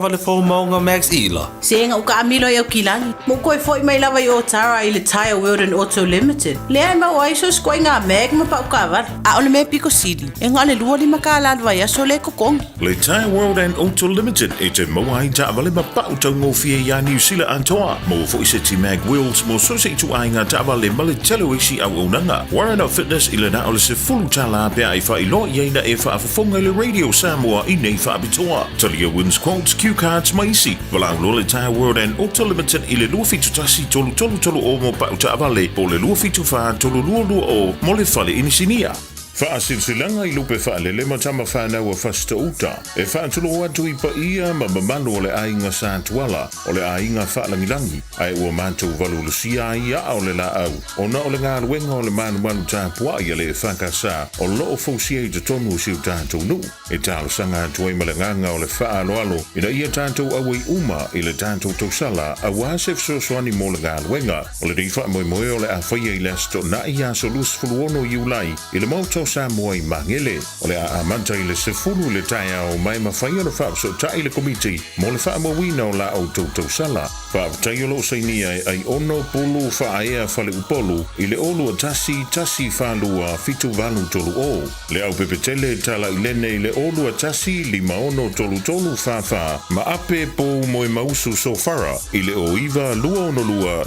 Taavale fou Maunga Max Ila. Se ua kaamilo i Aukilani. Mo koe foi mai lava i Otara i le Tyre World and Auto Limited. Lea e maua ai so o se ituaiga mag ma pau taavale. A o le mea pito sili, e na o le $25 le vaiaso lea e totogi. Le Tyre World and Auto Limited e te maua ai taavale ma pau taugofie iā Niu Sila atoa. Maua foi seti mag wheels mo so o se ituaiga taavale ma le tele o isi auaunaga. Warren of Fitness i le na o le $10 pe a e faailoa i ai na e faafofoga i le Radio Samoa i nei faapitoa. Talia Wins Quotes, Cue Cards ma isi. Valaau loa le Tyre World and Auto Limited i le 271 3330 mo pau taavale po o le 274 3220 mo le fale inisinia. Faasilasilaga i lupe faalele ma tama fanau a Fasitouta e faatulou atu i paia ma mamalu o le aiga Sa Tuala, o le aiga faalagilagi, ae ua matou valuvalusia ai aa o le laau ona o le galuega o le malumalu tapuai a le EFKS o lo o fausia i totonu o si o tatou nuu. E talosaga atu ai ma le agaga o le faaaloalo ina ia tatou auai uma i le tatou tausala aua se fesoasoani mo le galuega. O lenei faamoemoe o le a faia i le Aso Toonai aso 26 Iulai i le Maota o Samoa i Magele. O le a amata i le 10 i le taeao ma e mafai ona faafesootai le Komiti mo le faamauina o la outou tausala. Faafetai o lo o sainia e Aiono Pulu Faaea Faleupolu i le 0 21 1 4 2 7 8 3 0. Le Aupepetele Talailene i le 0 21 5 6 3 3 4 4 ma Ape Pou Moemausu Sofara i le 09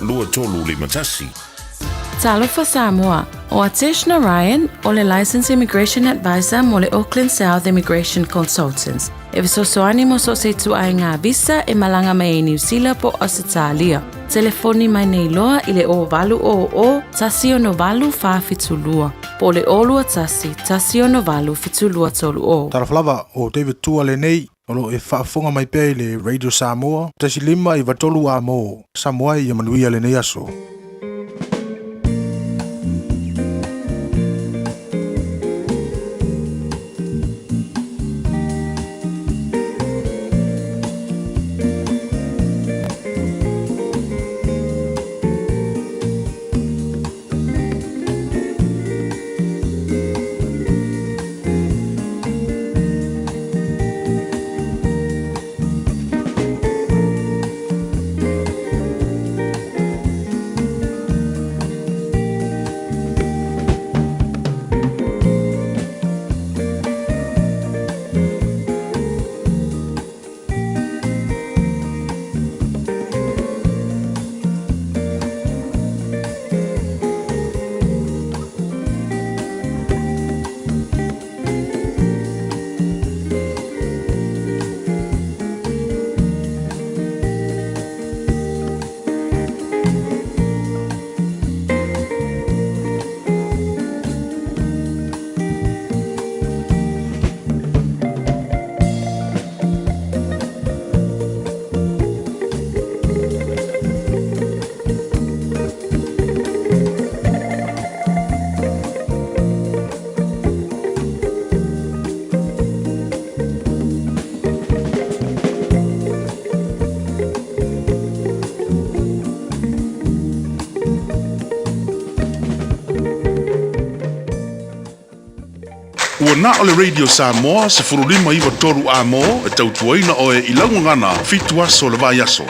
262 23 51. Talofa Samoa, o Atesh Narayan, o le Licensed Immigration Advisor mo le Auckland South Immigration Consultants. E fesoasoani mo so o se ituaiga visa e malaga mai ai Niu Sila po o Ausetalia. Telefoni mai nei loa i le 0800 168 472 po o le 021 168 7230. Talofa lava, o David Tua lenei, o lo o e faafofoga mai pea i le Radio Samoa, 1 5 9 3 A mo Samoa ia manuia lenei aso. Ua na o le Radio Samoa 15 9 3 A mo e tautuaina oe i lau gagana 7 aso o le vaiaso.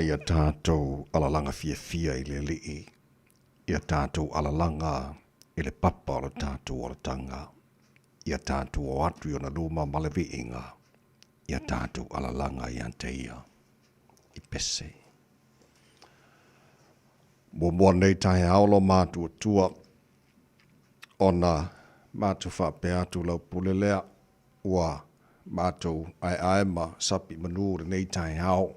mai a tatou alalaga fiafia i le Alii, ia tatou alalaga i le papa o le tatou olataga, ia tatou o atu i ona luma ma le viiga, ia tatou alalaga ia te ia i pese. Muamua nei taeao lo matuatua ona matou faapea atu lau pule lea ua matou aeae ma sapi manu lenei taeao.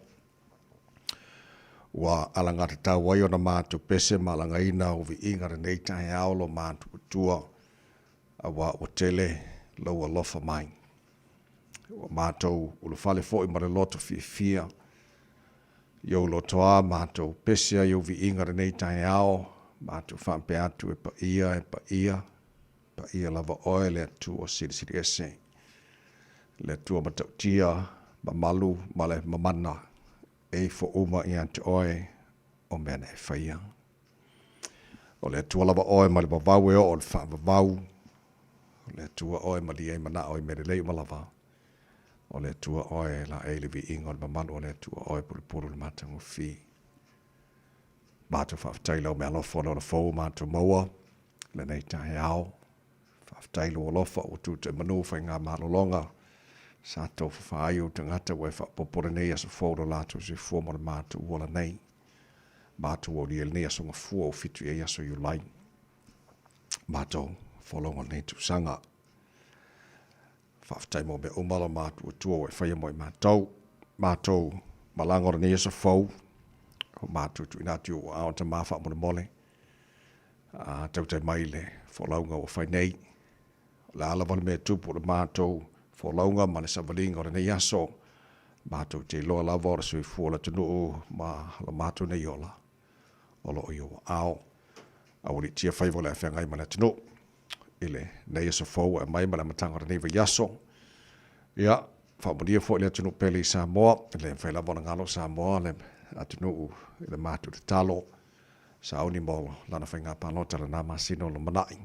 Ua alagatatau ai ona matou pese ma alagaina au viiga lenei taeao lo matuatua aua ua tele lou alofa mai. Ua matou ulufale foi ma le loto fiafia i ou lotoa matou pese ai ou viiga lenei taeao, matou faapea atu e paia, e paia, paia lava oe le Atua Silisili Ese, le Atua matautia, mamalu ma le mamana e ifo uma ia te oe o mea na e faia. O le Atua lava oe mai le vavau e oo i le faavavau, o le Atua oe malie ai manao i mea lelei uma lava, o le Atua oe laei le viiga o le mamalu, o le Atua oe pulupulu le matagofie. Matou faafetai i lau meaalofa o le ola fou ua matou maua lenei taeao. Faafetai i lou alofa ua tuutai manu faiga malologa sa tofafa ai ou tagata ua e faaopoopo lenei aso fou lo latou soifua ma le matou ola nei. Matou aulia i lenei aso Gafua ua 7 i ai aso Iulai. Matou folauga o lenei tausaga. Faafetai mo mea uma lo matou Atua ua e faia mo i matou. Matou malaga o lenei aso fou, o matou tuuina atu i ou aao Tama faamolemole. A tautai mai le folauga ua fai nei. O le a lava le mea e tupu o le matou folauga ma le savaliga o lenei aso, matou te iloa lava o le soifua o le atunuu ma lo matou nei ola o lo o i ou aao. Aualiitia faiva o le a feagai ma le atunuu i lenei aso fou ua e aumai ma le amataga o lenei vaiaso. Ia, faamanuia foi le atunuu pele i Samoa, e le mafai lava ona galo Samoa le atunuu i le matou tatalo sauni mo lana faiga palota lena masina o lumanai.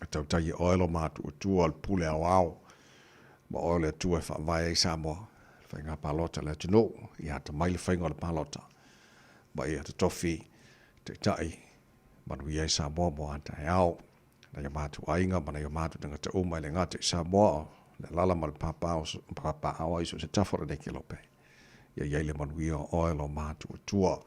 E tautai e oe lo matuatua o le pule aoao ma oe o le Atua e faavae ai Samoa, le faiga palota le atunuu, ia atamai le faiga o le palota ma ia totofi taitai manuia ai Samoa mo a taeao. Nai o matou aiga ma nai o matou tagata uma e le gata i Samoa, o le alala ma le papaaao ai so o se tafa o lenei kelope. Ia i ai le manuia o oe lo matou Atua.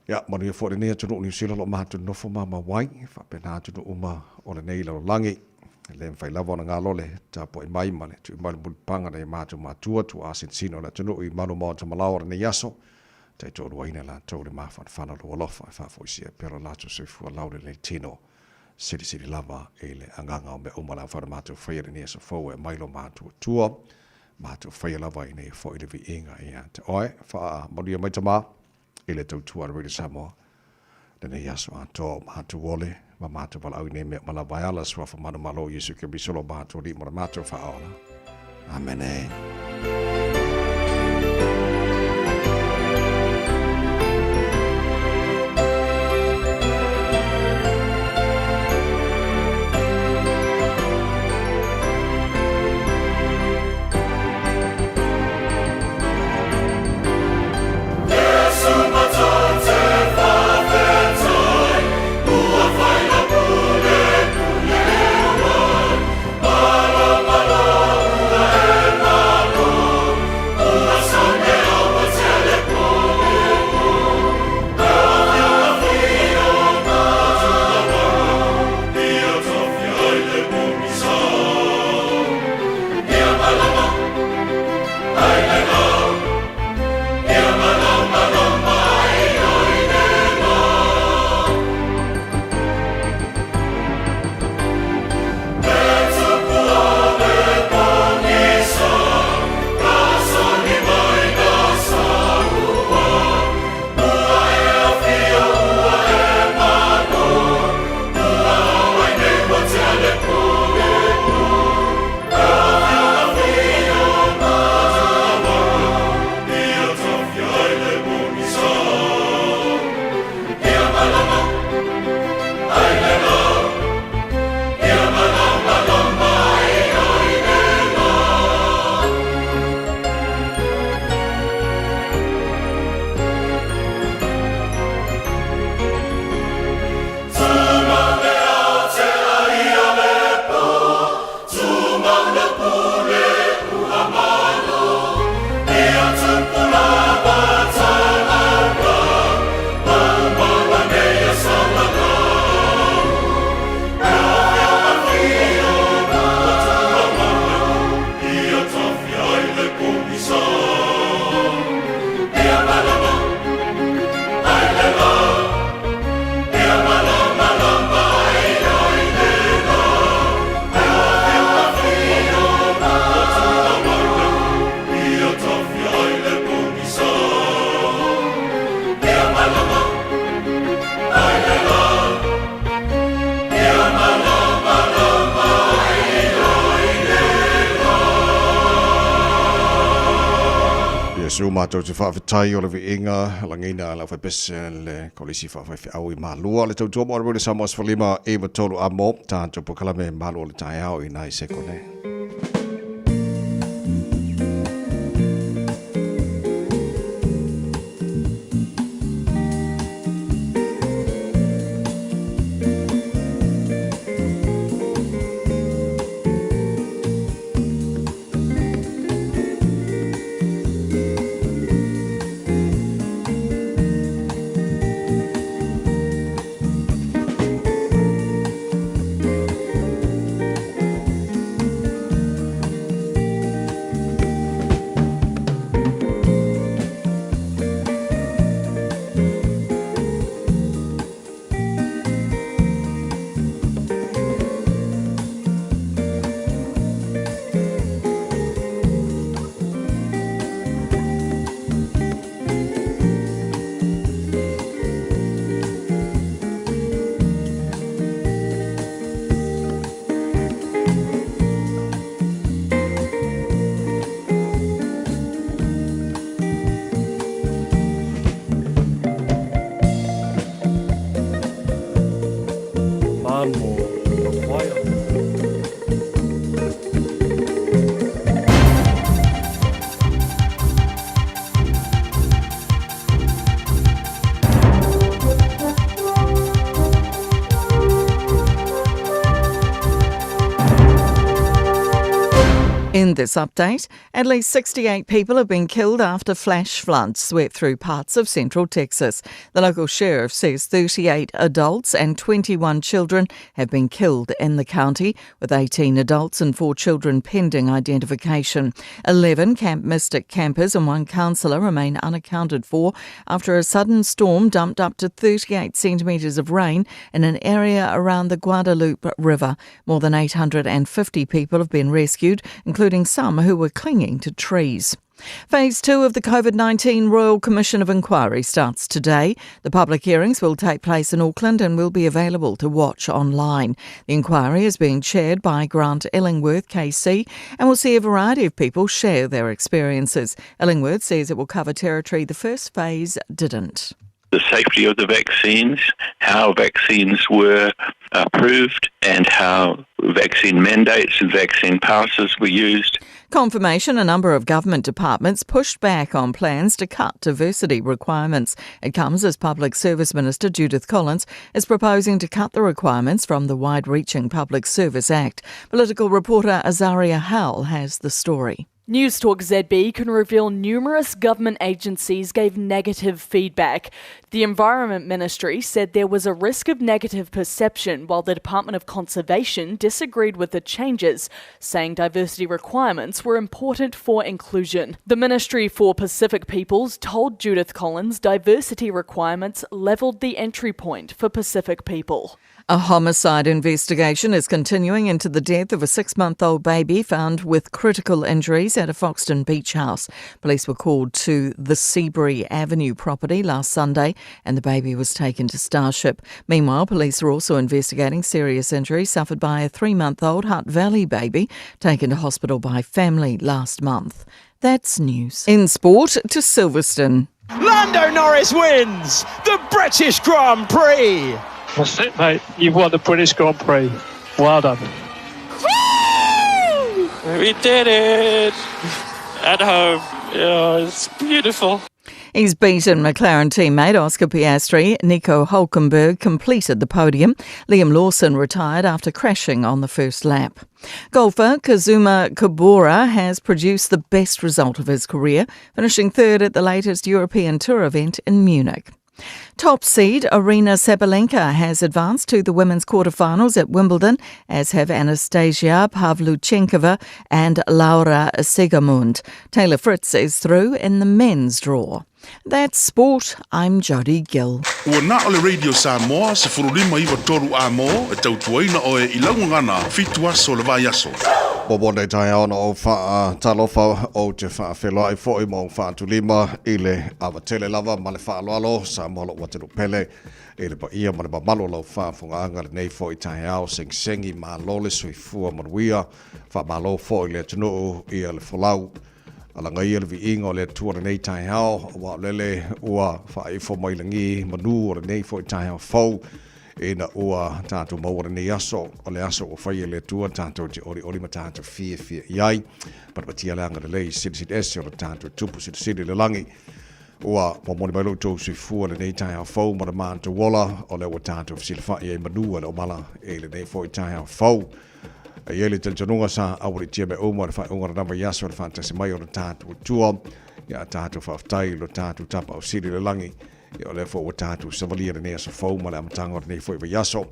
Ia, manuia foi lenei atunuu Niu Sila o lo o matou nonofo mamau ai, faapena atunuu uma o lenei lalolagi. E le mafai lava ona galo le tapuai mai ma le tui mai o le mulipapaga nai o matou matua, tuaa sinosino o le atunuu i malu maota malao o lenei aso, taitoaluaina latou i le mafanafana o lou alofa e faafoisia ai pea lo latou soifua laulelei tino silisili lava i le agaga o mea uma le afai o le matou faia i lenei aso fou e aumai lo matou Atua, matou faia lava ina ia foi le viiga ia te oe. Faamanuia mai Tama i le tautua a le Radio Samoa lenei aso atoa o matou ole ma matou valaau i nei mea uma lava e ala suafa manumalo o Iesu Keriso lo matou Alii ma le matou Faaola. Amene. Iesu matou te faafetai o le viiga lagiina le aufaipese le kolisi faafaifeau i Malua le tautua mo le Samoa 15 93 amo tatou polokalame malu o le taeao i nai sekone. Man more required. In this update, at least 68 people have been killed after flash floods swept through parts of central Texas. The local sheriff says 38 adults and 21 children have been killed in the county, with 18 adults and 4 children pending identification. 11 Camp Mystic campers and one counsellor remain unaccounted for after a sudden storm dumped up to 38 centimetres of rain in an area around the Guadalupe River. More than 850 people have been rescued, including some who were clinging to trees. Phase 2 of the COVID 19 Royal Commission of Inquiry starts today. The public hearings will take place in Auckland and will be available to watch online. The inquiry is being chaired by Grant Illingworth KC and will see a variety of people share their experiences. Illingworth says it will cover territory the first phase didn't. The safety of the vaccines, how vaccines were approved, and how vaccine mandates and vaccine passes were used. Confirmation a number of government departments pushed back on plans to cut diversity requirements. It comes as Public Service Minister Judith Collins is proposing to cut the requirements from the wide reaching Public Service Act. Political reporter Azaria Howell has the story. News Talk ZB can reveal numerous government agencies gave negative feedback. The Environment Ministry said there was a risk of negative perception, while the Department of Conservation disagreed with the changes, saying diversity requirements were important for inclusion. The Ministry for Pacific Peoples told Judith Collins diversity requirements levelled the entry point for Pacific people. A homicide investigation is continuing into the death of a six month old baby found with critical injuries at a Foxton beach house. Police were called to the Seabury Avenue property last Sunday and the baby was taken to Starship. Meanwhile, police are also investigating serious injuries suffered by a three month old Hutt Valley baby taken to hospital by family last month. That's news. In sport to Silverstone. Lando Norris wins the British Grand Prix. That's it, mate. You've won the British Grand Prix. Well done. Woo! We did it! At home. Yeah, it's beautiful. He's beaten McLaren teammate Oscar Piastri. Nico Hulkenberg completed the podium. Liam Lawson retired after crashing on the first lap. Golfer Kazuma Kabura has produced the best result of his career, finishing third at the latest European Tour event in Munich. Top seed Arena Sabalenka has advanced to the women's quarterfinals at Wimbledon, as have Anastasia Pavlyuchenkova and Laura Segamund. Taylor Fritz is through in the men's draw. That's sport. I'm Jodie Gill. Ua na o le Radio Samoa 1593 amo e tautuaina oe i laugagana fitu aso le vaiaso. Mo nei taeao na ou faatalofa ou te faafeiloai foi ma ou faatulima i le avatele lava ma le faaaloalo Samoa lou atunuu pele i le paia ma le mamalu o lau faafogaaga lenei foi taeao segisegi malo le soifua manuia faamalo foi i le atunuu ia le folau. Alagaia le viiga o le Atua i lenei taeao, aua o lele ua faaifo mai lagi manu o lenei foi taeao fou, ina ua tatou maua lenei aso, o le aso ua faia e le Atua tatou te olioli ma tatou fiafia i ai. Patipatia le agalelei silisili ese o le tatou Tupu Silisili i le lagi. Ua momoli mai lo outou soifua i lenei taeao fou ma le matou ola, o lea ua tatou fesilafai ai manu a le omala i lenei foi taeao fou. E i ai le talitonuga sa aualiitia mea uma i le faaiuga o lena vaiaso i le faatasi mai o le tatou Atua. Ia a tatou faafetai i lo tatou Tapaau Sili i le lagi, ia o lea foi ua tatou savalia lenei aso fou ma le amataga o lenei foi vaiaso.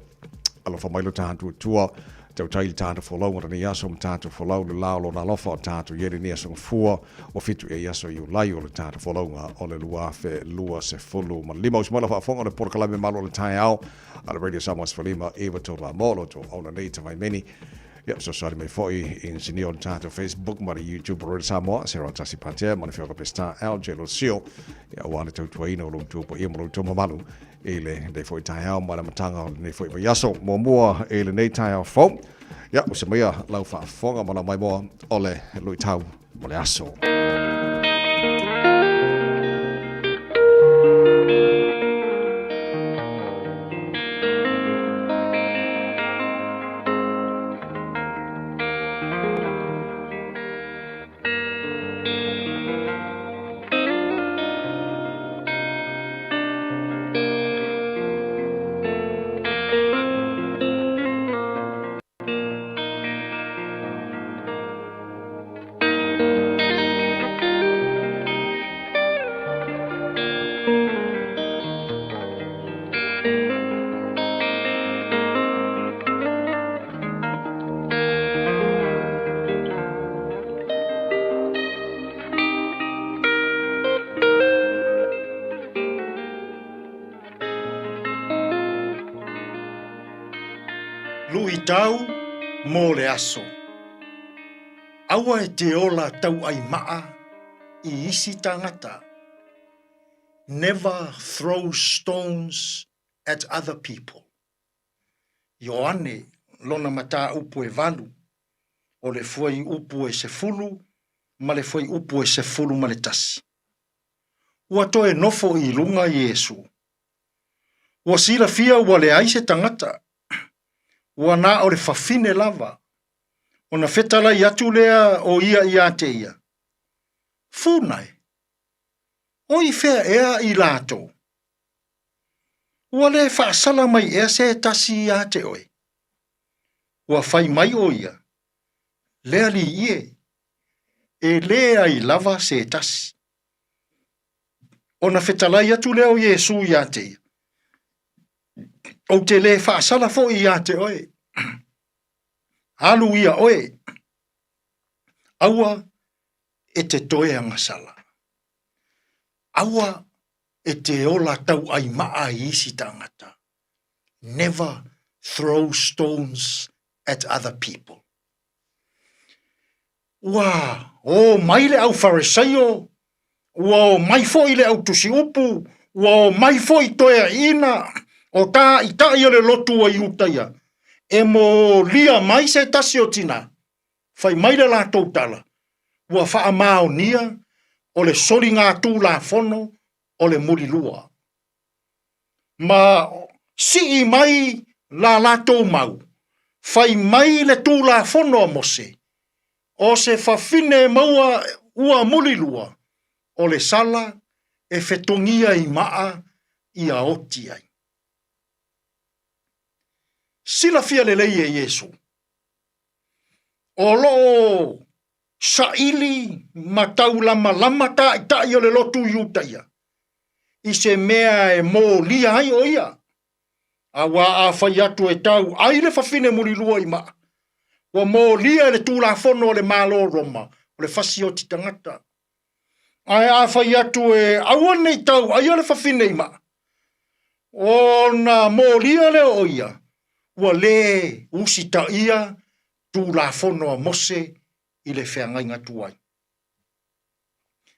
Alofa mai lo tatou Atua, tautai i le tatou folauga o lenei aso ma tatou folau le la o lona alofa o tatou i ai lenei aso gafua ua 7 ea i aso Iulai o le tatou folauga o le 2025. Usu mai lau faafofoga o le polokalame Malu o le Taeao a le Radio Samoa 15 i tolu a mo lo tou auna nei tavaimeni. Ia, fesoasoani mai foi i inisinia o le tatou Facebook ma le YouTube o Radio Samoa, Sarah Tasi Patea ma le Fioga Peseta LJ Losio, ia aua le tautuaina o lo outou paia ma lo outou mamalu i lenei foi taeao ma le amataga o lenei foi vaiaso muamua i lenei taeao fou. Ia, usa maia lau faafofoga ma lau maimoa o le luitau mo le aso. Luitau mo le aso. Aua e te ola tauaimaa i isi tagata. Never throw stones at other people. Ioane lona mataupu e valu, o le fuaiupu e 10 ma le fuaiupu e 11. Ua toe nofo i luga Iesu. Ua silafia ua leai se tagata, ua na o le fafine lava, ona fetalai atu lea o ia ia te ia, Funa e, o i fea ea i latou? Ua le faasala mai ea se tasi ia te oe? Ua fai mai o ia, Le alii e, e leai lava se tasi. Ona fetalai atu lea o Iesu ia te ia, Ou te le faasala foi ia te oe. Alu ia oe, aua e te toe agasala. Aua e te ola tauaimaa i isi tagata. Never throw stones at other people. Ua o mai le au Farisaio, ua o mai foi le au tusiupu, ua o mai foi toeaiina o tāitaʻi o le lotu o Iutaia, e molia mai se tasi o tinā. Fai mai le latou tala, ua faamaonia o le soligatulafono o le mulilua. Ma sii mai la latou mau, fai mai le Tulafono a Mose, o se fafine maua ua mulilua, o le sala e fetogia i maa ia oti ai. Silafia lelei e Iesu, o lo o saili ma taulamalama taʻitaʻi o le lotu Iutaia i se mea e molia ai o ia. Auā afai atu e tau ai le fafine mulilua i maa, ua molia e le Tulafono a le Malo o Roma o le fasioti tagata. Ae afai atu e aua ne i tau aia le fafine i maa, ona molia lea o ia, ua lē usitaia Tulafono a Mose i le feagaiga tuai.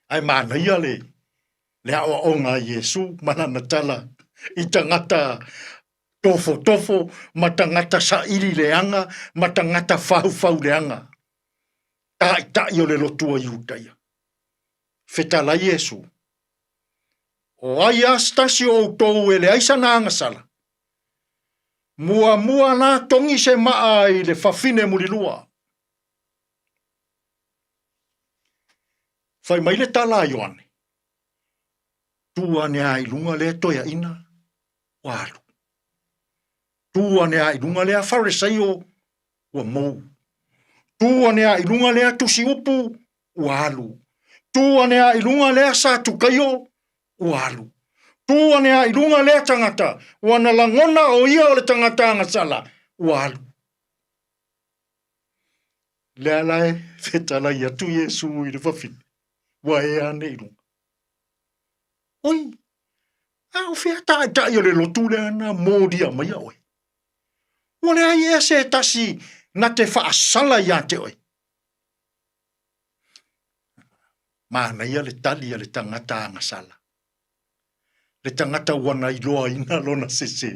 Ae manaia le, le aoaoga a Iesu ma lana tala i tagata tofotofo ma tagata saili leaga ma tagata faufau leaga, taitai o le lotu o Iutaia. Fetalai Iesu, O ai a se tasi o outou e leai sana agasala? Muamua la togi se maa i le fafine mulilua. Fai mai le tala a Ioane, Tu ane a i luga lea toeaina, ua alu. Tu ane a i luga lea Faresaio, ua mou. Tu ane a i luga lea tusi upu, ua alu. Tu ane a i luga lea Satukaio, ua alu. Tu ane a i luga lea tagata, ua na lagona o ia o le tagata agasala, ua alu. Lea la e fetalai atu Iesu i le fafine, ua ea ane i luga. Oi, a o fea taʻitaʻi o le lotu lea na molia maia oe? Ua leai ea se tasi na te faasala iā te oe? Manaia le tali a le tagata agasala. Le tagata ua na iloaina lona sese.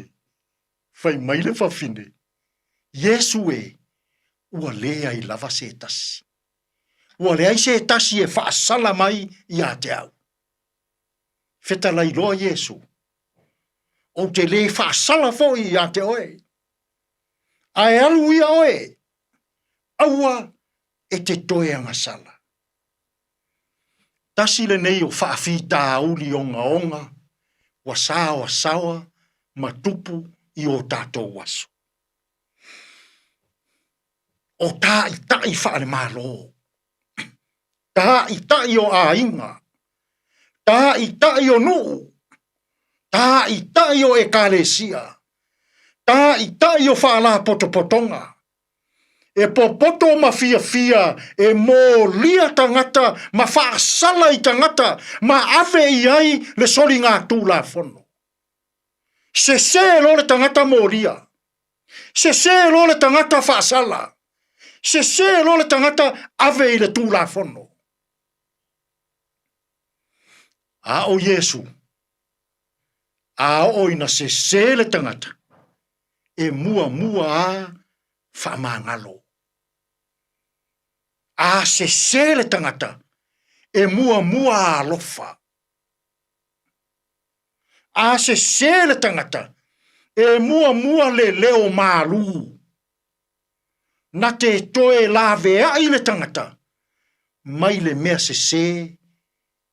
Fai mai le fafine, Iesu e, ua leai lava se tasi. Ua leai se tasi e faasala mai iā te au. Fetalai loa Iesu, Ou te lē faasala foi iā te oe. Ae alu ia oe, aua e te toe agasala. Tasi lenei o faafitauli ogaoga ua saoasaoa ma tupu i o tatou aso. O tāʻitaʻi faale-Malo, tāʻitaʻi o aiga, tāʻitaʻi o nuu, tāʻitaʻi o ʻekalesia, tāʻitaʻi o faalapotopotoga, e popoto ma fiafia e molia tagata ma faasala i tagata ma ave i ai le soligatulafono. Sesē loa le tagata molia. Sesē loa le tagata faasala. Sesē loa le tagata ave i le tulafono. A o Iesu, a oo ina sesē le tagata, e muamua a faamagalo. A sesē le tagata, e muamua a alofa. A sesē le tagata, e muamua le leo malū. Na te toe laveai le tagata mai le mea sesē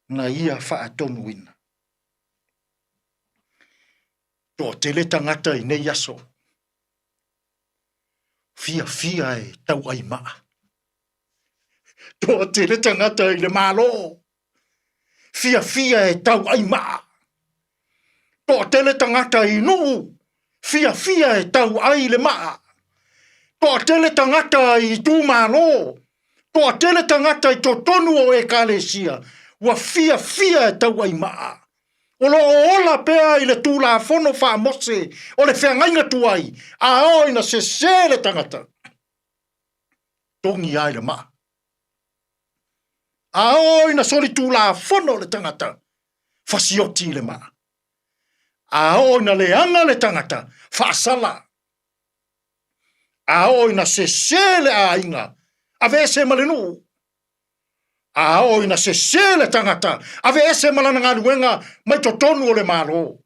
na ia faatonuina. Toatele tagata i nei aso, fiafia e tauai maa. Toatele tagata i le Malo, fiafia e tauai maa. Toatele tagata i nuu, fiafia e tauai le maa. Toatele tagata i itumalo, toatele tagata i totonu o ekalesia, ua fiafia e tauai maa. O lo o ola pea i le Tulafono faa-Mose o le feagaiga tuai, a oo ina sesē le tagata, togi ai le maa. A oo ina solitulafono le tagata, fasioti i le maa. A oo ina leaga le tagata, faasala. A oo ina sesē le aiga, aveese ma le nuu. A oo ina sesē le tagata, aveese ma lana galuega mai totonu o le Malo.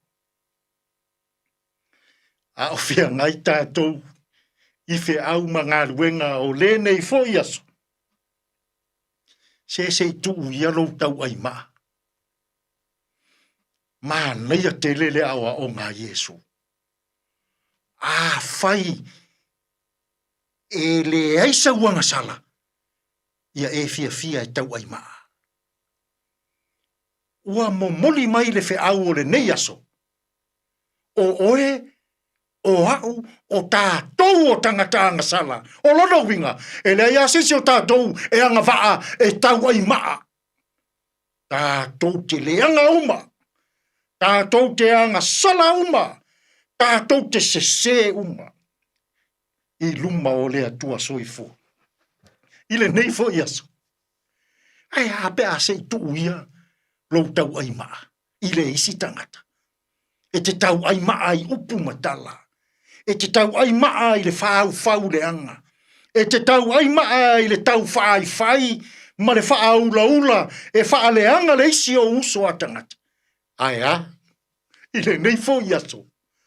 A o feagai tatou i feau ma galuega o lenei foi aso, se se i tuu ia lou tauai maa. Manaia tele le aoaoga a Iesu. Afai e leai sau agasala, ia e fiafia e tauai maa. Ua momoli mai le feau o lenei aso, o oe, o a'u, o tatou o tagata agasala. O lona uiga, e leai lava se isi o tatou e agavaa e tauai maa. Tatou te leaga uma, tatou te agasala uma, tatou te sesē uma i luma o le Atua Soifua. I lenei foi aso, ae a pe a se i tuu ia lou tauai maa i le isi tagata. E te tauai maa i upu ma tala. E te tauai maa i le whāuwhau leaga. E te tauai maa i le tauwhāiwhai ma le faaulaula e faaleaga le isi ou uso a tagata. Ae a? I lenei foi aso,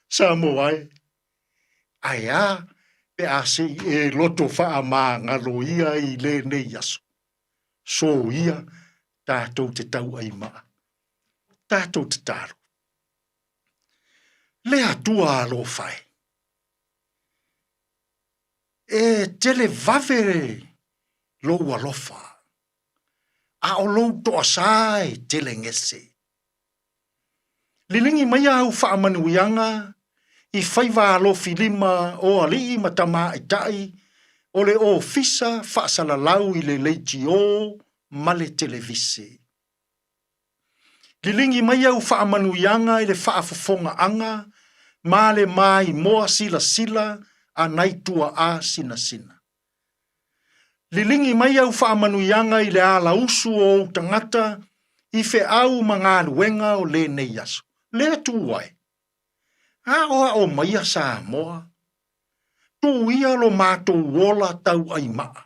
Samoa e, ae a pe a se i e loto faamagalo ia i lenei aso? Soia tatou te tauaimaa. Tatou tatalo. Le Atua alofa e, e tele vave lou alofa, a o lou toasā e tele gese. Liligi mai au faamanuiaga i faiva alofilima o alii ma tamaitai o le Ofisa Faasalalau i le Leitio ma le Televise. Liligi mai au faamanuiaga i le faafofogaaga ma le maimoa silasila a nai tuaa sinasina. Liligi mai au faamanuiaga i le alausu o ou tagata i feau ma galuega o lenei aso. Le Atua e, aoao maia Samoa, tuu ia lo matou ola tauaimaa.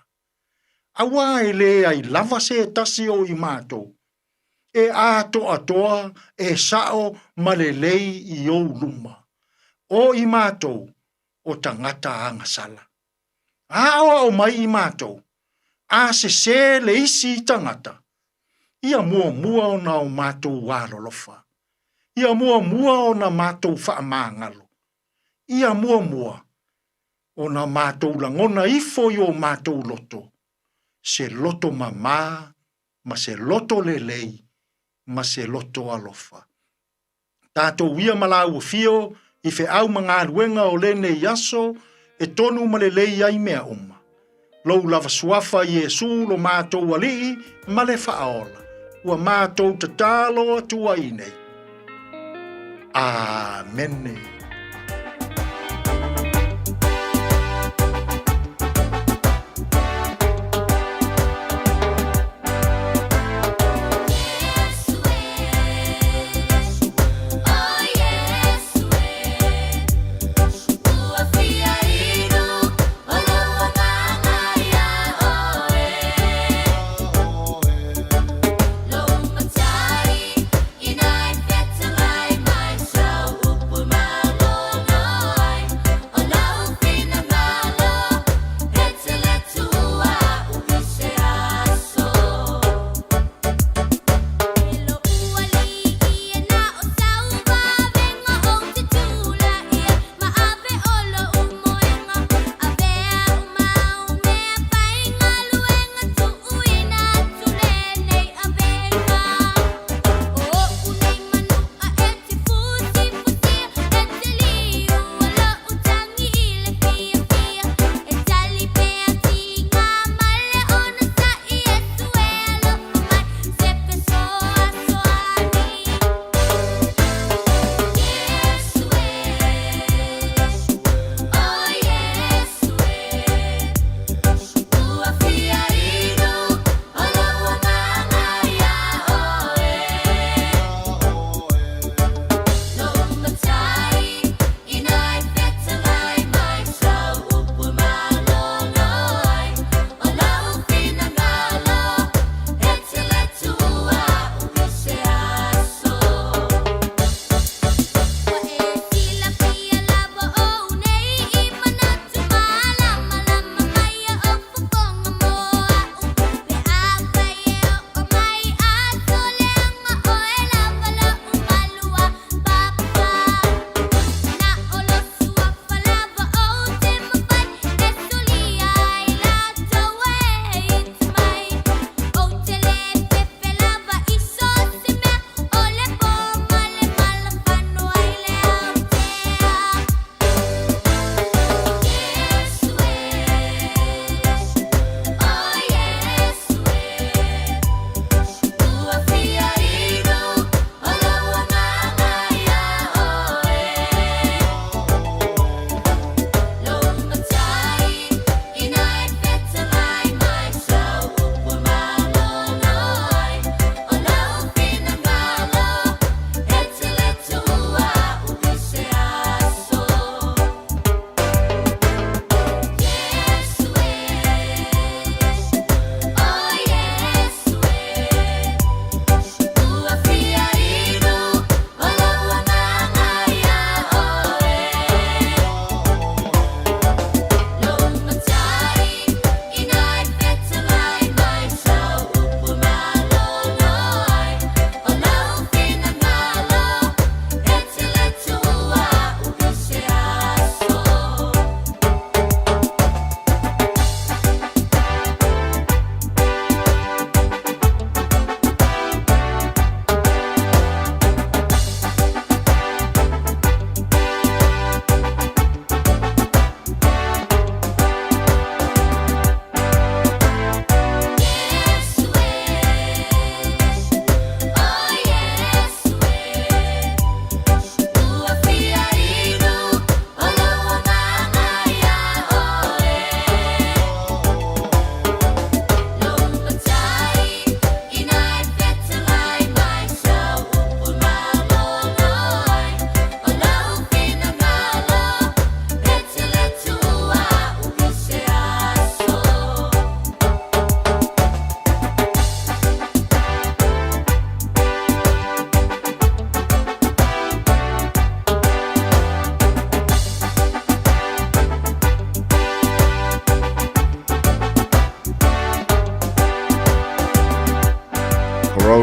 Auā e leai lava se tasi o i matou e atoatoa, e sao ma lelei i ou luma, o i matou o tagata agasala. Aoao mai i matou, a sesē le isi tagata, ia muamua ona o matou alolofa, ia muamua ona matou faamagalo, ia muamua ona matou lagona ifo i o matou loto, se loto mamā ma se loto lelei ma se loto alofa. Tatou ia ma lāua fio i feau ma galuega o lenei aso e tonu ma lelei ai mea uma. Lou lava suafa Iesu lo matou Alii ma le Faaola, ua matou tatalo atu ai nei. Amene.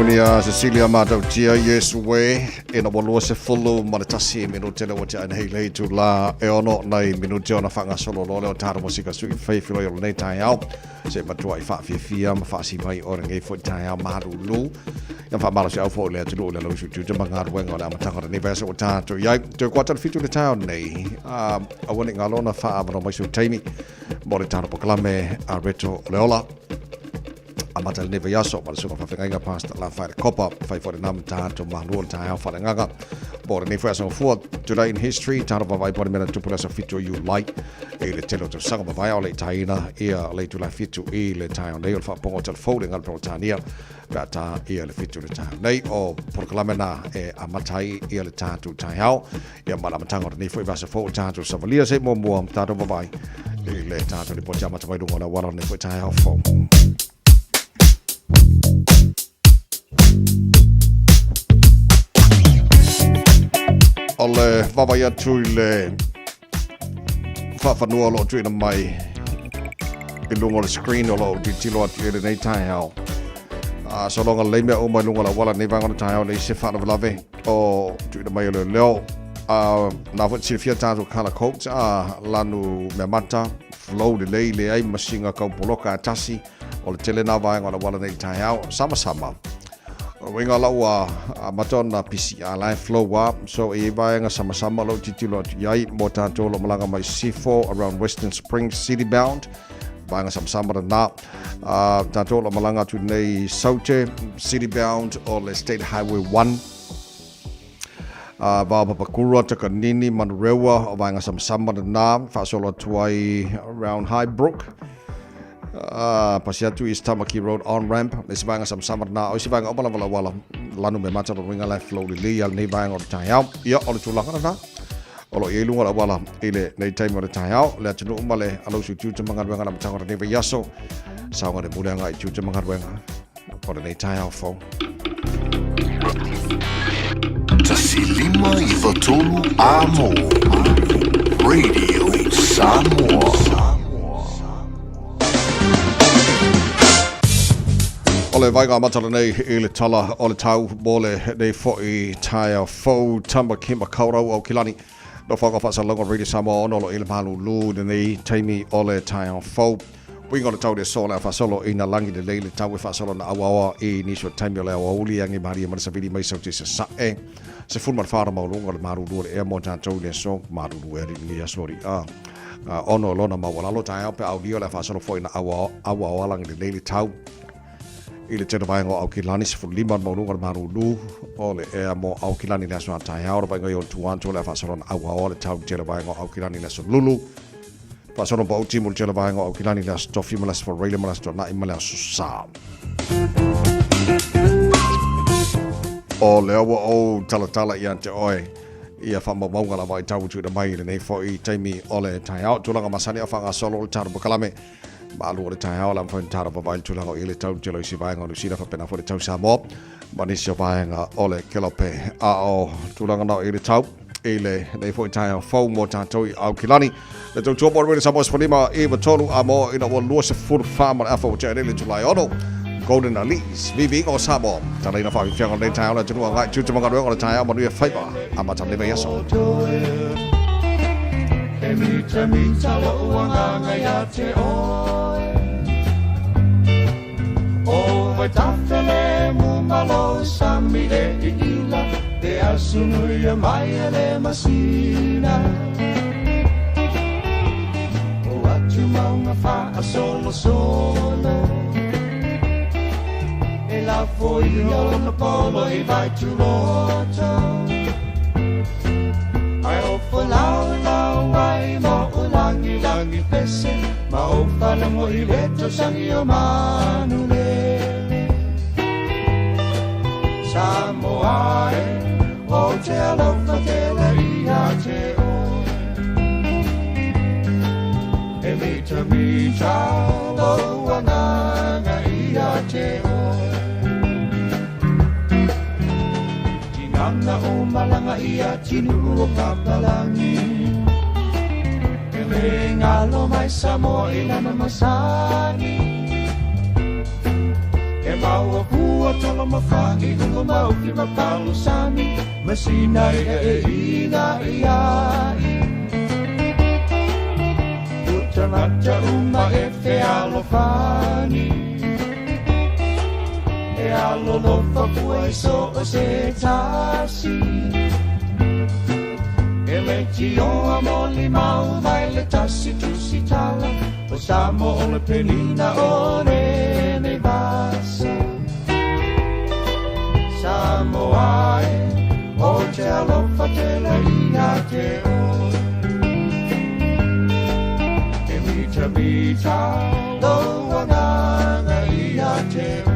Tony a Cecilia Matautia Yesu we ina ua 21 minute le ua tea nei le itulā e 6 nai minute ona faagasolo loa lea o tatou mosika sui fai filoi o lenei taeao se matuai faafiafia ma faasimai o lenei foi taeao malulu ia faamalosiau foi le atunuu i le lausu tiute ma galuega o le amataga o lenei vaiaso ua tatou i ai toe kuata le 7 le taeao nei aua ne i galo ona faaavanoa mai sou taimi mo le tatou polokalame a Reto o le Ola amata lenei vaiaso ma le susuga faafeagaiga Pastor Lafaele Kopa fai foi lena ma tatou malu o le taeao faaleagaga mo lenei foi aso gafua. Today in History, tatou vaavaai po o le mea na tupu le aso 7 o Iulai i le tele o tausaga mavae o le itaina ia le itula 7 i le taeao nei o le faapopoga o telefou le galu Peretania pe a tā ia le 7 i le taeao nei. O polokalame na e amata ai ia le tatou taeao ia ma le amataga o lenei foi vaiaso fou o tatou savalia se i muamua tatou vaavaai i le tatou lipoti amata mai luga o le auala o lenei foi taeao fou. O le vaavaai atu i le faafanua o lo o tuuina mai i luga o le screen o lo o tilotilo atu i ai lenei taeao. A sologa lelei mea uma i luga o le auala lenei vaega o le taeao, leai se faalavelave o tuuina mai e leoleo. A na foi silafia tatou colour codes a lanu meamata flow lelei leai masiga kau poloka a tasi o le tele nā vaega o le auala nei i le taeao samasama. O uiga la ua amata ona PCR la e flow a so e i ai vaega samasama o lo o tilotilo atu i ai mo tatou o lo o malaga mai Sifo around Western Springs city bound vaega samasama lena. Tatou o lo o malaga atu nei Saute city bound o le State Highway 1 va o Papakura, Takanini, Manurewa, o vaega samasama lena faasolo atu ai around Highbrook. Pasi atu East Tamaki Road on ramp le isi vaega samasama lena o isi vaega uma lava lauala lanu me mata lona uiga la e flow lelei a lenei vaega o le taeao. Ia o le tulaga lena o lo o i ai luga o le auala i lenei taimi o le taeao le atunuu ma le alausu i tiute ma galuega o le amataga o lenei vaiaso saoga le mule agai i tiute ma galuega o lenei taeao fou. 1593 A mo Radio Samoa. O le vaega amata lenei i le tala o le tau mo lenei foi taeao fou Tamaki Makaurau Aukilani. Nofoaga faasalalauga o Radio Samoa ono o lo o i le malūlū i lenei taimi o le taeao fou. Uiga o le tau le aso o le a faasolo ina lagi lelei le tau e faasolo na auaoa i nisi o taimi o le aoauli e agi malie ma le savili mai sau te sasae. 14 le maualuga o le malūlū o le ea mo tatou i le aso malūlū e alii lenei aso alii a ono o lona maualalo taeao pe aulia o le a faasolo foi na auaoa lagi lelei le tau i le tele vaega o Aukilani, 15 le maualuga o le malūlū o le ea mo Aukilani i le aso a taeao, le vaaiga i ona tua atu o le a faasolo na auaoa le tau i le tele vaega o Aukilani i le aso Lulu. Faasolo paʻu mo le tele vaega o Aukilani i le aso Tofi ma le aso Faraile ma le aso Toanaʻi ma le aso Sa. O lea ua ou talatala ia te oe ia faamaumauga lava i tau tuuina mai i lenei foi taimi o le taeao. Tulaga masani a faagasolo o le tatou polokalame malu o le taeao la mafai ona tatou vaavaai i le tulaga o i ai le tau i le tele o isi vaega o Niu Sila faapena foi le tau Samoa ma nisi o vaega o le kelope. A o tulaga na o i ai le tau i lenei foi taeao fou mo tatou i Aukilani. Le tautua mo le Samoa 15 93 a mo ina ua 24 ma le afa ua tea nei le itula e 6. Golden Ali's, viviiga o Samoa. Talaina faafiafiaga o lenei taeao le atunuu agai tiute ma galuega o le taeao manuia faiva amata lenei vaiaso. E mita mita lo'u agaga ia te oe O Vaitafele mu ma lou sami e iila E asunuia mai e le masina O atu maunga faasolosolo E lafo ia lona polo i Vaituloto Ae o folaulau ai ma o lagilagi pese Ma o falogo i le tausaga o manulele Samoa e o te alofa tele ia te oe E mitamita lou agaga ia te oe Tinana o malaga i atinuu o papalagi E le galo mai Samoa i lana masani. E maua fua tolo ma fa'i uga ma ufi ma palosani ma sinai e ina i ai. O tagata uma e fealofani E alolofa fua i so o se tasi E leitioa molimau mai le tasi tusitala O Samoa o le pelina o lenei vasa Samoa e o te alofa tele ia te oe E mitamita lou agaga ia te oe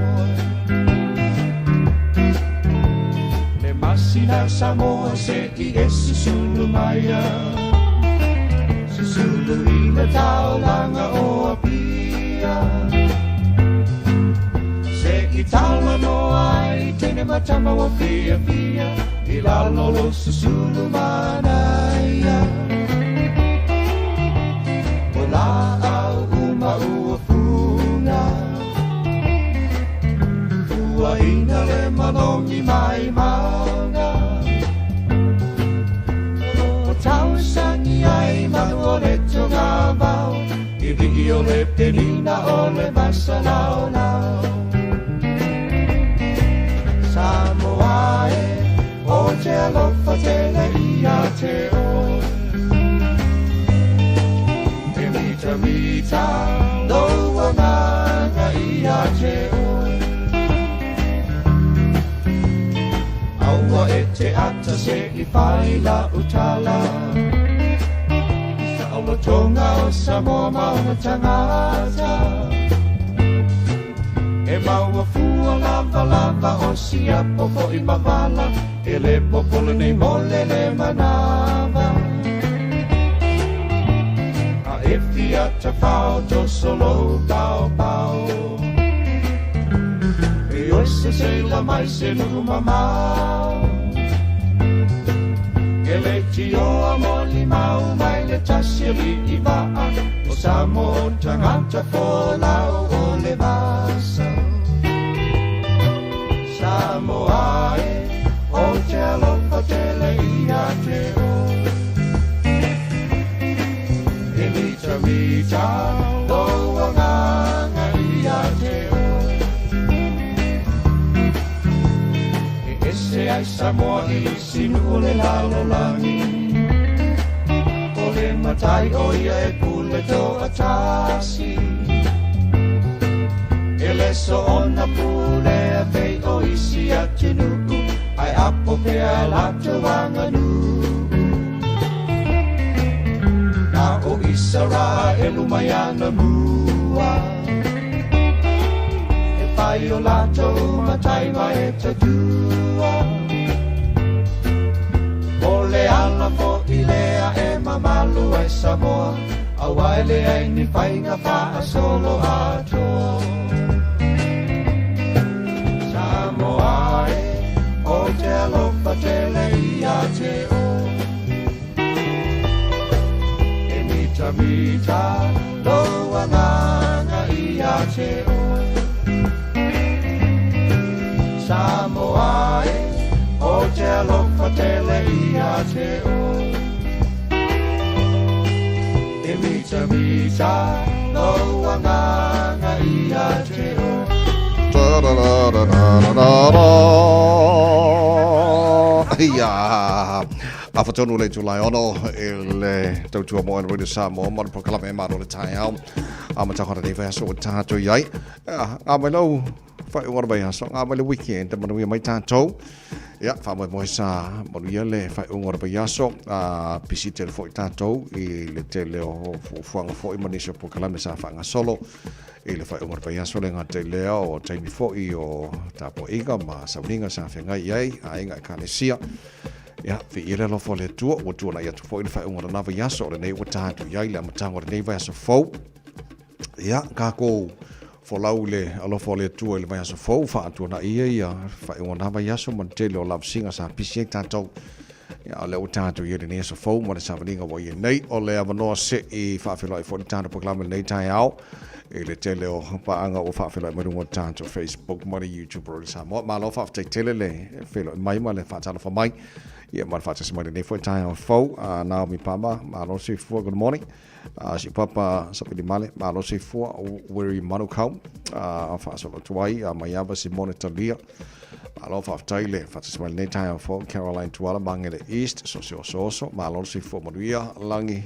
Le masina Samoa se i e susulu maia Susulu i le taulaga o Apia Se i talanoa ai teine ma tama ua fiafia I lalo o lou susulu manaia O laau uma ua fuga Fuaina le manogi mai mauga O tausagi ai manu o le togavao I lii o le pelina o le vasa laolao Samoa e o te alofa tele ia te oe E mitamita lou agaga ia te oe Aua e te ata se i fai lau tala I saolotoga o Samoa ma ona tagata E maua fua lavalava o siapo foi ma vala E le popole nei mo le manava A e fia tafao toso lou paopao E oe se seila mai se nuu mamao E leitioa molimau mai le tasi alii vaa O Samoa o tagata folau o le vasa Samoa e o te alofa tele ia te oe E mitamita lou agaga ia te oe E ese ai Samoa i isi nuu o le lalolagi O le matai o ia e pule toatasi E le soona pulea pei o isi atunuu Ae apo pea latou aganuu Na o Isaraelu mai anamua E fai o latou matai ma e tautua O le ala foi lea e mamalu ai Samoa Aua e leai ni faiga faasoloatoa Samoa e o te alofa tele ia te oe E mitamita lou agaga ia te oe Samoa e o te alofa tele ia te oe E mitamita lou agaga ia te oe Ia, afa tonu le itula e ono i le tautua mo e Radio Samoa ma le polokalame e malo le taeao. A mataka lenei vaiaso ua tātou i ai. Ngā mai lau whaiunga o le vaiaso, ngā mai le weekend, manuia mai tātou. Ia, faamoemoe sa manuia le faaiuga o le vaiaso, a pisi tele foi tātou i le tele o fuafuaga foi ma nisi o polokalame sa faagasolo i le faaiuga o le vaiaso le gata i lea o taimi foi o tapuaiga ma sauniga sa feagai i ai aiga ekalesia. Ia, viia le alofa o le Atua, ua tuanai atu foi le faaiuga o lena vaiaso, o lenei ua ta atu i ai le amataga o lenei vaiaso fou. Ia, kākou folau i le alofa o le Atua i le vaiaso fou, faatuanai ia ia faaiuga o lena vaiaso ma le tele o lavasiga sa pisi ai tātou. Ia, o lea ua tatou i ai i lenei aso fou ma le savaliga ua i ai nei. O le avanoa se i faafeiloai foi le tatou polokalame i lenei taeao i le tele o paaga ua faafeiloai mai luga o le tatou Facebook ma le YouTube o Radio Samoa. Malo faafetai tele le feiloai mai ma le faatalofa mai. Ia ma le faatasi mai lenei foi taeao fou. Naomi Pama, malo soifua, good morning. Si Papa Savili Male, malo soifua, Wiri Manukau, faasolo atu ai, Maiava Simone Talia. Malo faafetai le faatasi mai lenei taeao fou, Caroline Tuala, Magele East, so se osooso, malo le soifua manuia, lagi,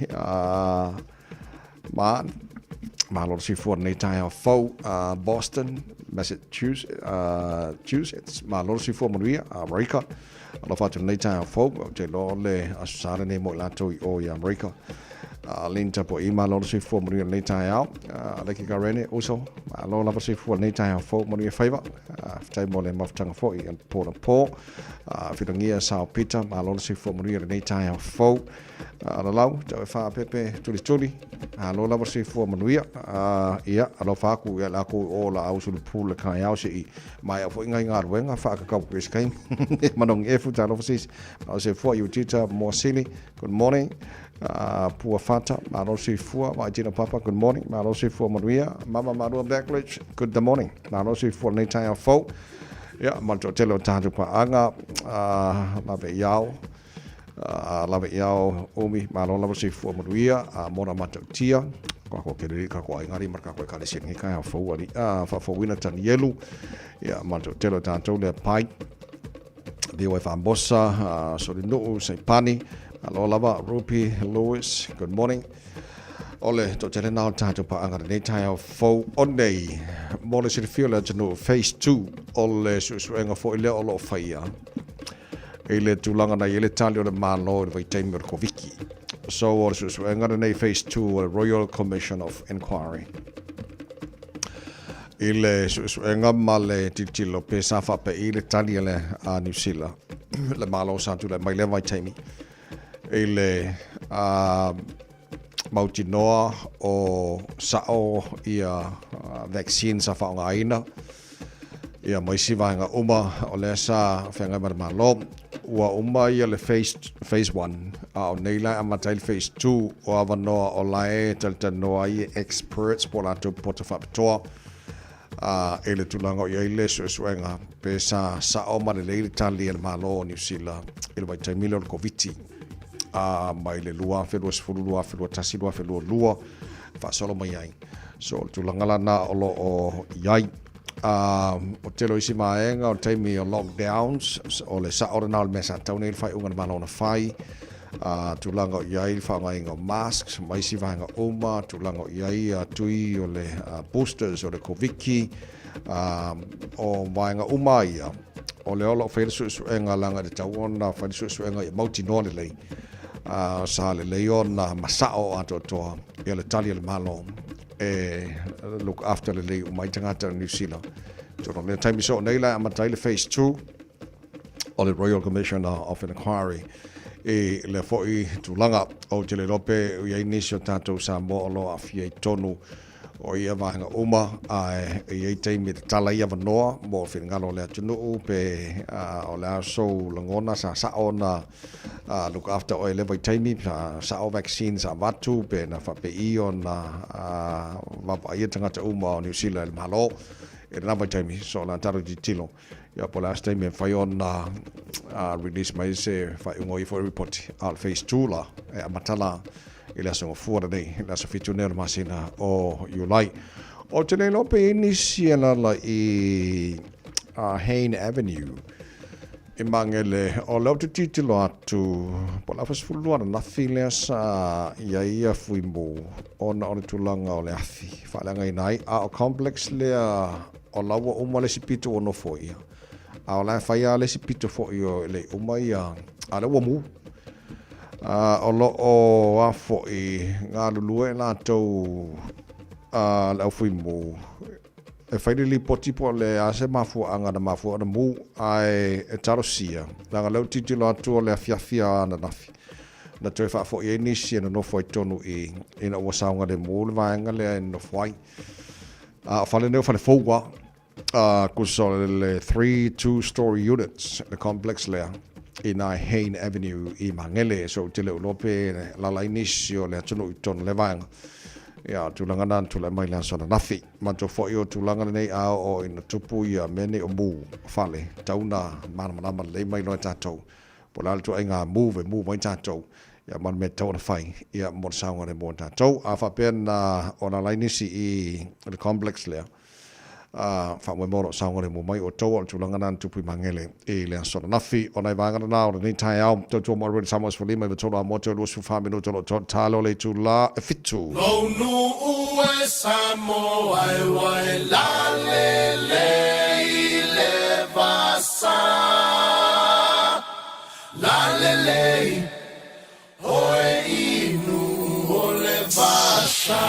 ma, malo le soifua lenei taeao fou, Boston, Massachusetts, malo le soifua manuia, Amerika, alofa atu lenei taeao fou, ou te iloa o le Aso Sa lenei mo i latou i o i Amerika. Lynn Tapua'i, malo le soifua manuia lenei taeao. Leki Karene, uso, malo lava soifua lenei taeao fou, manuia faiva. Faafetai mo le mafutaga foi i po na po. Filagia Sao Peter, malo le soifua manuia lenei taeao fou. Lalau, tau e whaapepe tulituli, malo lava soifua manuia. Ia, alofa aku ia lakou o la au sulu pū le kaeao se i maea foi ngai galuega whaakakau ku eskaim. Manongi efu, talofa sis. Malo soifua Iutita Moasili, good morning. Pua Fata, malo soifua. Vaitino Papa, good morning. Malo soifua manuia. Mama Marua Backledge, good morning. Malo soifua lenei taeao fou. Ia, ma le toatele o tatou paaga, lave i ao, lave i ao umi, malo lava soifua manuia, mona matautia, kako ke riri, kako aingari, ma kako e kalesia lenei taeao fou, ali, faafouina Tanielu, ia, ma le toatele o tatou lea pai. Leo e Whambosa, Solinuu, Saipani, alo lava, Rupi, Lewis, good morning. O le toatele na o tatou paaga lenei taeao fou o nei. Mo le silafia o le atunuu Phase 2 o le suesuega foi lea o lo o faia i le tulaga na i ai le tali o le Malo i le vaitaimi o le Koviki. So o le suesuega lenei Phase 2 o le Royal Commission of Inquiry. I le suesuega ma le tilotilo pe sa faapei le tali a le a Niu Sila, le Malo sa tulai mai lea vaitaimi i le mautinoa o sa'o ia vaccine sa faaaogaina ia ma isi vaega uma o lea sa feagai ma le Malo. Ua uma ia le phase, phase 1, a o nei la e amata ai le phase 2 o avanoa o la e talatalanoa ai experts po o latou poto faapitoa a i le tulaga o i ai le suesuega pe sa sa'o ma lelei le tali a le Malo o Niu Sila i le vaitaimi lea o le Koviti a mai le 2020, 2021, 2022 faasolo mai ai. So o le tulaga lana o lo o i ai. O tele o isi vaega o le taimi o lockdowns, o le sa'o lena o le mea sa tatau nei le faaiuga a le Malo ona fai, tulaga o i ai le faaaogaina o masks ma isi vaega uma, tulaga o i ai tui o le boosters o le Koviki, o vaega uma ia, o lea o lo o faia le suesuega leaga e tatau ona fai le suesuega ia mautinoa lelei, sa lelei ona masa'o atoatoa ia le tali a le Malo e look after lelei uma ai tagata o Niu Sila. Tonu o lea taimi soo nei la e amata ai le phase 2 o le Royal Commission of Inquiry i lea foi tulaga. Ou te le iloa pe i ai nisi o tatou Samoa o lo o aafia i totonu o ia vaega uma, ae e i ai taimi e tatala ai avanoa mo finagalo o le atunuu pe o le a sou lagona sa sao ona look after oe i lea vaitaimi, sa sao vaccine sa avatu pe na faapei ona vaavaaia tagata uma o Niu Sila e le Malo i lena vaitaimi. So o le a tatou tilotilo ia po o le a se taimi e mafai ona release mai se faaiuga o ia foi ripoti. A o le phase 2 la e amata la i le aso Gafua lenei, i le aso 7 nei o le masina o Iulai. Ou te le iloa pe i ai nisi e alaala i Hayne Avenue i Magele. O lea ou te tilotilo atu, po o le afa 12 ananafi lea sa i ai ia Fuimu ona o le tulaga o le afi faaleagaina ai. A o complex lea o la ua uma le isi pito ua nofo ia. A o la e fai lava le isi pito foi o e le i uma ia, a o lea ua mu. O lo o a foi galulue latou le au Fuimu e fai le lipoti po o le a se mafuaaga na mafua ona mu, ae e talosia, leaga o lea ou tilotilo atu o le afiafi lava ananafi na toe faafoi ai nisi e nonofo ai totonu i ina ua saogalemu le vaega lea e nonofo ai. A o fale nei o fale fou lava, tusa o le 3 two-storey units le complex lea. i ina i Hayne Avenue i Magele. So ou te le o iloa pe alaala ai nisi o le atunuu i totonu o lea vaega. Ia, o le tulaga lena na tulai mai i le aso ananafi. Manatua foi o tulaga lenei a oo ina tupu ia mea nei o mu fale, tatau ona malamalama lelei mai loa e tatou po o le a le ituaiga move e move ai tatou, ia ma le mea e tatau ona fai ia mo le saogalemu o tatou. A faapea na o alaala ai nisi i le complex lea, ā, faamoemoe o lo o saogalemu mai outou, a o le tulaga lena na tupu i Magele i le aso ananafi. O nai vaega lena o lenei taeao, tautua mo Already Samoa 15 i 3 amoa toe 24 minute o lo o talo le itula e 7. Lou nuu e Samoa e ua e lalelei i le vasa, lalelei oe inu o le vasa.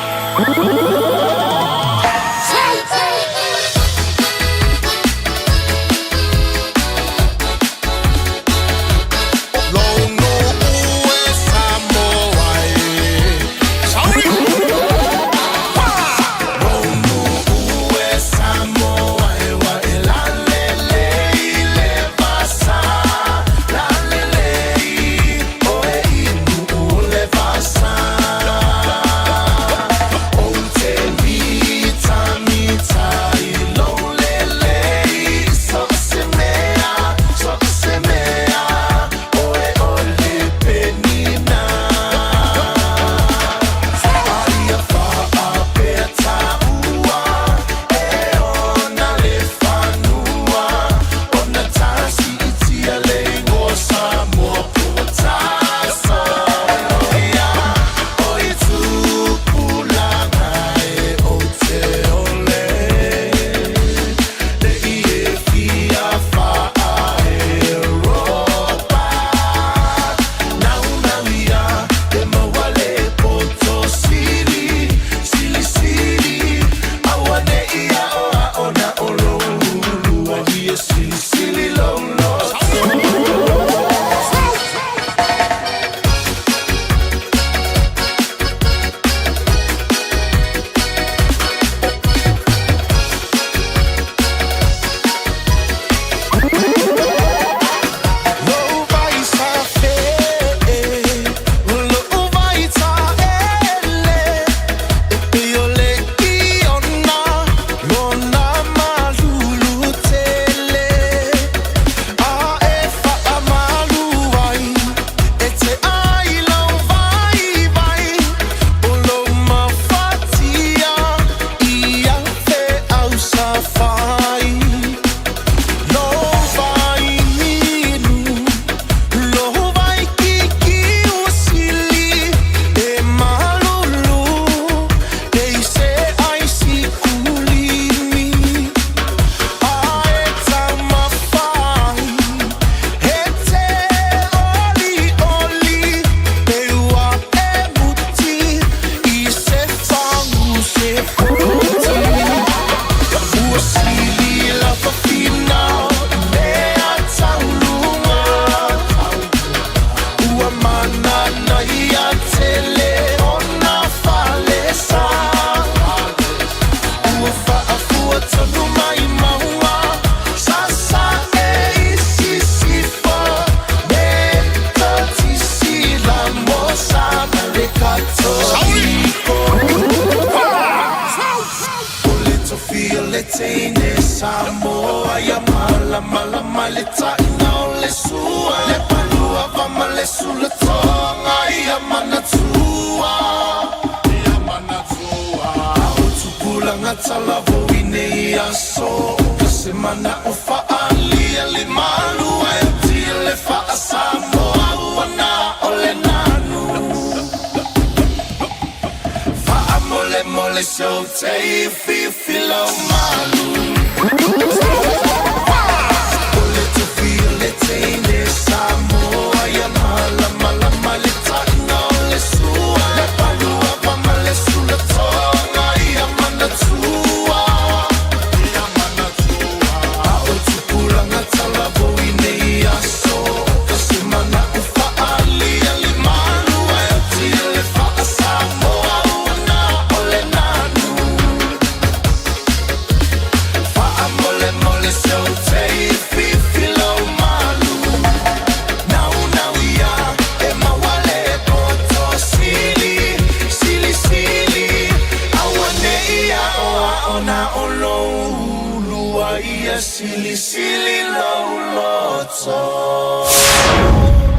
Silisili lou loto.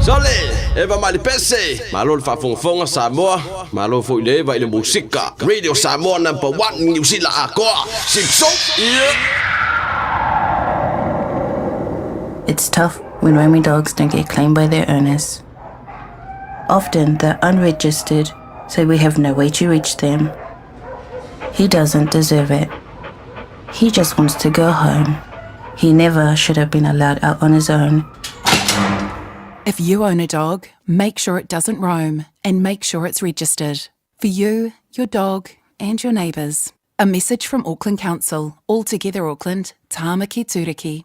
Sole, Eva mai le pese. Malo le faafogafoga Samoa, malo foi le Eva i le musika. Radio Samoa number one Niu Sila atoa. Sipso, yeah. It's tough when roaming dogs don't get claimed by their owners. Often they're unregistered, so we have no way to reach them. He doesn't deserve it. He just wants to go home. He never should have been allowed out on his own. If you own a dog, make sure it doesn't roam and make sure it's registered. For you, your dog, and your neighbours. A message from Auckland Council, All Together Auckland, Tāmaki Tūriki.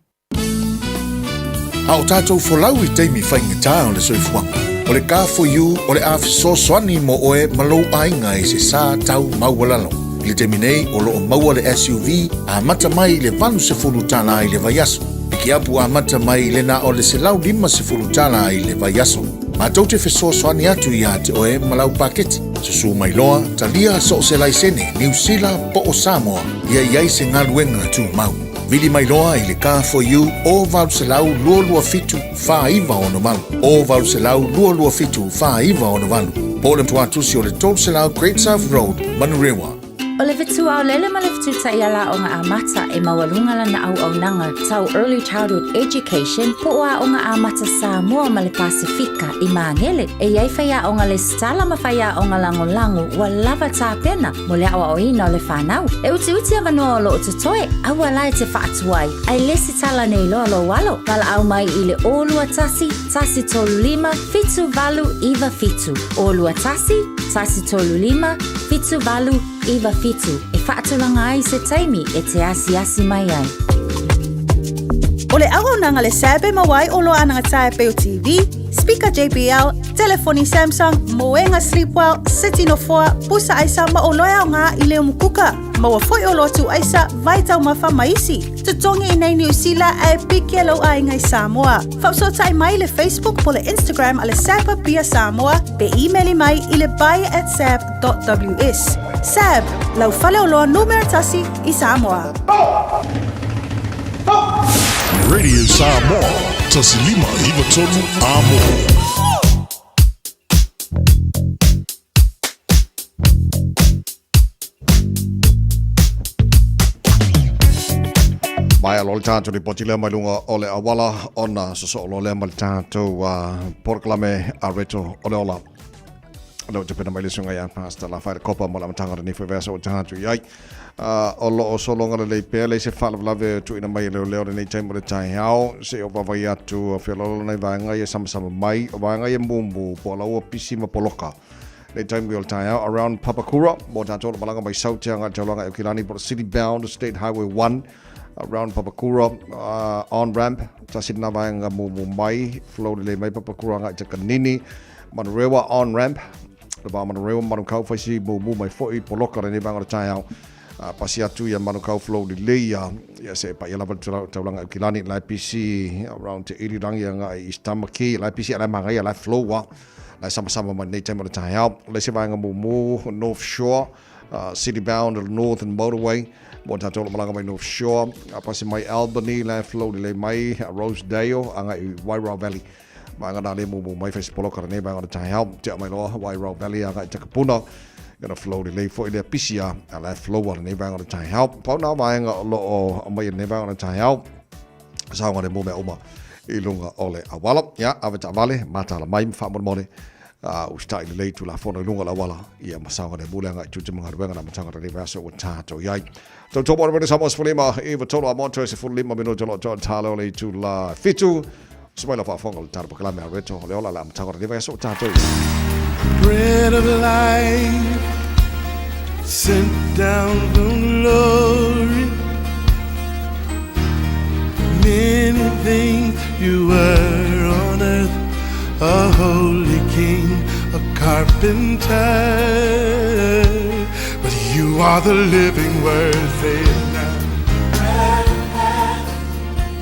A o tātou folau i taimi faigata o le soifuaga, o le Car4U o le a fesoasoani mo oe ma lou aiga i se sa tau maualalo. I le taimi nei, o lo o maua le SUV amata mai i le $80 i le vaiaso. Pikiapu amata mai i le na o le $150 i le vaiaso. Matou te fesoasoani atu iā te oe ma lau paketi. Susū mai loa, talia so o se laisene, Niu Sila po o Samoa, ia i ai se galuega tumau. Vili mai loa i le Car4U o 800 227 4968, o 800 227 4968, po o le tuatusi o le 300 Great South Road, Manurewa. O le fetuaolele ma le fetutaiala aoga amata e maualuga lana auaunaga tau Early Childhood Education po o Aoga Amata Samoa ma le Pasefika i Magele. E i ai faiaoga lesitala ma faiaoga lagolago ua lava tapena mo le aoaoina o le fanau. E utiuti avanoa o lo o totoe, aua la e te faatuai, ae lesitala nei loa lou alo. Valaau mai i le 021 135 7897, 021 135 7897 e faatulaga ai se taimi e te asiasi mai ai. O le auaunaga le SAB e maua ai oloa anagata e pei o TV, speaker JBL, telefoni Samsung, moega Sleepwell, seti nofoa, pusa aisa ma oloa e aoga i le umukuka. Maua foi oloa tuu aisa, vai taumafa ma isi. Totogi i nei Niu Sila ae piki e lou aiga i Samoa. Faafesootai mai i le Facebook po le Instagram a le SAB Apia Samoa pe imeli mai i le buy at sab.ws. SAB, lau faleoloa numera tasi i Samoa. Radio Samoa, 1593 Amo. Mai alo le tātou ripoti lea mai lunga o le awala ona sosoo loa lea ma le tātou porokalame a Reto o le Ola. Leo te pena mai le sunga ia Pastor La Whaere Kopa mo la matanga re nei vesa o tātou i ai. O lo o solonga le lei pea le se whalavalave tuina mai e leo leo le nei taimo le tai hao se o vavai atu a whialolo nei vaenga ia sama sama mai o vaenga ia mumu po alaua pisi ma poloka. Le taimi o le taeao around Papakura mo tātou o malaga mai Sautea ngā taulanga e Kilani po City Bound State Highway 1 around Papakura on ramp tasi na vaenga mumu mai flow le mai Papakura ngā i te kanini Manurewa on ramp le vā Manurewa Manukau whaisi mumu mai foi poloka le nei vaenga o le taeao pasi atu ia Manukau flow le lei ia ia se pa ia lava taulanga e Kilani lai PC around te irirangi ngā i East Tamaki lai PC lai mangai lai flow wa Lai sama-sama mai nei taimi o le taeao. Le isi vaega mumu, North Shore, City Bound, Northern Motorway, mo tātou o malaga mai North Shore, a pasi mai Albany, la flow lelei mai, Rosedale, anga i Wairau Valley. Vaega nā le mumu mai whai poloka nei vaega o le taeao, tea mai loa Wairau Valley anga i Takapuna, gonna flow lelei foi lea pisi a, a la flow a nei vaega o le taeao. Pau nā vaega o lo o mai nei vaega o le taeao, saoga le mea uma i luga o le auala. Ia, ave taavale, mataala mai ma faamolemole, usitai lelei tulafono i luga o le auala, ia ma saoga le mu le agai i tiute ma galuega na amataga o lenei vaiaso ua tatou i ai. Tautomo le Samoa 15 i 3 a moto e 15 minuto o lo o toatalo le itula 7. Uso mai lau faafofoga o le tala pakalame a Reto o le ola le amataga o lenei vaiaso ua tatou i ai. Bread of life sent down from glory. Many things you were on earth, a holy king, a carpenter. But you are the living word, say it now.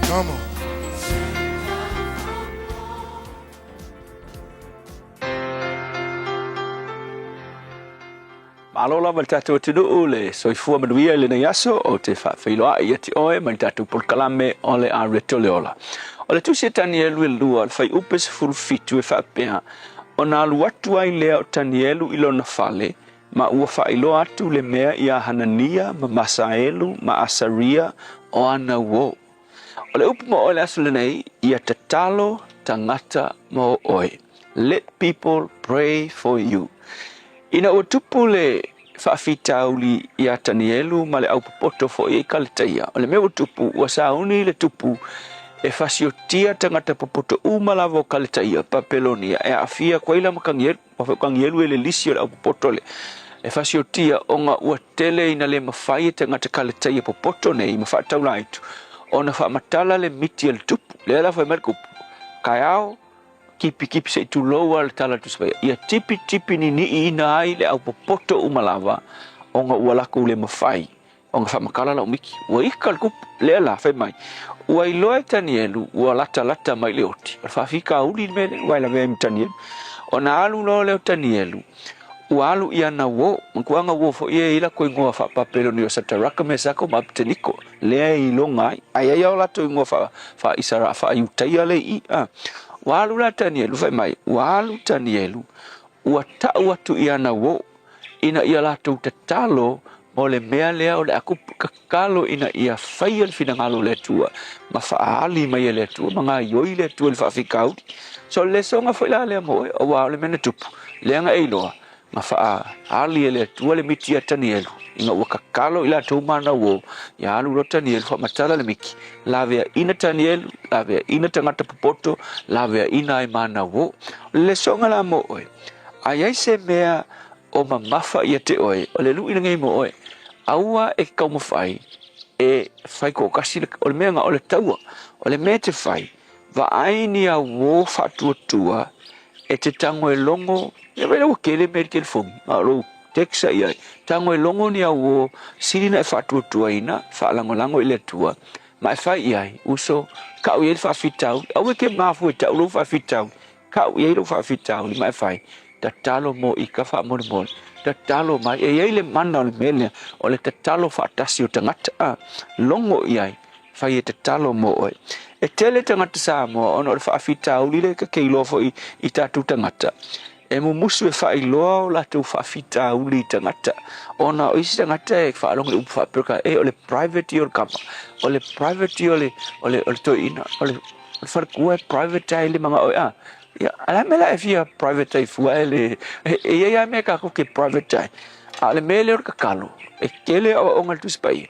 Come on. Malo lava le tatou atunuu le soifua manuia i lenei aso ou te faafeiloai ia te oe mai le tatou polokalame o le Areto le Ola. O le tusi a Tanielu e lua, le fuaiupu 17 e faapea, Ona alu atu ai lea o Tanielu i lona fale, ma ua faailoa atu le mea iā Hanania ma Masaelu ma Asaria o ana uō. O le upu mo oe le aso lenei, ia tatalo tagata mo oe. Let people pray for you. Ina ua tupu le faafitauli iā Tanielu ma le aupopoto foi i Kaletaia, o le mea ua tupu, ua sauni le tupu e fasiotia tagata popoto uma lava o Kaletaia, Papelonia, e aafia Kuaila ma Kanielu. Ua foi o Kanielu e le lisi o le aupopoto le e fasiotia ona ua tele ina le mafai e tagata Kaletaia popoto nei ma faataulaitu ona faamatala le miti a le tupu. Lea la fai mai le kupu, Kaeao, kipikipi se i tulou a le tala Tusi Paia, ia tipitipi niniiina ai le aupopoto uma lava ona ua lakou le mafai ona faamatala lau miti. Ua ika le kupu, lea la fai mai, ua iloa e Tanielu ua latalata mai le oti. O le faafitauli le mea lea ua e lavea ai ma Tanielu. Ona alu loa lea o Tanielu, ua alu i ana uō. Manatua ana uō foi e i ai latou igoa faa-Papeloni o Sataraka, Mesaka ma Apeteniko, lea e iloga ai. Ae i ai lava o latou igoa faa-Isara, faa-Iutaia lea i i. Ua alu la Tanielu, fai mai, ua alu Tanielu, ua tau atu i ana uō, ina ia latou tatalo mo le mea lea o le a kupu, tatalo ina ia faia le finagalo o le Atua ma faaali mai e le Atua ma gaioi le Atua i le faafitauli. So o le lesoga foi la lea mo oe, aua o le mea na tupu, leaga e iloa, na faaali e le Atua le miti ia Tanielu, ina ua tatalo i latou ma ana uō, ia alu loa Tanielu faamatala le miti, laveaina Tanielu, laveaina tagata popoto, laveaina ai ma ana uō. O le lesoga la mo oe, A i ai se mea o mamafa ia te oe, o le luʻi lenei mo oe, aua e taumafai e fai toatasi le, o le mea na o le taua, o le mea e te fai, vaai ni auō faatuatua e te tago e logo, ia vaai la ua tele mea i le telefoni, na o lou text i ai, tago e logo ni auō sili na e faatuatuaina, faalagolago i le Atua, ma e fai i ai, uso, kau i ai le faafitauli, aua e te mafua e tau lou faafitauli, Kau i ai lou faafitauli ma e fai, tatalo mo ika faamolemole, tatalo mai. E i ai le mana o le mea lea, o le tatalo faatasi o tagata, a, logo i ai, fai e tatalo mo oe. E tele tagata Samoa ona o le faafitauli lea ta te iloa foi i tatou tagata, e mumusu e faailoa o latou faafitauli i tagata, ona o isi tagata e faalogo i le upu faapea, e o le private ia o le kama, o le private ia o le, o le, o le toeaina, o le O le faletua e private ai le manao a. Ia, a le a mea la e fia private ai fua e le, e i ai lava mea tatou te private ai. A o le mea lea o le tatalo, e tele aoaoga i le Tusi Paia,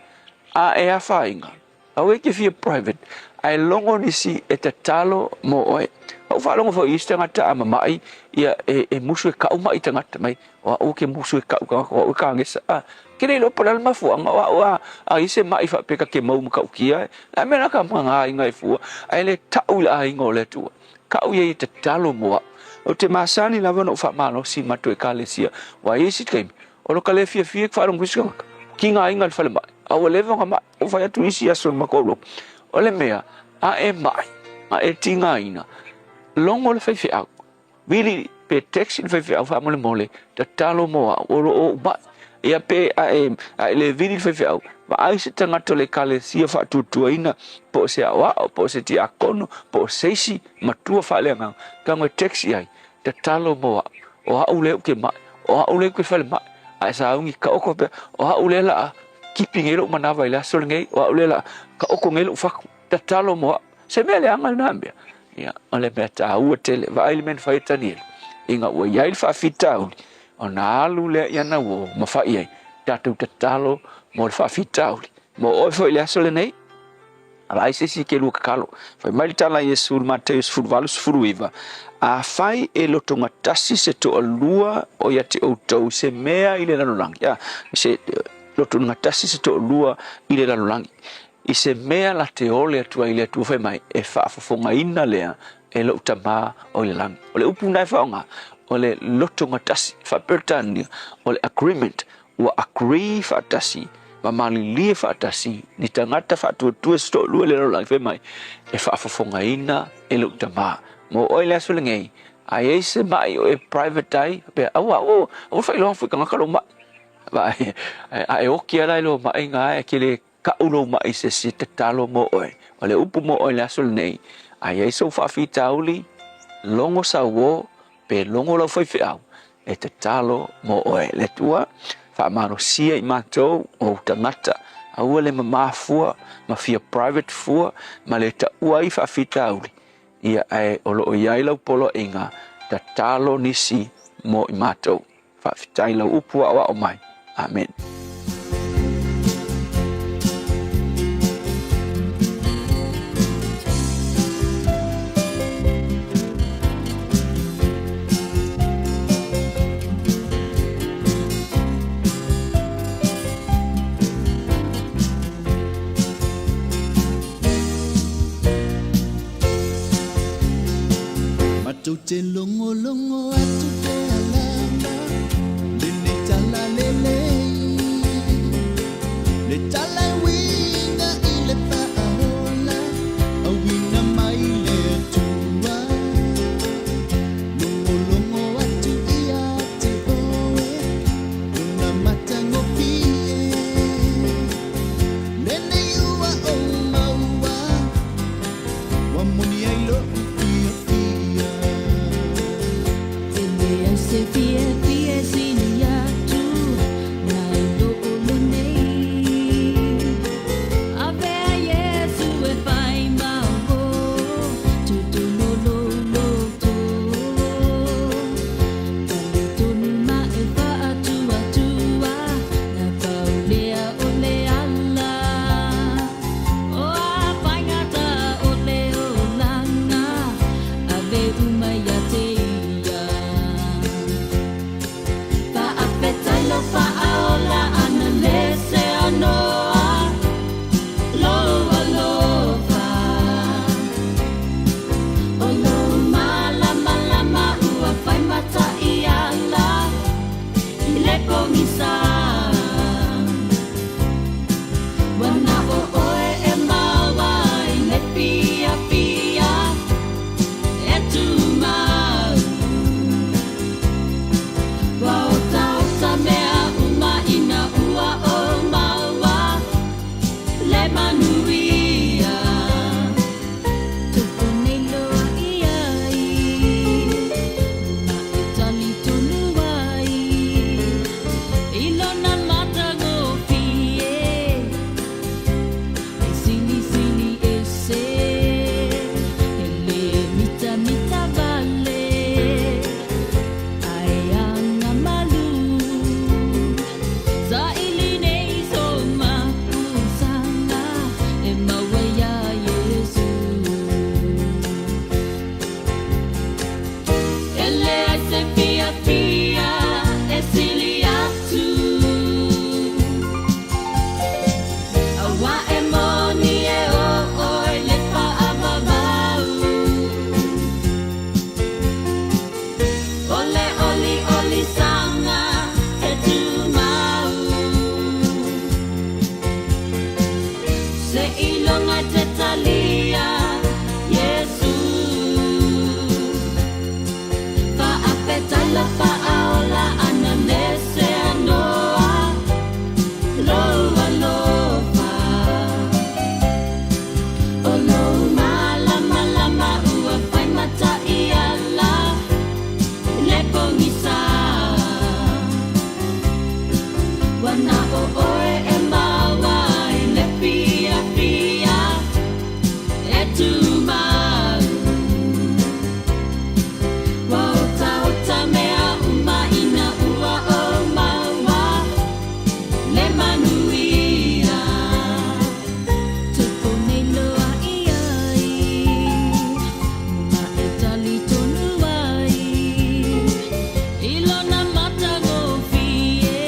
a e afaina, aua e te fia private, ae logo nisi e tatalo mo oe. Na ou faalogo foi i isi tagata a mamai, ia e, e musu e kau mai tagata mai, o au ke musu e kau tagata, o au e kagesa. A, ke le iloa po o le a le mafuaaga, o au a, a i se mai faapea ka te mau matautia e, le a mea la ka mga aiga e fua, ae le tau i le aiga o le Atua. Kau ia ia tatalo mo au. Ou te masani lava ona ou faamalosi i matou Ekalesia, aua i isi taimi, o lo ka le fiafia e faalogo isi tagata, kiga aiga i le falemai, a ua leva ona mai, ua fai atu isi aso i le matou lotu. O le mea, a e mai, a e tigaina, logo le faifeau, Vili pe text i le faifeau faamolemole, tatalo mo au, o lo o ou mai. Ia pe a e, a e le vili i le faifeau, vaai se tagata o le Ekalesia faatuatuaina, po o se aoao, po o se tiakono, po o se isi matua faaleagaga, tago e text i ai, tatalo mo au, o au lea ou te mai, o au lea ou te falemai, a e sauni taoto pea, o au lea la a kipi nei lou manava i le aso lenei, o au lea la a taoto nei lou fatu, tatalo mo au. Se mea leaga lena mea. Ia, o le mea taua tele, vaai le mea na fai e Taniela, ina ua i ai le faafitauli, ona alu lea i ana uō ma fai i ai, tatou tatalo mo le faafitauli. Mo oe foi i le aso lenei, vaai se isi ke lua tatalo. Fai mai le tala a Iesu i le Mateo 18, 19, Afai e lotogatasi se toalua o ia te outou i se mea i le lalolagi, a, se lotogatasi se toalua i le lalolagi, I se mea la te ole atu ai le Atua fai mai, e faafofogaina lea e lou Tama o i le lagi. O le upu na e faaaoga, o le lotogatasi, faa-Peretania, o le agreement, ua agree faatasi ma malilie faatasi ni tagata faatuatua se toalua i le lalolagi, fai mai, e faafofogaina e lou Tama. Mo oe i le aso lenei, a i ai se mai o e private ai, faapea, aua, aua, aua le faailoa foi i tagata lou mai. Vaai, a e oki ala i lou maʻiga ae, e te le kaʻu lou maʻi i se isi e tatalo mo oe. O le upu mo oe i le aso lenei, a i ai sou faafitauli, logo sau uō, pe logo lau faifeau, e tatalo mo oe. Le Atua, faamalosia i matou, o ou tagata, aua le mamā fua, ma fia private fua, ma le taua ai faafitauli, ia ae o lo o i ai lau poloaiga, tatalo nisi mo i matou. Faafetai lau upu aoao mai. Amen. Matou te logologo atu pea lava lenei tala lelei, le tala e uiga i le faaola, auina mai le Atua. Logologo atu ia te oe, lona matagofie, lenei ua ou maua. Ua moni ai lo'u fiafia. E leai se fiafia e sili atu nai lo lenei. Avea Iesu e fai ma uō, totonu o lou loto. Talitonu ma e faatuatua, na pau lea o le ala. O a faigata o le olaga, ave uma ia te ia. Faafetai lou faaola ana le seanoa, lou alofa. O lou malamalama ua fai mataiala i le pogisa. Ua na o oe e maua ai le fiafia e tumau. Ua otaota mea uma ina ua ou maua le manuia. Toto nei loa i ai, ma e talitonu ai i lona matagofie. E silisili ese, e le mitamita vale, ae agamalu. Saili nei so mapusaga e maua iā Iesu. E leai se fiafia e sili atu, Aua e moni e o oe le faavavau. O le oliolisaga e tumau. Seiloga e te talia Iesu. Faafetai lou faaola ana le seanoa, lou alofa. O lou malamalama ua fai mataiala i le pogisa. Ua na o oe e maua ai le fiafia e tumau. Ua otaota mea uma ina ua ou maua le manuia. Tupu nei loa i ai, ma e talitonu ai i lona matagofie.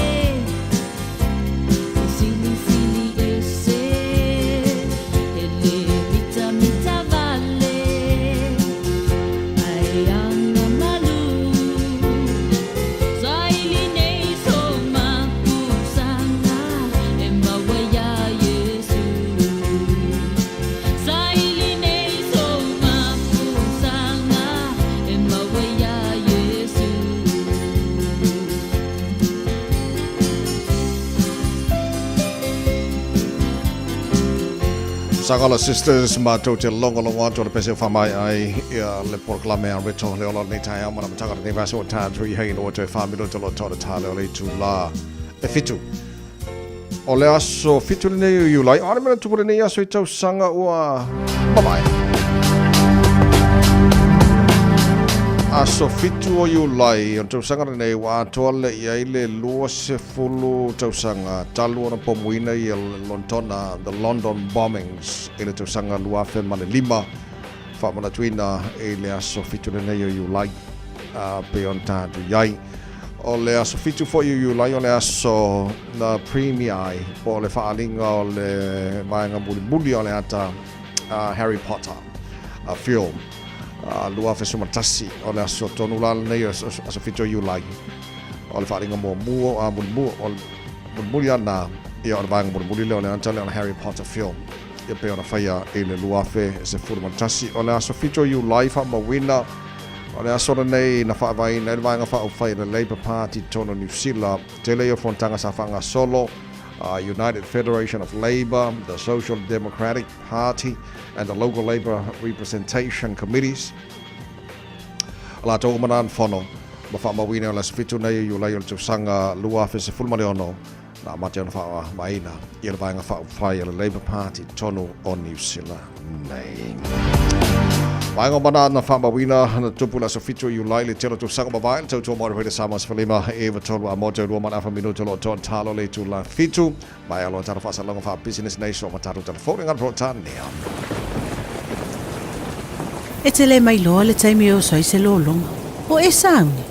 Sagala Sisters matou te logologo atu o le pese o faamaea ai ia le polokalame a Reto le ola o lenei taeao ma le amataga o lenei vaiaso ua tatou i ai loa toe 4 minute o lo o tau le tā lea o le itulā e 7 o le aso 7 lenei o Iulai. O a le mea na tupu lenei aso i tausaga ua mavae? Aso 7 o Iulai o le tausaga lenei ua atoa lea i ai le 20 tausaga talu ona pomuina ia Lontona, the London Bombings, i le tausaga 2005, faamanatuina i le aso 7 lenei o Iulai, a pei ona tatou i ai. O le aso 7 foi o Iulai o le aso na premier ai, po o le faaaliga o le vaega mulimuli o le ata a Harry Potter a film a 2011, o le aso tonu la lenei o aso 7 o Iulai o le faaaliga muamua a mulimuli o mulimuli ana ia o le vaega mulimuli lea o le ata lea o le Harry Potter film ia pei ona faia i le 2011. O le aso 7 o Iulai faamauina o le aso lenei na faavaeina ai le Vaega Faaupufai a le Labour Party i totonu o Niu Sila. Tele ia o fonotaga sa faagasolo a United Federation of Labour, the Social Democratic Party and the Local Labour Representation Committees. A latou uma na fono ma faamauina o le aso 7 nei o Iulai o le tausaga 2016 na amata ona faavaeina ia le Vaega Faaupufai a le Labour Party i totonu o Niu Sila nei. Vaega o mana na faamauina na tupu le aso 7 o Iulai le tele o tausaga mavae le tautua mai le Samoa sefulima e iva tolu a motu lua ma le afa minuta o lo o toatalo le itula 7 mai aloa tala faasalauga faa-business nei so ma tatou telefoni ngana Peretania. E te le mailoa le taimi e oso ai se lologa. O e sauni?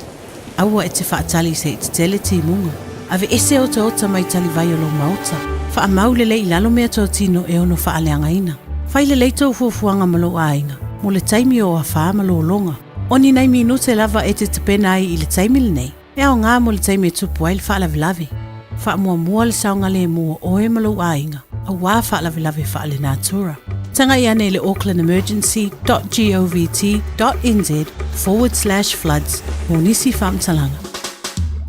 Aua e te faatali se i tetele timuga. Aveese otaota mai talivai o lou maota. Faamau lelei i lalo mea totino e ono faaleagaina. Fai lelei tou fuafuaga ma lou aiga mo le taimi o afa ma lologa. O ni nai minute lava e te tapena ai i le taimi lenei, e aoga mo le taimi e tupu ai le faalavelave. Faamuamua le saogalemu o oe ma lou aiga, auā faalavelave faalenatura. Tagai ane i le aucklandemergency.govt.nz/floods mo nisi faamatalaga.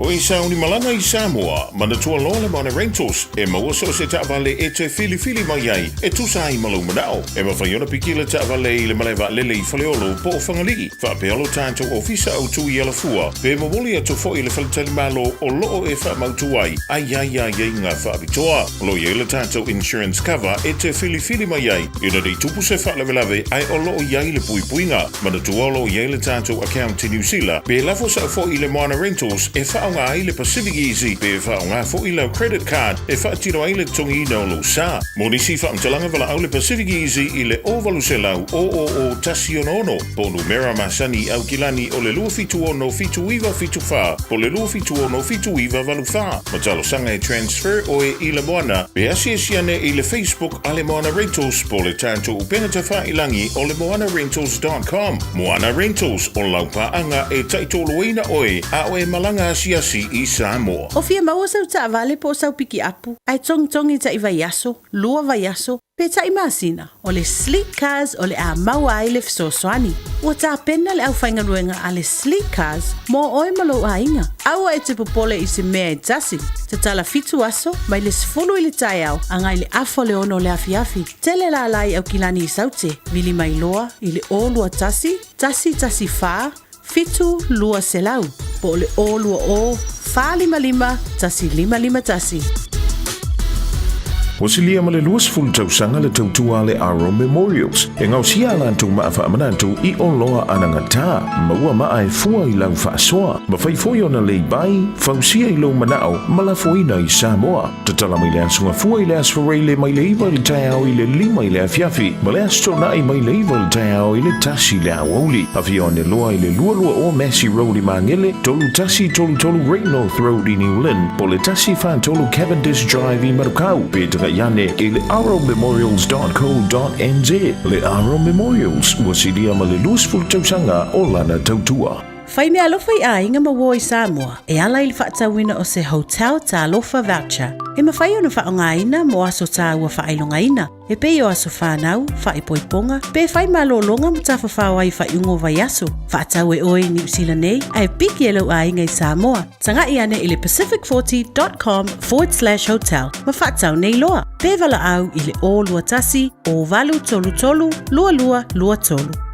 O e sauni malaga i Samoa, manatua loa le Moana Rentals, e maua so o se taavale e te filifili mai ai e tusa ai ma lou manao. E mafai ona piki le taavale i le malae vaalele i Faleolo po o Fagalii, faapea lo tatou ofisa autu i Alafua, pe momoli atu foi i le faletalimalo o loo e faamautu ai a i ai aiaiga faapitoa. O lo o i ai le tatou insurance cover e te filifili mai ai ina ne i tupu se faalavelave ae o lo o i ai le puipuiga. Manatua o lo o i ai le tatou account i Niu Sila, pe lafo sao foi i le Moana Rentals e faaaoga ai le Pacific Easy pe faaaoga foi lau credit card e faatino ai le totogiina o lou sa. Mo nisi faamatalaga valaau le Pacific Easy i le 0800 000 166 po o numera masani i Aukilani o le 276 7974 po o le 276 7984. Ma talosaga e transfer oe i le Moana pe asiasi ane i le Facebook a le Moana Rentals po o le tatou upega tafailagi o le moanarentals.com. Moana Rentals, o lau paaga e taitoloina oe a o e malaga asiasi i Samoa. O fia maua sau taavale po o sau pikiapu, ae togitogi taʻi vaiaso, lua vaiaso, pe taʻi masina, o le Sleek Cars o le a maua ai le fesoasoani. Ua tapena le aufaigaluega a le Sleek Cars mo oe ma lou aiga. Aua e te popole i se mea e tasi. Tatala 7 aso, mai le 10 i le taeao agai le afa o le 6 o le afiafi. Tele lala i Aukilani i Saute, vili mai loa i le 021 114 7200 po o le 020 455 1551. Ua silia ma le 20 tausaga le tautua a le Aro Memorials e gaosia a latou maa faamanatu i oloa anagata, maua maa e fua i lau faasoa, mafai foi ona leibai, fausia i lou manao ma lafoina i Samoa. Tatala mai le Aso Gafua i le Aso Faraile mai le 9 i le taeao i le 5 i le afiafi ma le Aso Toonai mai le 9 i le taeao i le 1 i le aoauli. Afio ane loa i le 22 Massey Road i Magele, 3133 Great North Road i New Lynn, po o le 143 Cavendish Drive i Manukau, pe tagai ane i le arrowmemorials.co.nz. Le Arrow Memorials, ua silia ma le 20 tausaga o lana tautua. Fai meaalofa i aiga ma uo i Samoa e ala i le faatauina o se Hotel Talofa Voucher e mafai ona faaaogaina mo aso taua faailogaina e pei o aso fanau, faaipoipoga, pe fai malologa ma tafafao ai i faaiuga o vaiaso. Faatau e oe i Niu Sila nei ae piki e lou aiga i Samoa. Taga'i ane i le pacific40.com/hotel ma faatau nei loa. Pe valaau i le 021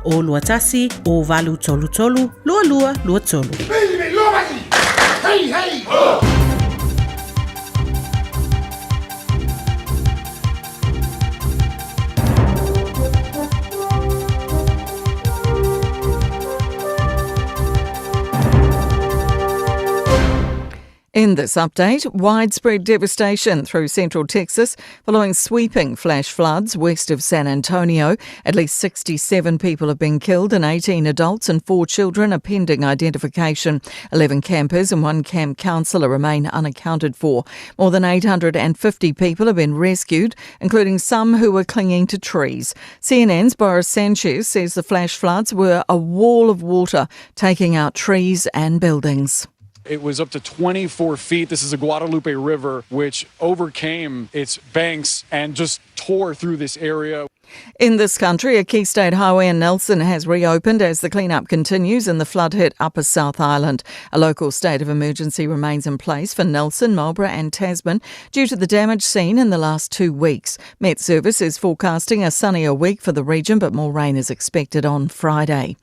0833 2223. 021 0833 2223. Hey, hey! Ho! In this update, widespread devastation through central Texas following sweeping flash floods west of San Antonio. At least 67 people have been killed and 18 adults and four children are pending identification. 11 campers and one camp counsellor remain unaccounted for. More than 850 people have been rescued, including some who were clinging to trees. CNN's Boris Sanchez says the flash floods were a wall of water, taking out trees and buildings. It was up to 24 feet. This is the Guadalupe River, which overcame its banks and just tore through this area. In this country, a key state highway in Nelson has reopened as the clean-up continues in the flood-hit Upper South Island. A local state of emergency remains in place for Nelson, Marlborough and Tasman due to the damage seen in the last two weeks. Met Service is forecasting a sunnier week for the region, but more rain is expected on Friday.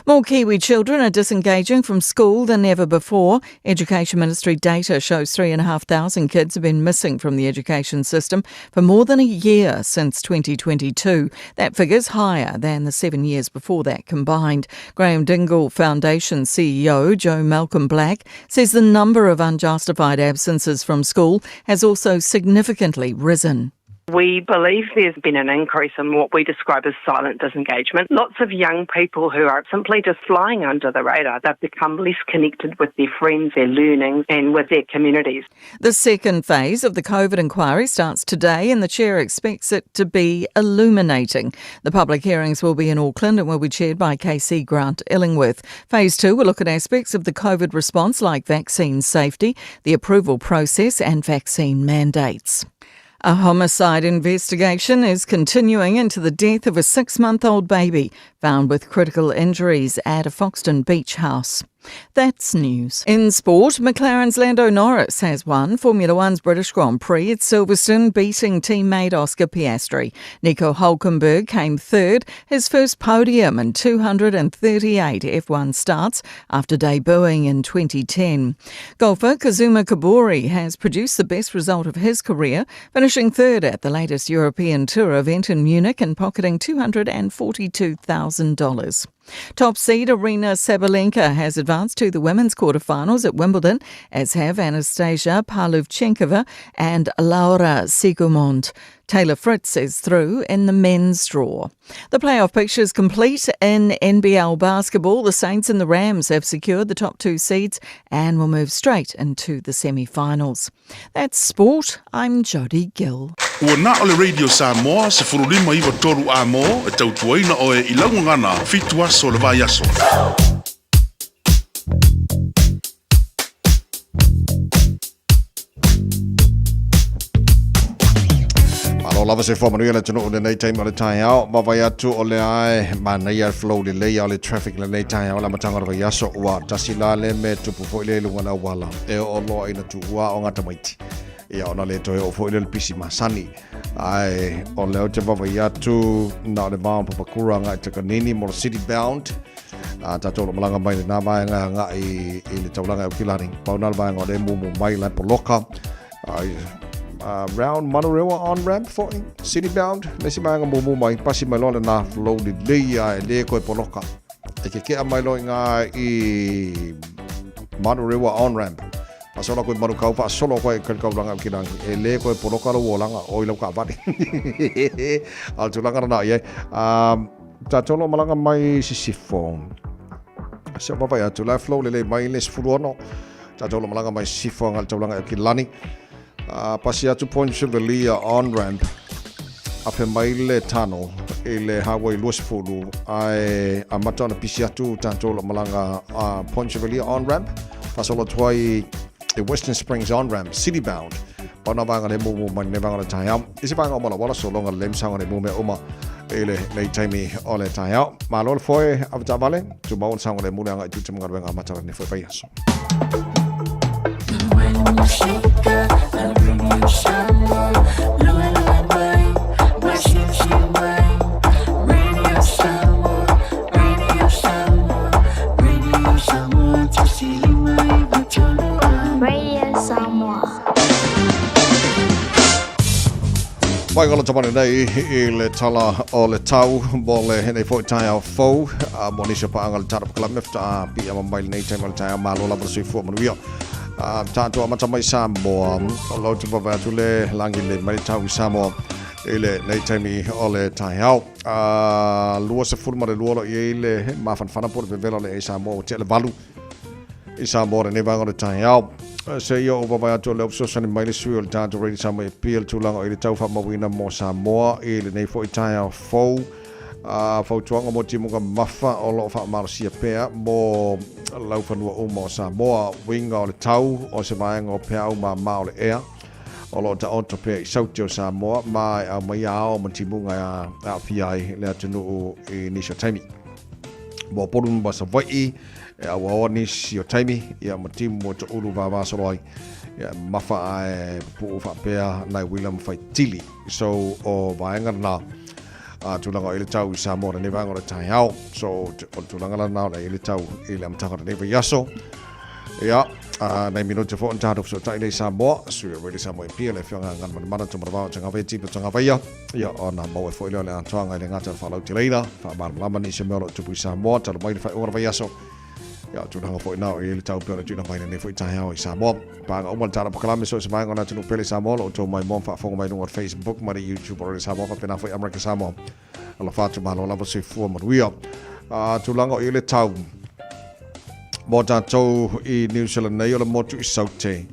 More Kiwi children are disengaging from school than ever before. Education Ministry data shows 3,500 kids have been missing from the education system for more than a year since 2022. That figure's higher than the seven years before that combined. Graham Dingle Foundation CEO Joe Malcolm Black says the number of unjustified absences from school has also significantly risen. We believe there's been an increase in what we describe as silent disengagement. Lots of young people who are simply just flying under the radar. They've become less connected with their friends, their learning, and with their communities. The second phase of the COVID inquiry starts today, and the chair expects it to be illuminating. The public hearings will be in Auckland and will be chaired by KC Grant Illingworth. Phase two will look at aspects of the COVID response like vaccine safety, the approval process, and vaccine mandates. A homicide investigation is continuing into the death of a six month old baby found with critical injuries at a Foxton Beach house. That's news. In sport, McLaren's Lando Norris has won Formula One's British Grand Prix at Silverstone, beating teammate Oscar Piastri. Nico Hulkenberg came third, his first podium in 238 F1 starts after debuting in 2010. Golfer Kazuma Kobori has produced the best result of his career, finishing third at the latest European Tour event in Munich and pocketing $242,000. Top seed Aryna Sabalenka has advanced to the women's quarterfinals at Wimbledon, as have Anastasia Pavlyuchenkova and Laura Siegemund. Taylor Fritz is through in the men's draw. The playoff picture is complete in NBL basketball. The Saints and the Rams have secured the top two seeds and will move straight into the semi-finals. That's sport. I'm Jodie Gill. Ua na o le Radio Samoa 1593 A mō e tautuaina oe i laugagana fitu aso o le vaiaso. Malo lava se fua manuia le atunuu i lenei taimi o le taeao. Vaavaai atu o lea e manaia le flow lelei a o le traffic i lenei taeao i le amataga o le vaiaso. Ua tasi la le mea e tupu foi lea i luga o le auala e oo loa ina tuua o tamaiti. Ia ona le toe oo foi lea i le pisi masani. Ae o lea ou te vaavaai atu na o le va o Papakura agai i Takanini mo le city bound. A tatou o lo o malaga mai lena vaega agai i le taulaga e Aukilani. Pau na le vaega o lea e mumu mai la e poloka. Ai, round Manurewa on ramp foi, city bound, le isi vaega mumu mai, pasi mai loa lena flow lelei a e le koe poloka. E kekea mai loa i ngā i Manurewa on ramp. Faasolo atu i Manukau, faasolo atu ai i Kalikaulangi au Kilangi. E le koe poloka lou olaga, oi lau kaavale. A o le tulaga lena i ai. Um, tatou lo malaga mai Sisifo. Se o vaavaai atu, la e flow lelei mai le 16. Tatou lo malaga mai Sisifo agai i le taulaga i Aukilani. Uh, pasi atu Point Chevalier on ramp. Afe mai le tunnel. i le Highway 20 ae amata ona pisi atu tatou lo malaga a Point Chevalier on ramp faasolo atu ai i Western Springs on ramp city bound pau na vaega le mumu mai lenei vaega o le taeao. I se vaega o Malawala sologa lelei ma saogalemu mea uma i lenei taimi o le taeao. Malo le foe avetaavale, tumau ona saogalemu le agai i tiute ma galuega amata o lenei foi vaiaso. Radio Samoa. Mai kola tamane nei i le tala o le tau mo le henei foi taeao fou a mo nisi o paanga le tala pakalame whata a pi ama mai lenei taima le taeao malo lava le soifua manuia. A tātou amata mai Samoa o lau te wawe atu le langi le mai tau i Samoa i le nei taimi o le taeao. A 22 lo i ai le mafanafana po le vevela o le e Samoa ua tea le 8 i Samoa lenei vaega o le taeao. Se ia o vavae atu o lea ua fesoasoani mai le sui o le tatou Radio Samoa e pia le tulaga o i le tau faamauina mo Samoa i lenei foi taeao fou. A fautuaga mo timuga mafa o lo o faamalosia pea mo laufanua uma o Samoa. Uiga o le tau o se vaega o peau mama o le ea o lo o taoto pea i sauti o Samoa ma e aumaia ao ma timuga e aafia ai le atunuu i nisi o taimi. Mo Upolu ma Savaii, E auaoa nisi o taimi, ia ma timu o toʻulu vavasolo ai, ia e mamafa ae pupuu faapea nai uila ma faitili. So o vaega lena a tulaga o i le tau i Samoa lenei vaega o le taeao. So o le tulaga lena o le i le tau i le amataga o lenei vaiaso. Ia, a nei minute fo ona tatou fesootai lea i Samoa, sui o Radio Samoa MP, le afioga ia Galumalemana Tumanavao Tagavaia Tipa Tagavaia, ia ona maua ai foi lea o le atoaga i le gata o le faalauteleina, faamalamalama nisi o mea o lo o tupu i Samoa, talu mai le faaiuga o le vaiaso, ia o tulaga foi na o i ai le tau pei ona tuuina mai lenei foi taeao i Samoa. Paga uma le tala polokalame so o se vaega o le atunuu pele i Samoa, o lo o outou maimoa ma faafofoga mai luga o le Facebook ma le YouTube o Radio Samoa faapena foi Amerika Samoa. Alofa atu malo lava soifua manuia. A tulaga o i le tau mo tatou i New Zealand nei o le motu i Saute.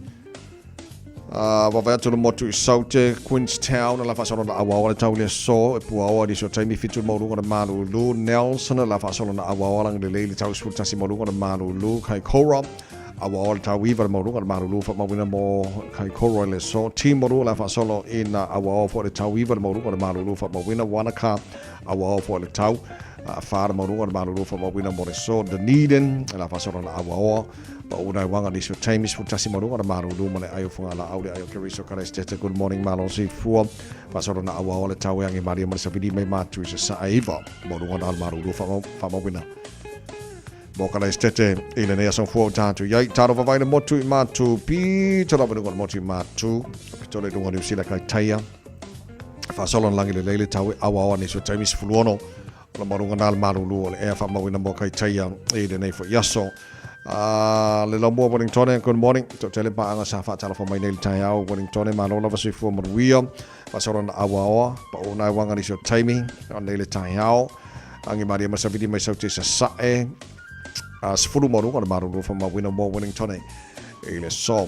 A vavae atu le motu i Saute, Queenstown, la faasolo na auaoa le tau le aso, e puaoa nisi o taimi 7 maualuga o le malulu, Nelson, la faasolo na auaoa lagi lelei le tau 11 maualuga o le malulu, Kaikoura, auaoa le tau 9 le maualuga o le malulu faamauina mo Kaikoura i le aso, Timaru, la faasolo ina auaoa foi le tau 9 le maualuga o le malulu faamauina, Wanaka, auaoa foi le tau 4 le maualuga o le malulu faamauina mo le aso, Dunedin, la faasolo na auaoa Pa u nai wanga nisi o taimi 11 maualuga o le malulu ma le ai o Fagalaau le ai o Keriso Karaistete. Good morning malo soifua. Faasolo na auaoa le tau e agi malie ma le savili mai matu i sasaa e 9 maualuga na o le malulu faamauina mo Karaistete i lenei aso fua o tātou i ai. Talo vavai le motu i matu pito lava luga o le motu i matu pito le luga o Niu Sila kai taia. Faasolo na langi lelei le tau e auaoa nisi o taimi 16 o le maualuga na o le malulu o le ea faamauina mo kai taia i lenei foi aso. Le laumua Wellingtone, good morning. Toatele paaga sa faatalofa mai nei le taeao Wellingtone, malo lava soifua manuia. Faasolo na auaoa, pa o nai wanga nisi o taimi, o nei le taeao. Angi maria masavili mai saute sa sae. 10 maualuga o le malulu faamauina mo Wellingtone i le so.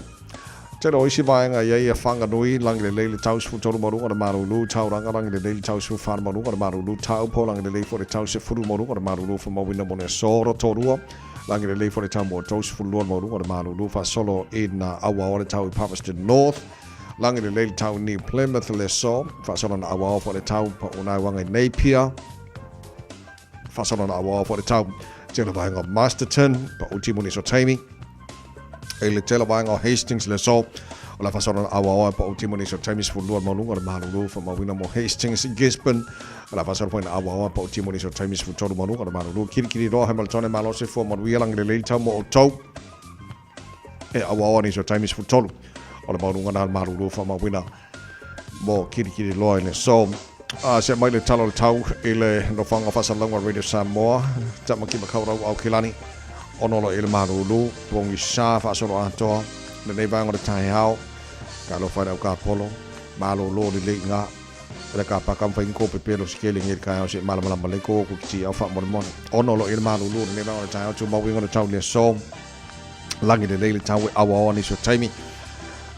Tele o isi vaega i ai e Whanganui, Langilelei le tau 13 maualuga o le malulu, Tauranga, Langilelei le tau 14 maualuga o le malulu, Taupo, Langilelei foi le tau 10 maualuga o le malulu faamauina mo le aso, Rotorua, Langilelei foi le tau mo 32 maualuga o le malulu, faasolo ina auaoa le tau i Palmerston North, Langilelei le tau New Plymouth le aso, faasolo na auaoa foi le tau Paunaiwanga i Napier, Faasolo na auaoa foi le tau tele vaega o Masterton, Pauti mo nisi o taimi. I le tele vaega o Hastings le aso, o la faasolo na auaoa e Pauti mo nisi o taimi 12 maualuga o le malulu faamauina mo Hastings i Gisborne. O la faasolo foi na auaoa e Pauti mo nisi o taimi 13 maualuga o le malulu. Kirikiri roa Hamiltone malo soifua manuia lagi lelei le tau mo outou. E auaoa nisi o taimi 13 o le maualuga na le malulu faamauina mo Kirikiri Loa i le aso. A se mai le tala o le tau i le nofoaga o faasalalauga Radio Samoa, Tamaki Makaurau Aokelani, ono lo i le malulu, pogisa faasolo atoa, lenei vaega o le taeao, ka alofa i le aukapolo, malolo lelei i ngā, le ka paka ma whaingi ko pepelo si kele nge kai au se malamalama le ko ko ki au wha more. Ono lo i le malulu lenei vaega o le taeao, tu mauinga o le tau le aso, Lagi lelei le tau e auaoa nisi o taimi.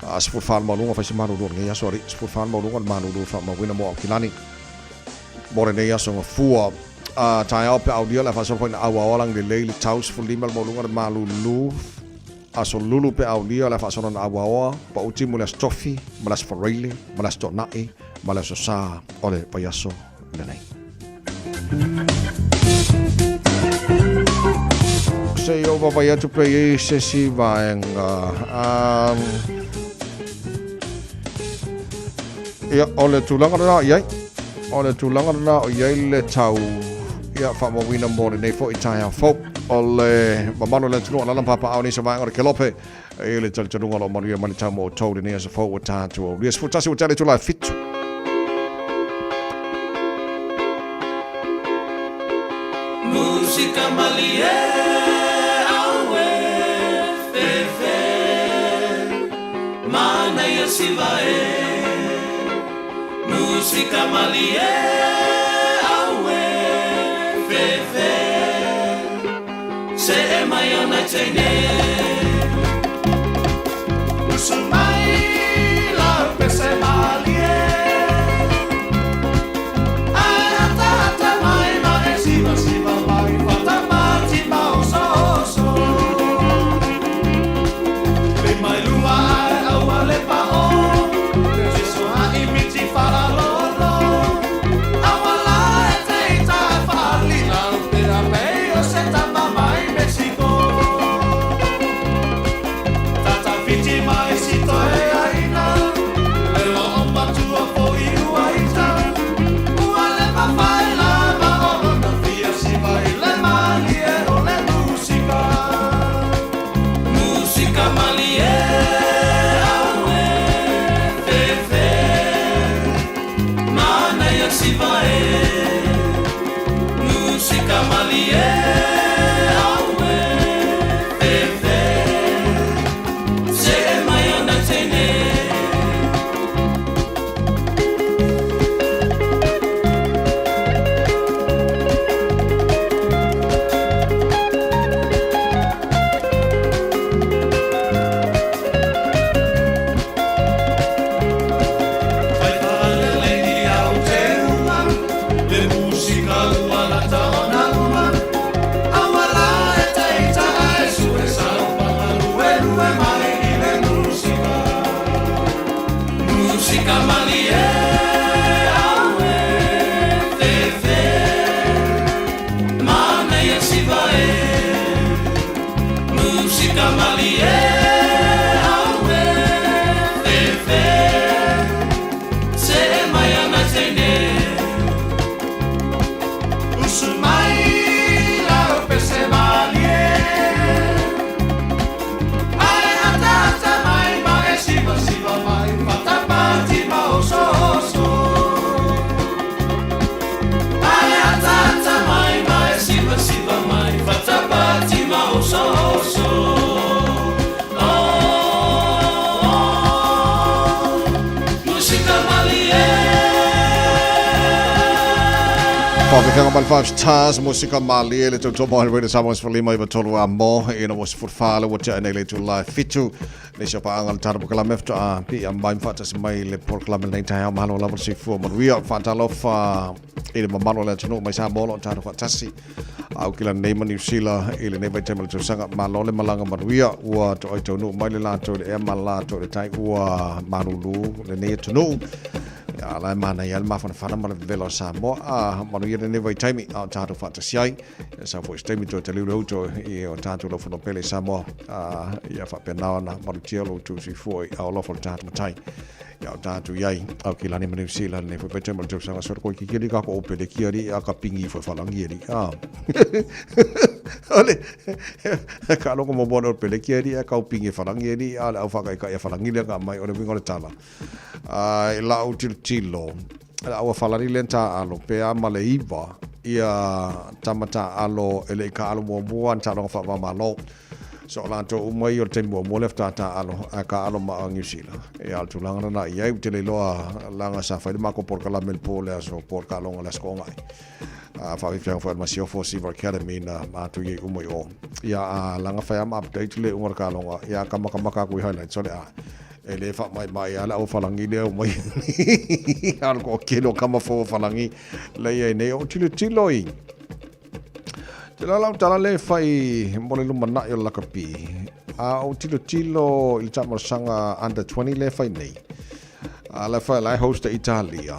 A 14 le maualuga fai se malulu o lenei aso alii. 14 le maualuga o le malulu faamauina mo Aukilani. Mo lenei aso gafua. A taeao pe aulia le a faasolo foi na auaoa lagi lelei le tau 15 le maualuga le malulu. Aso Lulu pe aulia le a faasolo na auaoa pauti mo le Aso Tofi ma le Aso Faraile ma le Aso Toonai ma le Aso Sa o le vaiaso lenei. Se i ou vaavaai atu pe i ai se isi vaega. Um, ia, o le tulaga lena o i ai. O le tulaga lena o i ai le tau ia faamauina mo lenei foi taeao fou. O le mamalu o le atunuu alala ma papaao nei sa vaega o le kelope i le talitonuga o lo o manuia mai le tau mo outou lenei aso fou ua tatou aulia. 11 ua tali itula e 7. Musika malie aue fefe Manaia siva e Musika malie aue fefe Se e mai ona teine Usu mai la pese malie Ai ata ata mai ma e siva siva mai Fata mati ma oso oso Le mai luma ai aua le pa o Le tiso hai miti fala lolo Aua la e te ita fali la te a pei o se tama mai Mexico Tata fiti mai si toe aina Le o matua fo i ua ita Ua le mawhai la ma ono na fia siva i le malie o le musika Musika malie aue fefe Manaia siva e Musika malie aue fefe Se e mai ona teine Fai whalele i au te uma Le musika ua lata ona uma Aua la e teita ai sue sau Pakalue lue mai i le musika Musika malie aue fefe Manaia siva e Musika malie aue fefe Se e mai ana teine Usu mai la pese malie Ai ata ata mai ma e siva siva mai Fata pati ma oso oso Ai ata ata mai ma e siva siva mai Fata pati ma oso oso Oh, oh, Musika malie Whawhikanga mai le Five Stars, musika malie le tautoa mo Radio Samoa 15 i tolu a mo ina ua sefulu fa le ua tea nei le itula e 7 nei se paanga le tata polokalame faatoa pia mai ma faatasi mai le polokalame lenei taeao mahalo lava le soifua manuia faatalofa i le mamalu o le atunuu mai Samoa o lo o tatou faatasi au ki nei ma Niu Sila i lenei vaitaimi o le tausaga malo le malaga manuia ua toai taunuu mai le latou i le ea ma latou i le tai ua malulu lenei atunuu Ia, la e manaia le mafanafana ma le vevela o Samoa. A manuia lenei vaitaimi a o tatou faatasi ai. Ia sau foi se taimi toe taliu le uto i o tatou laufono pele i Samoa. A, ia faapena ona malutia lo outou soifua i ao alofa o le tatou Matai. Ia o tatou i ai, au ki lani ma Niu Sila lenei foi vaitaimi o le tausaga solo koi kiki ali ka ko opele ki ali a ka pingi foi whalangi ali. A. Ole, ka loko mo mona o pele ki ali a ka pingi whalangi ali a le au whaka i ka ia whalangi le ka mai o le winga o le tala. A i lau tilotilo, ua falani lea taaalo pe a ma le 9 ia tama taaalo e le i kaaalo muamua ni taaloga faava-o-Malo. So o latou uma ia o le taimi muamua lea faatoa taaalo ae kaaalo ma Niu Sila. Ia o le tulaga lena i ai ou te le iloa leaga sa fai le matou polokalame i le po o le aso po o le taaloga i le Aso Toonai. A faafiafiaga foi a le Masiofo Silver Academy na matou i ai uma i o. Ia a leaga fai lava ma update le iuga o le taaloga ia ka makamaka atu i highlights o le a. E le faamaemae lava le aufalagi lea o mai a o le toatele o tama fou o falagi la i ai nei. O tilotilo i te la lau tala le fai mo le lumanai o le lakapi. A o tilotilo i le taamalosaga under 20 le fai nei. A la fai la host e Italia.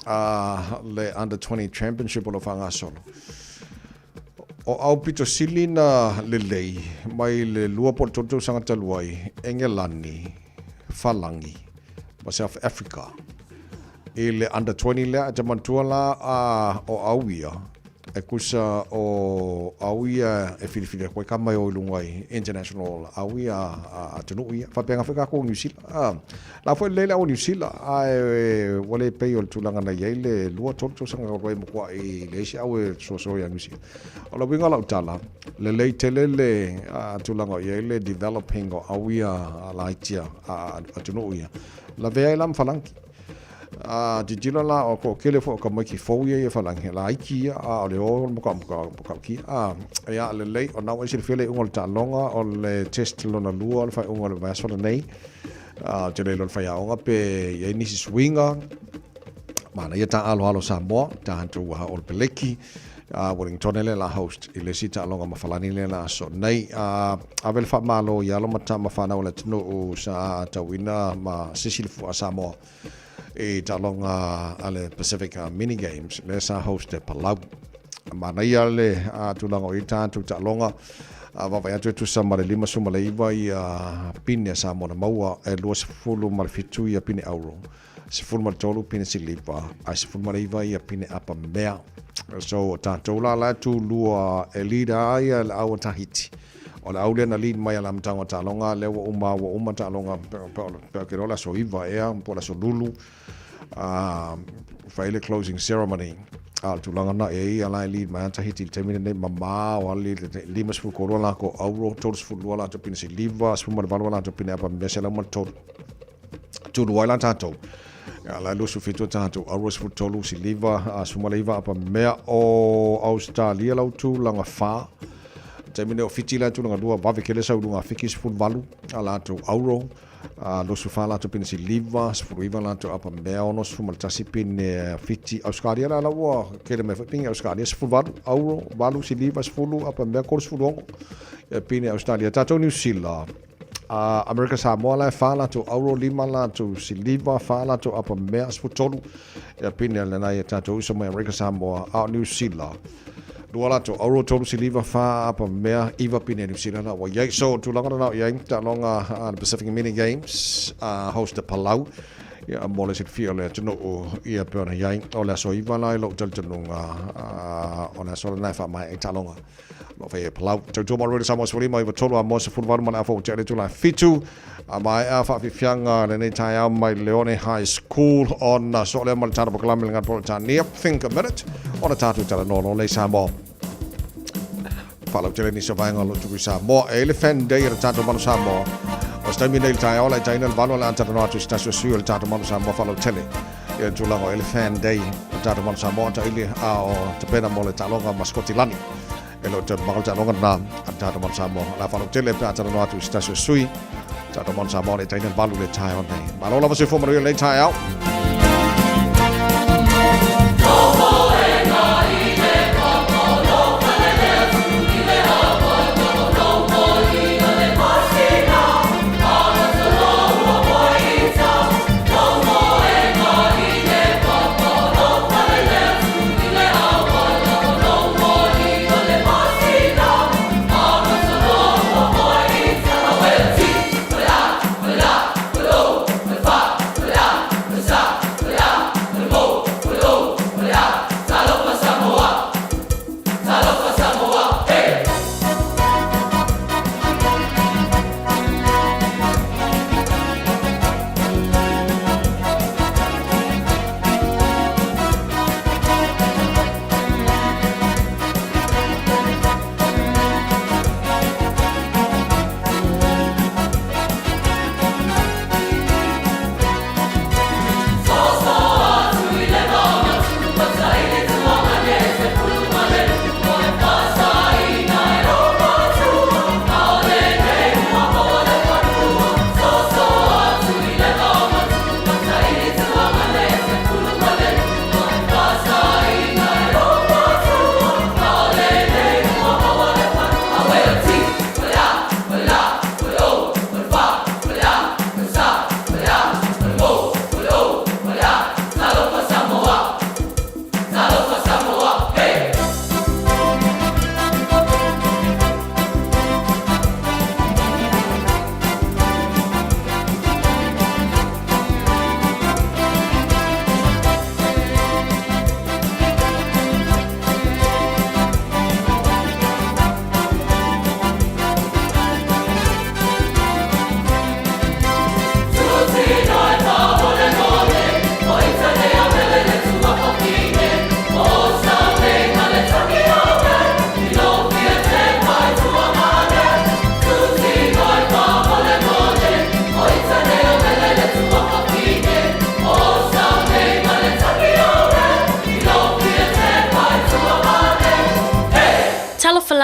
A le under 20 championship o lo whangasolo. O aupito sili na lelei mai le 2 po o le 3 tausaga talu ai, Engelani, Falagi ma South Africa. I le under 20 lea, e te manatua la a o au ia, e kusa o au ia e filifili atu ai ka mai o i luga i international au ia atunuu ia. Faapea foi kākou Niu Sila. A, la foi lelei le au Niu Sila, ae ua le pei o le tulaga na i ai le 2, 3 tausaga talu ai matuai leai se au e soasoa ia Niu Sila. O le uiga o lau tala, lelei tele le tulaga o i ai le developing o au ia laiti a atunuu ia. Lavea ai la ma Falagi. A tilotilo la o toatele foi o tamaiti fou ia ia Falagi, laiti ia, a o le o le matautia. A, ia lelei, o na ua e silafia le iuga o le taaloga, o le test lona lua o le faaiuga o le vaiaso lenei. A, ou te le iloa i le faiaoga pe i ai nisi suiga. Manaia ta aloalo Samoa, tatou All Peleki, a Wellingtone lea la host i le isi taaloga ma Falani lea la aso nei. A ave le faamalo i alo ma tama whanau o le atunuu sa tauina ma sisi le fua Samoa i taaloga a le Pacific Mini Games lea sa host e Palau. Manaia le tulaga o i tatou taaloga a vaavaai atu e tusa ma le 59 ia pine a Samoa na maua e 27 ia pine auro. 13 pine siliva, ae 19 ia pine apa mea. So, o tātou la la tu lua e leader ai a le au a Tahiti. O le au lea na lead mai a le amataga o taaloga, lea ua uma, ua uma taaloga, pe ke le aso 9 ea, po o le aso lulu, fai le closing ceremony. A o le tulaga na e ia la e lead mai a Tahiti i le taimi lenei, mamao a le 53 lākou auro, 32 lātou pine siliva, 18 lātou pine apa mea, 103. Tulu ai la tātou. Ia la 27 o tātou, auro 13 siliva, a 19 apa mea o Australia lau tulaga 4. Taimi nei o Fiti la tulaga 2, vave kele sau luga Fiki 18 a latou auro, a 24 latou pine siliva, 19 latou apa mea, 61 pine Fiti. Australia la la ua kele mai foi pine Australia 18 auro, 8 siliva, 10 apa mea, 36 ia pine Australia. Tātou New Zealand, A Amerika Samoa la e 4 latou auro, 5 latou siliva, 4 latou apa mea, 13 ia pine lena ia tatou uso mai Amerika Samoa, a o Niu Sila. 2 latou auro, 3 siliva, 4 apa mea, 9 pine Niu Sila na ua iai. So, tulaga na o iai, taaloga a the Pacific Mini Games, a host e Palau, ia mo le silafia o le atunuu ia pe ona iai. O le aso 9 la i lou talitonuga, o le aso lena e faamaea ai taaloga. Lo fai e Palau. Tautua mai Radio Samoa 15 i 3 a mo 18 ma le afa o te ale tula 7. A maea faafiafiaga lenei taeao mai Leone High School ona so lea ma le tata pakalame le ngana tania. Think a minute. Ona tātou tala nono lei Samoa. Whalau tele nisi o vaenga o lo tuku Samoa. E le fan day o le tātou manu Samoa. O se taimi nei le taeao la i taina le valo le antata no atu se tasi o sui o le tātou manu Samoa whalau tele. Ia tulaga o Elephant Day o tātou manu Samoa ta ili a o tapena mo le taaloga ma Skotilani. E lo te maka le taaloga na a tātou manu Samoa. La whalau tele pe atara no atu se tasi o sui. Tātou manu Samoa le taina le valu le taeao nei. Malo lava se fua manuia le taeao.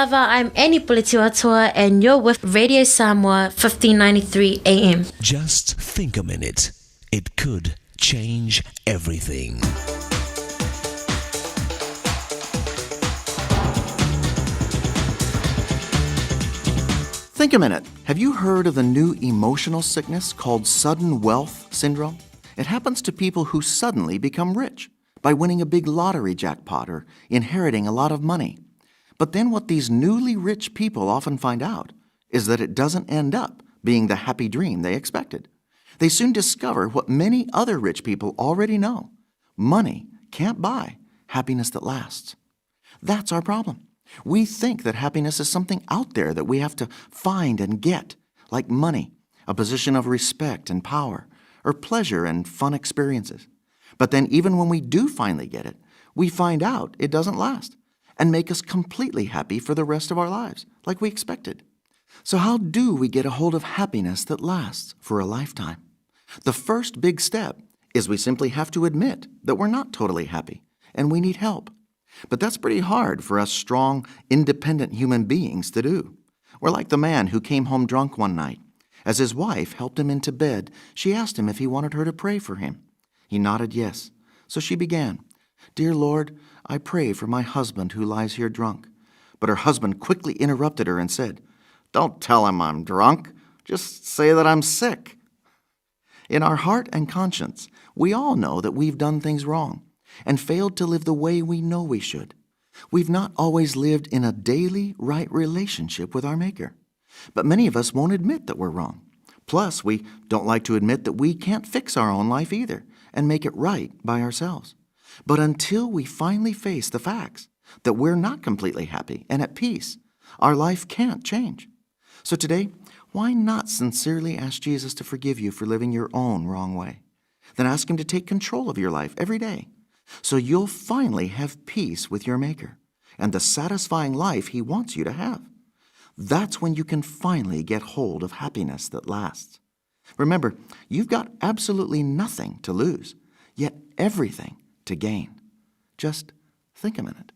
lava, I'm Annie Pulitiwatua and you're with Radio Samoa 1593 AM. Just think a minute. It could change everything. Think a minute. Have you heard of the new emotional sickness called sudden wealth syndrome? It happens to people who suddenly become rich by winning a big lottery jackpot or inheriting a lot of money. But then what these newly rich people often find out is that it doesn't end up being the happy dream they expected. They soon discover what many other rich people already know money can't buy happiness that lasts. That's our problem. We think that happiness is something out there that we have to find and get, like money, a position of respect and power, or pleasure and fun experiences. But then, even when we do finally get it, we find out it doesn't last and make us completely happy for the rest of our lives, like we expected. So, how do we get a hold of happiness that lasts for a lifetime? The first big step is we simply have to admit that we're not totally happy and we need help. But that's pretty hard for us strong, independent human beings to do. We're like the man who came home drunk one night. As his wife helped him into bed, she asked him if he wanted her to pray for him. He nodded yes. So she began, Dear Lord, I pray for my husband who lies here drunk. But her husband quickly interrupted her and said, Don't tell him I'm drunk. Just say that I'm sick. In our heart and conscience, we all know that we've done things wrong and failed to live the way we know we should. We've not always lived in a daily right relationship with our Maker. But many of us won't admit that we're wrong. Plus, we don't like to admit that we can't fix our own life either and make it right by ourselves. But until we finally face the facts that we're not completely happy and at peace, our life can't change. So today, why not sincerely ask Jesus to forgive you for living your own wrong way? Then ask Him to take control of your life every day so you'll finally have peace with your Maker and the satisfying life He wants you to have. That's when you can finally get hold of happiness that lasts. Remember, you've got absolutely nothing to lose, yet everything to gain. Just think a minute.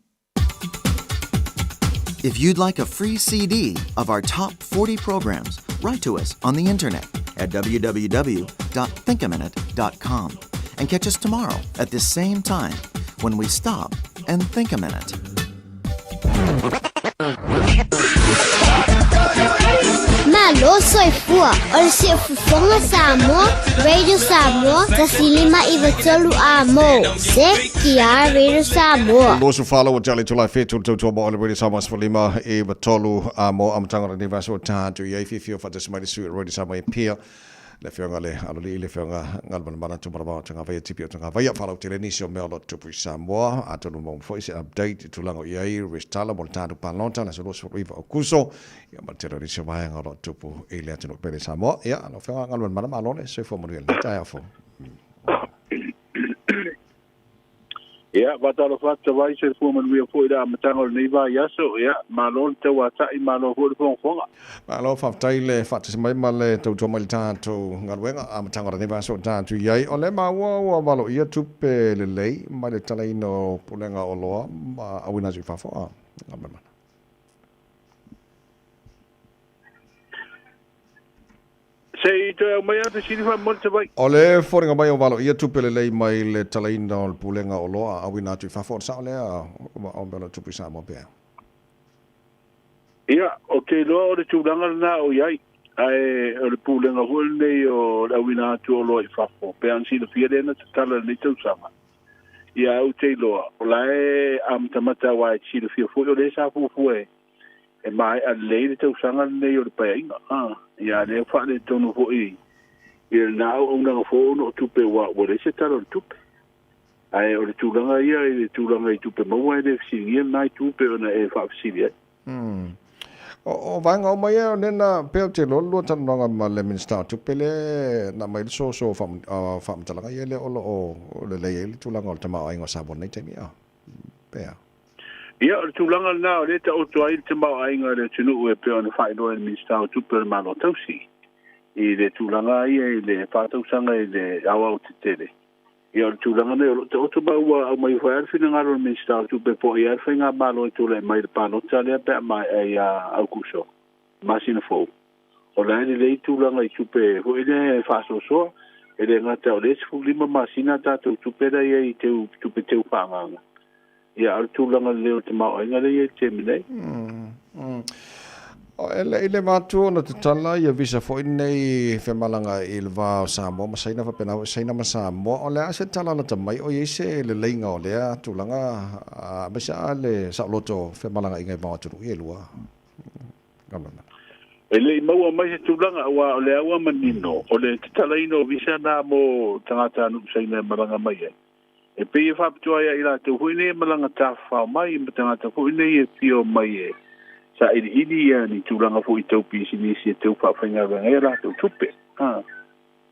If you'd like a free CD of our top 40 programs, write to us on the internet at www.thinkaminute.com and catch us tomorrow at this same time when we stop and think a minute. Malo soifua o le siufofoga Samoa, Radio Samoa, 1593 a mo. Se ki a Radio Samoa. Losu whalo o jali tula whetu tautua mo ole Radio Samoa sefulima i watolu a mo amataga o lenei vaiaso ua taha atu i ai fiafia o faatasi mai le sui o Radio Samoa e Apia le afioga le Alolii le afioga Galumalemana Tumalavao Tagavaia Tipi o Tagavaia faalautele nisi o mea o lo o tupu i Samoa atonu maua foi se update i tulaga o i ai resitala mo le tatou palota le aso 29 o Akuso ia ma le tele o nisi o vaega o lo o tupu i le atunuu pele Samoa. Ia lau afioga Galumalemana malo le soifua manuia i lenei taeao fou. Ia, faatalofa atu Tavai, soifua manuia foi i le amataga o lenei vaiaso. Ia, malo le tauata'i, malo foi le fogafoga. Malo, faafetai le faatasi mai ma le tautua mai i le tatou galuega, amataga o lenei vaiaso o tatou i ai. O lea maua ua valoia tupe lelei mai le talaina o Pulega o Oloa ma auina atu i fafo, a? Se i toe aumai a fesili faamolemole Savaii. O le foliga mai o valoia tupe lelei mai le talaina o le Pulega o Oloa a auina atu i fafo, o le sao lea o mea o lo o tupu i Samoa pea? Ia, ou te iloa o le tulaga lena o i ai, ae o le pulega foi lenei o le auina atu o oloa i fafo, pei ona silafia lea na tatala i lenei tausaga. Ia, ae ou te iloa, o la e amatamata aua e te silafia foi o lea sa fuafua e e maea lelei le tausaga lenei o le paeaiga, a, ia, lea ua faaletonu foi i lena auaunaga fou ona o tupe ua ua leai se tala o le tupe. Ae o le tulaga ia i le tulaga i tupe maua e le fesiligia lena itu pei ona e faafesili ai. Mm. O vaega uma ia, o lea na pei ou te iloa le lua talanoaga ma le Minisita o Tupe lea na aumai ai le soso faamatalaga ia lea o lo o lelei ai le tulaga o le tamaoaiga o Samoa i lenei taimi, a? Pea. Ia, o le tulaga lena o lea e taoto ai le tamaoaiga o le atunuu e pei ona faailoa e le Minisita o Tupe o le Malo Tausi i le tulaga ia i le faatausaga i le aoaotetele. Ia, o le tulaga lenei o lo o taoto ma ua aumai foi lava le finagalo o le Minisita o Tupe po o ai lava le faigamalo e tulai mai i le palota lea pe a maea ia Aukuso, masina fou. O la e lelei tulaga i tupe foi lea e faasoasoa, e le gata o lea e 15 masina a tatou tupe la e i ai i tupe teu faaagaaga, ia a o le tulaga lelei o le tamaoaiga lea e i ai i le taimi nei. E le i leva atu ona tatala ia visa foi nei femalaga i le va o Samoa ma Saina faapena foi Saina ma Samoa. O le a se tala lata mai o i ai se leleiga o lea tulaga aemaise a le saoloto o femalagaaiga i vao atunuu ia e lua? E le i maua mai se tulaga aua o lea ua manino o le tatalaina o visa na mo tagatanuu Saina e malaga mai ai. E pei e faapitoa ia i latou foi nei e malaga tafafao mai ma tagata foi nei e fia omai e sailiili ia ni tulaga foi tau pisinisi e tau faafaigaluega ai a latou tupe.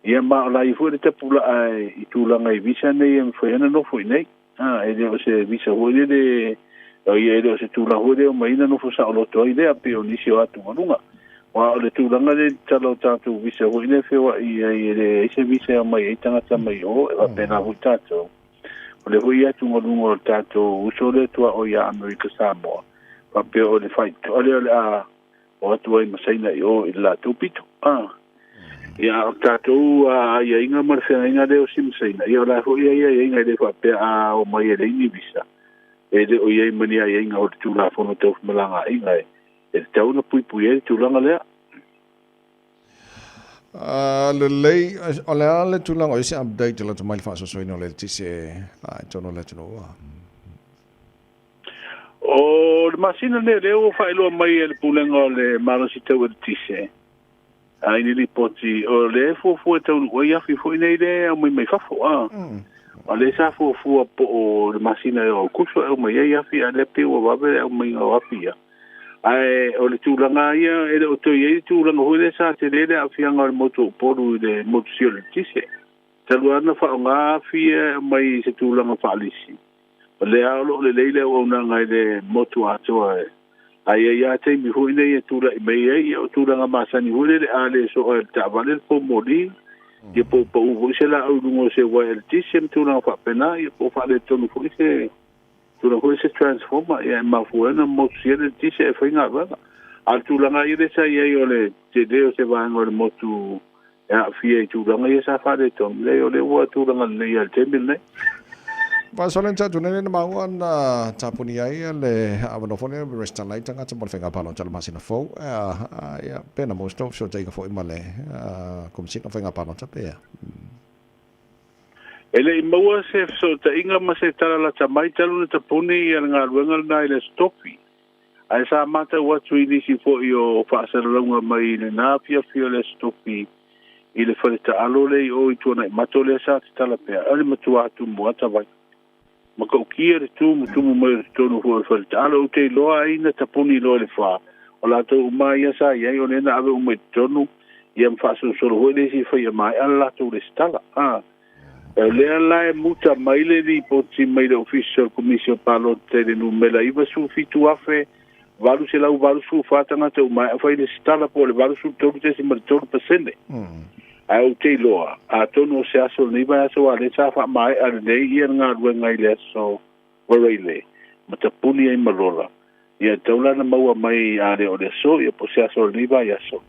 Ia ma o la ia foi le tapulaa i tulaga i visa nei e mafai ai ona nofo i nei. E le o se visa foi lele, ia e le o se tulaga foi lea e omai ona nofo saoloto ai lea pei o nisi o atugaluga. Aua o le tulaga lea i le tatala o tatou visa foi lea e feoai ai e leai se visa e omai ai tagata mai o, e faapena foi tatou. O lea foi e atugaluga o le tatou uso lea tuaoi ia Amerika Samoa, faapea o le faitotoa lea o le a o atu ai ma Saina i o i le latou pito. Ia, a o tatou aiaiga ma le feagaiga lea o si ma Saina, ia o la foi e i ai aiaiga e le faapea a omai e leai ni visa, e le o i ai ma ni aiaiga o le Tulafono Tau Femalagaaiga e tatau ona puipui ai le tulaga lea. Lelei, o le a le tulaga o i ai se update lata mai le faasoasoaina o le eletise i totonu o le atunuu? O le masina lenei o lea ua faailoa mai e le Pulega o le Malosi Tau Eletise i ni lipoti o lea e fuafua e taunuu ai afi foi nei lea e aumai mai fafo. O lea sa fuafua po o le masina o Aokuso e aumai ai afi, a o lea pei ua vave le aumaiga o afi ia. Ae o le tulaga ia e le o toe i ai le tulaga foi lea sa tele le aafiaga o le motu o Upolu i le motu sia o le eletise. Talu lava ona faaaoga afi ia e aumai i se tulaga faalisi, O lea o lo o lelei le auaunaga i le motu atoa e a i ai lava taimi foi nei e tulai mai ai, ia o tulaga masani foi lele a le soa e le taavale le poumoli, ia po o pau foi se laau i luga o se uaea eletise ma tulaga faapena, ia po o faaletonu foi se tulaga foi se transformer, ia e mafua ai ona motusia le eletise ae fai galuega. A o le tulaga lava ia lea sa i ai o le tele o se vaega o le motu e aafia i tulaga ia sa faaletonu, leai o lea ua tulaga lelei lava i le taimi lenei. Faasoa le tatu nei na maua na tapuni ai le avanoa foi lea resitala ai tagata mo le faiga palota o le masina fou ia pe na maua se tou fesootaiga foi ma le Komesina o Faiga Palota pe a. E le i maua se fesootaiga ma se tala lata mai talu na tapuni ia le galuega lena i le Aso Tofi. Ae sa matau atu i nisi foi o faasalalauga mai i lena afiafi o le Aso Tofi i le fale taalo lea i o i Tuanaimato lea sa tatala pea, o le matua tumu ata vai. Matautia le tumutumu mai o totonu foi o le fale taalo. Ou te iloa ai na tapuni loa i le fa, o latou uma ia sa i ai, o lea na ave uma i totonu, ia ma faasolosolo foi le isi e fai maea le latou resitala. A. O lea la e muta mai le lipoti mai le Ofisa o le Komisi o Palota i le numera 97,884 tagata ua maea fai resitala po o le 83.3%. Ae ou te iloa, atonu o se aso o lenei vaiaso aua o lea sa faamaea lelei ia le galuega i le aso Varaile ma tapuni ai ma lola, ia e tatau la ona maua mai a le o le aso ia po o se aso o lenei vaiaso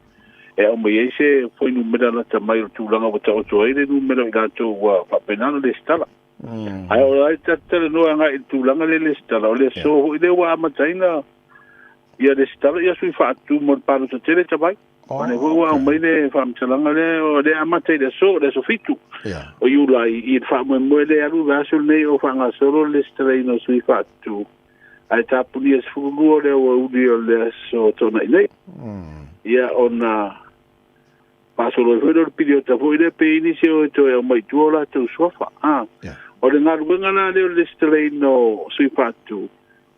e aumai ai se fuainumera lata mai o le tulaga ua taoto ai le numera o i latou ua faapena ona lesitala. Ae o ai tatou talanoa agai i le tulaga lea lesitala, o le aso foi lea ua amataina ia lesitala ia sui faatu mo le palota tele tavai. O lea foi ua aumai le faamatalaga lea, o lea amata i le aso, le aso 7 o Iulai i le faamoemoe lea alu le aso lenei o faagasolo le lesitalaina o sui faatu ae tapunia 12 o le aoauli o le aso Toonai nei. Ia ona faasolo ai foi lea o le piliota foi lea pe i ai nisi o e toe aumai i tua o latou suafa. O le galuega la lea o le lesitalaina o sui faatu,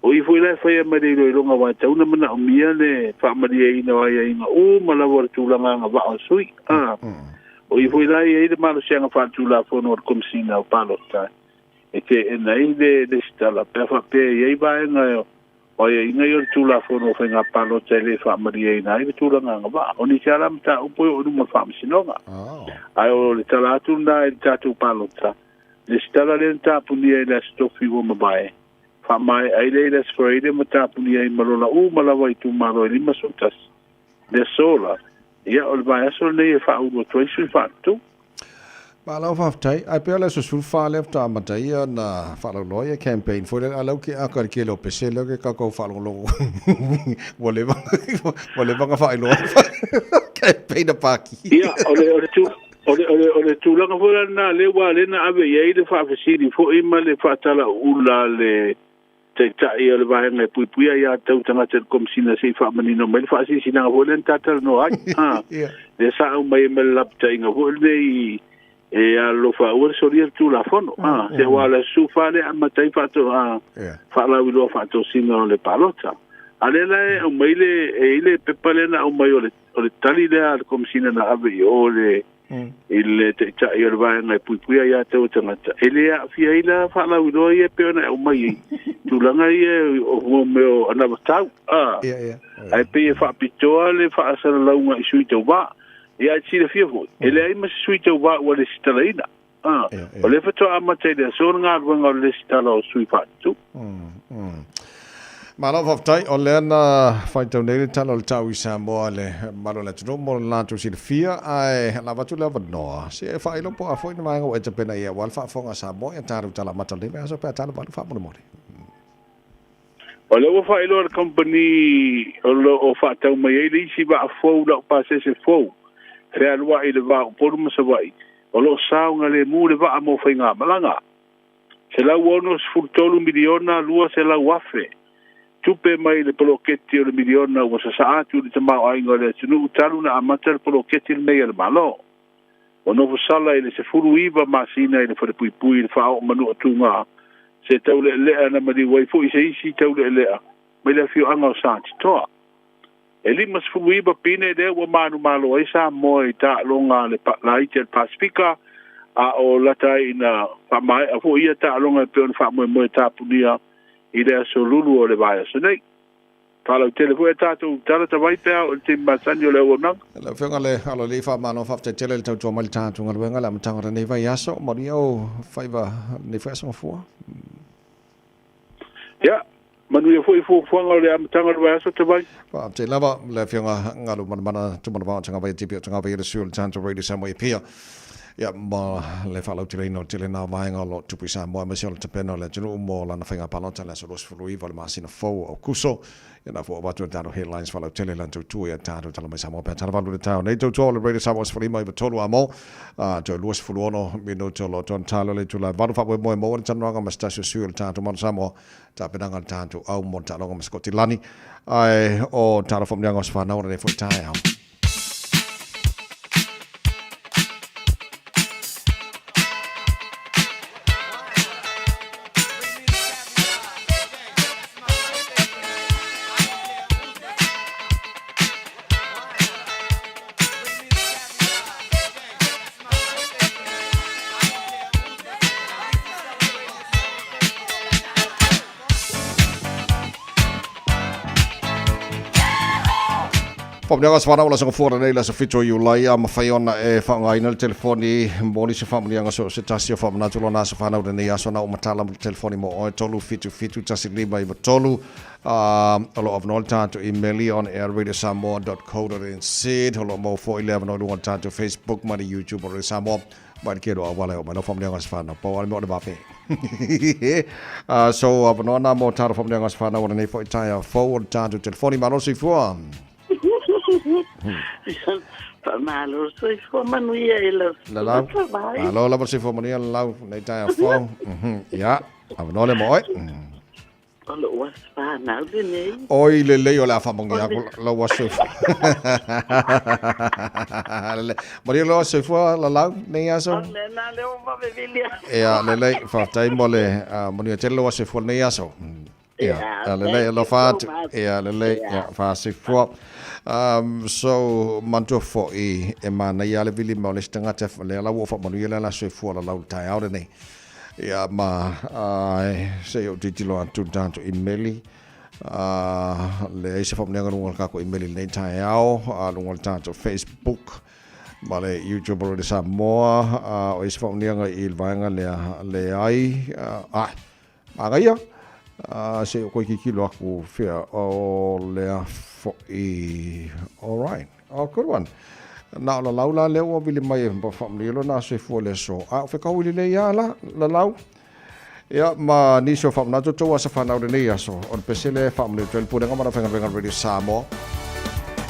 o i foi la e faia mai le iloiloga aua e tatau ona manaomia le faamalieina o aiaiga uma lava o le tulaga agavaa o sui. O i foi la e i ai le malosiaga faaletulafono a le Komesina o Palota e teena ai le lesitala pe a faapea e i ai vaega o aiaiga ia o le Tulafono o Faiga Palota e le faamalieina ai le tulaga agavaa. O nisi lava la mataupu e oo i luma o le Faamasinoga. Ae o le tala atu lena i le tatou palota. Lesitala lea na tapunia i le Aso Tofi ua mavae, faamaea ai lea i le Aso Faraile ma tapunia ai ma lola uma lava i itumalo e 51. Le aso la, ia o le vaiaso lenei e faaulu atu ai sui faatutu. Malo faafetai. Ae pei o le aso 14 lea faatoa amata ai ona faalauiloa ia campaign foi lea, a o lea ua keaka i le tele o pese lea ke tatou faalogologo ua leva ua leva ona faailoa campaign a Paki. Ia, o le, o le, tu, o le, o le, o le tulaga foi la lena lea ua lea na ave i ai le faafesili foi ma le faatalauula a le Taitai o le Vaega e Puipuia Aia Tatau Tagata i le Komesina se i faamanino mai le faasilasilaga foi lea na tatalanoa ai. Ha, lea sa aumai ai ma le lapataiga foi lenei e alolofa aua le solia le Tulafono. Ha, se aua o le aso 14 lea e amata ai faato, a, faalauiloa faatosina o le palota. A lea la e aumai le, e i le pepa lea na aumai o le, o le tali lea a le Komesina na ave i o le, i le Taitai o le Vaega e Puipuia Aia Tatau a Tagata, e le aafia ai la faalauiloa ia e pei ona e aumai ai tulaga ia o mea o anavatau, a, ae pei e faapitoa le faasalalauga i sui tauva. Ia ae silafia foi, e leai ma se sui tauva ua lesitalaina. A, o lea faatoa amata i le aso le galuega o le lesitala o sui faatutu. Malo faafetai, o lea na faitau nei le tala o le tau i Samoa i le mamalu o le atunuu mo le latou silafia, ae lava atu le avanoa se e faailoa po o a foi ni vaega ua e tapena i ai aua le faafofoga a Samoa i a tatou tala amata o lenei vaiaso pe a tala valu faamolemole. O lea ua faailoa e le kamupani o lo o faatau mai ai le isi vaa fou laupasese fou fealuai i le va o Upolu ma Savaii, o lo o saogalemu le vaa mo faigamalaga. $163 miliona 200 afe tupe mai le poloketi o le miliona ua sasaa atu i le tamaoaiga o le atunuu talu na amata le poloketi lenei a le Malo. Ua nofo sala i le 19 masina i le falepuipui i le faaoo manua tuga se taulealea na maliu ai foi se isi taulealea mai le afioaga o Satitoa. E 59 pine lea ua manumalo ai Samoa i taaloga a le laiti a le Pasefika, a o lata ai ina faamaea foi ia taaloga e pei ona faamoemoe tapunia i le aso Lulu o le vaiaso nei. Faalautele foi a tatou tala tavai pe a oo i le taimi masani o le auaunaga. Lau Afioga le Aloalii, faamalo faafetai tele i le tautua mai i le tatou galuega i le amataga o lenei vaiaso. Manuia ou faiva lenei foi aso Gafua. Ia, manuia foi fuafuaga o le amataga o le vaiaso Tavai. Faafetai lava le Afioga Galumalemana Tumanavao o Tagava ia Tipi o Tagava ia le sui o le tatou Radio Samoa i Apia. Ia, ma le faalauteleina o le tele na o vaega o lo o tupu i Samoa aemaise o le tapena o le atunuu mo lana faiga palota i le aso 29 o le masina fou o Aokuso. Ia na fua avatu e le tatou headlines faalautele lana tautua ia tatou tala mai Samoa pe a tala valu le taeao nei. Tautua o le Radio Samoa 15 i amo a toe 26 minuto o lo o toa talo le itula e valu faamoemoe maua le talanoaga ma se tasi o sui o le tatou Maota Samoa tapenaga le tatou au mo le taaloga ma Sikotilani ae o talo faamanuiaga o se whanau o lenei foi taeao. Faamanuiaga se whanau o le aso Gafua lenei le aso 7 o Iulai a mafai ona e faaaogaina le telefoni mo nisi faamanuiaga so o se tasi o faamanatu lona aso fanau lenei aso na o matala mo le telefoni mo oe 3 7 7 1 5 9 3 a o lo o avanoa le tatou email on air radiosamoa.co.nz o lo o maua foi le avanoa i luga o le tatou Facebook ma le YouTube o Radio Samoa mai le kelo auala e o mai lau faamanuiaga se whanau pau ale mea o le vape so avanoa nā mo tātou faamanuiaga se whanau o lenei foi taeao fou o le tatou telefoni malo soifua. Faamalo soifua manuia e lau Lalau. Malo lava soifua manuia lalau nei taeao fou. Ia, avanoa le mo oe. O lou aso fanau lenei. Oi lelei o le a faamanuia aku lau aso soifua. Lelei. Manuia lau aso soifua lalau nei aso. O le na leo vavevili atu. Ia lelei, faafetai mo le manuia tele lau aso soifua lenei aso. Ia, Yeah, lelei thank you alofa so atu. much. Ia lelei, Yeah. ia fasoifua. So manatua foi e manaia lava le vili mai o le isi tagata lea la ua faamanuia le ala soifua lalau i le taeao lenei. Ia ma se i ou tilotilo atu i le tatou imeli. Leai se faamanuiaga luga o le tatou imeli i lenei taeao, luga o le tatou Facebook. Ma le YouTube o le Samoa, o isi faamanuiaga i le vaega lea, leai, a, magaia, se i ou toe tilotilo atu fea o lea foi. All right. Oh, good one. Na o lalau la lea ua vili mai e faamanuia lona soifua i le aso. A o fekaui lelei lava la, lalau. Ia, ma nisi o faamanatu tou aso fanau lenei aso. O le pese lea e faamanuia atu ai le Pulega ma le Aufaigaluega a le Radio Samoa.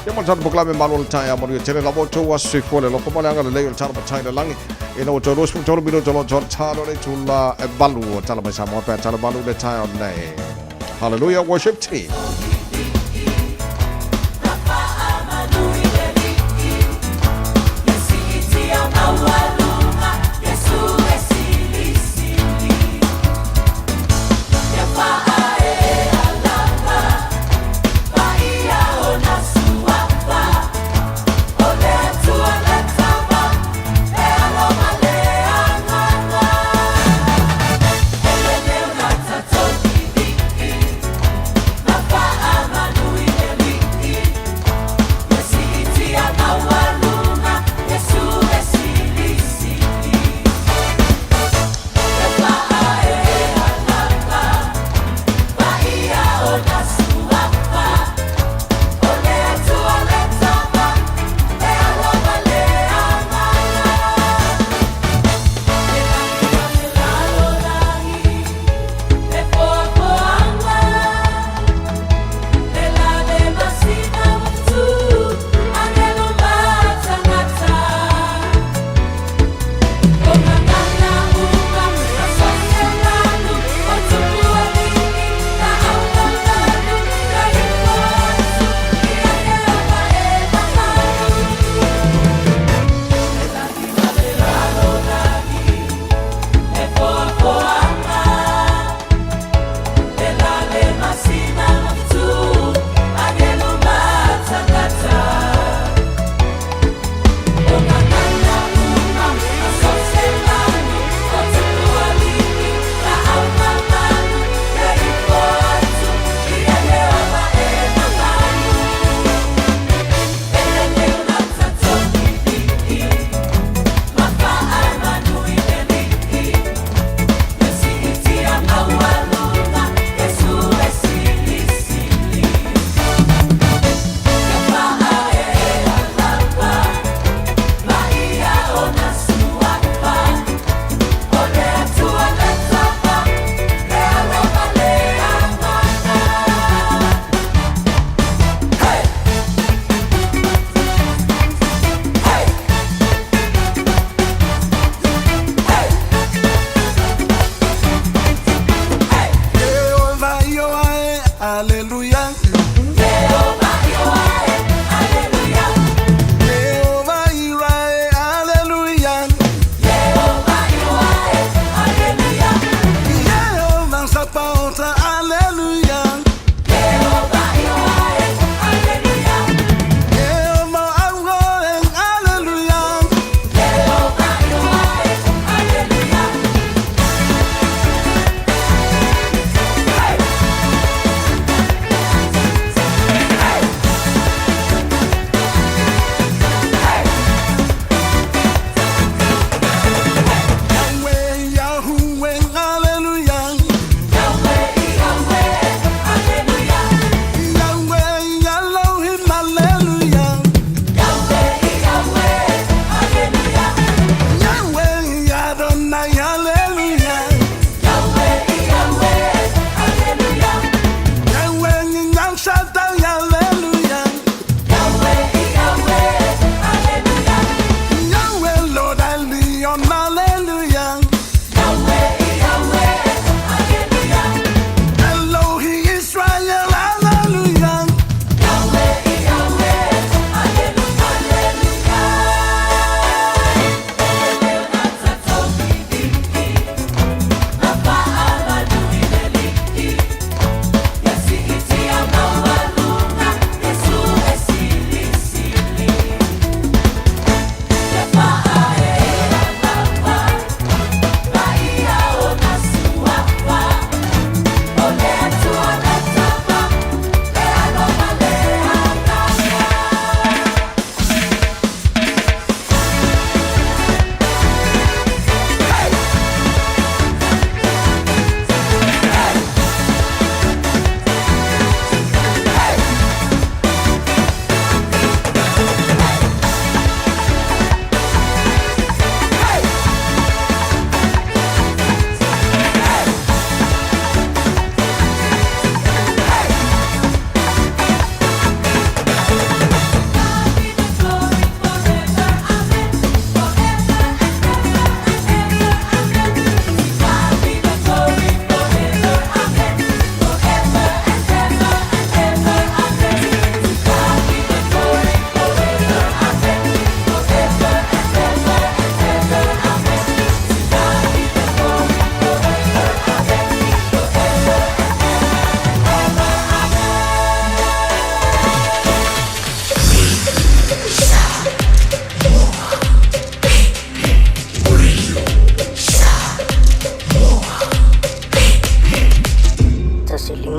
Ia ma le tatou polokalame malo o le taeao manuia tele lava outou aso soifua le alofa ma le agalelei o le tala matai i le lagi. Ina ua toe 23 minute o lo o toe talo le itula e 8 o tala mai Samoa pe a tala malu le taeao nei. Hallelujah Worship Team.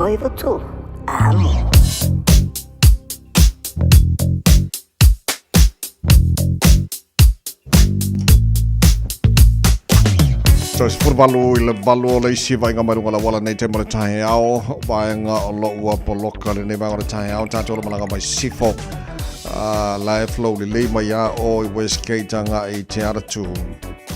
2 9 3 amo. So, 18 i le 8 o le isi vaega mai luga o le auala nei taimi o le taeao, vaega o lo ua poloka lenei vaega o le taeao, tatou le malaga mai sifo. La e flow lelei mai a o i Westgate agai i Te Atatū.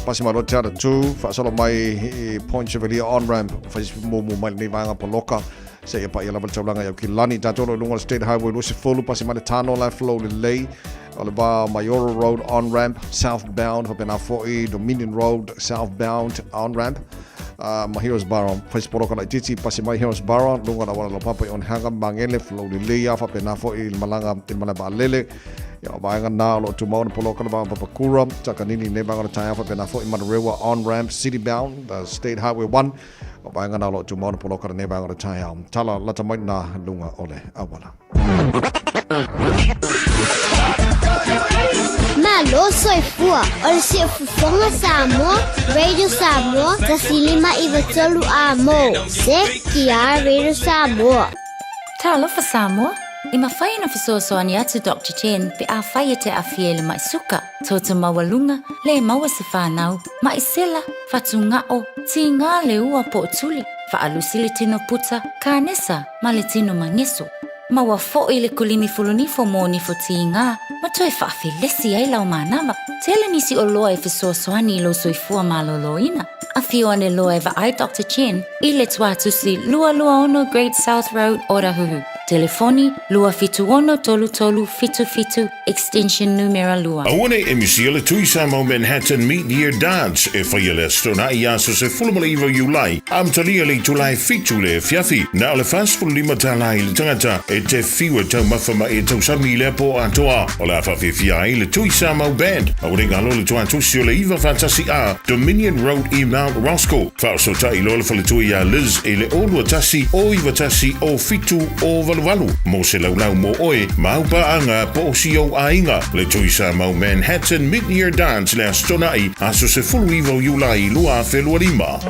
Pasi mai loa Te Atatū, faasolo mai i Point Chevalier on-ramp, fai mumu mai lenei vaega poloka, seia paia lava le taulaga i Aukilani. Tatou lo i luga o le State Highway 20, pasi mai le Tano, la e flow lelei. O le va o Maioro Road on-ramp, southbound, faapena foi Dominion Road, southbound on-ramp. Ma Heroes-Borough, fai se poloka laitiiti, pasi mai Heroes-Borough, luga o le auala laupapa i Onehunga, Magele, flow lelei lava, faapena foi i le malaga i le malae vaalele. Ia, o vaega na o lo o tumau ona poloka le va o Papakura, Takanini i lenei vaega o le taeao, faapena foi Manurewa on-ramp, city bound, the State Highway 1, o vaega na o lo o tumau ona poloka lenei vaega o le taeao. Tala lata mai na luga o le auala. Malo soifua o le siufofoga Samoa, Radio Samoa, 1 5 9 3 amo. CKR Radio Samoa. Talofa Samoa, e mafai ona fesoasoani atu Doctor Chen pe afai e te aafia i le mai suka, toto maualuga, le maua se fanau, mai sela, fatugao, tiga le ua po o tuli, faalusi le tino puta, kanesa ma le tino mageso. Maua foi le kulimi fulunifo mo nifo tiga ma toe faafelesi ai lau manava. Tele nisi oloa e fesoasoani i lou soifua malōlōina. Afio ane loa e vaai Doctor Chen i le tuatusi 226 Great South Road, Otahuhu. Telefoni 276 33 77 extension numera 2. Aua ne i misia le Tui Samoa Manhattan Mid Year Dance e faia le Aso Toonai i aso 19 o Iulai, amatalia i le itula e 7 le afiafi. Na o le $45 tala i le tangata e te fiu e taumafa ma e tausami i lea po atoa. O le a faafiafia ai le Tui Samoa Band. Aua ne i galo le tuatusi o le 9 faatasi A, Dominion Road i Mount Roskill. Faaosootai loa le faletua iā Liz i le 0 2 1 0 9 1 0 7 0 8 8 mo se laulau mo oe ma au paaga po o si ou aiga. Le Tui Samoa Manhattan Mid-Year Dance le Aso Toonai, aso 19 o Iulai 2025.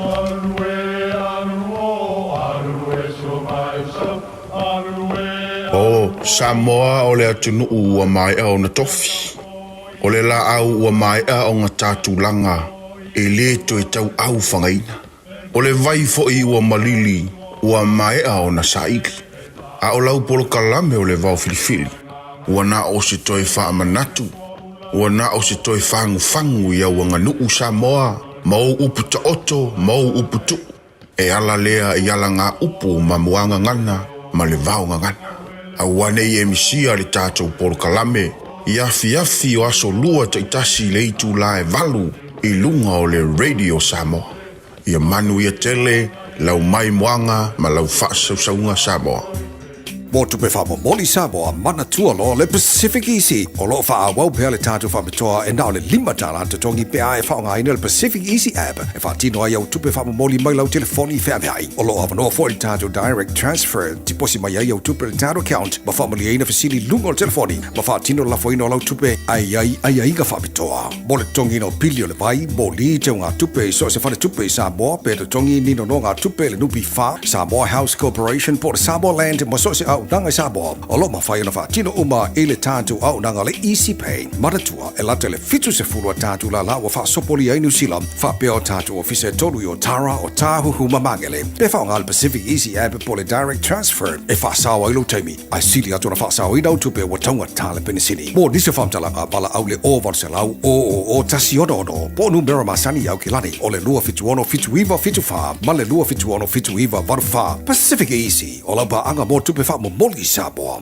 O Samoa o le atunuu ua maea ona tofi. O le laau ua maea ona ta tulaga e le toe tauau fagaina. O le vai foi ua malili ua maea ona saili. A o lau polokalame o le vao filifili, ua na o se toe faamanatu, ua na o se toe fagufagu i au aganuu Samoa ma ou upu taoto ma ou upu tuu. E ala lea i alagaupu ma muagagana ma le vaogagana. Aua ne i e misia le tatou polokalame i afiafi o aso lua taitasi i le itula e 8 i luga o le Radio Samoa. Ia manuia tele lau maimoaga ma lau faasausauga Samoa. Mo tupe faamomoli Samoa, manatua loa le Pacific Easy. O lo o faaauau pea le tatou faapitoa e na o le $5 totogi pe a e faaaogaina le Pacific Easy app e faatino ai au tupe faamomoli mai lau telefoni feaveai. O lo o avanoa foi le tatou Direct Transfer, tiposi mai ai au tupe i le tatou account ma faamalieina fesili i luga o le telefoni ma faatino le lafoina o lau tupe ae i ai aiaiga faapitoa. Mo le totogiina o pili o le vai, moli, teugatupe i so o se faletupe i Samoa, pe totogi ni nonogatupe i le NPF, Samoa House Corporation po o le Samoa Land ma so o se auaunaga i Samoa, o lo o mafai ona faatino uma i le tatou auaunaga le Easy Pay. Manatua, e lata i le 70 a tatou lala ua faasopolia ai Niu Sila, faapea o tatou ofisa e tolu i Otara, Otāhuhu ma Magele. Pe faaaoga le Pacific Easy App po o le Direct Transfer e faasao ai lou taimi. Ae sili atu ona faasaoina au tupe ua taugata le penisini. Mo nisi o faamatalaga, valaau le 0800 000 166 po o numera masani i Aukilani o le 276 7974 ma le 276 7984. Pacific Easy, o lau paaga mo tupe faamomoli i Samoa.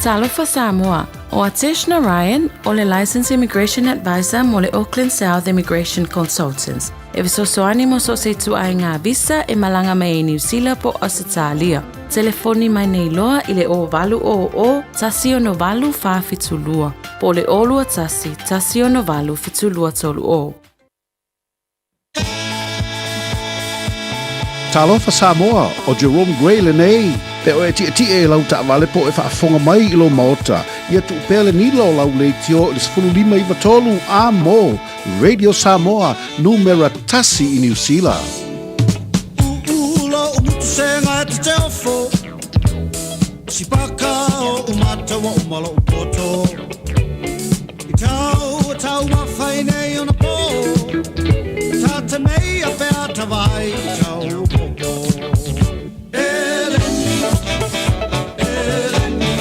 Talofa Samoa, o Atesh Narayan o le Licensed Immigration Advisor mo le Auckland South Immigration Consultants. E fesoasoani mo so o se ituaiga visa e malaga mai ai Niu Sila po o Ausetalia. Telefoni mai nei loa i le 0800 168 472 po o le 021 168 7230. Talofa Samoa, o Jerome Gray lenei. Pe oe e tietie i lau taavale po o e faafofoga mai i lou maota, ia tuu pea le nila o lau leitio i le 15 9 3 a mo Radio Samoa, numera tasi i Niu Sila. Sipaka o umata wa umalo upoto I tau tau mawhai nei ona pō Tata mei a pea tawai i tau popo Eleni, Eleni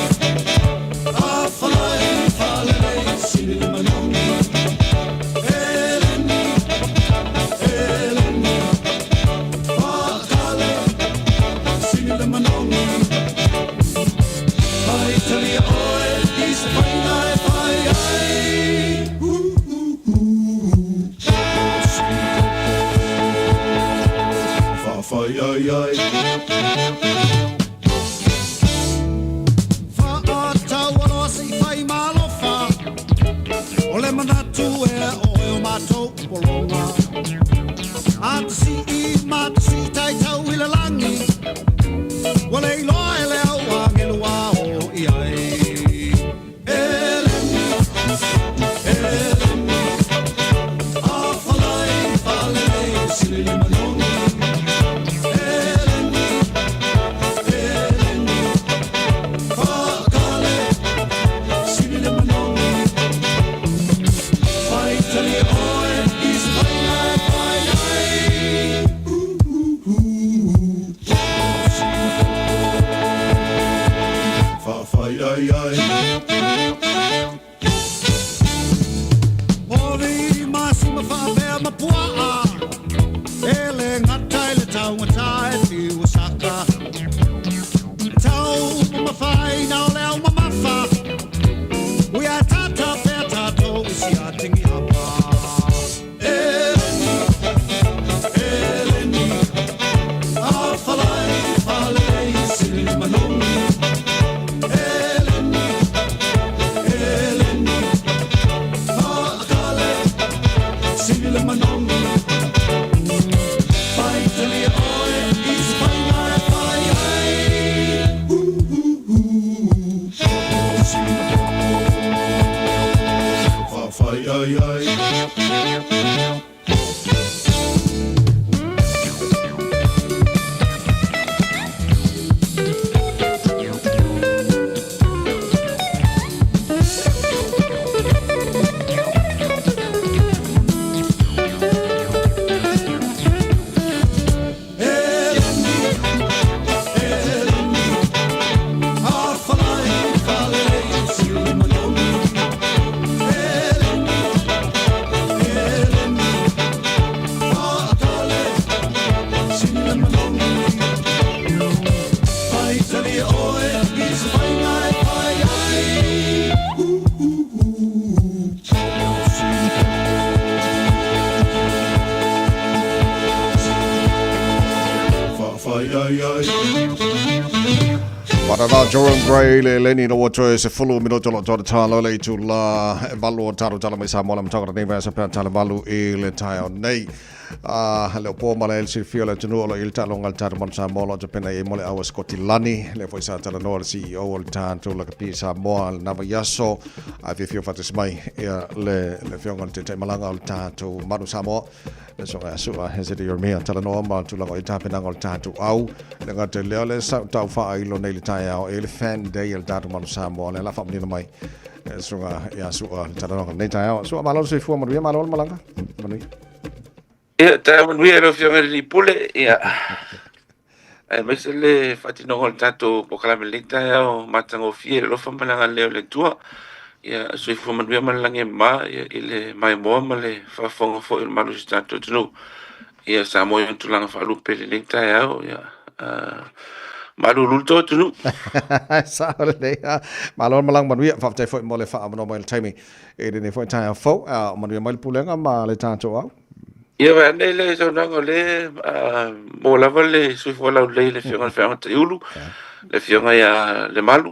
A whalai whalele sili le manongi Eleni, Eleni Whakale sili le manongi Pai talia oe i se whainga e whai ai Whawhai ai ai Whaatau aloa se i whai malofa O le manatu e oe o mātou polonga A te si i ma te si tai tau i le langi Wa le iloa e le au angelu a o i ai Eleni, Eleni A whalai whalele sili le manongi Eleni, Eleni Whakale sili le manongi Whai tali oe i se whainga e whai ai Whawhai ai ai Ori masima whaapea mapuaa E le ngata i le taungata e whiu saka Tau mawhai na o le au mamafa Ui a tata pea tātou i si a tingi hapa Eleni, Eleni A whalai whalei sili le manongi Eleni, Eleni Whaakale sili le manongi Pai talia oe i se whainga e whai ai Whawhai ai ai A whalai whalele sili le manongi Eleni, Eleni Whaakale sili le manongi Pai talia oe i se whainga e whai ai Whawhai ai ai Marara Jerome Gray le Leni no toe se fulu minuto lo tō tālo le itu la e valu o taro tala mai Samoa le mataga nei vea sa pea tala valu i le tae o nei. Le o pō mala el silfia le tunu o lo il talo ngal taro manu Samoa lo te pena e mole awa Scotty Lani le foi sa tala noa le CEO o le tātou la kapi Samoa le Nava Yaso a fia fia fatas mai ia le le fionga le te malanga o le tātou manu Samoa le songa asua he se te Yeremia tala noa ma tulaga i tāpenanga o le tātou au le ngata leo le sa tau wha ilo nei le tae ao e le fan day le tātou manu Samoa le la whamanina mai e songa ia sua le tala noa nei tae ao sua malo se fua manuia malo le malanga manuia Ia, tae manuia lau Afioga i le Lipule, ia. Aemaise le faatinoga o le tatou polokalame i lenei taeao matagofie i le alofa ma le agalelei o le Atua. Ia, soifua manuia ma le lagi e mama, ia, i le maimoa ma le faafofoga foi o le malu o si tatou atunuu. Ia, Samoa i ona tulaga faalupe i lenei taeao, ia, malulu le tou atunuu. Sao lelei a. Malo le malaga manuia, faafetai foi mo le faaavanoa mai i le taimi i lenei foi taeao fou. A manuia mai le pulega ma le tatou au. Ia, vae ane le saunoaga o lea maua lava le soifua laulelei i le Afioga i le Feaoga Taiulu, le Afioga ia Lemalu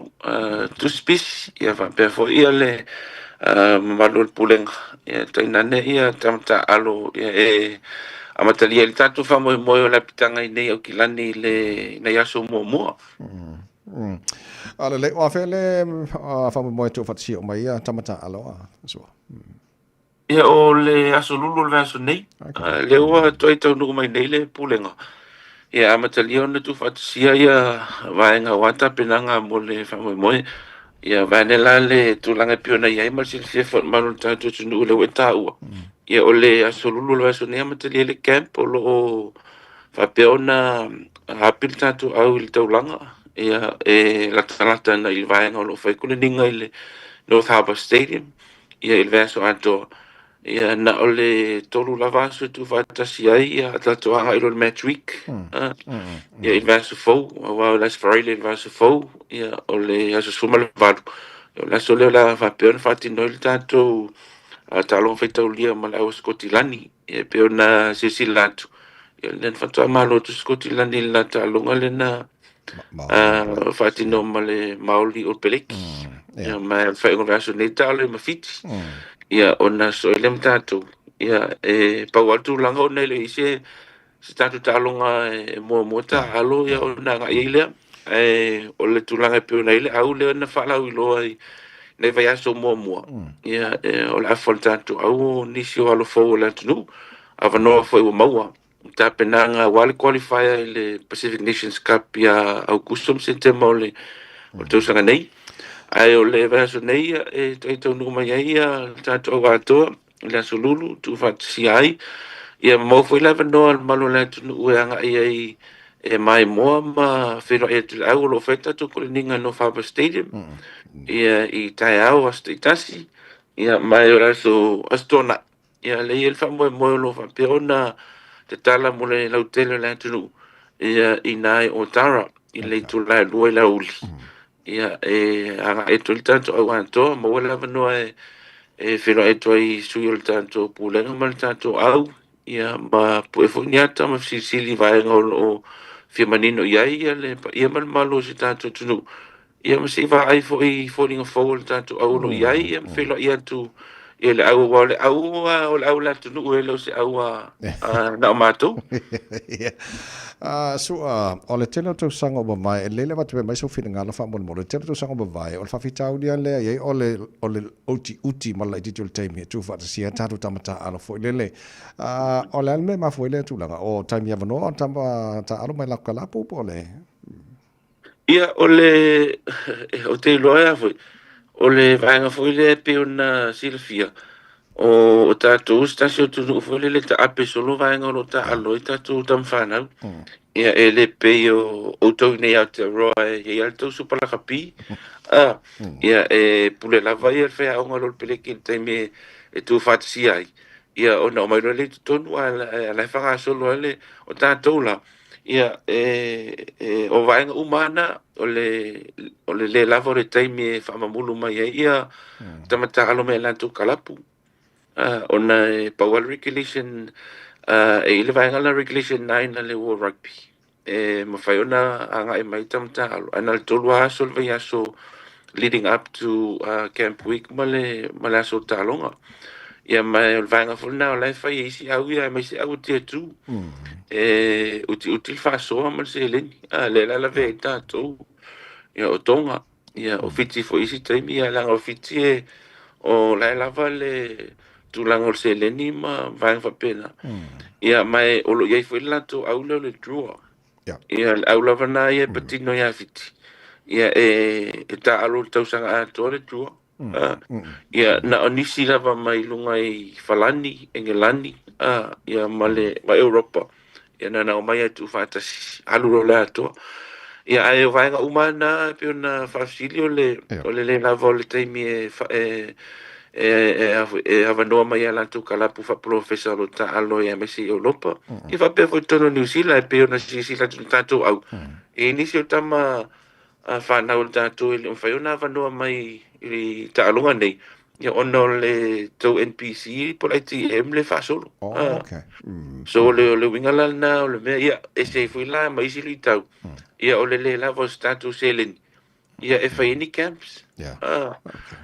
Tusi Pisi, ia faapea foi ia le mamalu o le Pulega, ia tainane ia tama taaalo ia e amatalia ai le tatou faamoemoe o le apitaga i nei Aukilani i le nai aso muamua. A lelei, o afea le faamoemoe tuufaatasia uma ia tama taaalo a Sua? Ia, o le aso Lulu o le vaiaso nei, lea ua toe taunuu mai nei le Pulega. Ia, amatalia ona tuufaatasia ia vaega aua tapenaga mo le faamoemoe. Ia, vaeane la le tulaga e pei ona i ai ma le silafia foi e le mamalu o le tatou atunuu lea ua e taua. Ia, o le aso Lulu o le vaiaso nei e amatalia ai le camp o lo o faapea ona api le tatou au i le taulaga, ia, e latalata ana i le vaega o lo o fai koleniga i le North Harbour Stadium, ia, i le vaiaso atoa. Ia, na o le 3 lava aso e tuufaatasi ai, ia, tatou agai loa i le match week, ia, i le vaiaso fou, aua o le aso Faraile i le vaiaso fou, ia, o le aso 18, o le aso lea o le a faapea ona faatino ai le tatou taaloga faitaulia ma le au a Sikotilani. Ia, e pei ona silasila atu, ia, o lea na faatoa malo atu Sikotilani i le la taaloga lea na faatino ma le Maoli o Peleki. Ia, ma le faaiuga o le vaiaso nei taalo ai ma Fiti. Ia, ona sosoo ai lea ma tatou. Ia, e pau lava le tulaga ona e le o i ai se se tatou taaloga e muamua taaalo ia ona agai ai lea. Ae o le tulaga e pei ona i ai le au lea na faalauiloa i nai vaiaso muamua, ia, o le afa o le tatou au o nisi o alo fou o le atunuu, avanoa foi ua maua tapenaga aua le qualifier i le Pacific Nations Cup ia Aukuso ma Setema o le tausaga nei. Ae o le vaiaso nei e taunuu mai ai le tatou au atoa i le aso Lulu, tuufaatasia ai. Ia ma maua foi le avanoa o le mamalu o le atunuu e agai ai e maimoa ma feiloai atu i le au o lo o fai tatou koleniga i North Harbour Stadium ia i taeao aso taitasi, ia ma o le aso Toonai. Ia lea e i ai le faamoemoe o lo o faapea ona tatala mo le lautele o le atunuu ia i ina i Otara i le itula e 2 i le aoauli. Ia e agai atu ai le tatou au atoa, maua le avanoa e feiloai atu ai i sui o le tatou pulega ma le tatou au, ia ma pue foi ni ata ma fesilisili i vaega o lo o fia manino i ai ia le paia ma le mamalu o si tatou atunuu. Ia ma se i vaai foi i foliga fou o le tatou au o lo o i ai, ia ma feiloai atu i le au, aua o le au o le au o le atunuu e le o se au a na o matou. Ia. Sua, o le tele o tausaga ua mavae, e lelei le avatu pea mai sou finagalo faamolemole, o le tele o tausaga ua mavae, o le faafitauli lava lea e i ai o le, o le utiuti ma le laitiiti o le taimi e tuufaatasia ai tatou tama taaalo foi lele. O le a le mea e mafua ai lea tulaga? O taimi avanoa o tama taaalo mai latou kalapu po o le... Ia, o le, ou te iloa ea foi, o le vaega foi lea e pei ona silafia, o tatou se tasi o atunuu foi lele e taape solo vaega o lo o taaalo ai tatou tama fanau. Ia, e le pei o outou i inei i Aotearoa e i ai lava le tou Supa Lakapi, a, ia, e pule lava ia le faiaoga i lo le peleki i le taimi e tuufaatasia ai, ia, ona aumai loa lea i totonu, a o la e faagasolo lava le, o tatou la, Ia, e, o vaega uma lava na, o le, o le le lava o le taimi e faamamulu mai ai ia tama taalo mai latou kalapu. Ona e pau lava le regulation, e i ai le vaega lena regulation 9 a le World Rugby, e mafai ona agai mai tama taalo, ae na o le 3 lava aso o le vaiaso leading up to camp week ma le, ma le aso o taaloga. Ia ma o le vaega foi lena o la e fai e isi au ia, aemaise au o Tier 2. E utiuti le faasoa ma le seleni. A, lea la lavea ai tatou. Ia, o Tonga, ia, o Fiti foi i isi taimi, ia, leaga o Fiti e, o la e lava le tulaga o le seleni ma vaega faapena. Ia, ma e, o lo o i ai foi le latou au lea o le Drua. Ia, le au lava lena ia e patino ia Fiti. Ia, e taaalo i le tausaga atoa le Drua. Ia, na o nisi lava mai luga i Falani, Engelani, ia, ma le, ma Europa, ia, na ona omai lava e tuufaatasi, alu loa le atoa. Ia, ae o vaega uma lava na e pei ona faafesili, o le, o le le lava o le taimi e, e, e, e, e avanoa mai ai a latou kalapu faapolofesa o lo o taaalo ai aemaise i Europa. Ia faapea foi i totonu o Niu Sila e pei ona silasila atu i le tatou au, e i ai nisi o tama a fanau a le tatou e le o mafai ona avanoa mai i taaloga nei, ia ona o le tou NPC po o le ITM le faasolo. Oh, okay. So o le uiga la lena o le mea, ia ese ai foi la ma isi luitau, ia o le le lava o se tatou seleni, ia e fai ai ni camps. Yeah.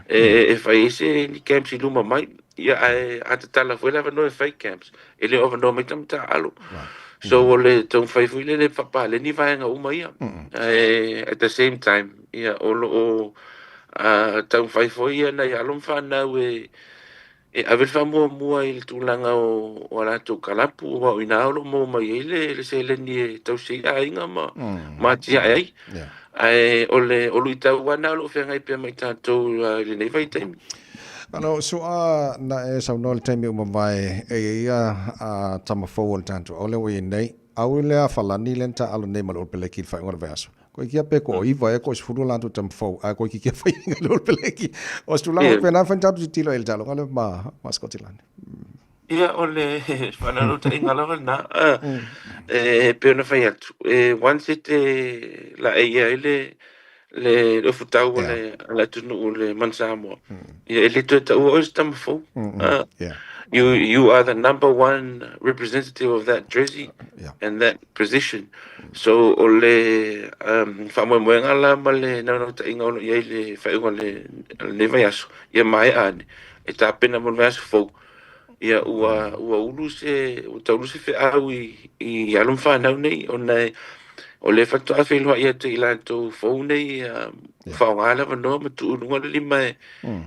E fai ai se ni camps i luma mai, ia ae a tatala foi le avanoa e fai camps, e le o avanoa mai tama taaalo. So o le taumafai foi lele e faapaleni vaega uma ia. Ae at the same time, ia o lo o taumafai foi ia nai alo ma fanau e E ave le faamuamua i le tulaga o o a latou kalapu aua o i ina o lo o maua mai ai le le seleni e tausi ai aiga ma ma atiae ai. Ae o le o luitau lava na o lo o feagai pea ma i tatou i lenei vaitaimi. Malo, sua na e saunoa i le taimi ua mavae e i ai ia a tama fou o le tatou au lea ua i ai nei. Au lea Falani lea na taaalo nei ma le Olopeleki i le faaiuga o le vaiaso. Koe kia pe ko iva e ko sefulu latou tama fou, ae koe ki kia whai inga le Olopeleki. O se tulaga faapena e whai tatou titilo i le taaloga lea ma, ma Scotland. Ia, o le faananautaiga lava lena, e pei ona fai atu, e once e te laeia ai le le ofutau o le atunuu le Manu Samoa, ia e le toe taua oe o se tama fou. You are the number one representative of that jersey and that position. So o le faamoemoega la ma le naunautaiga o lo o i ai le faaiuga o lenei vaiaso, ia maea ane e tapena mo le vaiaso fou, ia ua ua ulu se ua taulu se feau i i alo ma fanau nei ona e o lea faatoa feiloai atu i latou fou nei ia faaaoga le avanoa ma tuu i luga le lima e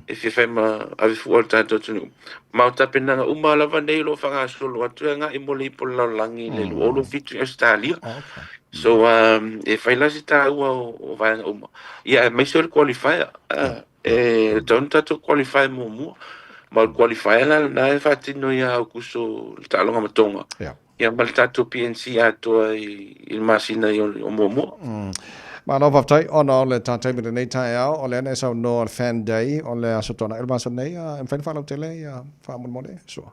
e fia fai ma ave fua o le tatou atunuu. Ma o tapenaga uma lava nei o lo o faagasolo atu e agai mo le Ipu o le Lalolagi i le 2027 i Ausetalia. So e fai la se taua o vaega uma. Ia aemaise o le qualifier. E tatau ona tatou qualify muamua. Ma o le qualifier la lena e faatino ia Aokuso le taaloga ma Tonga. Ia ma le tatou PNC atoa i le masina o muamua. Malo faafetai ona o le ta taimi lenei taeao o lea na e saunoa o le Fan Day o le Aso Toonai o le masina nei e mafai ona faalautele ia faamolemole sua.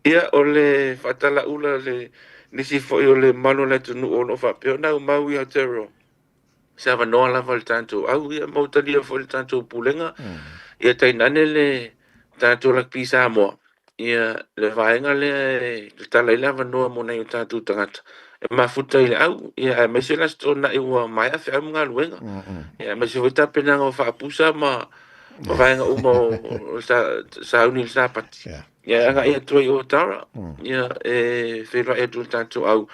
Ia o le faatalaula le nisi foi o le mamalu o le atunuu o lo o faapea ona aumau i Aotearoa. Se avanoa lava le tatou au ia ma ua talia foi le tatou Pulega ia tainane le tatou Rugby Samoa ia le vaega lea e tatala ai le avanoa mo nai o tatou tagata e mafuta i le au ia aemaise le Aso Toonai ua maea feau ma galuega ia aemaise foi tapenaga o faapusa ma ma vaega uma o sauni i le Sapati. Ia e agai atu ai i o Tara, ia e feiloai atu i le tatou au.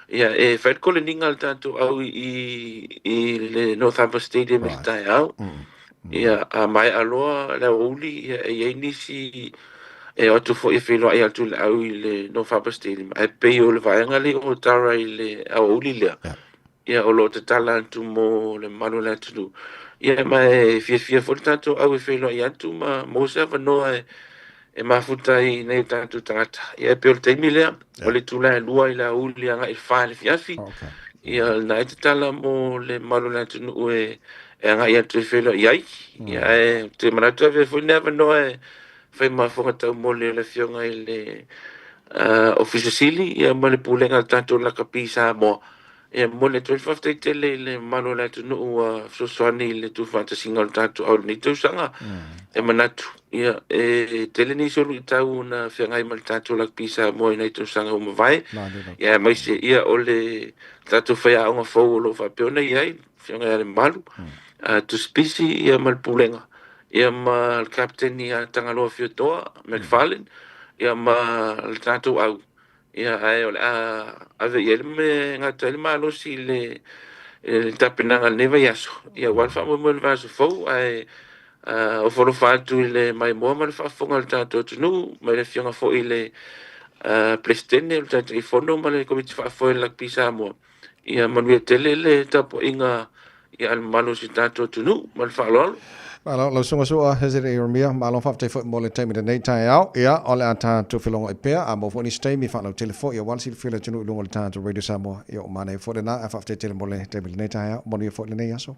Ia e fai le koleniga a le tatou au i, i le North Harbour Stadium i le taeao. Ia a maea loa le aoauli, ia e i ai nisi e o atu foi e feiloai atu i le au i le North Harbour Stadium. Ae pei o le vaega lea i o Tara i le aoauli lea, ia o lo o tatala atu mo le mamalu o le atunuu. Ia ma e fiafia foi le tatou au e feiloai atu ma maua se avanoa e e mafuta ai nai o tatou tagata. Ia e pei o le taimi lea, o le itula e 2 i le aoauli agai i le 4 i le afiafi. Ia lena ai tatala mo le mamalu o le atunuu e e agai atu e feiloai ai. Ia ae ou te manatu e avea foi lenei avanoa e fai ma fofoga taumoli o le Afioga i le Ofisa Sili ia ma le Pulega a le tatou Lakapi Samoa. E momoli atu ai le faafetai tele i le mamalu o le atunuu ua fesoasoani i le tuufaatasiga o le tatou au i lenei tausaga. E manatu, ia, e tele nisi o luitau na feagai ma le tatou Rugby Samoa i nai tausaga ua mavae, ia aemaise ia o le tatou faiaoga fou o lo o faapea ona i ai, le Afioga ia Lemalu, Tusipisi ia ma le Pulega, ia ma le Kapeteni ia Tagaloa Fiotoa McFarlane, ia ma le tatou au. Ia, ae o le a ave i ai le mea e gata ai le malosi i le tapenaga i lenei vaiaso, ia aua le faamoemoe i le vaiaso fou, ae ofo alofa atu i le maimoa ma le faafofoga a le tatou atunuu, mai le Afioga foi i le Peresetene o le Taitaifono ma le Komiti Faafoe o le Lakapi Samoa. Ia manuia tele le tapuaiga a le mamalu o si tatou atunuu. Ma le faaaloalo. Malo lau susuga Su'a Heziri Ieremia, malo faafetai foi mo le taimi lenei taeao. Ia, o le a tatou felogai pea, a maua foi nisi taimi faalautele foi aua le silafia o le atunuu i luga o le tatou Radio Samoa. Ia, ua manaia foi lena, ae faafetai tele mo le taimi lenei taeao. Manuia foi lenei aso.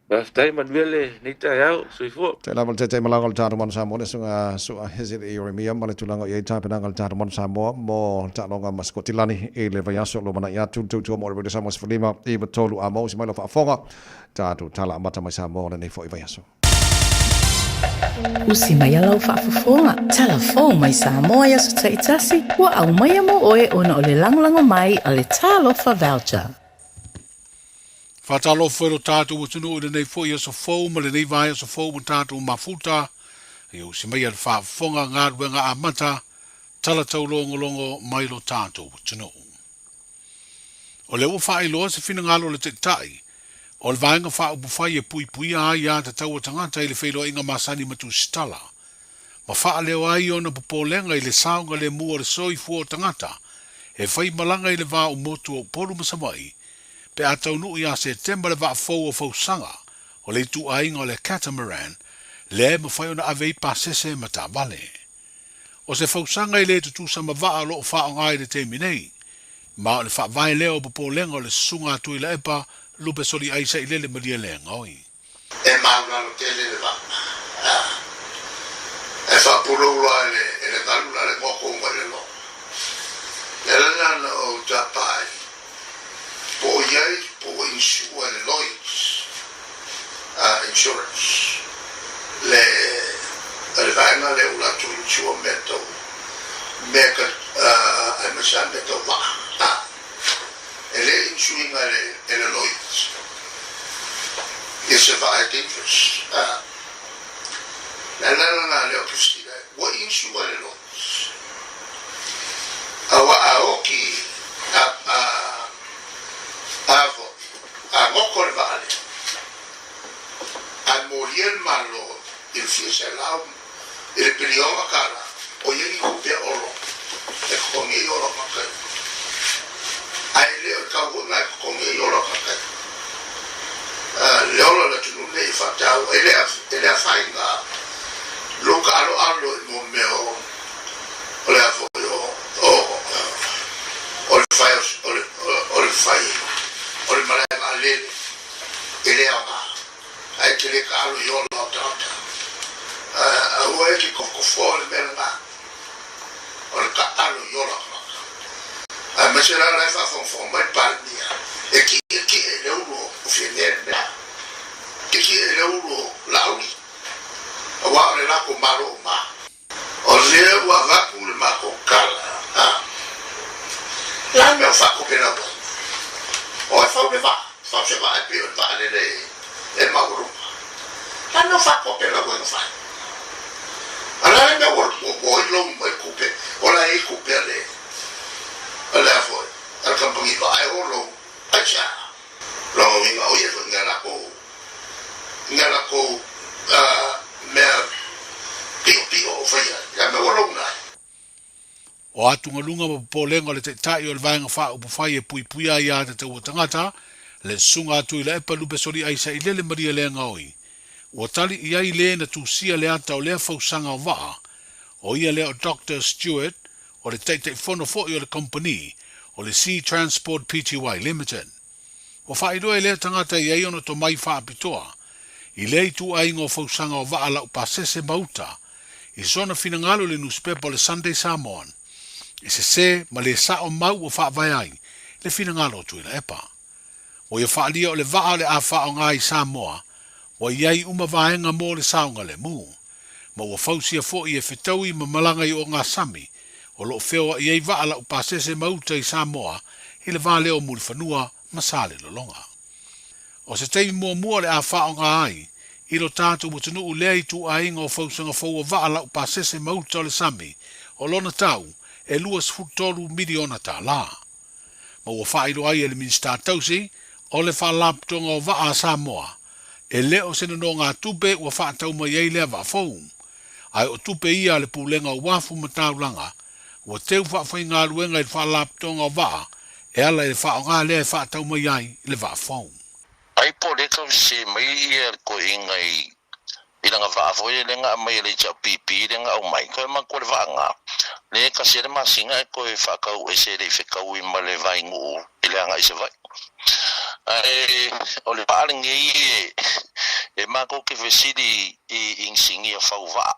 Faafetai, manuia lenei taeao. Soifua. Tei lava le taitai malaga o le tatou Manu Samoa, le Susuga Su'a Heziri Ieremia ma le tulaga o i ai tapenaga a le tatou Manu Samoa mo taaloga ma Sikotilani i le vaiaso o lumanai atu. Le tautua mo le Radio Samoa 15 9 3 a maua se mai lau faafofoga. Tatou tala amata mai Samoa o lenei foi vaiaso. Usi mai a lau faafofoga, tala fou mai Samoa i aso taitasi, ua aumaia mo oe ona o le lagolago mai a le Talofa Voucher. Faatalofa i lo tatou atunuu i lenei foi aso fou ma lenei vaiaso fou ua tatou mafuta, ia usi maia le faafofoga galuega amata, tala taulogologo mai lo tatou atunuu. O lea ua faailoa se finagalo o le Taitai o le Vaega Faaupufai e puipuia ai aiatatau a tagata i le feiloaiga masani ma tusitala. ma faaleo ai ona popolega i le saogalemu o le soifua o tagata e faimalaga i le va o motu o Upolu ma Savaii pe a taunuu ia Setema le vaa fou o fausaga o le ituaiga o le catamaran lea e mafai ona ave ai pasese ma taavale. O se fausaga e le tutusa ma vaa o lo o faaaoga i le taimi nei, ma o le faavae lea o popolega o le susuga a Tuilaepa Lupe Soliai Sailele Malielegaoi. E maulalo tele le vaa, e faapulou loa e le e le galu la le goko uma i le logo. Le ala lena na ou tapa ai, po o i ai po ua insure e le Lloyds Insurance le le vaega lea ua latou insure mea tau mea ka aemaise lava mea tau vaa. E le insure ina e le e le Lloyds ia se vaa e dangerous. Le ala lena lea ou te fesili ai, ua insure e le Lloyds? Aua a oki a a a foi a goko le vaa lea, ae molia le Malo i le fia selau i le piliona tala, o ia ni tupe olo e totogi ai ola tagata ia. Ae le o le tau foi lena e totogi ai ola tagata ia. Le ola o le atunuu lenei e faataua, e le e le afaina lou taaloalo i mo mea o o le a foi o o o le fai o le o le fai o le malae vaalele e le aoga ae te le taalo i ola o tagata. Aua e te tofotofoa le mea lena o le taalo i ola o tagata. Aemaise la la e faafogafoga mai le Palemia e tietie i le ulu o Fiamē le mea. Tietie i le ulu o Laauli aua o le latou Malo uma. O lea ua avatu le matou tala, a. Le a le mea o faatope lau ai? O e fau le vaa, fau se vaa e pei o le vaalele e maualuga. Le a le mea o faatope lau ai na fai? A le a le mea ua ua oi lou mai tupe, o la e i ai tupe a le, a le a foi, a le kamupani vaa e o lou, aisea? Lona uiga o ia foi ngai lakou, ngai lakou mea piopio o faia ai, a mea ua louna ai. O atugaluga ma popolega o le Taitai o le Vaega Faaupufai e puipuia ai a tatau a tagata, le Susuga a Tuilaepa Lupe Soliai Sailele Maria Leagaoi, ua tali i ai le na tusia le ata o lea fausaga o vaa, o ia lea o Doctor Stewart, o le Taitaifono foi o le Kompani o le Sea Transport Pty Limited. Ua faailoa e lea tagata i ai ona tomai faapitoa i lea ituaiga o fausaga o vaa laupasese ma uta i sona finagalo i le nusipepa o le Sunday Samoan, e sese ma le sao mau ua faavae ai le finagalo o Tuilaepa. Ua ia faaalia o le vaa o le a faaaoga i Samoa ua i ai uma vaega mo le saogalemu, ma ua fausia foi e fetaui ma malaga i ogasami o lo o feoai ai vaa laupasese ma uta i Samoa i le va lea o Mulifanua ma Salelologa. O se taimi muamua o le a faaaoga ai i lo tatou atunuu lea ituaiga o fausaga fou o vaa laupasese ma uta o le sami o lona tau e $23 miliona. Ma ua faailoa ai e le Minisita Tausi o le Faalapotopotoga o Vaa a Samoa, e le o se nonogatupe ua faatau mai ai lea vaa fou, ae o tupe ia a le Pulega o Uafu ma Taulaga ua teu faafaigaluega i le Faalapotopotoga o Vaa e ala i le faaaoga lea e faatau mai ai le vaa fou. Ai po o lea tau sese mai ia le toeaina i i lana vaa foi lea na aumai e le HRPP lea na aumai, toe manatua le vaa na, lea e tasi ai le masina e toe faatau ese e le i fetaui ma le vainuu i le agai i Savaii. Ae o le vaa lenei e matou te fesili i inisinia fau vaa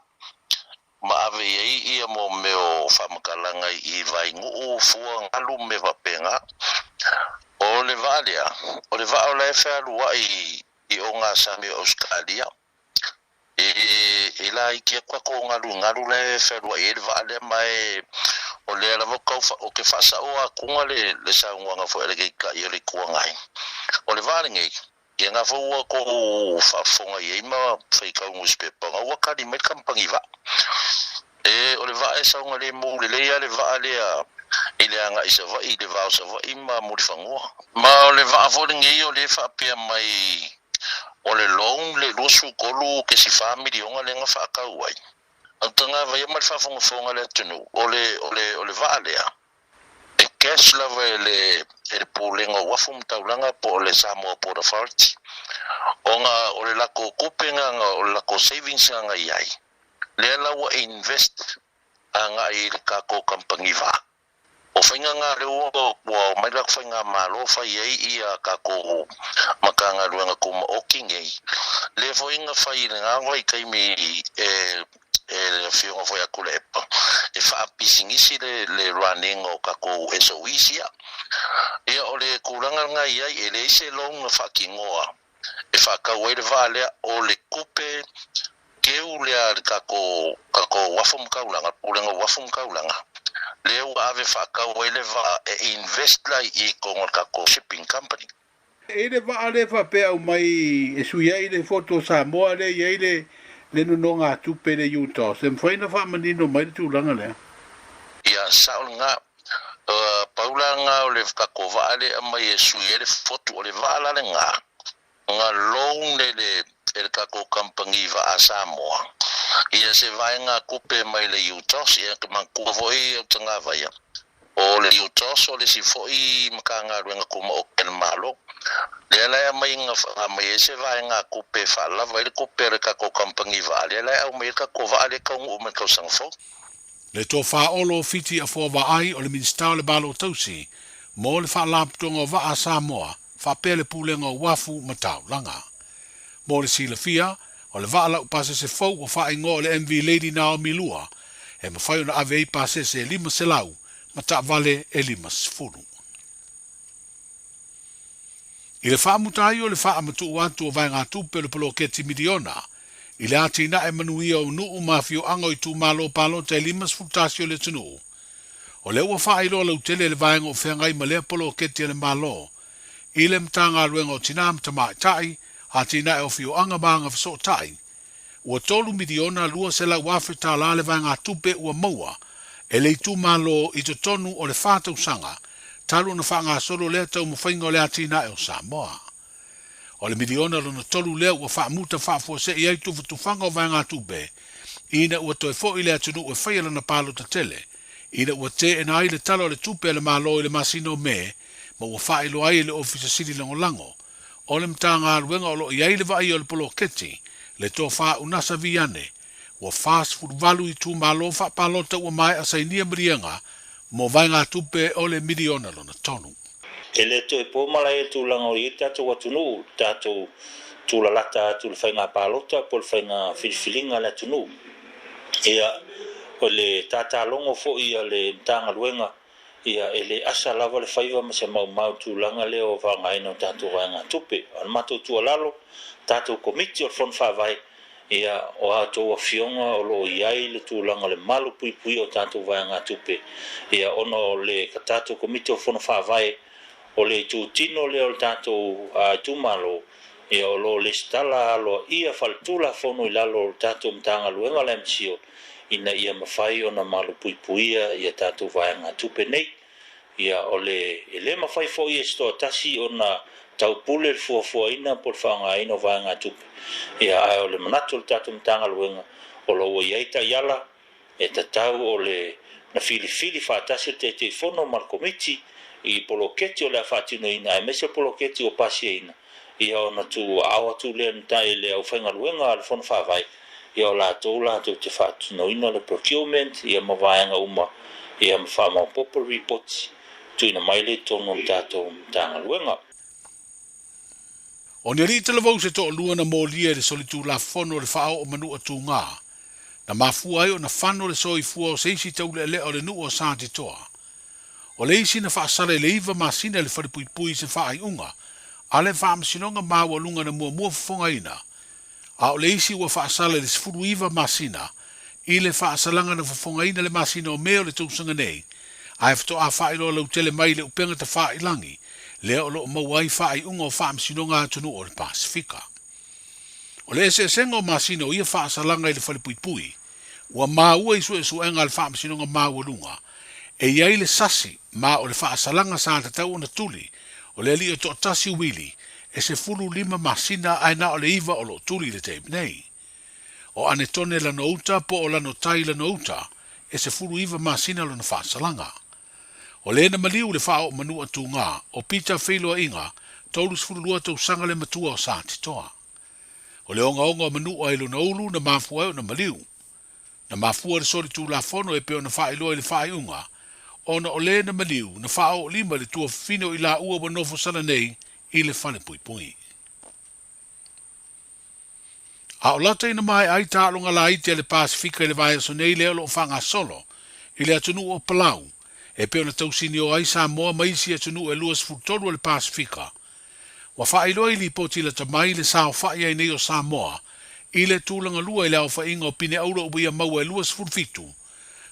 ma ave i ai ia mo mea o faamatalaga i vainuu, fua, galu ma mea faapena. O le vaa lea, o le vaa o la e fealuai i ogasami o Ausetalia. E laiti atu tatou galugalu la e fealuai ai le vaa lea, ma e o lea lava ou te faasaoa atuga le saunoaga foi a le Taitai o le Itu Agai. O le vaa lenei, ia na foi ua outou faafofoga i ai ma faitau nusipepa, na ua tali mai le kamupani vaa. E o le vaa e saogalemu lelei lava le vaa lea i le agai i Savaii, i le va o Savaii ma Mulifanua. Ma o le vaa foi lenei o lea e faapea mai o le loan le 23.4 miliona lea na faatau ai. Autagavaia ma le faafogafoga a le atunuu, o le, o le, o le vaa lea, e cash lava e le, e le Pulega o Uafu ma Taulaga po o le Samoa Port Authority, ona o le latou tupe gana, o le latou savings gana i ai, lea la ua invest agai i le tatou kamupani vaa. O faiga na lea ua ua omai la faigamalo fai ai ia tatou Matagaluega Tumaoti nei, lea foi na fai i lena vaitaimi e e le afioga foi ia Tuilaepa e faapisinisi le le running o tatou SOEs ia. Ia o le tulaga lena e i ai, e leai se loan na faatinoa e faatau ai le vaa lea, o le tupe keu lea a le tatou tatou uafu ma taulaga, Pulega o Uafu ma Taulaga, lea ua ave faatau ai le vaa e invest la i i totonu o le tatou shipping company. E i le vaa lea faapea aumai e sui ai le foto o Samoa lea e i ai le le nonogatupe le UTOS, e mafai ona faamanino mai le tulaga lea? Ia, sao lena. Pau la lena o le tatou vaa lea e aumai e sui ai le fotu, o le vaa la lena, na loan e le e le tatou kamupani vaa Samoa ia se vaega tupe mai le UTOS, ia te manatua foi Autagavaia, o le UTOS o le isi foi Matagaluega Tumaoti a le Malo, lea la e aumai na aumai ai se vaega tupe e faalava ai le tupe a le tatou kamupani vaa, lea la e aumai ai le tatou vaa lea e taunuu mai le tausaga fou. Le Tofa Olo Fiti Afoa Vaai o le Minisita o le Malo Tausi mo le Faalapotopotoga o Vaa a Samoa faapea le Pulega o Uafu ma Taulaga. Mo le silafia, o le vaa laupasese fou ua faaigoa o le MV Lady Naomi 2, e mafai ona ave ai pasese e 500 ma taavale e 50. I le faamuta ai o le faamatuu atu o vaegatupe o le poloketi miliona i le atinae manuia o nuu ma afioaga o itumalo palota e 51 o le atunuu, o lea ua faailoa lautele e le vaega o feagai ma lea poloketi a le Malo i le Matagaluega o Tinā ma Tamaitai, Atinae o Afioaga ma Agafesootai, ua $3,200,000 le vaegatupe ua maua e le itumalo i totonu o le fa tausaga talu ona faagasolo lea taumafaiga o le atinae o Samoa. O le miliona lona tolu lea ua faamuta faafuasei ai tufatufaga o vaegatupe ina ua toe foi le atunuu e faia lana palota tele ina ua teena ai le Tala o le Tupe a le Malo i le masina o Me ma ua faailoa ai e le Ofisa Sili Lagolago o le Matagaluega o lo o i ai le vaaia o le poloketi, le tofa Unasa Viane, ua 48 itumalo faapalota ua maea sainia maliega mo vaegatupe o le miliona lona tolu. E le toe po malae le tulaga o i ai le tatou atunuu, le tatou tulalata atu i le faiga palota po o le faiga filifiliga a le atunuu. Ia, o le tatalogo foi a le Matagaluega Ia, e le asa lava le faiva ma se maumau tulaga lea o faaaogaina o tatou vaegatupe. O le matou tuualalo, tatou Komiti o le Fono Faavae, ia, o a outou afioga o lo o i ai le tulaga o le malu puipuia o tatou vaegatupe, ia, ona o le tatou Komiti o le Fono Faavae, o le itutino lea o le tatou itumalo, ia, o lo o lesitala aloaia faaletulafono i lalo o le tatou Matagaluega o le MCIL, ina ia mafai ona malupuipuia ia tatou vaegatupe nei. Ia, o le, e le mafai foi e se toatasi ona taupule le fuafuaina po o le faaaogaina o vaegatupe. Ia, ae o le manatu o le tatou Matagaluega, o lo o ua i ai taiala e tatau o le na filifili faatasi le Taitaifono ma le Komiti i poloketi o le a faatinoina aemaise o poloketi ua pasiaina, ia ona tuuaao atu lea i le aufaigaluega a le Fono Faavae, ia o latou latou te faatinoina le procurement ia ma vaega uma ia ma faamaopoopo le ripoti tuuina mai lea i totonu o le tatou Matagaluega. O ni alii talavou se toalua na molia i le solitulafono o le faaoo manua tugā, na mafua ai ona fano le soifua o se isi taulealea o le nuu o Satitoa. O le isi na faasala i le iva masina i le falepuipui i se faaiuga a le Faamasinoga Maualuga na muamua fofogaina, a o le isi ua faasala i le 19 masina i le faasalaga na fofogaina le masina o Me o le tausaga nei, ae faatoa faailoa lautele mai i le upega tafailangi lea o lo o maua ai faaiuga o faamasinoga a atunuu o le Pasefika. O le eseesega o masina o ia faasalaga i le falepuipui, ua maua i suesuega a le Faamasinoga Maualuga e i ai le sasi ma o le faasalaga sa tatau ona tuli o le alii e toatasi uili e 15 masina ae na o le iva o lo o tuli i le taimi nei. O Anetone Lanouta po o Lanotai Lanouta, e 19 masina lona faasalaga. O le na maliu i le faaoo Manua Tuga, o Peter Feiloaiga, 32 tausaga le matua o Satitoa. O le ogaoga o Manua i lona ulu na mafua ai ona maliu. Na mafua le soli tulafono e pei ona faailoa i le faaiuga, ona o le na maliu na faaoo lima i le tuafafine o i laua ua nofo sala nei i le falepuipui. A o lata ina maea ai taaloga laiti a le Pasefika i le vaiaso nei lea o lo o faagasolo i le atunuu o Palau, e pei ona tausinio ai Samoa ma isi atunuu e 23 o le Pasefika, ua faailoa i lipoti lata mai le saofai ai nei o Samoa i le tulaga lua i le aofaiga o pine auro ua ia maua e 27,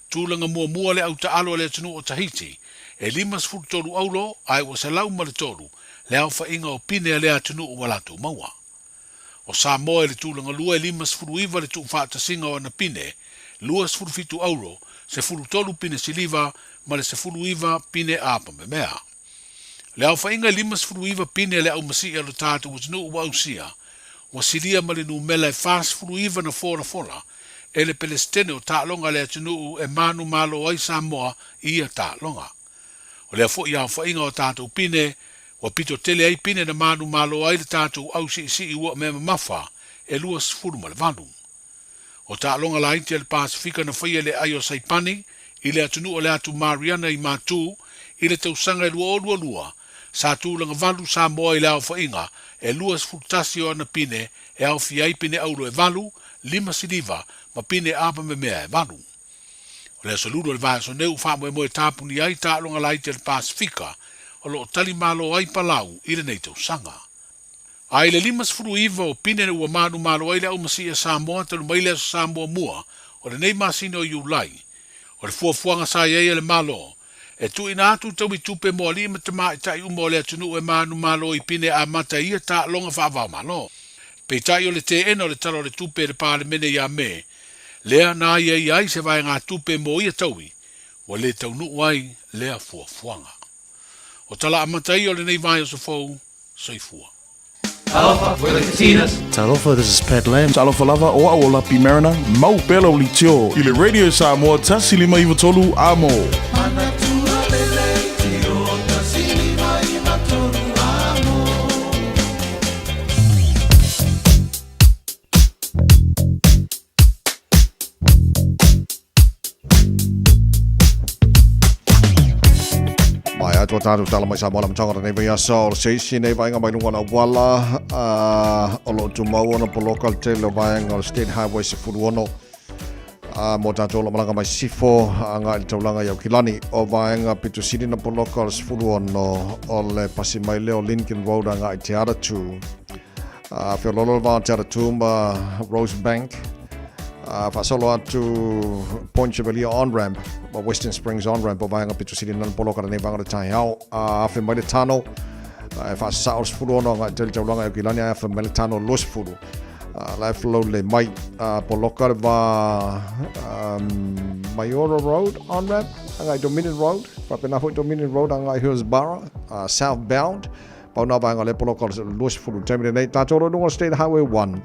tulaga muamua le au taalo a le atunuu o Tahiti e 53 auro ae ua 103 le aofaiga o pine a lea atunuu ua latou maua. O Samoa i le tulaga lua e 59 le tuufaatasiga o ana pine, 27 auro, 13 pine siliva ma le 19 pine apamemea. Le aofaiga e 59 pine a le aumasii a lo tatou atunuu ua ausia, ua silia ma le numela e 49 na folafola e le Pelesitene o taaloga a le atunuu e manumalo ai Samoa i ia taaloga. O lea foi aofaiga o tatou pine, ua pito tele ai pine na manumalo ai le tatou au siisii ua mea mamafa e 28. O taaloga laiti a le Pasefika na faia i le ai o Saipani i le atunuu o le Atu Mariana i Matu i le tausaga e 2022, sa tulaga valu Samoa i le aofaiga e 21 o ana pine e aofia ai pine auro e valu, lima siliva ma pine apamemea e valu. O le aso Lulu o le vaiaso nei ua faamoemoe tapuni ai taaloga laiti a le Pasefika o lo o tali malo ai Palau i lenei tausaga. A i le 59 o pine ua manumalo ai le aumasii a Samoa talu mai le Aso Sa muamua o lenei masina o Iulai, o le fuafuaga sa i ai a le Malo, e tuuina atu taui tupe mo alii ma tamaitai uma o le atunuu e manumalo i pine amata i ia taaloga faava-o-Malo. Peitai o le teena o le Tala o le Tupe e le Palemene ia Me, lea na aiaia ai se vaegatupe mo ia taui, ua le taunuu ai lea fuafuaga. O tala amata ia o lenei vaiaso fou, soifua. Talofa, we're the Katinas. Talofa, this is Pat Lam. Talofa lava, o au o Lapi Mariner, mau pea lau leitio i le Radio Samoa 1593 Amo. Manatua le leitio 1593 Amo. Mai atu a tātou tala mai Samoa la matanga nei vai asa o se isi nei vaenga mai lunga o le auala o lo o tumau ona poloka le tele o vaenga o le State Highway 16 mo tātou o lo malaga mai Sifo agai i le taulaga i Aukilani. O vaenga pito sili na poloka o le 16 o le pasi mai lea o Lincoln Road agai i Te Aratū. Feololo le va o Te Aratū ma Rosebank. Faasolo atu Point Chevalier on-ramp ma Western Springs on-ramp o vaenga pito sili na poloka lenei vaenga o le taeao. Afe mai le tano e faasasao le 16 agai i le taulaga i Aukilani ae afe mai le tano 20. La e flow lelei mai. Poloka le va Maiora Road on-ramp agai Dominion Road. Faapena foi Dominion Road agai Hillsborough southbound. Pau nā vaenga o le poloka o le 20 taimi lenei. Tātou o lo luga o State Highway 1.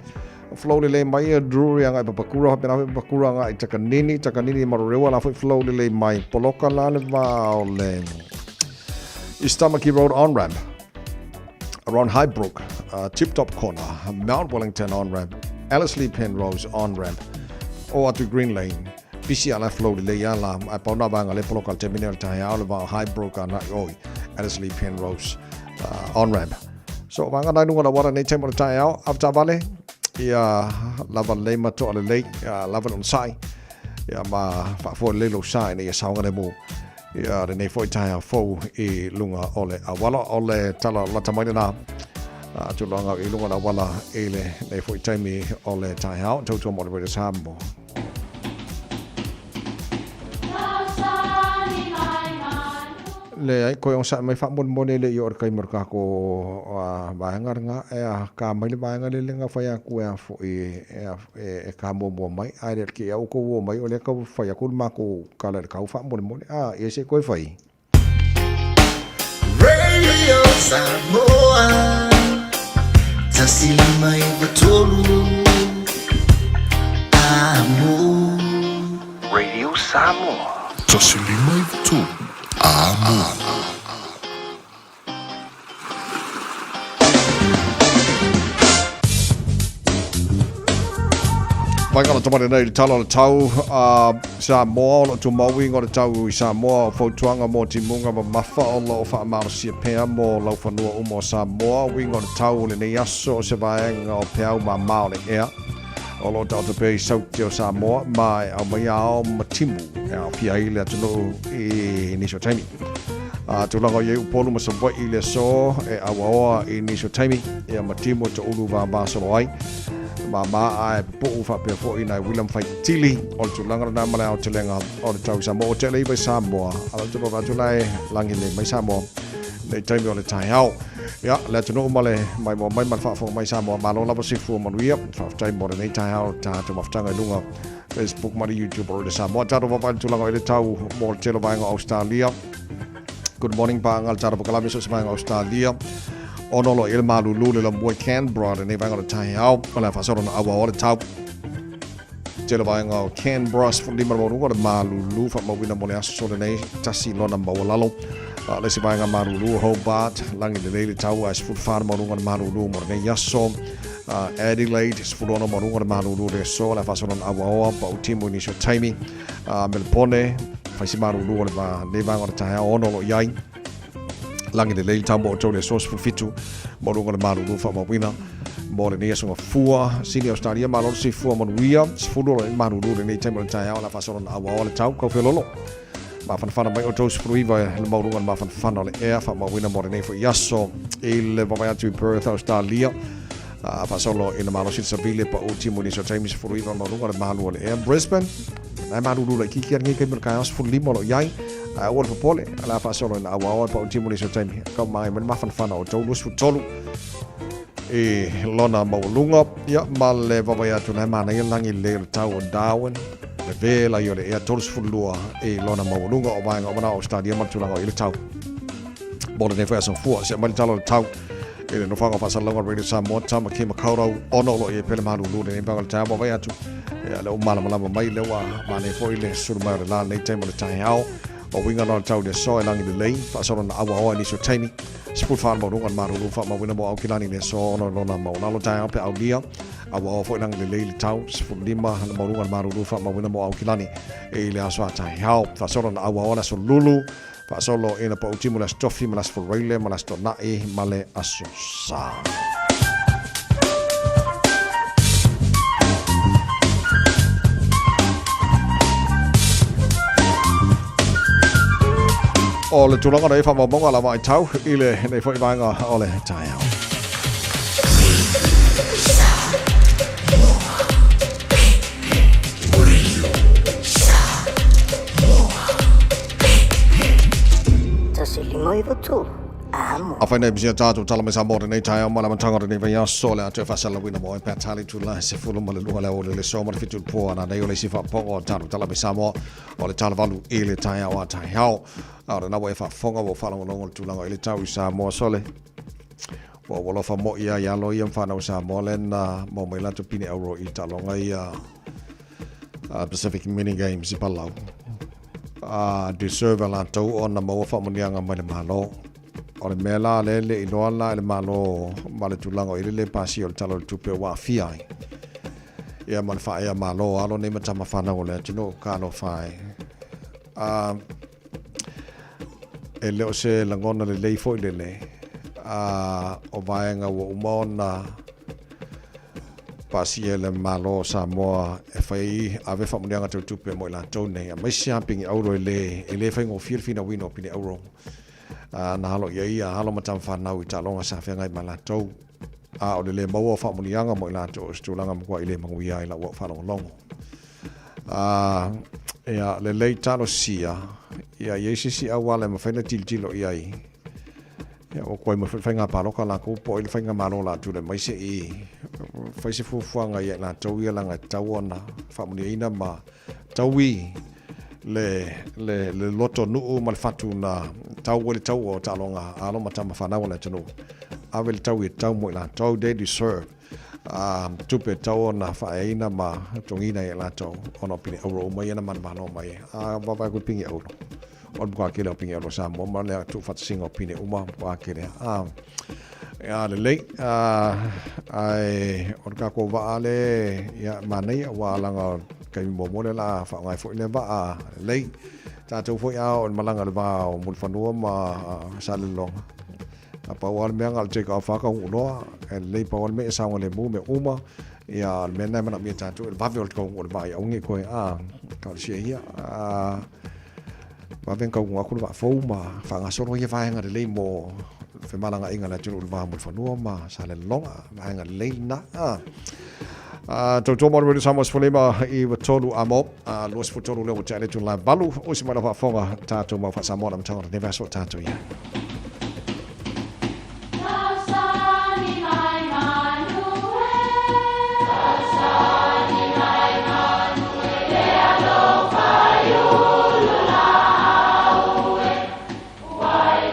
Flow lelei mai e Drury agai Papakura, faapena foi Papakura agai Takanini, Takanini i Marorewa, la foi flow lelei mai. Poloka la le va o le East Tamaki Road on-ramp around Highbrook, Tip Top Corner, Mount Wellington on-ramp, Ellerslie Penrose on-ramp, o atu Green Lane. Pisi ala flow lelei ala, ai pau nā vaenga le poloka o le taimi nei o le taeao le va o Highbrook agai oi Ellerslie Penrose on-ramp. So, vaenga nai luga o le auala nei taimi o le taeao, avetaavale, ia lava lelei ma toa lelei, ia lava le onosai, ia ma faafoe lelei lou sa ina ia saogalemu ia lenei foi taeao fou i luga o le auala. O le tala lata mai lena, tulaga i luga o le auala i lenei foi taimi o le taeao. Tautua mo le Radio Samoa. Leai, koe onosai mai faamolemole le i oo i le taimi o le tatou vaega lena e a ka mai le vaega lea le na fai atu e a foi e ka muamua mai ae le te i a outou o mai o lea tau fai atu le matou tala i le tau faamolemole a ia se i toe fai. Radio Samoa 1593. Samoa. 153 Amo. Mai ka lata mai nei le tala o le tau a Samoa o lo o tumau uiga o le tau i Samoa o fautuaga mo timuga mamafa o lo o faamalosia pea mo laufanua uma o Samoa uiga o le tau o lenei aso o se vaega o peau mama o le ea o lo o taoto pea i Saute o Samoa ma e aumaia ao ma timu e aofia ai le atunuu i nisi o taimi. A tulaga o i ai Upolu ma Savaii i le aso e auaoa i nisi o taimi ia ma timu e toulu vavasolo ai. Mama ae pupuu faapea foi nai William Faitili o le tulaga lena ma le aotelega o le tau i Samoa. Ua tele iva i Samoa, a o le tulaga atu la e lagi nei mai Samoa nei taimi o le taeao. Ia, le atunuu ma le maimoa mai ma le faafofoga mai Samoa, malo lava soifua manuia. Faafetai mo lenei taeao tatou mafutaga i luga Facebook ma le YouTube o le Samoa. Tatou vaavaai le tulaga o i le tau mo le tele o vaega o Australia. Good morning paaga le tala pakalame so se vaega o Australia. Ono lo i le malulu le lamua i Canberra lenei vaega o le taeao. O le a faasolo na aua o le tau. Tele vaega o Canberra, 15 le maualuga o le malulu faamauina mo le aso lenei, tasi lona maualalo. Le isi vaega malulu Hobart, lagi lelei le tau ae 14 le maualuga o le malulu mo lenei aso. Adelaide, 16 maualuga o le malulu le aso, le a faasolo na auaoa, pau timu i nisi o taimi. Melbourne, fai si malulu o le lenei vaega o le taeao ono o lo o i ai. Lagi lelei le tau mo outou le aso 17 maualuga o le malulu faamauina mo lenei aso gafua. Sini Australia, malo le soifua manuia, 10 o le malulu lenei taimi o le taeao, le a faasolo na auaoa le tau, kaufelolo. Mafanafana mai outou 19 le maualuga o le mafanafana o le ea faamauina mo lenei foi aso i le vaavaai atu i Perth, Australia. Faasolo ina malosi le savili e pau timu i nisi o taimi 19 maualuga o le malu o le ea. Brisbane, na e malulu laitiiti lava lenei taimi o le taeao 15 o lo o i ai. Ae aua le popole, o le a faasolo ina auaoa e pau timu i nisi o taimi. Kau magai mai le mafanafana o outou 23 i lona maualuga. Ia, ma le vaavaai atu na e manaia lagi lelei o le tau o Darwin. Le vela i o le ea 32 i lona maualuga o vaega o manao Australia ma le tulaga o i le tau. Mo lenei foi aso fua, se mai le tala o le tau i le nofoaga o faasalalauga Radio Samoa, Tamaki Makaurau, ono o lo o i ai pea le malulu lenei vaega o le taeao. Vaavaai atu, ia, lea ua malamalama mai, lea ua manaia foi le sulu mai o le la lenei taimi o le taeao. O uiga na o le tau i le aso e lagi lelei, faasolo na auaoa i nisi o taimi. 14 le maualuga o le malulu faamauina mo Aukilani i le aso ono i lona maualalo taeao pe aulia. Auaoa foi lagi lelei le tau, 15 le maualuga o le malulu faamauina mo Aukilani i le aso a taeao. Faasolo na auaoa le aso Lulu, faasolo ina pau timu le aso Tofi ma le aso Fureile ma le aso Tona'i ma le aso Sa. O le tulaga nei faamaumauga lava ai tau i lenei foi vaega o le taeao. Afai nei pisia tātou tala mai Samoa lenei taeao ma le amataga o lenei vaiaso le atu e faasalalauina mo ai pea tali tula e 12 le aoauli o le aso ma le 7 i le po ana nei o le isi faapopoga o tātou tala mai Samoa o le tala valu i le taeao a taeao. A o lena ua e faafofoga ua faalogologo le tulaga i le tau i Samoa sole. Ua ua alofa moi ia i alo ia ma whanau Samoa le na mau mai latou pine auro i taaloga ia Pacific Mini Games i Palau. Deserve a latou ona maua faamanuiaga mai le Malo. O le mea la lea le iloa la e le Malo ma le tulaga o i le le pasia o le Tala o le Tupe ua aafia ai. Ia ma le faaea Malo alo nei ma tama fanau o le atunuu ka alofa ai. E le o se lagona lelei foi lele o vaega ua uma ona pasia e le Malo o Samoa e fai ai ave faamanuiaga tau tupe mo i latou nei, aemaise lava pine auro e le faigofie le finauina o pine auro na alo i ai ia alo ma tama fanau i taaloga sa feagai ma latou. A o le le maua o faamanuiaga mo i latou o se tulaga matuai le manuia ai lau au faalogologo. Ia, lelei talosia, ia i ai se isi auala e mafai ona tilotilo i ai. Ia, ua tuai mai foi le faiga palota latou po o ai le faigamalo o le a tulai mai se i fai se fuafuaga ia i latou ia leaga e tatau ona faamanuiaina ma taui le, le, le loto nuu ma le fatu na tau ai le taua o taaloga a alo ma tama fanau a le atunuu. Ave le taui e tatau mo i latou, they deserve. Tupe e tatau ona faaeaina ma totogiina ia i latou ona o pine auro uma ia na manumalo mai ai. A vaavaai atu i pine auro, o le matua tele o pine auro a Samoa ma le tuufaatasiga o pine uma matua tele lava. A lelei, ae o le tatou vaa le, ia, manaia aua leaga o le taimi muamua lea o le a faaaoga ai foi lea vaa. Lelei, tatou foi a oo i le malaga i le va o Mulifanua ma Salelologa, A pau lava le mea na o le take off lava taunuu loa, e lelei pau lava le mea ia saogalemu mea uma, ia o le mea lena e manaomia e tatou, o le vave o le taunuu o le vaa ia aua ne i toe a, talosia ia, a vave ona taunuu atu le vaa fou ma faagasolo ia vaega lelei mo femalagaaiga a le atunuu i le va o Mulifanua ma Salelologa, vaega lelei lena a. Tautua mo le Radio Samoa 15 i 3 a mo 23 lea ua tea le itula e 8 osi mai lau faafofoga tatou mau faa-Samoa le amataga o lenei vaiaso o tatou i ai.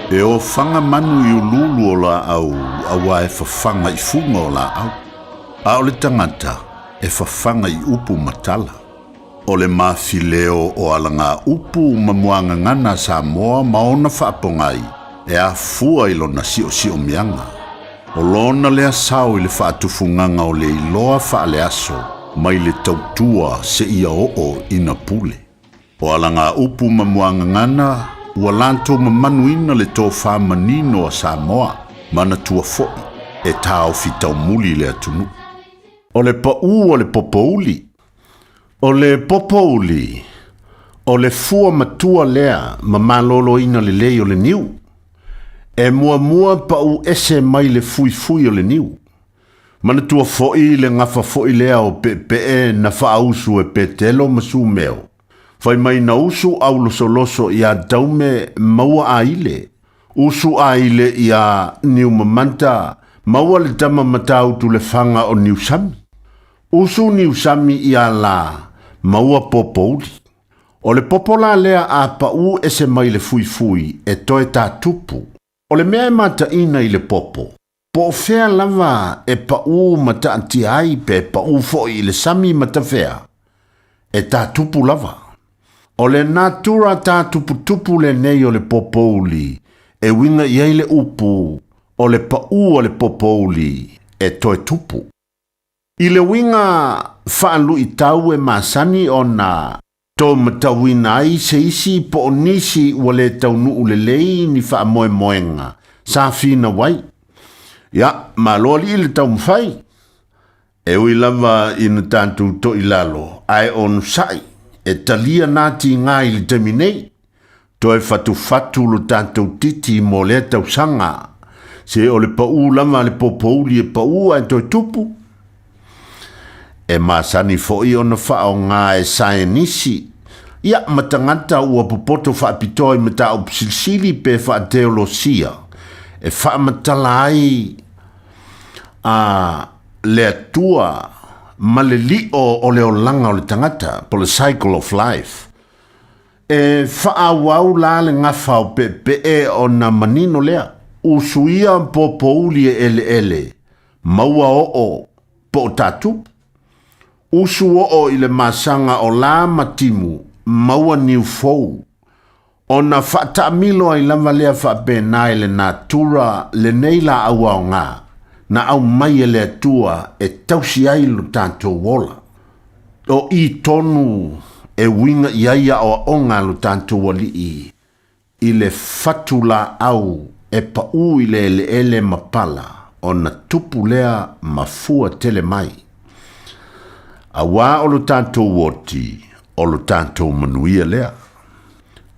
E ofaga manu i uluulu o laau auā e fafaga i fuga o laau, a o le tagata e fafaga i upu ma tala. O le mafileo o alagaupu ma muagagana a Samoa ma ona faapogai e afua i lona siosiomiaga. O lona lea sao i le faatufugaga o le iloa faaleaso mai le tautua seia oo ina pule. O alagaupu ma muagagana ua latou mamanuina le tofa manino a Samoa, manatua foi e taofi taumuli le atunuu. O le paū o le popouli. O le popouli, o le fua matua lea ma maloloina lelei o le niu. E muamua paū ese mai le fuifui o le niu. Manatua foi le gafa foi lea o peepee na faausu e Petelo ma Sumeo. Fai mai na usu aulosoloso iā Taume maua aile, usu aile iā Niumamanta maua le tama Matautu le faga o Niusami. Usu Niusami iā la maua Popouli. O le popo la lea a paū ese mai le fuifui e toe tātupu. O le mea e mataina i le popo, Po o fea lava e paʻū ma taatia ai pe paʻū foi i le sami ma tafea, e tātupu lava. O le natura tātuputupu lenei o le popouli e uiga i ai le upu o le paʻū o le popouli e toe tupu. I le uiga faaluitau e masani ona tou matauina ai se isi po o nisi ua le taunuu lelei ni faamoemoega sa finau ai. Ia, malo alii le taumafai. E ui lava ina tatou toilalo, ae onosai, e talia nā tiga i le taimi nei. Toe fatufatu lo tatou titi mo lea tausaga. Se o le paʻū lava a le popouli e paʻū ae toe tupu. E masani foi ona faaaoga e saenisi, ia, ma tagata ua popoto faapitoa i mataupu silisili pe faateolosia e faamatala ai a le Atua ma le lio o le olaga o le tagata, po le cycle of life. E faaauau la le gafa o peepee ona manino lea, usuia popouli e eleele, maua oo po o tatupu. Usu oo i le masaga o la ma timu, maua niu fou. Ona faataamilo ai lava lea faapena i le natura lenei laau aoga na aumai e le Atua e tausi ai lo tatou ola. O i tonu e uiga i ai aoaoga a lo tatou Alii i le fatu laau e paʻū i le eleele ma pala ona tupu lea ma fua tele mai. Auā o lo tatou oti, o lo tatou manuia lea.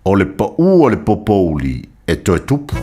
O le paʻū o le popouli e toe tupu.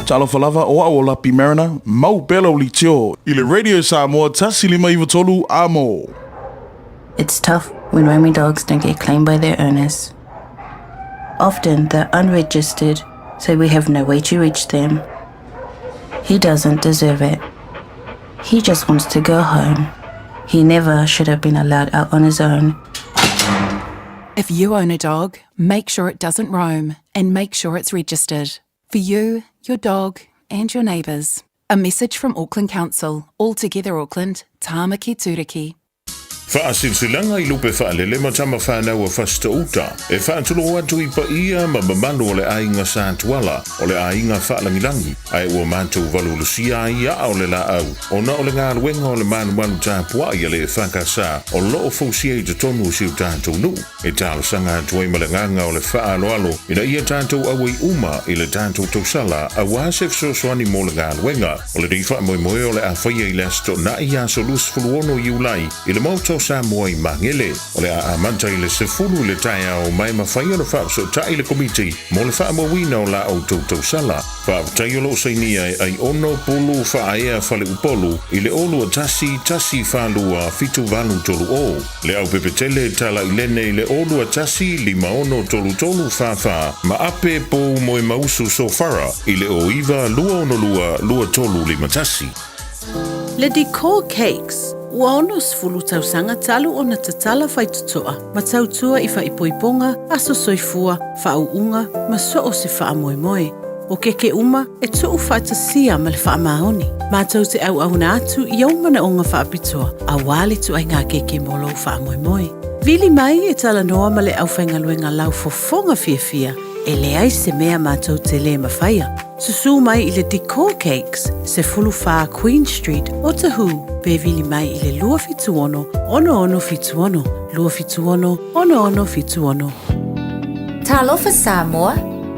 Talofa lava, o au o Lapi Mariner, mau pea lau leitio i le Radio Samoa 1593 amo. It's tough when roaming dogs don't get claimed by their owners. Often they're unregistered, so we have no way to reach them. He doesn't deserve it. He just wants to go home. He never should have been allowed out on his own. If you own a dog, make sure it doesn't roam and make sure it's registered. For you, your dog, and your neighbours. A message from Auckland Council, All Together Auckland, Tāmaki Tūriki. Faasilasilaga i lupe faalele ma tama fanau a Fasitoo-uta, e faatulou atu i paia ma mamalu o le aiga Sa Tuala, o le aiga faalagilagi, ae ua matou valuvalusia ai aa o le laau, ona o le galuega o le malumalu tapuai a le EFKS o loo fausia i totonu o si o tatou nuu. E talosaga atu ai ma le agaga o le faaaloalo ina ia tatou auai uma i le tatou tausala aua se fesoasoani mo le galuega. O lenei faamoemoe o le a faia i le Aso Toonai aso 26 Iulai i le Maota o Samoa i Magele. O le a amata i le 10 i le taeao ma e mafai ona faafesootai le Komiti mo le faamauina o la outou tausala. Faafetai o lo o sainia e Aiono Pulu Faaea Faleupolu i le 0 21 42 7 8 3 0. Le Aupepetele Talailene i le 0 21 5 6 3 3 4 4 ma Ape Pou Moemausu Sofara i le 09 2 6 2 3 5 1. Le Decor Cakes, ua 60 tausaga talu ona tatala faitotoa ma tautua i faaipoipoga, aso soifua, faauuga ma so o se faamoemoe. O keke uma e tuufaatasia ma le faamaoni. Matou te auauna atu i ou manaoga faapitoa auā le ituaiga keke mo lou faamoemoe. Vili mai e talanoa ma le aufaigaluega laufofoga fiafia, e leai se mea matou te lē mafaia. Susū mai i le Decor Cakes, 14 Queen Street, Otahuhu, pe vili mai i le 276 6676, 276 6676. Talofa Samoa,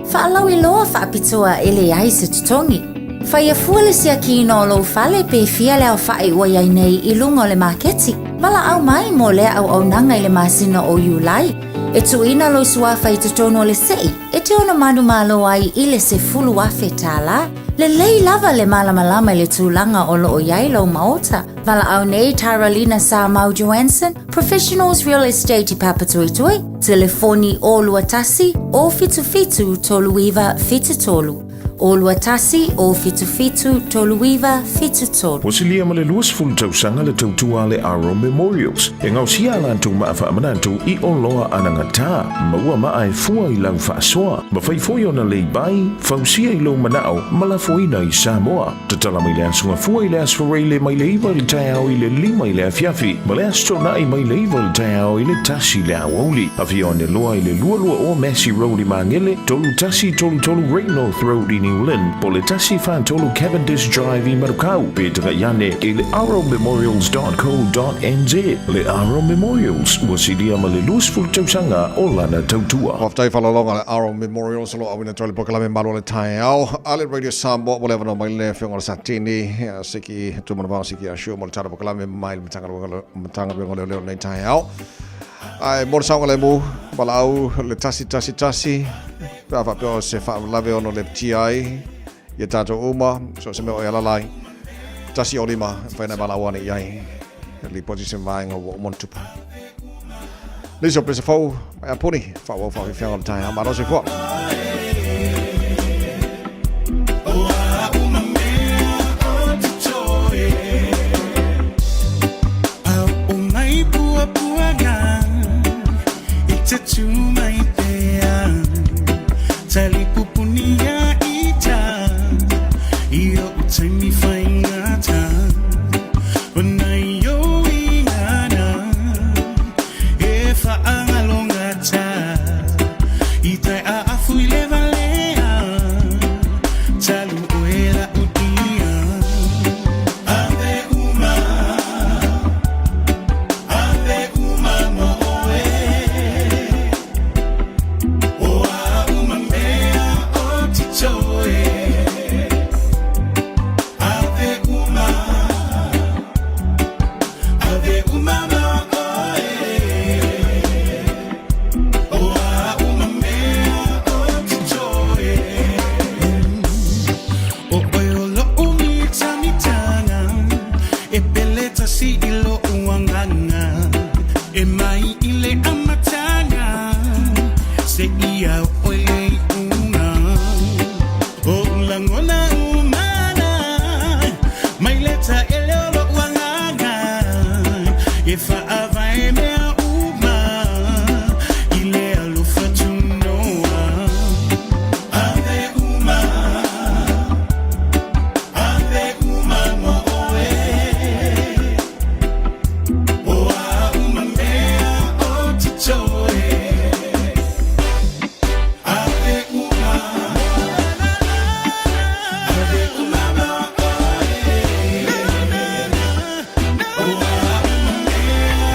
Faalauiloa faapitoa e leai se totogi. Faia fua le siakiina o lou fale pe fia le aofa'i ua i ai nei i luga o le maketi. Valaau mai mo lea auaunaga i le masina o Iulai. E tuuina lou suafa i totonu o le se'i e te ono manumalo ai i le 10,000 tālā. Lelei lava le malamalama i le tulaga o lo o i ai lou maota. Valaau nei Taralina Samau Joanson, Professionals Real Estate i Papatoetoe, telefoni 0 21 077 3973. 0 21 077 3973. Ua silia ma le 20 tausaga le tautua a le Aro Memorials e gaosia a latou maa faamanatu i oloa anagata. Maua maa e fua i lau faasoa. Mafai foi ona lay-by, fausia i lou manao ma lafoina i Samoa. Tatala mai le Aso Gafua i le Aso Faraile mai le 9 i le taeao i le 5 i le afiafi ma le Aso Toonai mai le 9 i le taeao i le 1 i le aoauli. Afio ane loa i le 22 o Massey Road i Magele, 3133 Great North Road i New Lynn, po o le 143 Cavendish Drive i Manukau, pe tagai ane i le arrowmemorials.co.nz. Le Arrow Memorials, ua silia ma le 20 tausaga o lana tautua. Faafetai faaaloaloga le Arrow Memorials o lo o auina atu ai le polokalame Malu o le Taeao a le Radio Samoa. Ua le avanoa mai le Afioga o le Satini, Siki Tumanavao Siki Ashu mo le tala polokalame mai le Matagaluega o Leoleo lenei taeao. Ae mo le saogalemu, valaau le 111 pe a faapea o se faalavelave ono lepetia ai ia tatou uma, so o se mea o e alala ai. 1 o 5, e mafai ona e valaau ane i ai. Lipoti se vaega ua uma ona tupu. Nisi o pese fou, mai a puni, faaauau faafiafiaga o le taeao. Malo soifua. E pele tasi i lo uanganga E mai i le amatanga Se ia o le unga O langona umana Mai leta e leo lo uanganga E whaavae mea uma I le alofa tunoa Ave uma Ave uma mo oe O a uma mea o te toe Ave uma Ave uma mo oe O a uma mea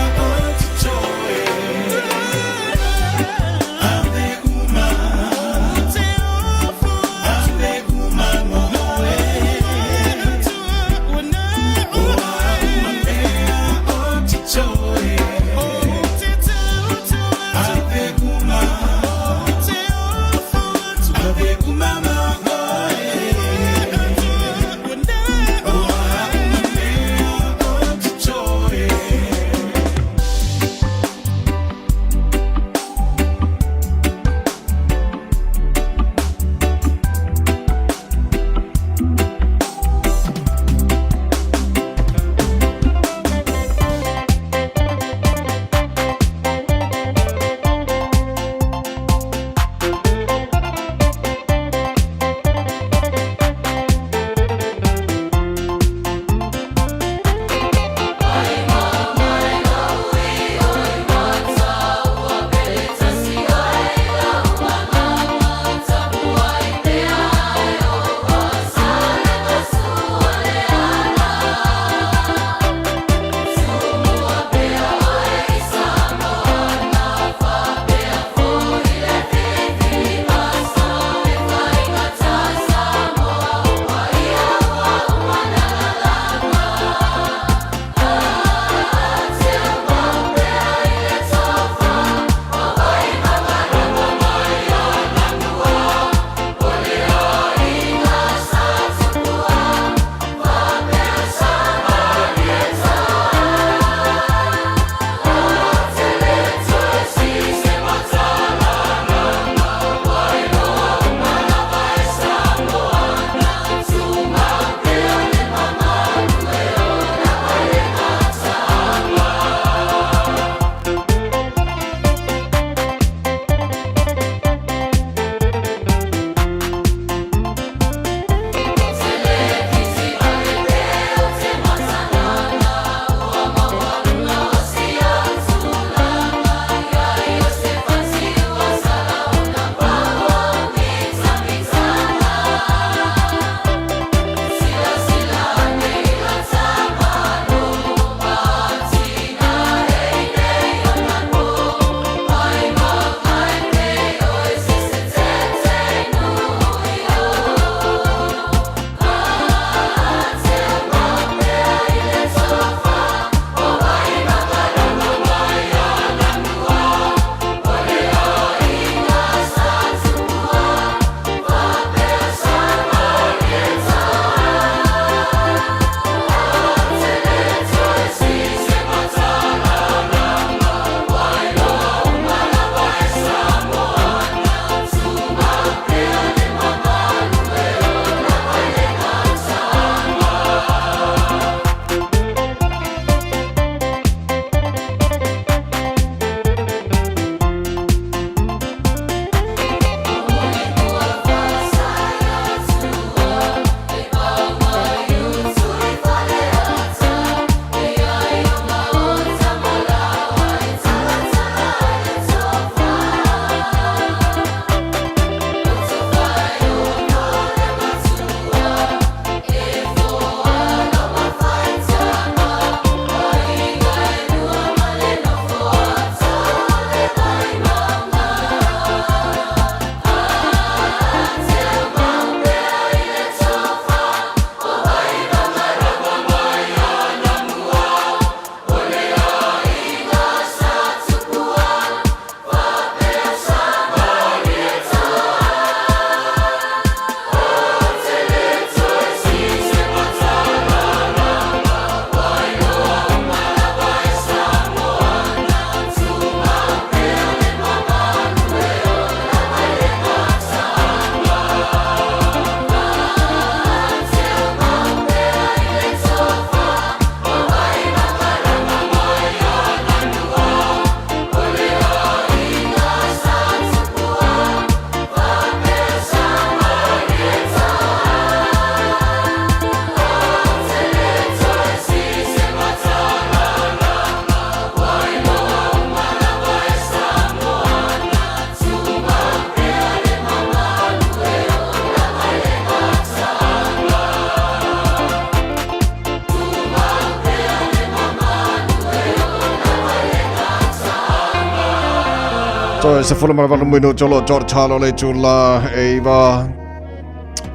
Toe 18 minuto lo tō talo le tula e iwa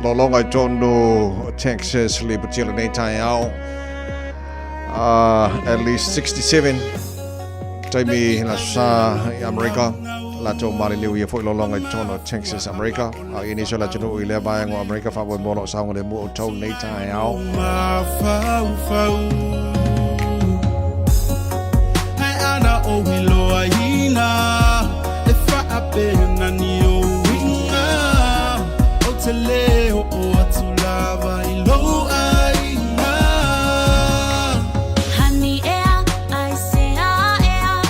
lolonga i tonu Texas le patila nei tai ao. At least 67 taimi la sa i Amerika la tō mari liu ia foi lolonga i tonu Texas Amerika. A i niso la tunu i lea vaenga o Amerika wha mo lo saunga le mua o tau nei tai ao. Hani ea, ai se a ea,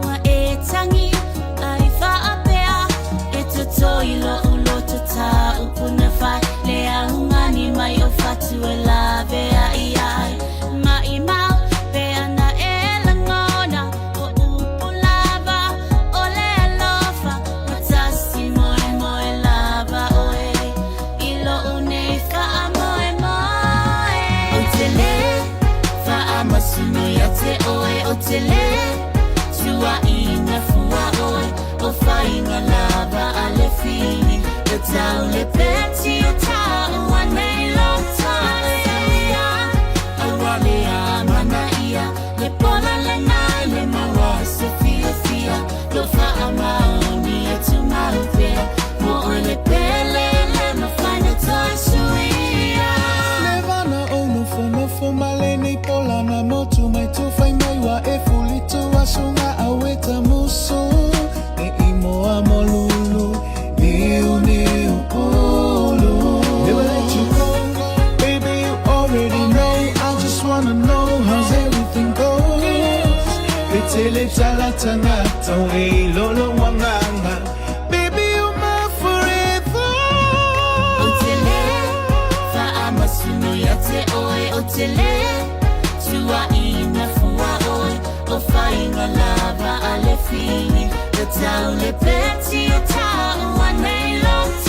ua e tangi, ai faapea, e totoi lo'u loto tā'u puna whai, le aungani mai o fatu e lavea i ai. Ma'i mau, pe ana e lagona, o upu lava, o le alofa, ua tasi moemoe lava oe, i lo'u nei faamoemoe. Ou te le faamasino ia te oe, ou te le tuuaina fua oe, o faiga lava a le fili, e tau le peti o tāua nei loto. Aua le amanaia, le pola lena i le maua se fiafia, lo faamaoni e tumau pea, mo oe le pele le mafai na toe suia. Le vana o nofonofo ma lenei pola na motu mai tufai mai wa e fulitu asunga aweta musu e imoa molulu niu niu ulu. Never let you go, baby, you already know. I just wanna know how's everything goes. Le tele tala tangata e lolo wanganga. Baby, you're my forever. Ou te le faamasino ia te oe, ou te le tuuaina fua oe, o faiga lava a le fili, e tau le peti o tāua nei loto.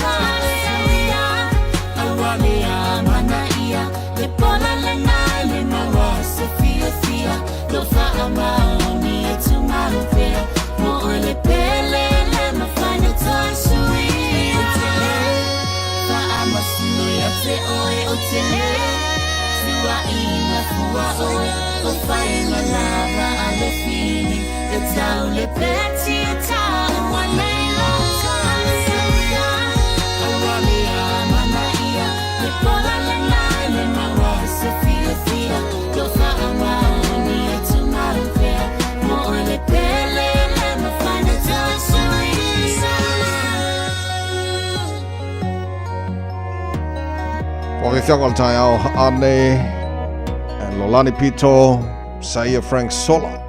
Aua le amanaia, le pola lena i le maua se fiafia, lo faamaoni e tumau pea, mo oe le pele le mafai na toe suia. Ou te le faamasino ia te oe, ou te le tuuaina fua oe, o faiga lava a le fili, e tau le peti o tāua nei loto. Aua le amanaia, le pola lena i le maua se fiafia, lo faamaoni e tumau pea, mo oe le pele le mafai na toe suia. O ke fianga o le taeao ane and Lolani Pito, Saia Frank Sola.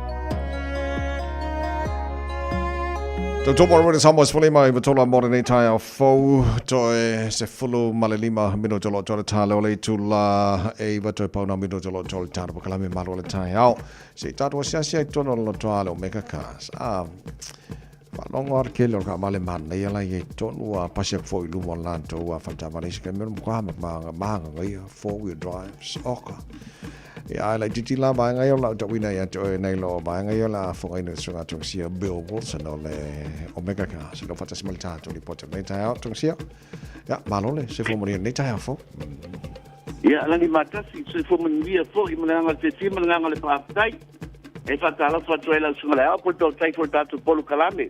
Tau tō mora Samoa se lima i vatola mo lenei taeao fou toe se fulu ma le lima minuto lo tole tā leo le tula e iwa toe pauna minuto lo tole tā pa kalame malo le taeao se i tātua siasia i tono lo toa le Omega Cars. Ah, Whalongo ar kele o ka male mana ia lai e tonu a pasi aku foi luma o lantou a whantamare se kai mea mo ma maanga maanga ngai 4-wheel drives oka. Ia ai lai titi la vaenga ia lau tawina ia te oe nei lo vaenga ia la fonga ina sunga tong sia Bill Wilson o le Omega Cars. Lo whatasi mali tātou li pote nei tai ao tong sia. Ia, malo le, se fo moni nei tai ao fo. Ia, lagi matasi, se fo manuia fo, i mana te ti, mana le whaaftai. E whakalofa atu ai lau susuga le ao, po tau tai fo tātou polu kalame.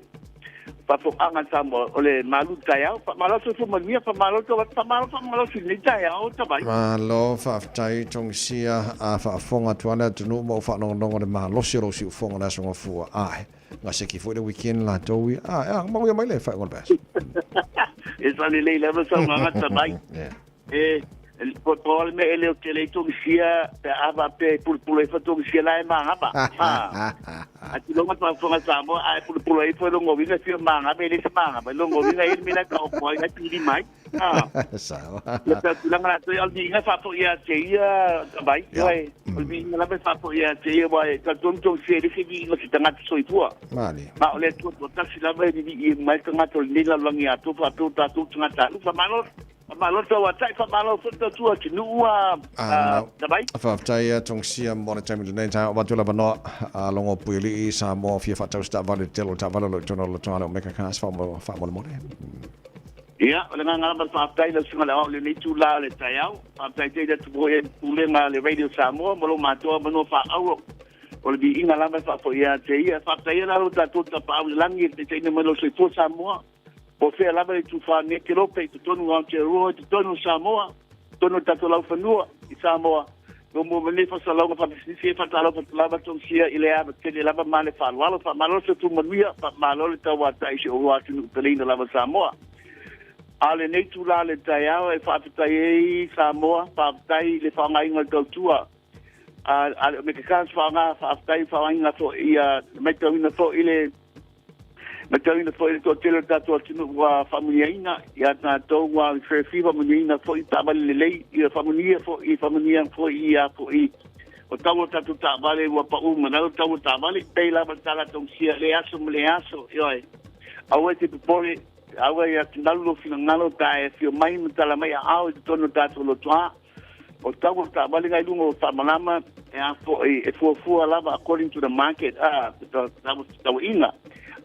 Whafo anga Samoa, o le malu tai ao, whamalo se fo manuia, whamalo to, whamalo, whamalo si nei tai ao, tabai. Malo whaaftai tong sia a whaafonga tuana tunu mo whaanongonongo le malosi o lo si ufonga na songa fua. Ai, ngā seki fo i le weekend la tau i. Ah, ah, mauia mai le whae ngol best. E sa le lei lava sa nganga tabai. Yeah. E, po to le me ele o te le tong sia, pe ava pe pulupulu e fa tong sia la e mangaba. Ha. A ti longa pa fonga Samoa, a e pulupulu e fa longo winga fia mangaba, ele se mangaba. Longo winga ele mena ka o koa inga pili mai. Ha. Sawa. Le pe tulanga la toi al ni inga fa fo ia te ia tabai. Wai, o le inga la pe fa fo ia te ia wai, ka tong tong sia le se vi inga si tangata soifua. Mali. Ma o le tua tua tasi lava e ni i mai tangata o le nei lalangi a tō fa tō tātou tangata. Ufa malo. Faamalo le tauatai, faamalo foi le tautua atunuu a Tavai. Faafetai a Tongisia mo le taimi lenei taeao avatu le avanoa a Logo Puialii Samoa fia faatau se taavale le tele o taavale o lo o i totonu o le lotoga lea o Mega Cars faamolemole. Ia, o le agaga lava o le faafetai i lau Susuga i le Aoao i lenei itula o le taeao. Faafetai tele atu foi i le Pulega a le Radio Samoa mo lo matou avanoa faaauro. O le viiga lava e faafoi ia te ia. Faafetai ai la lo tatou Tapaau i le Lagi i le taitaiina mai o lou soifua Samoa. Po o fea lava le itufa nei kelope i totonu o Aotearoa, i totonu o Samoa, i totonu o le tatou laufanua i Samoa, no mua mai nei faasalalauga faapisinisi e faatalofa atu lava Tongisia i le ava tele lava ma le faaaloalo. Faamalo le soifua manuia, faamalo le tauatai i si ou atunuu peleina lava Samoa. A o lenei itula o le taeao e faafetai ai Samoa, faafetai i le faaaogaina o le tautua a le Omega Cars, faaaoga faafetai faaaogaina foi ia matauina foi le Matauina foi le toatele o le tatou atunuu ua faamanuiaina ia tatou ua fefi faamanuiaina foi taavale lelei ia faamanuia foi faamanuia foi ia foi o tau o tatou taavale ua pau manalo tau o taavale pei lava le tala tausia le aso ma le aso ioe aua e te popole aua e atugalu lou finagalo ta e afio mai ma tala mai aao i totonu o tatou lotoa O tau o taavale ngai luga o faamalama e a foi e fuafua lava according to the market a tauaiga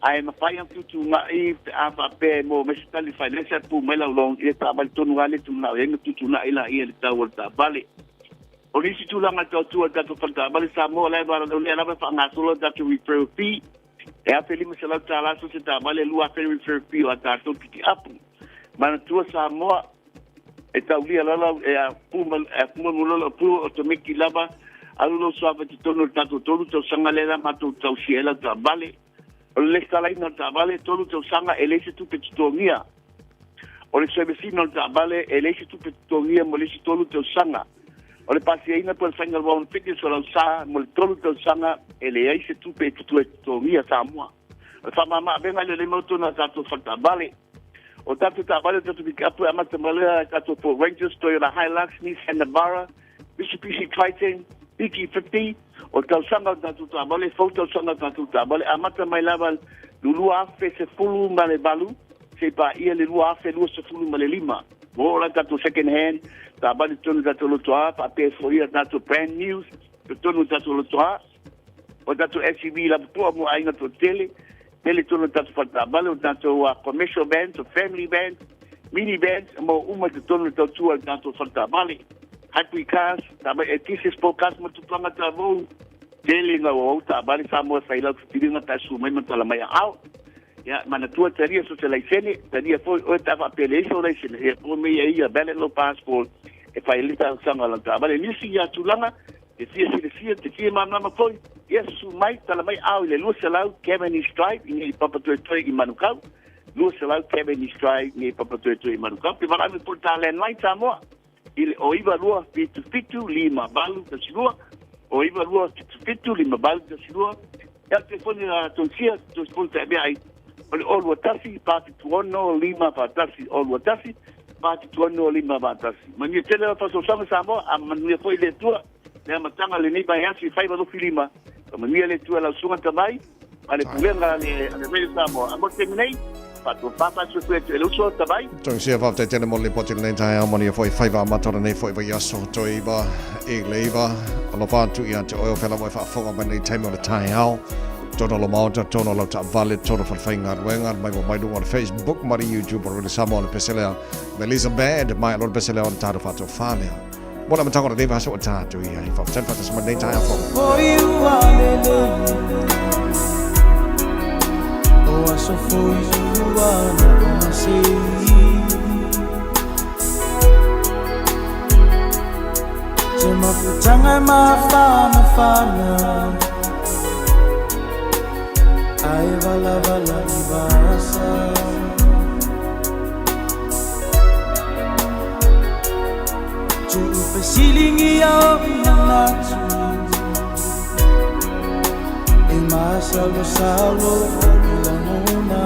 ae mafai ona tuutuuna'i pe a faapea e maua mai se tali financial pu mai lau loan ia taavale tonu lava lea e tumana'o i ai ona tuutuuna'i laia i le tau o le taavale. O nisi tulaga e tautua i le tatou fale taavale Samoa la o lea lava e faagasolo le tatou referral fee e $1,500 so o se taavale, $2,000 le referral fee o a tatou pikiapu. Manatua Samoa E taulia lala e a puma e a puma mo lola pua otomeki lava alu lou suafa i totonu o le tatou tolu tausaga lea la matou tausia ai lau taavale. O le lesitalaina o le taavale tolu tausaga e leai se tupe totogia. O le service ina o le taavale e leai se tupe totogia mo le isi tolu tausaga. O le pasiaina po o le faiga o le warrant fitness o lau sa mo le tolu tausaga e leai se tupe e toe totogia Samoa. O le faamama-avega lea o lea e mau tonu a tatou fale taavale. O tatou taavale o tatou pick-up e amata mai lea tatou Ford Rangers, Toyota Hilux, Nissan Navara, Mitsubishi Triton, BG50, o tausaga o tatou taavale, fou tausaga o tatou taavale, amata mai lava le 2018 seia paia le 2025. Ua oo la tatou second hand taavale totonu o tatou lotoa, faapea foi ia tatou brand news totonu o tatou lotoa. O tatou SUV lapopoa mo aiga toatele, tele tonu o tatou faletaavale, o tatou commercial vans, o family vans, mini vans, mo uma i totonu o le tautua i le tatou faletaavale. Hybrid cars, taavale eletise, sport cars ma tupulaga taavou, tele ina ua ou taavale Samoa e fai lau filifiliga pe a susu mai ma tala mai aao. Ia, manatua talia so se laisene, talia foi oe pe a faapea e leai sou laisene, ia po mea ia valid lou passport e fai ai le talosaga o lau taavale. Nisi ia tulaga Te fia silafia, te fia malamalama foi, ia susu mai, tala mai ao i le 200 Cavendish Drive i nei Papatoetoe i Manukau. 200 Cavendish Drive i nei Papatoetoe i Manukau. Pe valaau mai foi le ta landline Samoa i le 0 9 2 7 7 5 8 1 2, 0 9 2 7 7 5 8 1 2. Ia o le telefoni a Tonsia, telefoni taemea ai, o le 0 2 1 4 7 6 5 4 1, 0 2 1 4 7 6 5 4 1. Manuia tele lau faasoasoaga Samoa, a manuia foi le Atua le amataga o lenei vaiaso i faiva lofilima. Faamanuia le Atua i lau susuga Tavai ma le pulega a le Radio Samoa. A mo le taimi nei, faatofa faasuasua atu e le uso Tavai. Tausia faafetai tele mo le lipoti i lenei taeao, manuia foi faiva amata o lenei foi vaiaso toe iva i le iva. Alofa atu ia te oe o fea lava e faafofoga mai lenei taimi o le taeao. Tonu o lo maota, tonu o lau taavale, tonu o falefaigaluega, mai mo mai luga o le Facebook ma le YouTube o Radio Samoa o le pese lea. Melissa Band, mai alo le pese lea o le tātou faatofā lea. Mo le amataga o lenei vaiaso o tātou i ai. Faafetai le faatasi mai lenei taeao fou. Foi ua lelei O aso foi ua na sei Se mafutanga e mafanafana Ae valavala i vasa Tu'upe siligia o manatu E masalosalo i lagona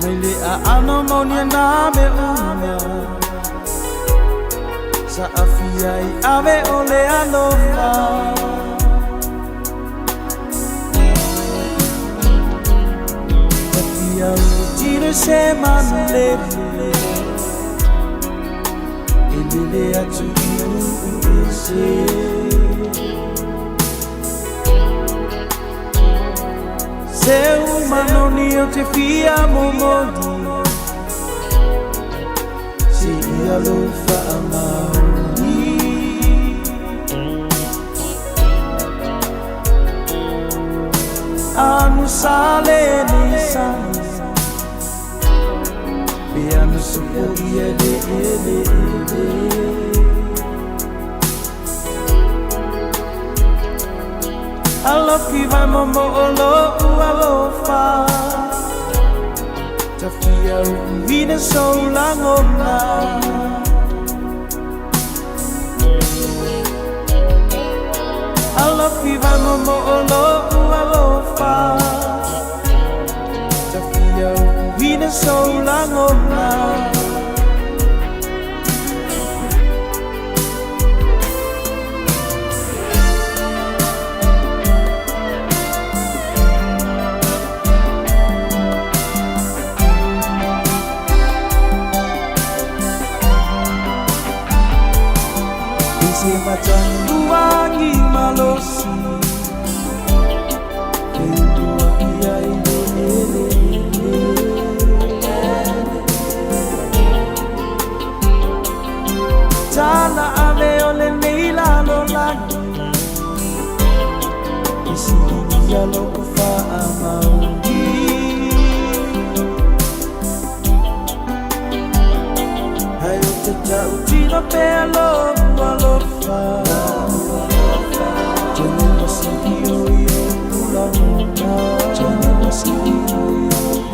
Mai le aano mauni na me uma Sa afia i ave o le alofa Fatia le se manulele E lele atu i nuu ese. Se umanoni o te fia momoli Se ia lou faamaoni. Anu sale nei sani Pe anu supo ia le ele ele. Alofi vai momo o lo'u alofa Tafia u'uina sou lagona. Alofi vai momo o lo'u alofa Tafia u'uina sou lagona. Se matagi malosi Feulua ia i le eleele. Tala ave o lenei lalolagi E siligia lo'u faamaoni. Ai o te tautino pea lo'u alofa Tene masilio i oʻu lagona. Tene masilio i oʻu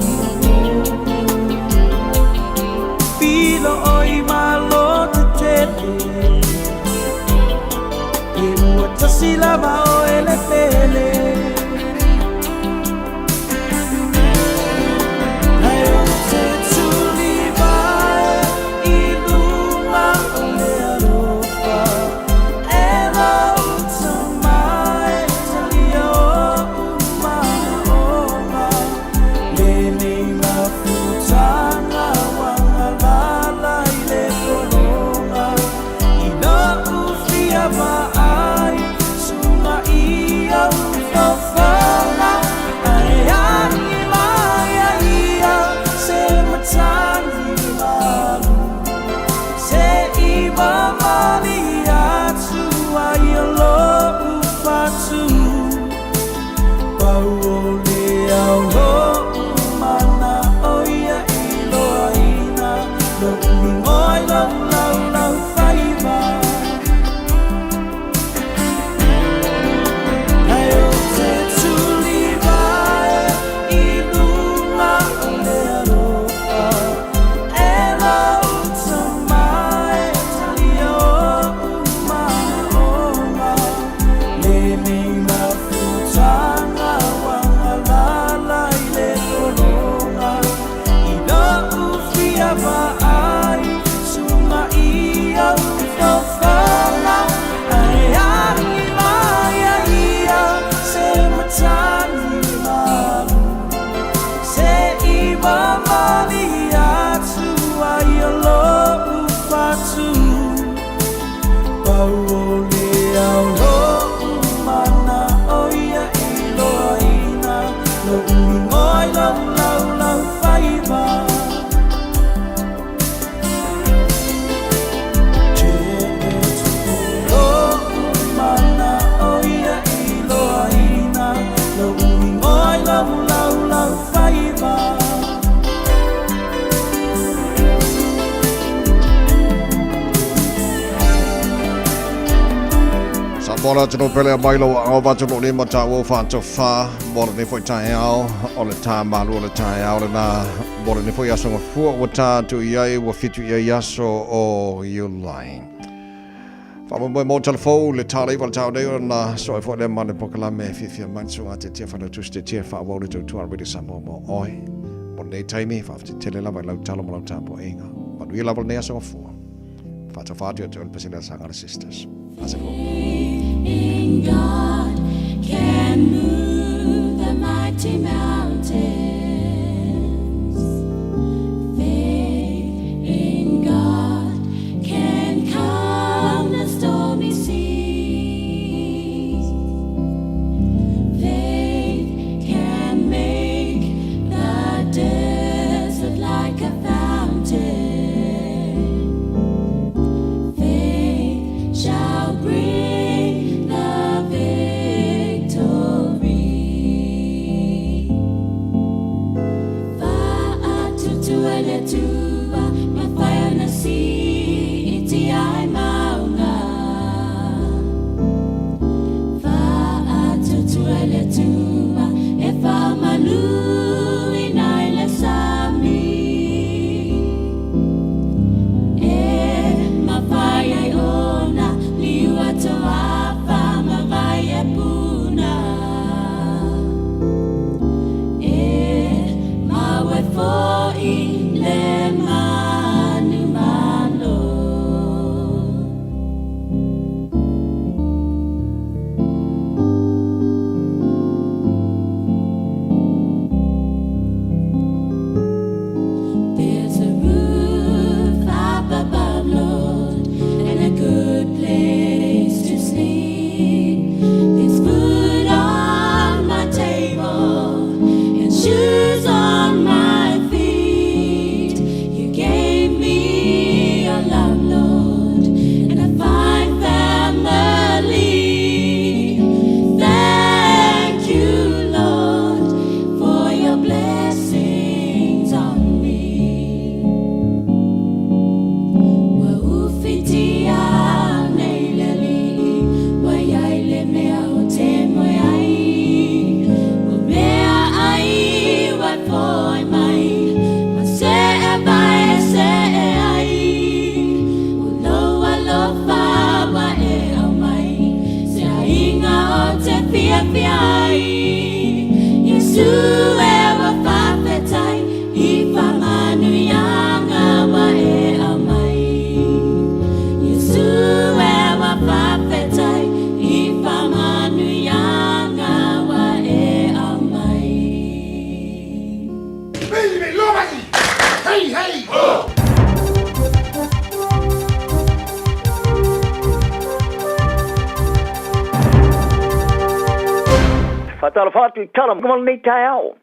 Pilo oi malo te tele E ua tasi lava o ele pele. Ai o te tuli vai i luma o le alofa E lau tamai talia oʻu manaʻoga Lenei mafutaga uagalala i le pologa I lo'u fia vaai suga i au faofaoga Ae agi mai ai ia se matagi malu Se i mamali atu ai o lo'u fatu Pau o le ao lo'u manaʻo ia iloaina Lo'u igoa i lou laulau faiva. Ai o te tuli vai i luma o le alofa E lau tamai talia oʻu manaʻoga Lenei mafutaga uagalala i le pologa I lo'u fia vaai suga i au faofaoga Ae agi mai ai ia se matagi malu Se i mamali atu ai o lo'u fatu Pau o le ao lo'u manaʻo ia iloaina Lo'u igoa i lou laulau faiva. Lo'u manaʻo ia iloaina Lo'u igoa i lou laulau faiva. Samoa le atunuu pele aumai lou aao vaatunuu lima taua faatofa mo lenei foi taeao o le tā malu o le taeao lena mo lenei foi aso gafua ua tā atu i ai ua 7 i ai aso o Iulai. Faamoemoe mo tala fou le tā leiva le tao nei ona soe foi lea ma le polokalame e fiafia mai le susuga Tetea Failautusi Tetea faaauau le tautua a Radio Samoa mo oe mo lenei taimi. Faafetai tele lava i lau talo ma lau tapuaiga. Manuia lava lenei aso gafua. Faatofa atu ia te oe le Pasele a Sagala Sisters. Faasefua. In God can move the mighty mountains. fiafia ai. Iesu e ua faafetai i faamanuiaga ua e aumai. Iesu e ua faafetai i faamanuiaga ua e aumai. Hey, hey, ho! Faatalofa atu i tala mo lenei taeao.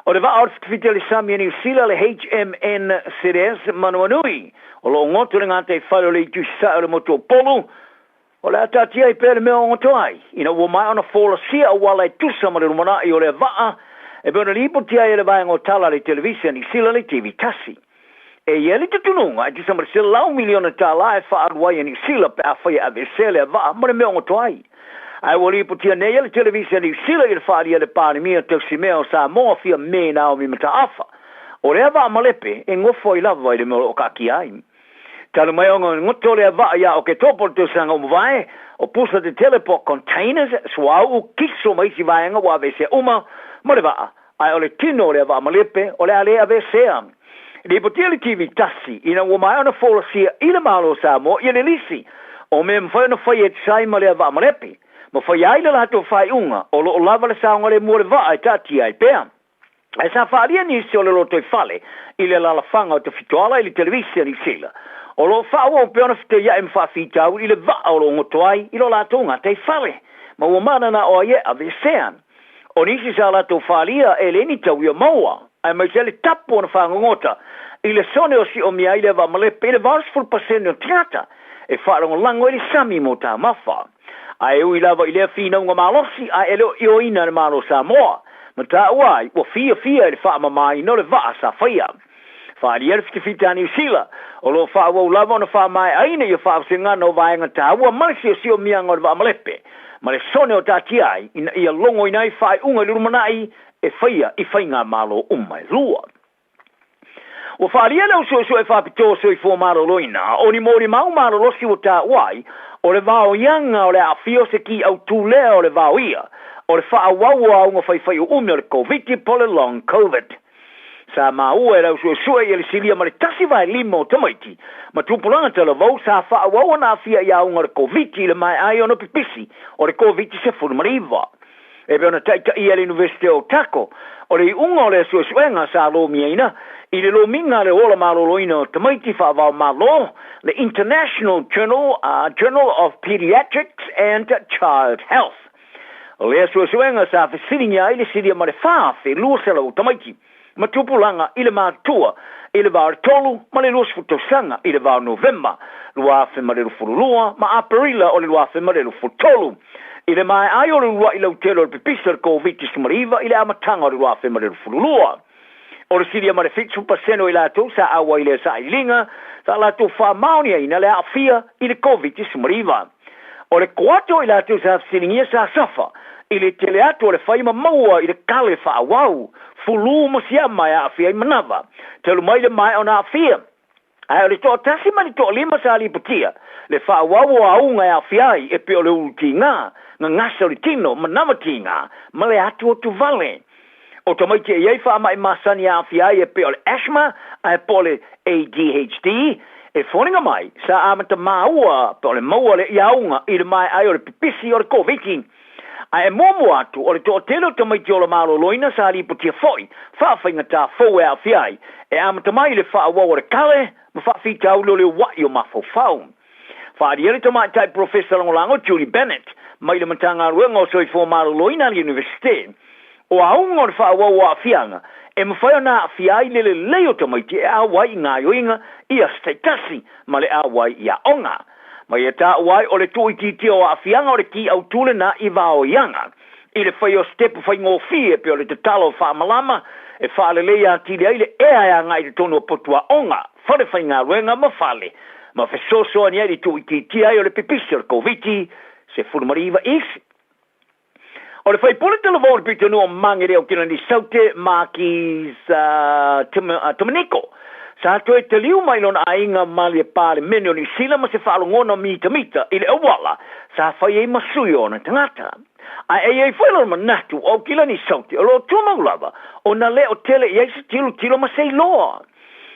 O le vaa o le fitafita i le sami a Niu Sila, le HMN Ceres Manawanui, o lo o goto i le gataifale o le itu i sasae o le motu o Upolu, o le a taatia ai pea le mea o goto ai, ina ua maea ona folasia auala e tusa ma le lumanai o lea vaa, e pei ona lipoti ai e le vaega o tala a le televise a Niu Sila le TV1. E i ai le tutunuga e tusa ma le $100 miliona e faaalu ai e Niu Sila pe afai e aveesea lea vaa ma le mea o goto ai. Ae ua lipotia nei e le televise a Niu Sila i le faaalia e le Palemia tausimea o Samoa Fiame Naomi Mataafa, o lea vaa malepe e gofo ai lava i le mea o lo o kaatia ai. Talu mai ona goto lea vaa ia Oketopa o le tausaga ua mavae, o pusa tetele po o containers, suauu, kiso ma isi vaega ua aveesea uma ma le vaa, ae o le tino o lea vaa malepe o le a le aveesea. Lipotia le TV tasi ina ua maea ona folasia i le Malo o Samoa ia le lisi o mea e mafai ona faia e tusa ai ma lea vaa malepe, ma faia ai le latou faaiuga o lo o lava le saogalemu o le vaa e taatia ai pea. Ae sa faaalia nisi o le lotoifale i le alaalafaga o Tafitoala i le televise a Niu Sila, o lo o faaauau pea ona feteiai ma faafitauli i le vaa o lo o goto ai i lo latou gataifale, ma ua mananao ai e aveesea. O nisi sa latou faaalia e le ni tauia maua, aemaise ai le tapu ona fagogota i le sone o siomia ai le avamalepe i le 80% o tagata e faalagolago i le sami mo taumafa. Ae ui lava i lea finauga malosi, ae e le o ioeina e le Malo o Samoa, ma taua ai ua fiafia i le faamamaina o le vaa sa faia. Faaalia le fitafita a Niu Sila, o lo o faaauau lava ona faamaeaina ia faavasegana o vaega taua ma le siosiomiaga o le vaamalepe, ma le sone o taatia ai ina ia logoina ai faaiuga i le lumanai e faia i faigamalo uma e lua. Ua faaalia le au suesue faapitoa o soifua maloloina, o ni molimau malolosi ua taua ai, o le vaoiaga o le aafia o se ki autū lea o le vaoia o le faaauau o auga faifaiuumi o le Koviti po o le Long Covid. Sa maua e le au suesue ia le silia ma le tasi vae lima o tamaiti ma tupulaga talavou sa faaauau ona aafia i auga o le Koviti i le maea ai ona pipisi o le Koviti-19. E pei ona taitaia e le Iunivesite o Otago, o le iuga o lea suesuega sa lomiaina i le lomiga a le ola maloloina o tamaiti faavao Malo, le International Journal, Journal of Pediatrics and Child Health. O lea suesuega sa fesiligia ai le silia ma le 4,200 o tamaiti ma tupulaga i le matutua i le va o le 3 ma le 20 tausaga i le va o Novema 2022 ma Aperila o le 2023, i le maea ai o le uluai lautele o le pipisi o le Koviti-19 i le amataga o le 2022. O le silia ma le 70% o i latou sa auai i lea sailiiliga sa latou faamaoniaina le aafia i le Koviti-19. O le koata o i latou sa fesiligia sa safa i le tele atu o le fai ma maua i le kale faaauau, fulu ma siama e aafia ai manava, talu mai le maea ona aafia. Ae o le toatasi mai le toalima sa lipotia le faaauau o auga e aafia ai e pei o le ulu tiga, gagasa o le tino, manava tiga, ma le atuatu vale. O tamaiti e i ai faamai masani e aafia ai e pei o le asthma ae po o le ADHD, e foliga mai sa amata maua pe o le maua le iauga i le maea ai o le pipisi o le Koviti. Ae muamua atu o le toatele o tamaiti ola maloloina sa lipotia foi faafaigata fou e aafia ai e amata mai i le faaauau o le kale ma faafitauli o le ua'i o mafaufau. Faaalia le tamaitai Polofesa Lagolago Julie Bennett mai le Matagaluega o Soifua Maloloina a le Iunivesite, o auga o le faaauau o aafiaga e mafai ona aafia ai le lelei o tamaiti e auai i gaoioiga i aso taitasi ma le auai i aoga. Ma ia taua ai o le tuuitiitia o aafiaga o le ki autū lena i vaoiaga i le fai o sitepu faigofie e pei o le tatalo faamalama e faaleleia atili ai le ea e agai i totonu o potu aoga, fale faigaluega ma fale, ma fesoasoani ai i le tuuitiitia ai o le pipisi o le Koviti-19 isi. O le faipule talavou o le pitonuu o Magere o Kilani Saute, Marquis Tominiko, sa toe taliu mai lona aiga ma le Palemene o Niu Sila ma se faalogona mitamita i le auala sa fai ai ma sui o ona tagata. Ae e i ai foi lona manatu o Aukilani Saute o lo o tumau lava ona le o tele i ai se tilotilo ma se iloa.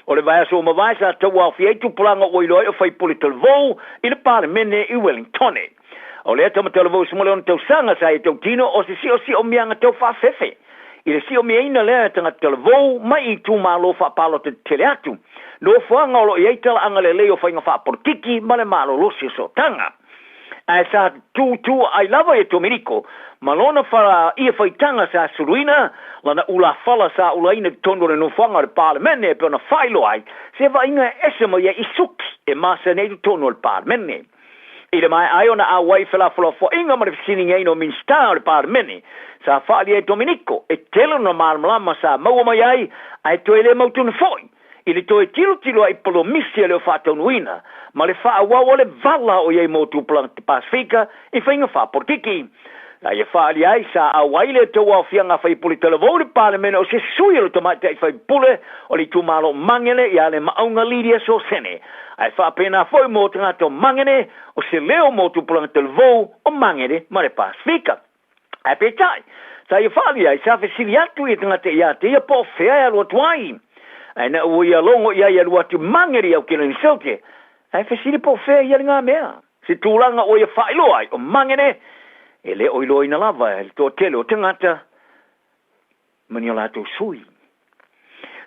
O le vaiaso ua mavae sa tauaofia ai tupulaga ua iloa ai o faipule talavou i le Palemene i Wellingtone. O lea tama talavou 16 tausaga sa ia tautino o se siosi'omiaga tau faafefe i le siomiaina lea e tagata talavou mai i itumalo faapalota tetele atu, nofoaga o lo o i ai talaaga lelei o faiga faapolokiki ma le malolosi o sootaga. Ae sa tūtū ai lava ia Tominiko ma lona fala ia faitaga sa suluina lana ulafala sa ulaina i totonu o le nofoaga o le Palemene e pei ona faailoa ai se vaaiga e ese mai ai i suki e masani ai i totonu o le Palemene. I le maea ai ona auai i felafolafoaiga ma le fesiligiaina o Minisita o le Palemene, sa faaalia e Tominiko e tele lona malamalama sa maua mai ai ae toe le mautonu foi i le toe tilotilo ai i polomisi e le o faataunuuina ma le faaauau o le vala o i ai mo tupulaga te Pasefika i faiga faapolokiki. Na ia faaalia ai sa auai le tauaofiaga a faipule talavou i le Palemene o se sui o le tamaitai faipule o le itumalo o Magele ia Lemauga Lydia Sosene. Ae faapena foi mo tagata o Magele o se leo mo tupulaga talavou o Magele ma le Pasefika. Ae peitai, sa ia faaalia ai, sa fesili atu ia tagata ia te ia po o fea e alu atu ai. Ae na ua ia logo i ai e alu atu Magele i Aukilani Saute, ae fesili po o fea ia le mea. Se tulaga ua ia faailoa ai o Magele, e le o iloaina lava e le toatele o tagata ma ni o latou sui.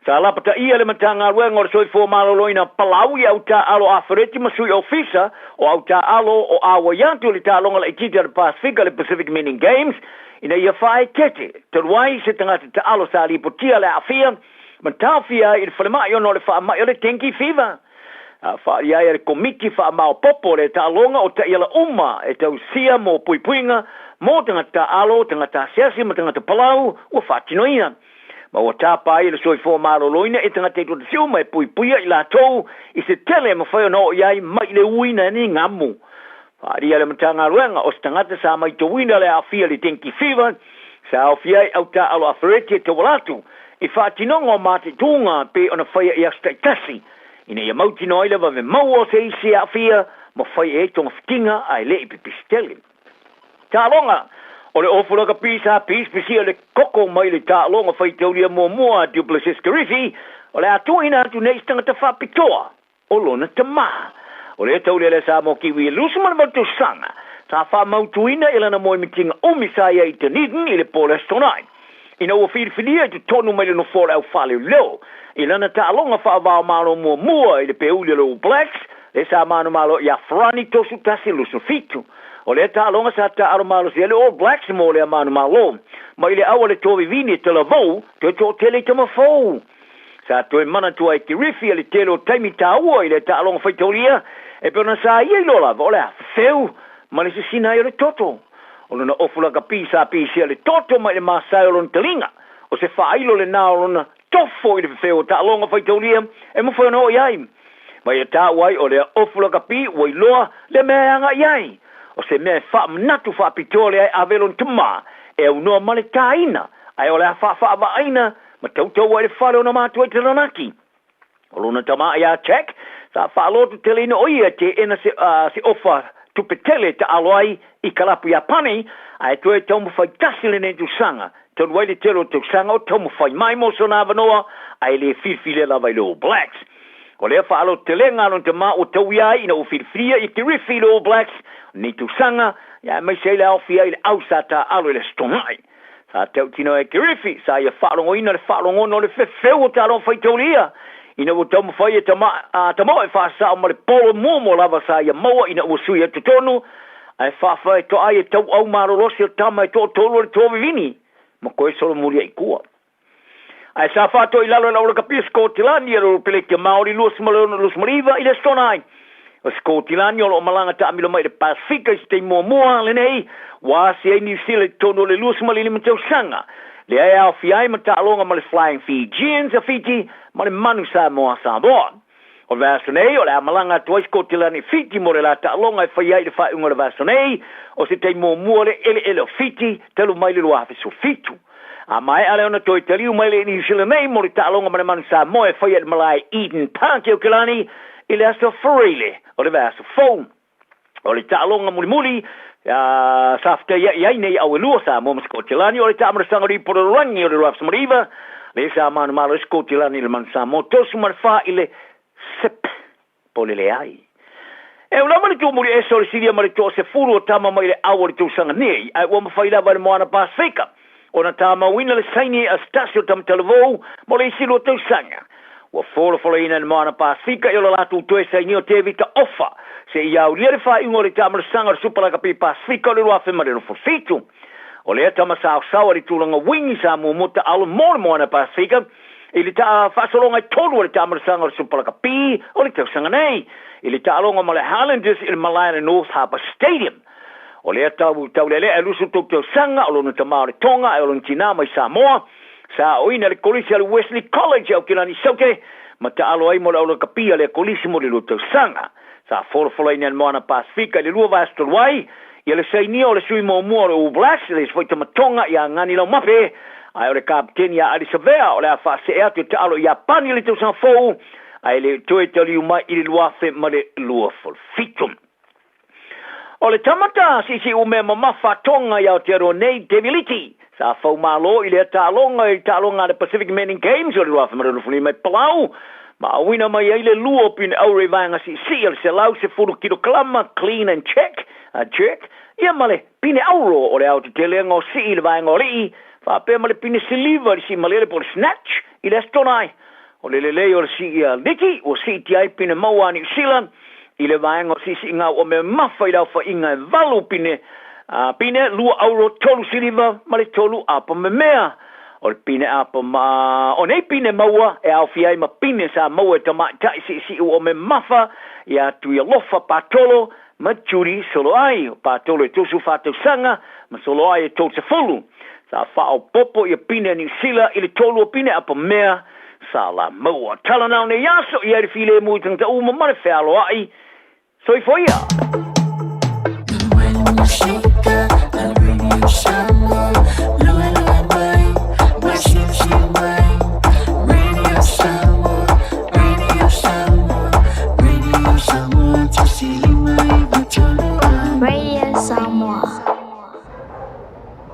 Sa lapataia le Matagaluega o le Soifua Maloloina Palau i au taaalo afeleti ma sui ofisa o au taaalo o auai atu i le taaloga laitiiti a le Pasefika le Pacific Mini Games ina ia faaeteete talu ai se tagata taalo sa lipotia le aafia ma taofia ai i le falemai ona o le faamai o le dengue fever. A faaalia ai e le Komiti Faamaopoopo le taaloga o taiala uma e tausia mo puipuiga mo tagata taaalo, tagata asiasi ma tagata palau ua faatinoina. Ma ua tapa ai le soifua maloloina i tagata i tuatasi uma e puipuia i latou i se tele e mafai ona oo i ai mai le uina e ni gamu. Faaalia le Matagaluega o se tagata sa maitauina le aafia i le dengue fever, sa aofia ai au taaalo afereti e tauala atu i faatinoga o mataituga pei ona faia i aso taitasi ina ia mautinoa ai le vave maua o se isi e aafia ma fai i ai togafitiga ae le i pipisi tele. Taaloga O le ofu lakapi sa pisipisia le koko mai le taaloga faitaulia muamua a Du Plessis Kirifi, o le a tuuina atu nei i se tagata faapitoa o lona tama. O lea taulia le Samoa Kiwi e 28 tausaga sa faamautuina i lana moemitiga umi sa i ai i Dunedin i le po o le Aso Toonai. Ina ua filifilia i totonu mai le nofoa o le aufaleoleo i lana taaloga faava-o-Malo muamua i le peuli o le All Blacks, lea sa manumalo ia Farani 31 27. O lea taaloga sa taaalo malosi ai le All Blacks mo lea manumalo mai le au a le Tovivini e talavou toe toatele i tama fou. Sa toe manatua ai Kirifi a le tele o taimi taua i lea taaloga faitaulia e pei ona sa ia iloa lava o le a fefeu ma le sisina ai o le toto. O lona ofu lakapi sa pisia le toto mai le masae o lona taliga, o se faailo lenā o lona tofo i le fefeu o taaloga faitaulia e mafai ona oo i ai. Ma ia taua ai o lea ofu lakapi ua iloa le mea e agai ai. O se mea e faamanatu faapitoa lea e ave lona tama e aunoa ma le taina, ae o le a faafaavaaina ma tautaua i le fale o ona matua i Taranaki. O lona tama ia Jack, sa faalototeleina o ia e teena se, se ofa tupe tele e taalo ai i kalapu Iapani, ae toe taumafai tasi lenei tausaga, talu ai le tele o tausaga o taumafai mai mo sona avanoa, ae le filifilia lava i le All Blacks. O lea faalototelega a lona tama ua tauia ai ina ua filifilia ia Kirifi i le All Blacks lenei tausaga, aemaise ai le aofia ai le au sa taaalo i le Aso Toonai. Sa tautino e Kirifi, sa ia faalogoina le faalogona o le fefeu o taaloga faitaulia, ina ua taumafai e tama, a tama e faasao ma le polo muamua lava sa ia maua ina ua sui atu totonu, ae faafaetoa ai e tauau malolosi o tama e toatolu o le toa-vivini ma koe solomuli ai i tua. Ae sa faatoa i lalo e Laulakapi o Sikotilani e le Peleti Maori 26 29 i le Aso Toonai. O Sikotilani o lo o malaga taamilo mai i le Pasefika i se taimi muamua lenei ua asi ai Niu Sila i totonu o le 25 tausaga. Lea e aofia ai ma taaloga ma le Flying Fijians a Fiti ma le Manu Samoa Samoa. O le vaiaso nei, o le a malaga atu ai Sikotilani i Fiti mo le la taaloga e faia ai i le faaiuga o le vaiaso nei, o se taimi muamua le eleele o Fiti talu mai le 2017. A maea lea ona toe taliu mai le Niu Sila nei mo le taaloga ma le Manu Samoa e faia i le malae Eden Park i Aokelani i le aso Faraile o le vaiaso fou. O le taaloga mulimuli Sa fetaia'i ai nei au e lua, Samoa ma Sikotilani, o le taamalasaga o le ipu o le lalolagi o le 2019, lea sa manumalo ai Sikotilani i le Manu Samoa 34 i le sep po o le leai. E au lava le tumuli ese o le silia ma le toasefulu o tama mai le au o le tausaga nei, ae ua mafai lava e le Moana Pasefika ona tamauina le saini a se tasi o tamatalavou mo le isi lua tausaga. Ua folafolaina e le Moana Pasefika i o le latou toe sainia o Tevita Ofa seia aulia le faaiuga o le taamalasaga o le Supa Lakapi Pasefika o le 2027. O lea tama saosao a le tulaga wingi sa muamua taalo mo le Moana Pasefika i le faasologa e tolu o le taamalasaga o le Supa Lakapi o le tausaga nei i le taaloga ma le Highlanders i le malae a le North Harbour Stadium. O lea tau taulealea e 23 tausaga o lona tama o le Tonga ae o lona tinā mai Samoa. Sa aoina i le Kolisi a le Wesley College i Aukilani i Saute ma taalo ai mo le aulakapi a lea kolisi mo le lua tausaga. Sa folafolaina e le Moana Pasefika i le lua vaiaso talu ai ia le sainia o le sui muamua o le All Blacks, le isi foi tama Tonga ia Ngani Laumape, ae o le kapeteni ia Ardie Savea o le a faasee atu e taalo i Iapani i le tausaga fou ae le toe taliu mai i le 2027. O le tama ta siisiumea mamafa Tonga i Aotearoa nei, Debbie Liti, sa faumalo i lea taaloga i taaloga a le Pacific Menin Games o le 2025 i Palau, ma auina mai ai le lua o pine auro i vaega siisii o le 110 kilokalama clean and check, jerk, ia ma le pine auro o le aotetelega o sii i le vaega o alii, faapea ma le pine siliva i le sii malele po o le snatch i le Aso Toonai. O le lelei o le sii a Liti, ua siitia ai pine maua a Niu Sila i le vaega o siisiiga ua memafa i le aofaiga e valu pine, a pine, lua auro, tolu siliva ma le tolu apa memea. O le pine apa ma o nei pine maua e aofia ai ma pine sa maua e tamaitai siisii ua memafa iā Tuialofa Patolo ma Judy Soloai. O Patolo e 34 tausaga ma Soloai e 30. Sa faaopoopo ia pine a Niu Sila i le tolu o pine apa mea sa la maua. Tala nao nei aso i ai le filemu i tagata uma ma le fealoai. Soifua ia! Radio Samoa.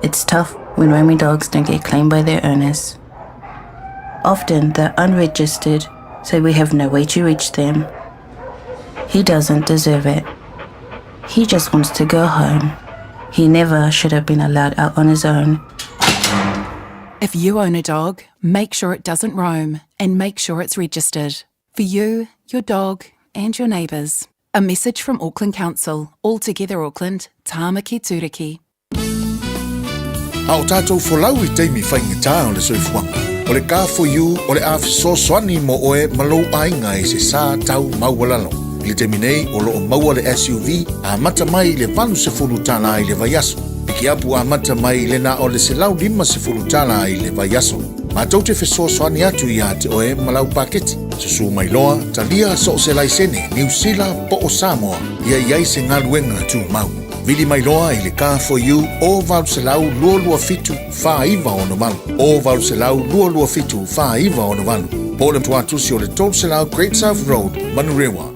It's tough when roaming dogs don't get claimed by their owners. Often they're unregistered, so we have no way to reach them. He doesn't deserve it. He just wants to go home. He never should have been allowed out on his own. If you own a dog, make sure it doesn't roam and make sure it's registered. For you, your dog, and your neighbours. A message from Auckland Council, All Together Auckland, Tāmaki Tūriki. A o tātou folau i taimi faigata o le soifuaga, o le Car4U o le a fesoasoani mo oe ma lou aiga i se sa tau maualalo. I le taimi nei, o lo o maua le SUV amata mai i le $80 i le vaiaso. Pikiapu amata mai i le na o le $150 i le vaiaso. Matou te fesoasoani atu iā te oe ma lau paketi. Susū mai loa, talia so o se laisene, Niu Sila po o Samoa, ia i ai se galuega tumau. Vili mai loa i le Car4U o 800 227 4968, o 800 227 4968, po o le tuatusi o le 300 Great South Road, Manurewa.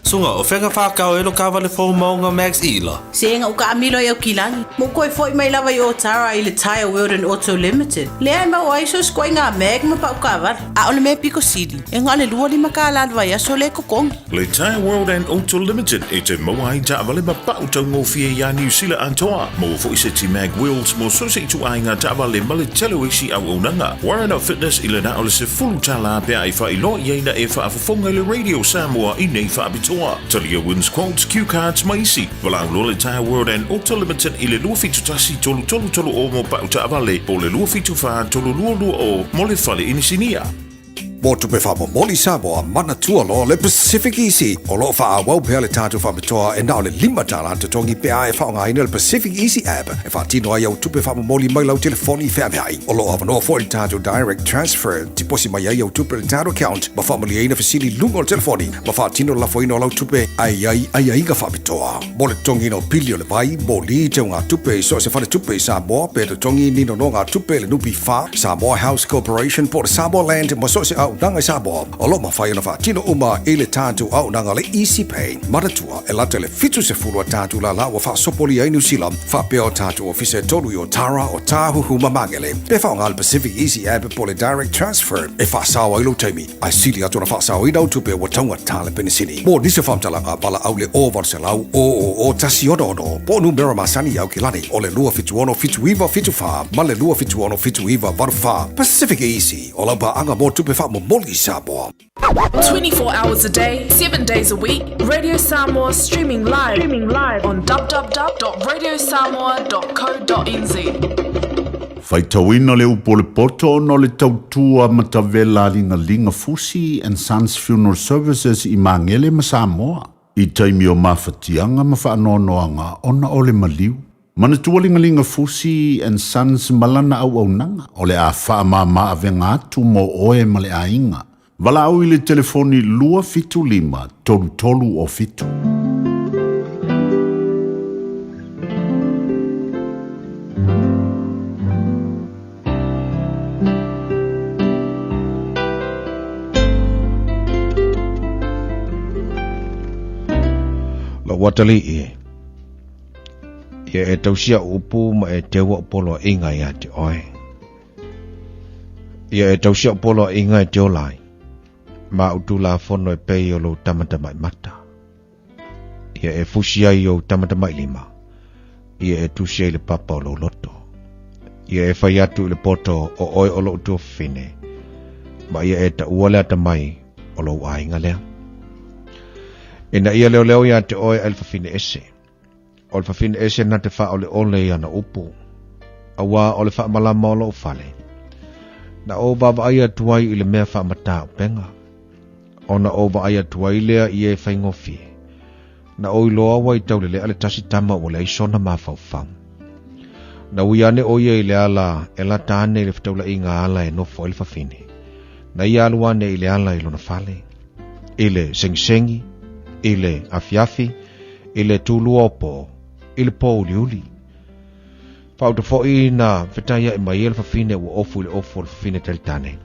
Suga, o fea ka whākau e lo kāwale fou maunga Max Ila? Se nga u kaamilo i au kilagi. Mo koe foi mai lava i Otara i le Tyre World and Auto Limited. Lea e mau ai so sikoa i ngā mag ma pau kāwale. A o le mea piko sili, e nga le 25 kālā le vaiaso le kokongi. Le Tyre World and Auto Limited e te maua ai taavale ma pau taugofie iā Niu Sila atoa. Maua foi se ti Mag Wheels mo so se ituaiga taavale ma le tele o isi auaunaga. Warren of Fitness i le na o le $10 pe a e faailoa i ai na e faafofoga i le Radio Samoa i nei faapitoa. Talia Wins Quotes, Cue Cards ma isi. Valaau loa le Tyre World and Auto Limited i le 271 3330 mo pau taavale po o le 274 3220 mo le fale inisinia. Mo tupe faamomoli Samoa, manatua loa le Pacific Easy. O lo o faaauau pea le tatou faapitoa e na o le $5 totogi pe a e faaaogaina le Pacific Easy app e faatino ai au tupe faamomoli mai lau telefoni feaveai. O lo o avanoa foi le tatou Direct Transfer, tiposi mai ai au tupe i le tatou account ma faamalieina fesili i luga o le telefoni ma faatino le lafoina o lau tupe ae i ai aiaiga faapitoa. Mo le totogiina o pili o le vai, moli, teugatupe i so o se faletupe i Samoa pe totogi ni nonogatupe i le NPF, Samoa House Corporation po o le Samoa Land ma so o se auaunaga i Samoa, o lo o mafai ona faatino uma i le tatou auaunaga o le Easy Pay. Manatua, e lata i le 70 a tatou lala ua faasopolia ai Niu Sila, faapea o tatou ofisa e tolu i Otara, Otāhuhu ma Magele. Pe faaaoga le Pacific Easy App po o le Direct Transfer e faasao ai lou taimi, ae sili atu ona faasaoina au tupe ua taugata le penisini. Mo nisi o faamatalaga, valaau le 0800 000 166 po o numera masani i Aukilani o le 276 7974 ma le 276 7984. Pacific Easy, o lau paaga mo tupe faamomoli i Samoa. 24 hours a day, 7 days a week, Radio Samoa streaming live, streaming live on www.radiosamoa.co.nz. Faitauina le upu o le poto ona o le tautua matavela a Ligaliga Fusi and Sons Funeral Services i Magele ma Samoa i taimi o mafatiaga ma faanoanoaga ona o le maliu. Manatua Ligaliga Fusi and Sons ma lana auaunaga o le a faamama avega atu mo oe ma le aiga. Valaau i le telefoni 275 33 o 7. Lou atalii e. Ia e tausia upu ma e teua o poloaiga ia te oe. Ia e tausia o poloaiga e te ola ai, ma au tulafono e pei o lou tamatamaimata. Ia e fusi ai ou tamatamailima, ia e tusi ai le papa o lou loto. Ia e fai atu i le poto o oe o lou tuafafine, ma ia e taua le atamai o lou aiga lea. Ina ia leoleo ia te oe ai le fafine ese, O le fafine ese na te faaoleole i ana upu, auā o le faamalama o lou fale. Na ou vaavaai atu ai i le mea faamatā upega, ona ou vaai atu ai lea i e faigofie. Na ou iloa ua i taulelea le tasi tama ua leai sona mafaufau. Na ui ane ʻo ia i le ala e lata ane i le fetaulaiga ala e nofo ai le fafine. Na ia alu ane i le ala i lona fale, i le segiseги, i le afiafi, i le tulua o pō, i le pō uliuli. Faauta foʻi na fetaiaʻi mai ai le fafine ua ofu i le ofu o le fafine talitane.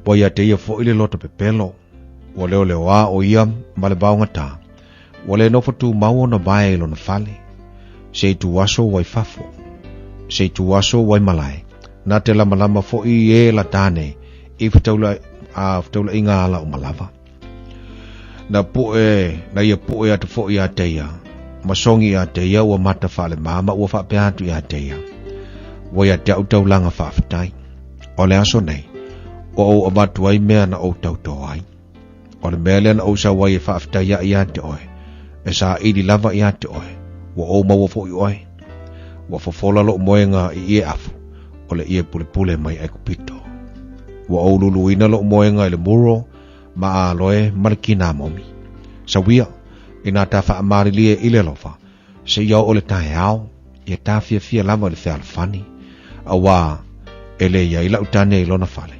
Ua ia te ia foʻi le loto pepelo, ua leoleoā ʻo ia ma le vaogatā. Ua le nofo tumau ona vae i lona fale. Se ituaso ua i fafo. Se ituaso ua i malae. Na te lamalama foʻi e la tane i fetaula, a fetaulaiga ala uma lava. Na puʻe, na ia puʻe atu foʻi iā te ia, ma sogi iā te ia ua mata faalemā ma ua faapea atu iā te ia, Ua ia te au taulaga faafetai. O le aso nei, ua ou avatu ai mea na ou tautō ai. O le mea lea na ou sau ai e faafetai aʻe iā te oe, e saili lava iā te oe, ua ou maua foʻi oe. Ua fofola loʻu moega i ie afu, o le ie pulepule mai Aikupito. Ua ou luluina loʻu moega i le muro, ma aloe ma le kinamomi. Sawia, inā tā faamalilie i le alofa, seia oo le taeao, ia tā fiafia lava i le fealofani, auā e le i ai lau tane i lona fale.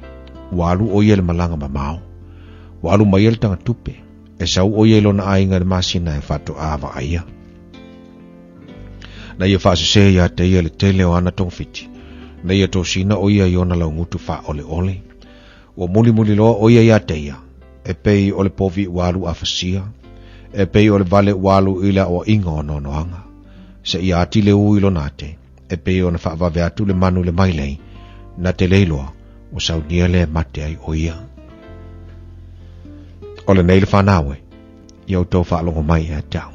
Ua alu ʻo ia i le malaga mamao. Ua alu mai ai le tagatupe, e sau ʻo ia i lona aiga i le masina e faatoʻā vaaia. Na ia faasesē iā te ia le tele o ana togafiti, na ia tosina ʻo ia i ona laugutu faaʻoleʻole. Ua mulimuli loa ʻo ia iā te ia, e pei o le povi ua alu afasia, e pei o le vale ua alu i le aʻoaʻiga o noanoaga. Seia ati le ū i lona ate, e pei ona faavave atu le manu i le mailei, na te le iloa, ua saunia lea e mate ai ʻo ia. O lenei le fanau e, ia outou faalogo mai ia te au.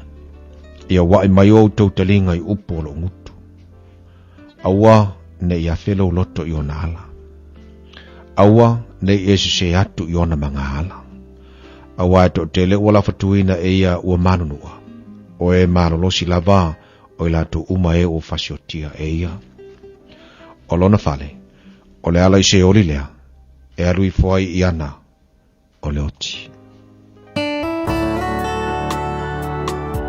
Ia uaʻi mai o outou taliga i upu o loʻu gutu. Aua ne i afe lou loto i ona ala. Aua ne i e sesē atu i ona maga ala. Auā e toʻatele ua lafatuina e ia ua manunuʻa, o e malolosi lava o i latou uma e ua fasiotia e ia. O lona fale, o le ala i Seoli lea, e alu ifo ai i ana o le oti.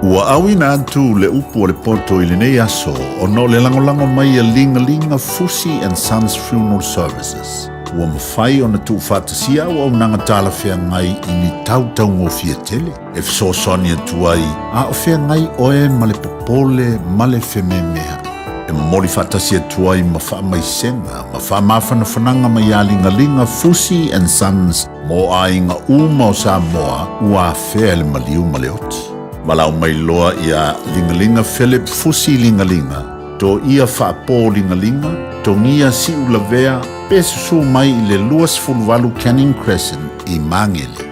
Ua auina atu le upu o le poto i lenei aso ona o le lagolago mai a Ligalinga Fusi and Sons Funeral Services. Ua mafai ona tuufaatasia auaunaga talafeagai i ni tau taugofie tele e fesoasoani atu ai a o feagai oe ma le popole ma le fememeaʻi. e momoli faatasi atu ai ma faamaisega ma faamafanafanaga mai ia Ligalinga Fusi and Sons mo aiga uma o Samoa ua afea i le maliu ma le oti. Valaau mai loa ia Ligalinga Philip Fusi Ligalinga, Toia Faapo Ligalinga, Togia Siulavea pe susū mai i le 28 Canning Crescent i Magele.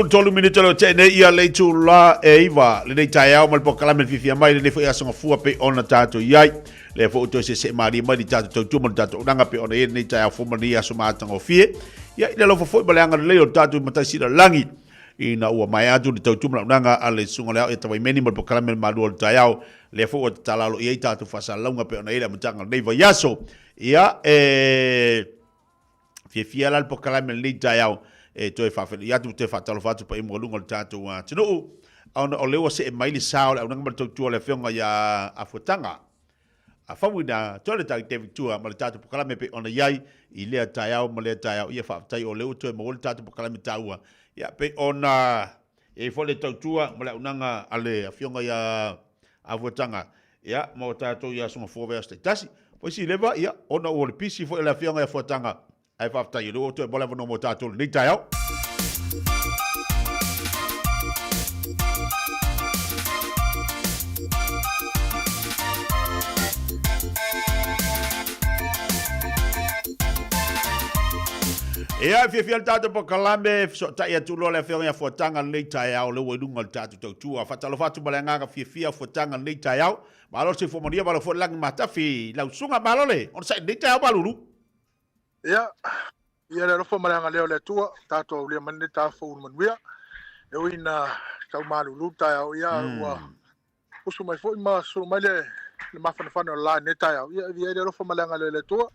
23 minute o te nei ia le itulā e iva lenei taeao ma le polokalame le fiafia mai lenei foi aso gafua pei ona tatou i ai. Lea foi ua toe seesee malie mai le tatou tautua ma le tatou auaunaga pei ona i ai lenei taeao fou ma lenei aso matagofie. Ia i le alofa foi ma le agalelei o le tatou Matai Silelagi ina ua maea atu le tautua ma le auaunaga a le Susuga o le Ao ia Tavaimeni ma le polokalame le Malua o le Taeao. Lea foi ua tatala alo i ai tatou faasalalauga pei ona i ai le amataga o lenei vaiaso. Ia e Fiafia la le polokalame i lenei taeao e toe faafeiloai atu ma toe faatalofa atu paia maualuga o le tatou atunuu ona o lea ua see mai le sa o le auaunaga ma le tautua a le Afioga ia Afuataga. Faumuina toe le tagi David Tua ma le tatou polokalame pei ona i ai i lea taeao ma lea taeao. Ia faafetai o lea ua toe maua le tatou polokalame taua. Ia pei ona i ai foi le tautua ma le auaunaga a le Afioga ia Afuataga, ia ma o tatou i aso mafua vaiaso taitasi. Foi si leva, ia ona ua le pisi foi o le Afioga ia Fuataga, ae faafetai o lea ua toe maua le avanoa mo tatou i lenei taeao. Ia, e fiafia le tatou polokalame, fesootai atu loa le Afioga ia Fuataga lenei taeao, lea ua i luga o le tatou tautua. Faatalofa atu ma le agaga fiafia Fuataga lenei taeao. Malo le soifua manuia, malo foi le lagi matafi lau susuga, malo le onosai lenei taeao malulu. Ia, ia le alofa ma le agalelei o le Atua, tatou aulia mai lenei taeao fou i le manuia. E ui ina tau malulu le taeao, ia ua usu mai foi ma sulu mai le le mafanafana o le la i lenei taeao. Ia e viia ai le alofa ma le agalelei o le Atua.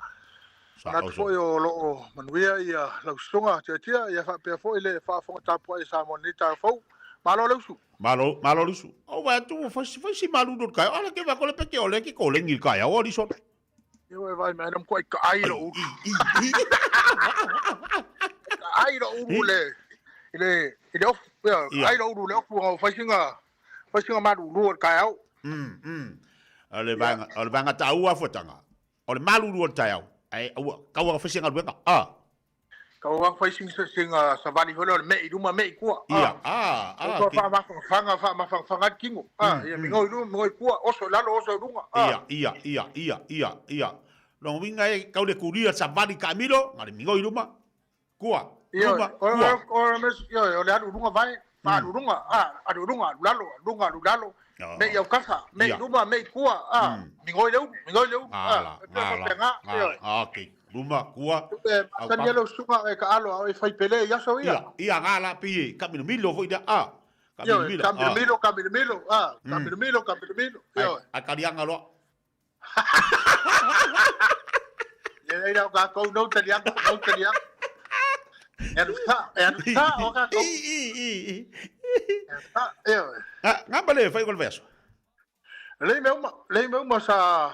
Manatu foi o lo o manuia ia lau susuga Tiatia, ia faapea foi le faafofoga tapuai a Samoa i lenei taeao fou. Malo le usu! Malo, malo le usu. O vai atu ua fai fai si malulu le taeao. Ala ke vai ko le peke o le ke kolengi le taeao o liso. Ia ua e vaai mai ana matuai taai lou ulu. Taai lou ulu i le i le i le ofu. Ia, taai lou ulu i le ofu ona ua fai sina fai sina malulu o le taeao. O le vaega o le vaega taua fuataga. O le malulu o le taeao. Ae aua tau anga fai se galuega. Ah. Tau anga fai sina sina savali foi lea o le mei i luma mei i tua. Ia. Ah, ah. Ua faamafanafana faamafanafana le tino. Ah, ia migoi i luma migoi i tua, oso i lalo oso i luga. Ah. Ia, ia, ia, ia, ia, ia. Lona uiga e tau le kulia savali taamilo, na o le migoi i luma. Kua, luma, kua. Ioe, o le alu i luga vae, ma alu i luga, alu i luga, alu i lalo, alu i luga, alu i lalo, mei i aukasa, mei i luma, mei i tua, migoi le ulu, migoi le ulu, e pei e faapena, ioe. Ok, luma, kua. E masani ai lau susuga e taalo a o e fai pele i aso ia. Ia, ia, nga la, pei e taamilomilo foi lea, a. Ioe, taamilomilo, taamilomilo, a, taamilomilo, taamilomilo, ioe. Ae taliaga loa. Ia leai o kākou no taliaga, no taliaga. E alu sa, e alu sa o kākou. E alu sa, ioe. Nga ma le fai o le vaiaso? Lei mea uma, lei mea uma sa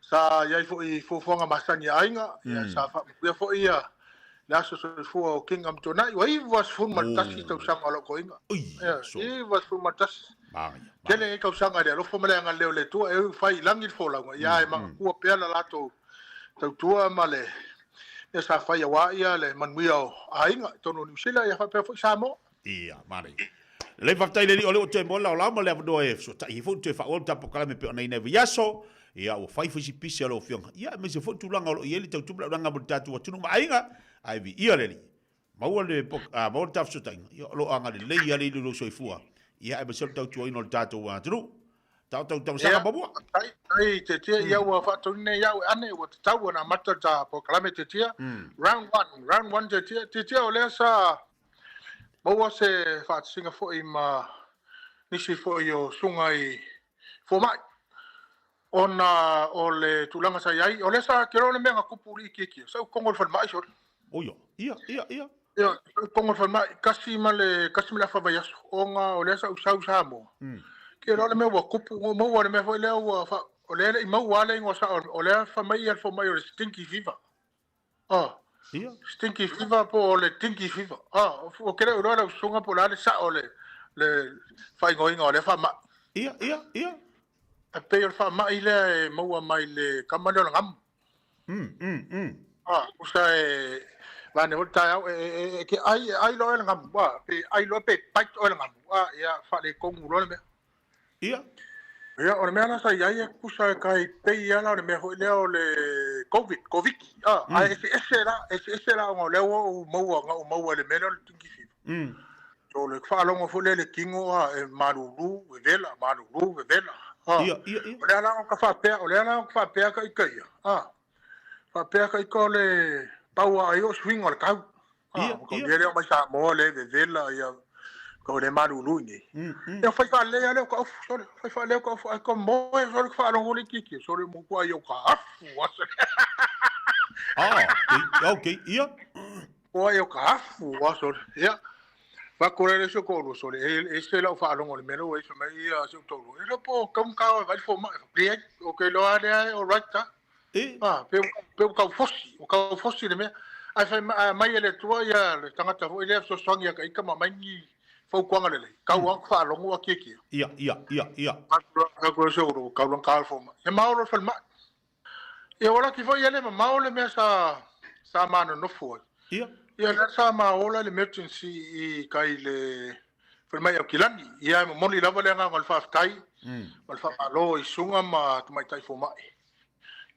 sa i ai foi i fuafuaga masani a aiga, ia sa faamanuia foi ia le aso soifua o King Amituanai, ua 91 tausaga o lau toeaina. Ia, 91. Tele nei tausaga i le alofa ma le agalelei o le Atua, e ui fai i lagi le folauga, ia e manatua pea la latou tautua ma le mea sa fai aua ia le manuia o aiga i totonu o Niu Sila, ia faapea foi Samoa. Ia, manaia. Lelei faafetai le alii o lea ua toe maua le laolao ma le avanoa e fesoatai ai foi toe faaauau le tatou polokalame pei ona i ai nei vaiaso. Ia, ua fai foi si pisi a lau Afioga. Ia, aemaise foi tulaga o lo o i ai le tautua ma le auaunaga mo le tatou atunuu ma aiga. Ae viia le Alii. Maua le, maua le ta fesootaiga, ia, o lo o agalelei lava le ili o lou soifua. Ia, aemaise o le tautuaina o le tatou atunuu. Tau tau tausaga mamua. Ai, ai, te tia, ia ua faatonu nei au e ane, ua tatau ona amata le ta polokalame te tia. Round one, round one te tia. Te tia o lea sa maua se faatasiga foi ma nisi foi o susuga i fomai ona o le tulaga sa i ai, o lea sa te iloa o le mea na tupu i le itiitia, sa ou togo i le falemai sole. Oia, ia, ia, ia. Ia, sa ou togo i le falemai, 1 ma le afa vaiaso, ona o lea sa ou sau i Samoa. Te iloa o le mea ua tupu, ua maua le mea foi lea ua, o lea e le i maua lava le igoa sao, o lea fai mai le fomai o le stinky fever. Ah. Ia. Stinky fever po o le dinky fever. Ah, ou te le o iloa lau susuga po o le a le sao o le, le faaigoaina o lea faamai. Ia, ia, ia. E pei o le faamai lea e maua mai le kama lea o le gamu. Ah, tusa e vaeane foi le taeao, e, e, e, ke ai, e ai loa e le gamu. Ah, pe ai loa pe bite oe le gamu. Ah, ia, faaletonu loa le mea. Ia. Ia, o le mea la sa i ai e tusa e tai pei lava la o le mea foi lea o le Covid, Koviki, a, ae eseese la, eseese la ona o lea ua ou maua, na ou maua i le mea lea o le dengue fever. So, le faalogo foi lea i le tino, a, e malulu, vevela, malulu, vevela, a. Ia, ia, ia. O lea la ka faapea, o lea la ka faapea ka ika ia, a, faapea ka ika o le pau a ai o suiga o le tau. Ia, ia. Ia lea o mai Samoa le vevela ia ko le malulu nei. Ia fai faalelei lava lea o ka ofu sole, fai faalelei o ka ofu ai ka moe sole ka faalogo le itiiti sole mo kua ia o ka afu asa. Ah, okay, okay, ia. Kua ia o ka afu asa. Ia. Fai atu le isi o toalua, sole, e ese lau faalogo i le mea lea ua i ai, fai mai ia si ou toalua, e iloa po o taugata o e vaai le fomai. Fai atu, leai, ou te iloa lava lea e all right lava. Ah, pe pe ua tau fosi, ua tau fosi le mea. Ae fai mai, a aumai e le Atua ia le tagata foi lea e fesoasoani ia ta ita ma aumai ni fautuaga lelei, tau lava ona faalogo ua tietie. Ia, ia, ia, ia. Fai atu le isi o ua taugata le fomai. E mao loa le falemai. Ia ua laki foi e le mamao le mea sa sa ma nonofo ai. Ia. Ia lea sa ma ola le emergency i kai le falemai Aukilani. Ia e momoli lava le agaga o le faafetai ma le faamalo i susuga ma tamaitai fomai.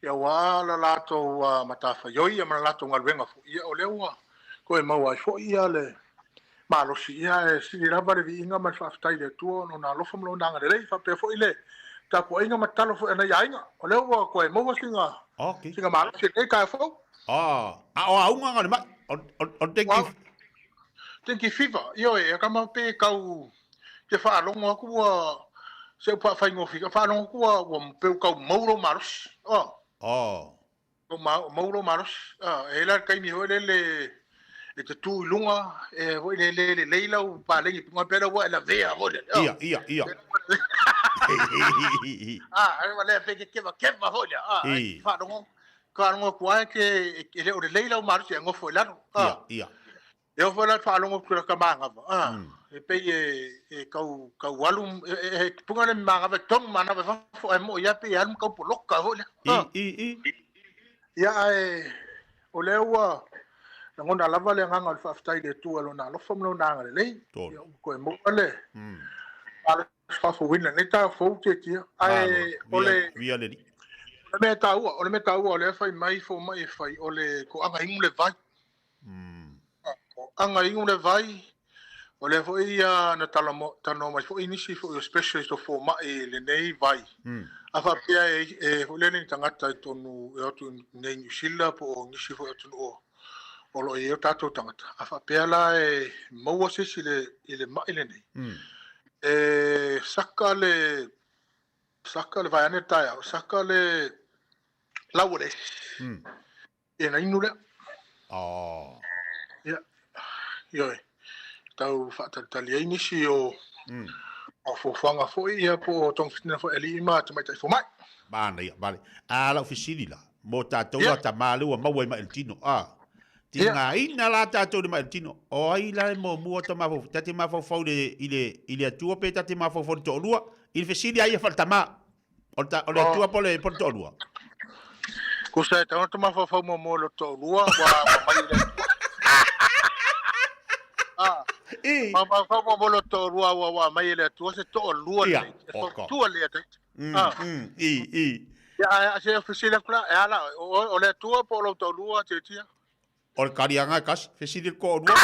Ia aua la latou matafaioi ia ma la latou galuega foi. Ia o lea ua toe maua ai foi ia le malosi. Ia e sili lava le viiga ma le faafetai i le Atua ona o Lona alofa ma Lona agalelei. Faapea foi le tapuaiga ma tatalo foi a nai aiga. O lea ua toe maua sina, okay. sina malosi i lenei taeao fou. Ah, a o auga nga le mai, o dengue. Dengue fever, ioe, e kama pe kau te faalogo atu ua se upu faafaigofie, faalogo atu ua ua pe ua tau mau lou malosi. Oh. Oh. Mau lou malosi. Ah, e i ai la le taimi foi lele e te tu i luga, e foi le le lelei lau paleni i luga, pei la ua e lavea foi lele. Ia, ia, ia. Ah, e lea pe ke keva keva foi lea. Ah, e faalogo, faalogo atu lava ke e le o lelei lau malosi e nofo i lalo. Ia, ia. E oo foi la i le faalogo atu i lata manava, e pei e tau, tau alu, e puna le manava e tonu manava i fafo, ae moi lava pei e alu ma tau poloka foi lea. I, i, i. Ia, ae o lea ua lagona lava le agaga o le faafetai i le Atua i Lona alofa ma Lona agalelei. Ia, ua toe maua le malosi faafouina i lenei taeao fou tietia. Ae o le, Via le Alii. o le mea taua, o le mea taua o lea e fai mai fomai e fai, o le toaga inu le vai. Aga inu le vai, o lea foi na talanoa mai foi nisi foi o specialist o fomai i lenei vai. A faapea e foi lele ni tagata i totonu e o atu i inei i Niu Sila po o nisi foi atunuu o lo o i ai o tatou tagata, a faapea la e maua se isi i le mai lenei, e saka le, saka le vaeane le taeao, saka le lau o le esi. Ia na inu lea. Oh. Ia. Ioe. Tau faatalitali ai nisi o o fuafuaga foi ia po o togafitiga foi a alii ma tamaitai fomai. Manaia, vale. A lau fesili la, mo tatou la tama lea ua maua i mai le tino, a. Tigaina la tatou i le mai le tino. O ai la e muamua ta mafaufau, ta te mafaufau i le, i le Atua pe ta te mafaufau i le toalua? I le fesili a ia faaletama. O le, o le Atua po le, po le toalua? Kusa e tagata mafaufau muamua lo toalua, ua mai le Atua. Ah, mafaufau muamua lo toalua, ua ua mai le Atua se toalua le, fautua le Atua. Ah. I, i. Ia, a se fesili atu la, e ala, o le Atua po o lou toalua, tiatia? O le kaliaga e tasi, fesili le toalua.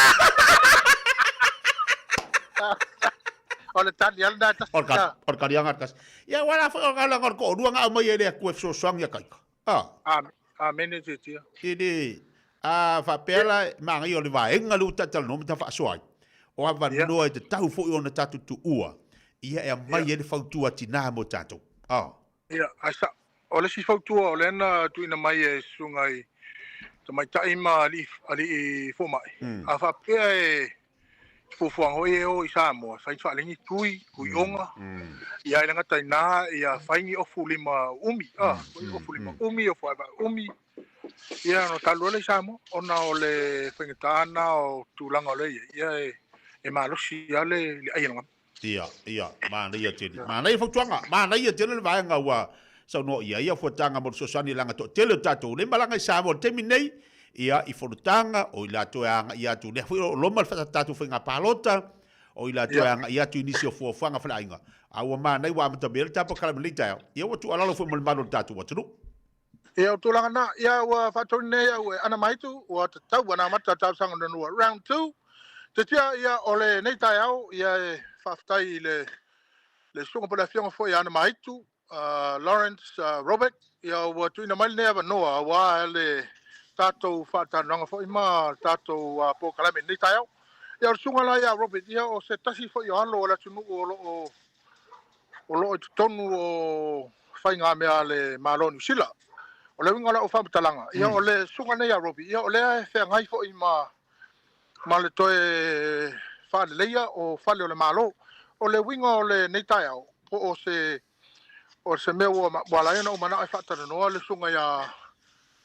O le tali ala na tasi. O le kaliaga e tasi. Ia, wala foi o kala o le toalua nga aumai e le Atua e fesoasoani ia taita. Ah. Amene tiatia. E le, a faapea la, manaia o le vaega lea ua talatalanoa ma ta faasoa ai. O avanoa e tatau foi ona tatou tuua, ia e aumai ai le fautua a tina mo tatou. Ah. Ia, ae sa, o le isi fautua o lea na tuuina mai e susuga i tamaitai ma alii, alii fomai, a faapea e fuafuaga foi e o i Samoa, fai faalegi tui, tuioga, ia e le gata i na, ia fai ni ofu lima umi, a, fai ofu lima umi, ofu aevaa umi, ia ona talu ai lea i Samoa, ona o le faigata na o tulaga o lea e i ai, ia e, e malosi lava le, le ai a le galu. Ia, ia, manaia tele. Manaia fautuaga, manaia tele le vaega ua saunoa i ai ia fuataga mo le fesoasoani leaga toatele o tatou lea e malaga i Samoa i le taimi nei, ia, i fonotaga, o i latou e agai atu, lea foi o loma le tatou faiga palota, o i latou e agai atu i nisi o fuafuaga faleaiga. A ua manaia ua amata mai ai le tatou polokalame i lenei taeao, ia ua tuualalo foi mo le mamalu o le tatou atunuu. Ia, o tulaga na, ia ua faatonu nei au e ana maitu, ua tatau ana amata talosaga lona round 2. Te tia, ia, o lenei taeao, ia e faafetai i le, le susuga po o le afioga foi ia Ana Maitu, Lawrence Robert, ia ua tuuina mai lenei avanoa aua le tatou faatalanoaga foi ma le tatou polokalame i lenei taeao. Ia o le susuga la ia Robert, ia o se tasi foi o alo o le atunuu o lo o o lo o i totonu o faigamea a le Malo o Niu Sila. O le uiga o lau faamatalaga, ia o le susuga nei a Robbie, ia o lea e feagai foi ma, ma le toe faaleleia o fale o le Malo. O le uiga o lenei taeao, po o se o se mea ua ua ala ai ona ou manao e faatalanoa le susuga ia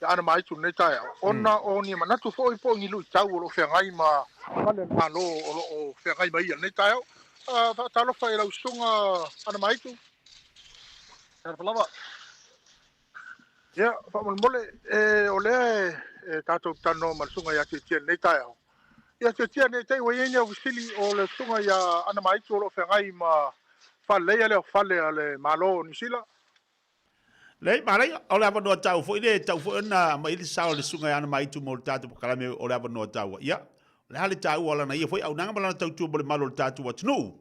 ia Ana Maitu i lenei taeao, ona o ni manatu foi po o ni luitau o lo o feagai ma fale o le Malo o lo o feagai ma ia i lenei taeao. Faatalofa i lau susuga Ana Maitu. Talofa lava. Ia, faamolemole, e, o lea e, e tatou te talanoa ma le susuga ia Tiatia i lenei taeao. Ia Tiatia, ne i te i ua i ai ni au fesili o le susuga ia Ana Maitu o lo o feagai ma faaleleia lea o fale a le Malo o Niu Sila. Leai, manaia, o le avanoa taua foi lea e tatau foi ona aumai ai le sao o le susuga ia Ana Maitu mo le tatou polokalame o le avanoa taua. Ia, o le a le taua o lana ia foi auaunaga ma lana tautua mo le malu o le tatou atunuu?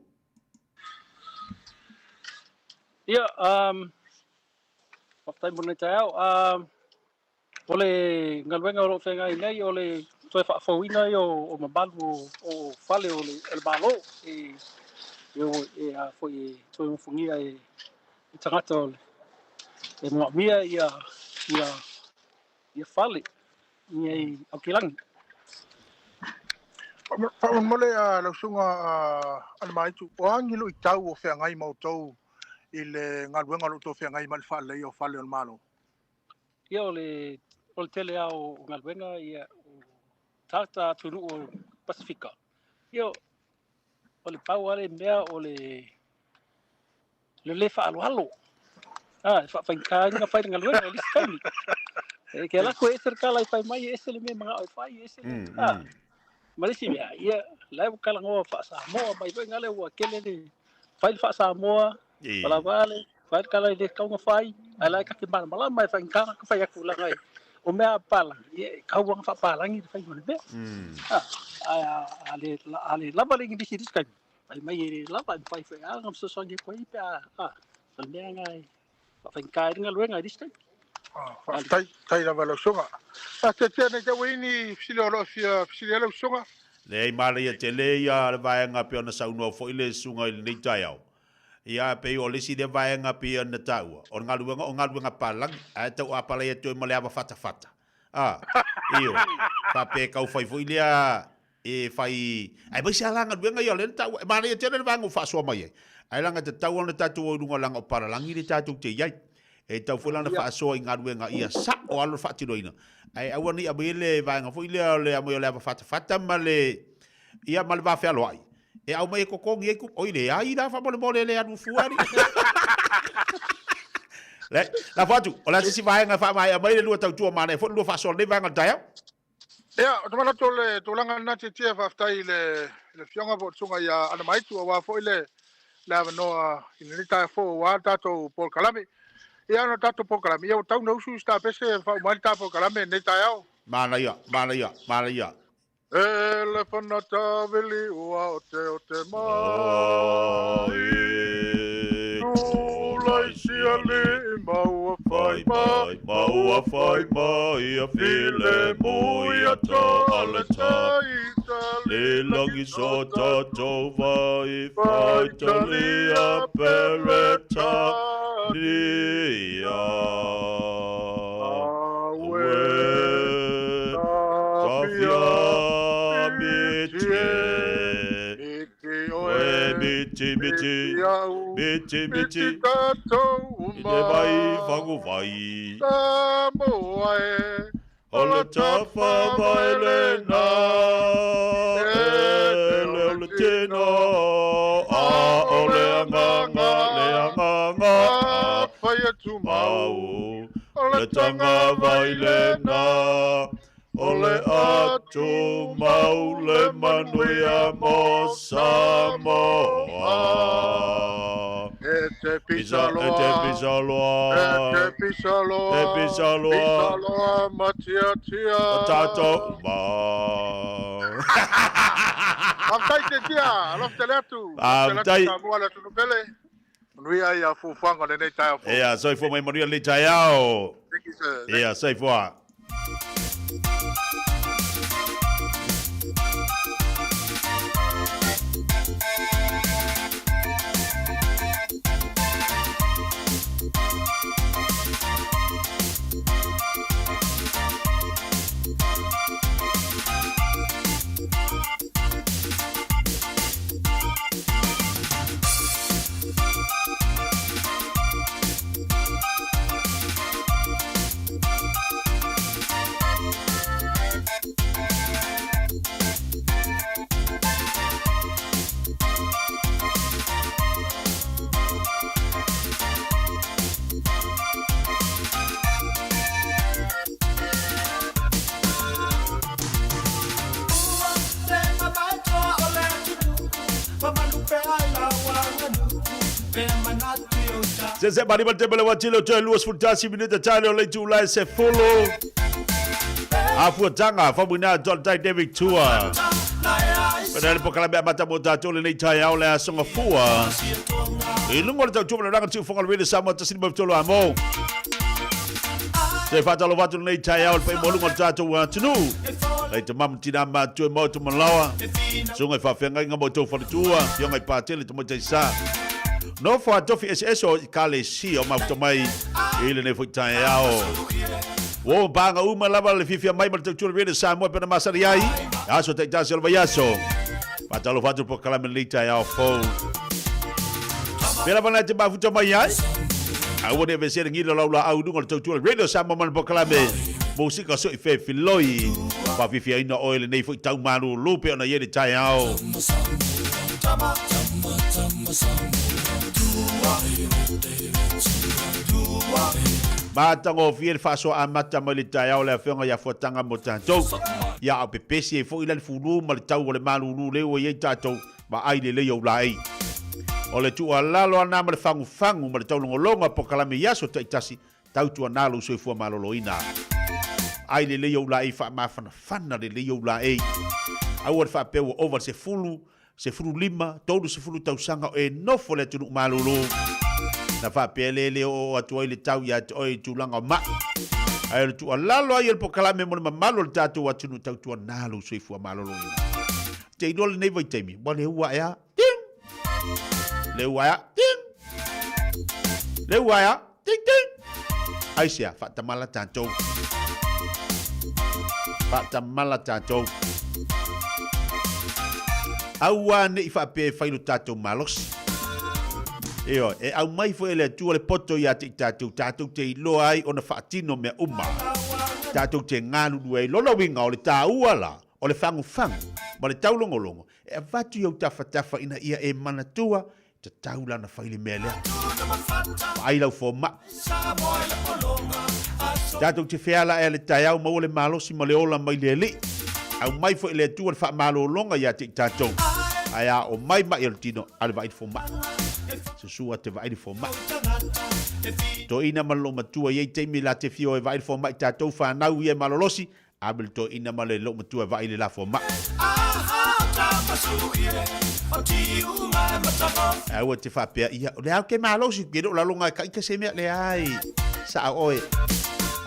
Ia, faafetai mo lenei taeao. O le galuega o lo o feagai nei o le toe faafouina ia o mamalu o fale o le Malo e e a foi e toe ofogia e tagata o le e manaomia ia ia ia fale i ai Aukilagi. Faamolemole lau susuga Alemaitu, o a ni luitau o feagai ma outou i le galuega o lo o outou feagai ma le faaleleia o fale o le Malo? Ia o le o le tele lava o galuega ia o tagata atunuu o Pasefika. Ia o le pau lava le mea o le le le faaaloalo. Ah, e faafaigata ai ona fai le galuega i le isi taimi. E ke alu atu e ese le tala e fai mai, e ese le mea e manao e fai, e ese le... Ah, ma le isi mea, ia, la e ua talanoa faa-Samoa mai foi na lea ua tele le fai le faa-Samoa, palavale, fai le tala e le tatau ona fai, ae la e ta te malamalama e faigata ona fai atu leaga o mea a papalagi, ia e tatau lava ona faapapalagi le faiga o le mea. Ah, ae a le, a le lava le igilisi i le isi taimi, fai mai e le lava, e mafai foi lava ona fesoasoani atu ai pe a, a, o le mea lena e faafaigata ai le galuega i le isi taimi. Faafetai, faafetai lava i lau susuga. Tiatia nei te ua i ai ni fesili o lo o fia fesili ai lau susuga? Leai, manaia tele ia le vaega pei ona saunoa foi le susuga i lenei taeao. Ia, pei o le isi lea vaega pei ona taua, o le galuega o galuega palagi, ae tau apalai atu ai ma le ava fatafata. A, ioe, faapea e tau fai foi lea e fai, aemaise lava la galuega ia o lea na taua, e manaia tele le vaega ua faasoa mai ai, ae leaga e tatau lava ona tatou o i luga leaga o palalagi lea tatou te i ai. E tatau foi la ona faasoa i galuega ia sao lava le faatinoina, ae aua ne i aumaia le vaega foi lea o le aumai o le ava fatafata ma le, ia ma le vafealoai, e aumai e totogi ai tupe. Oi leai la faamolemole e le alu fua alii. Leai, lafo atu, o le a se isi vaega e faamaea mai le lua tautua manaia foi le lua faasoa i lenei vaega o le taeao? Ia, ou te manatu o le tulaga lena Tiatia, faafetai i le i le Afioga po o le Susuga ia Anamaitu aua foi le le avanoa i lenei taeao fou aua le tatou polokalame. Ia, ona o le tatou polokalame, ia ua tau na usu si ta pese e faauma ai le ta polokalame i lenei taeao. Manaia, manaia, manaia. E le fanata vili ua o te o te mai. Tulai siali ma ua fai mai. Ma ua fai mai a file mui a ta ale ta Le langi so ta tova i fai talia pereta nia Awe tafia mitie Oe miti miti miti miti I te vai whangu vai O le tafa vai le na E le o le tino A o le anganga le anganga Whai atu mau O le tanga vai le na O le atu mau le manuia mo Samoa. E te pisa loa. E te pisa loa. E te pisa loa. Te pisa loa. Pisa loa ma tiatia. O tātou uma. Faafetai Tiatia, alofa tele atu. Faafetai. Samoa le atunuu pele. Manuia ia fuafuaga o lenei taeao fou. Ia, soifua mai manuia lenei taeao. Thank you, sir. Ia, soifua. Se se mari mate mele watilo toe 21 minuta tale o le itula e 10. Afuatanga, famuina atoa le tai David Tua. Pena le pokala mea mata mo tātou lenei taeao le aso gafua. I luga o le tautua ma le ranga tiu fonga le rede Samoa tasi lima tolu amo. Te whātalo wātu lenei taeao le whai mo lunga o le tātou atunuu. Lei te mamu tina mātua e mau te malawa. Sunga i whawhengainga mo tau whaletua. Fionga i pātele te moe taisa. Nofo a tofi eseese o Ekalesia o mafuta mai i lenei foi taeao. Ua uma pāga uma lava le fiafia mai ma le tautua le Radio Samoa pena masani ai. Aso taitasi o le vaiaso. Faatalofa atu le polokalame lenei taeao fou. Pea lava na te mafuta mai ai. Aua ne aveesea le gila o lau laau i luga o le tautua le Radio Samoa ma le polokalame Musika so i Fefiloi. Faafiafiaina oe lenei foi tau malūlū pei ona i ai le taeao. Matagofie le faasoa amata mai le taeao le afioga ia Fuataga mo tatou. Ia a o pepesi ai foi la le fulu ma le tau o le malulu lea ua i ai tatou vaai lelei ou laei. O le tuualalo ana ma le fagufagu ma le taulogologo a polokalame i aso taitasi Tautuana lou soifua maloloina. Ai lelei ou laei faamafanafana lelei ou laei. Aua le faapea ua ova le sefulu, 15, 30 tausaga o e nofo le atunuu malolo. Na faapea le le oo atu ai le tau ia te oe i tulaga o mai. Ae o le tuualalo ai o le polokalame mo le mamalu o le tatou atunuu tautuana lou soifua maloloina. Te iloa lenei vaitaimi, ua le ua ea, ting! Le ua ea, ting! Le ua ea, Ting ting! Aisea, faatamala tatou. Faatamala tatou. Aua ne i faapea e fai lo tatou malosi. Ioe, e aumai foi e le Atua le poto ia te i tatou, tatou te iloa ai ona faatino mea uma. Tatou te galulue ai. Lona uiga o le taua la, o le fagufagu ma le taulogologo e avatu i ou tafatafa ina ia e manatua Tatau la na fai le mea lea. Vaai lau fomai. Tatou te feala ea le taeao maua le malosi ma le ola mai le Alii. Aumai foi e le Atua le faamalologa ia te i tatou. Ae a o mai mai o le tino, a le vaai le fomai. Susua te vaai le fomai. Toeaina ma le loomatua i ai taimi la te fia o e vaai le fomai tatou whanau ia e malolosi, Ave le toeaina ma le loomatua e vaai le la fomai. Aua te faapea, ia, o le ao ke malosi, ke leo laloga e kaita se mea, leai, sao oe.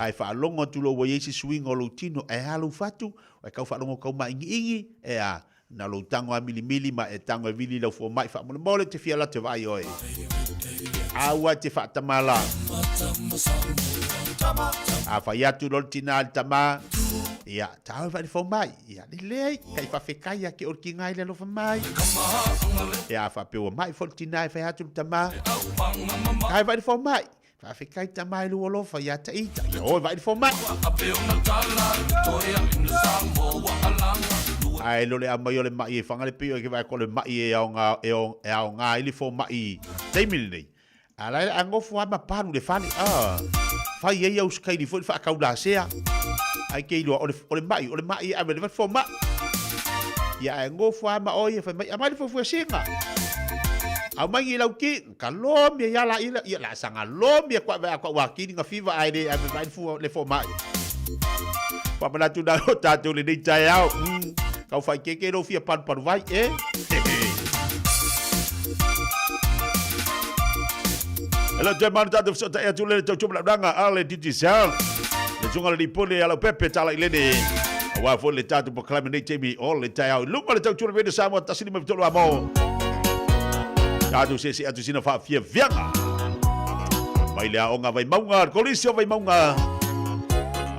Ae faalogo atu loa ua i ai se suiga o lou tino, ae a lou fatu, ae kau faalogo kau māigiigi, e a, na lou tago a milimili ma e tago e vili lau fomai faamolemole te fia la te vaai oe. Aua te faatamala. A fai atu loa le tina i le tama, ia, tau e vaai le fomai, ia, lelei, kai faafekai ia ke o le kiga i le alofa mai. Ia, a faapea ua mai foi le tina e fai atu le tama, tau e vaai le fomai, Faafetai tama e lou alofa ia te ita. Ia oe vaai le fomai. Ae lo le aumai o le mai e whanga le pio e ke vai ko le mai e aoga e o e aoga ai le fomai taimi lenei. A la a ngofo a ma palu le fale. Ah. Fai ai au skaili foi le whaakaulasea. Ai ke iloa o le mai o le mai e ave le fomai. Ia ae ngofo a ma oi e fai mai amai le fuafuasinga. Au mai ngi lau ki Ka lomi ia la ila ia la sanga lomi kwa va kwa wa kini nga fiva ai le ave vai fu le fo mai. Pa mana tu na o tātou le nei taeao. Kau whai keke ro fia paru paru vai, e? Hello, te manu tātou whasota e atu le tau tūmana ranga a le Digicel. Le tunga le lipone a lau pepe tala i lene. Aua fo le tātou po kalame nei taimi o le taeao. I lunga le tau tūmana Radio Samoa tasi lima fitolu a mō. Tātou se se atu sina whaafiafiaga. Mai le aoga Vaimauga, le kolisi o Vaimauga.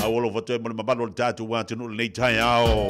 Au alofa toe mo le mamalu o le tātou atunuu lenei taeao.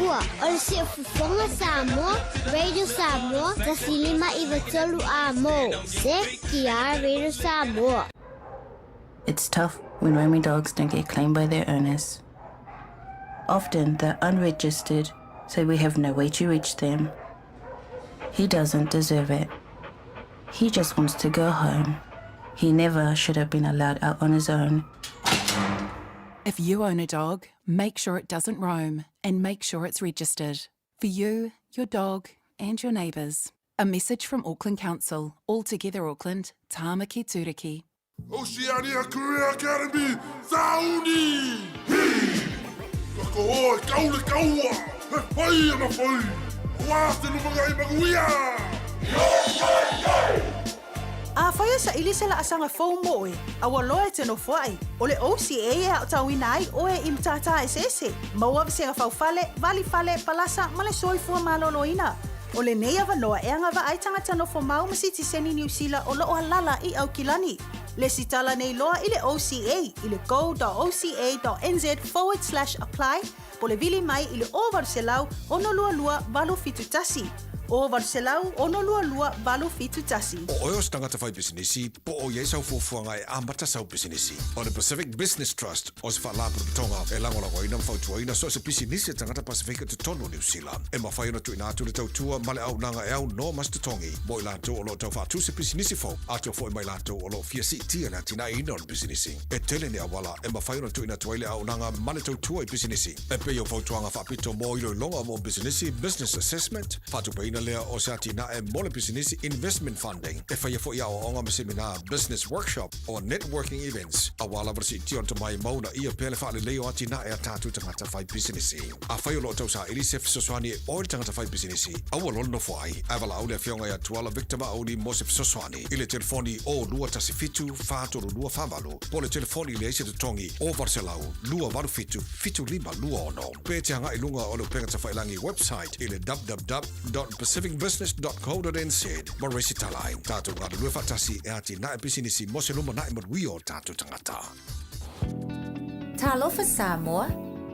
matua o le Siufofoga Samoa, Radio Samoa, 1593 Amo. CKR Radio Samoa. It's tough when roaming dogs don't get claimed by their owners. Often they're unregistered, so we have no way to reach them. He doesn't deserve it. He just wants to go home. He never should have been allowed out on his own. If you own a dog, make sure it doesn't roam and make sure it's registered. For you, your dog, and your neighbours. A message from Auckland Council. All together Auckland, Tāmaki Tūriki. Oceania Career Academy, Sauni! Hi! Kako oe, kaule kaua! He whai ana whai! Wā te lumangai maguia! A fai e saili se laasaga fou mo oe, a ua loa e te nofoai. O le OCA e aotauina ai oe i matata eseese, maua vasega faufale, valifale, palasa ma le soifua malōlōina. O lenei avanoa e agavaa ai tagata nofomau ma sitiseni Niu Sila o loo alala i Aukilani. Lesitala nei loa i le OCA i le go.oca.nz/apply po o le vili mai i le 0800 622 871. 0800 622 871. O oe o se tagata fai pisinisi, po o i ai sau fuafuaga e amata sau pisinisi. O le Pacific Business Trust o se faalapotopotoga e lagolagoina ma fautuaina so o se pisinisi a tagata Pasefika i totonu o Niu Sila. E mafai ona tuuina atu le tautua ma le auaunaga e aunoa ma se totogi mo i latou o lo o tau faatu se pisinisi fou, atoa foi ma i latou o lo o fia siitia le atinaeina o le pisinisi. E tele ni auala e mafai ona tuuina atu ai le auaunaga ma le tautua i pisinisi, e pei o fautuaga faapito mo iloiloga mo pisinisi, business assessment, faatupeina lea o se atinae mo le pisinisi, investment funding, e faia foi aoaoga ma semina, business workshop, o networking events, aua lava le siitia o le tomai ma uunaia pea le faalelei o atinae a tatou tagata fai pisinisi. Afai o lo o tausaili se fesoasoani e oe le tagata fai pisinisi, aua loa le nofo ai, ae valaau le Afioga ia Tuala Victor Maauli mo se fesoasoani i le telefoni o 217 432 48 po o le telefoni leai se totogi o 800 287 7526 pe te agai i luga o le upega tafailagi website i le www.pacificbusiness.co.nz ma resitala ai. Tatou galulue faatasi e atinae pisinisi mo se lumanai manuia o tatou tagata. Talofa Samoa,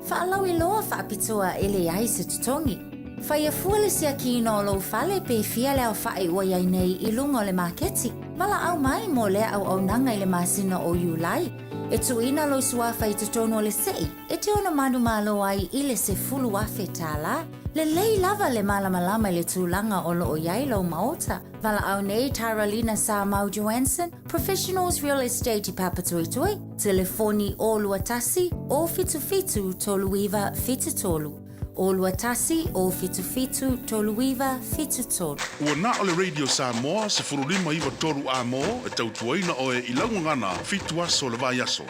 faalauiloa faapitoa e leai se totogi. Faia fua le siakiina o lou fale pe fia le aofa'i ua i ai nei i luga o le maketi. Valaau mai mo lea auaunaga i le masina o Iulai. E tuuina lou suafa i totonu o le se'i e te ono manumalo ai i le 10,000 tālā. Lelei lava le malamalama i le tulaga o loo i ai lou maota. Valaau nei Taralina Samau Joanson, Professionals Real Estate i Papatoetoe, telefoni 021 077 3973. 021 077 3973. Ua na o le Radio Samoa 1593 Amo e tautuaina oe i lau gagana 7 aso o le vaiaso.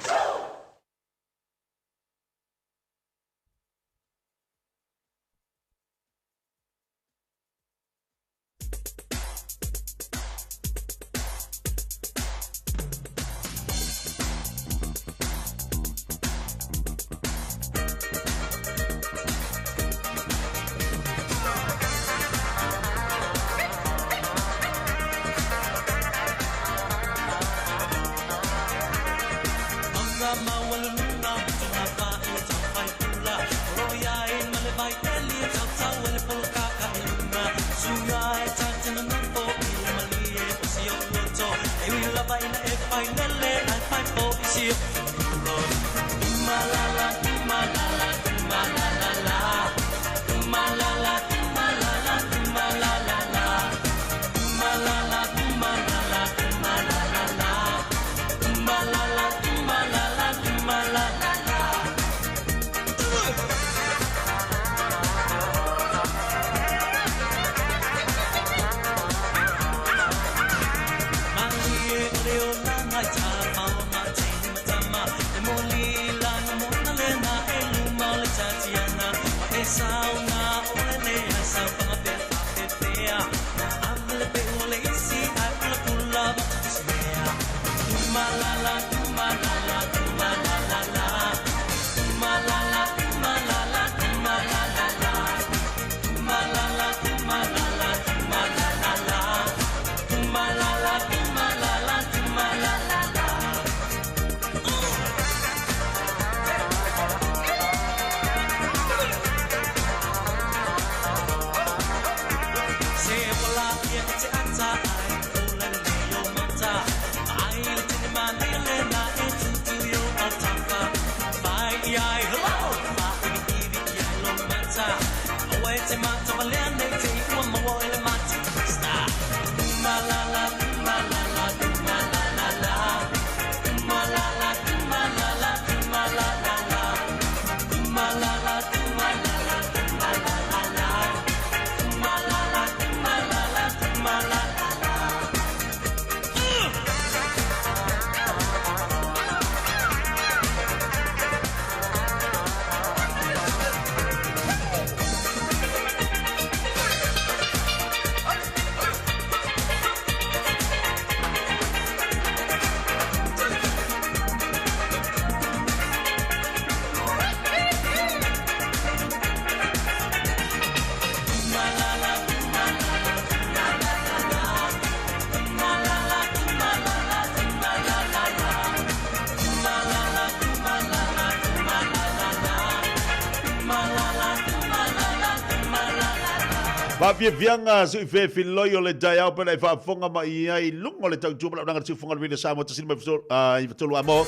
Faafiafiaga suʻifefiloi o le taeao pe na e faafofoga mai ai i luga o le tautua ma le auaunaga a le Siufofoga o le Radio Samoa 1.93 amo.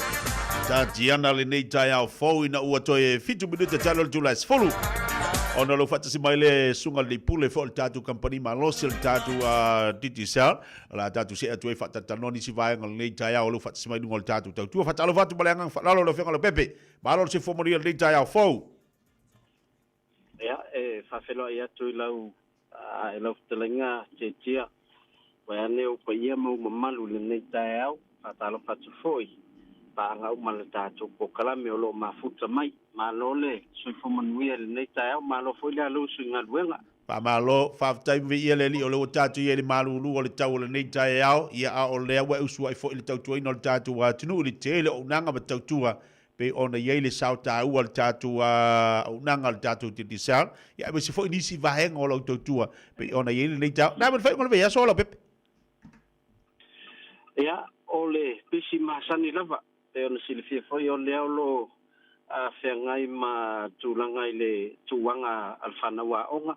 Tatiana lenei taeao fou ina ua toe 7 minute talu le itula e 10. Ona o lou faatasi mai le susuga i le pule foi o le tatou kamupani malosi o le tatou Digicel. O le a tatou see atu ai faatalatalanoa nisi vaega o lenei taeao o lou faatasi mai i luga o le tatou tautua. Faatalofa atu ma le agaga faaaloalo lau Afioga Leaupepe. Malo le soifua manuia i lenei taeao fou. Ia, e faafeiloai atu i lau, i lau fetalaiga Tietia, vaeane ou paia ma ou mamalu i lenei taeao. Faatalofa atu foi i paaga uma o le tatou polokalame o lo o mafuta mai. Malo le soifua manuia i lenei taeao, malo foi le alu usu i galuega. Faamalo, faafetai ma viia le Alii o lea ua tatou i ai i le malulu o le tau o lenei taeao, ia a o lea ua e usu ai foi i le tautuaina o le tatou atunuu i le tele o auaunaga ma tautua pei ona i ai le sao taua o le tatou auaunaga o le tatou Digicel, ia aemaise foi nisi vaega o lau tautua pei ona i ai lenei taeao. Na ma le faaiuga o le vaiaso Leaupepe. Ia, o le pisi masani lava, pei ona silafia foi o lea o lo o feagai ma tulaga i le tuaga a le fanau aoga.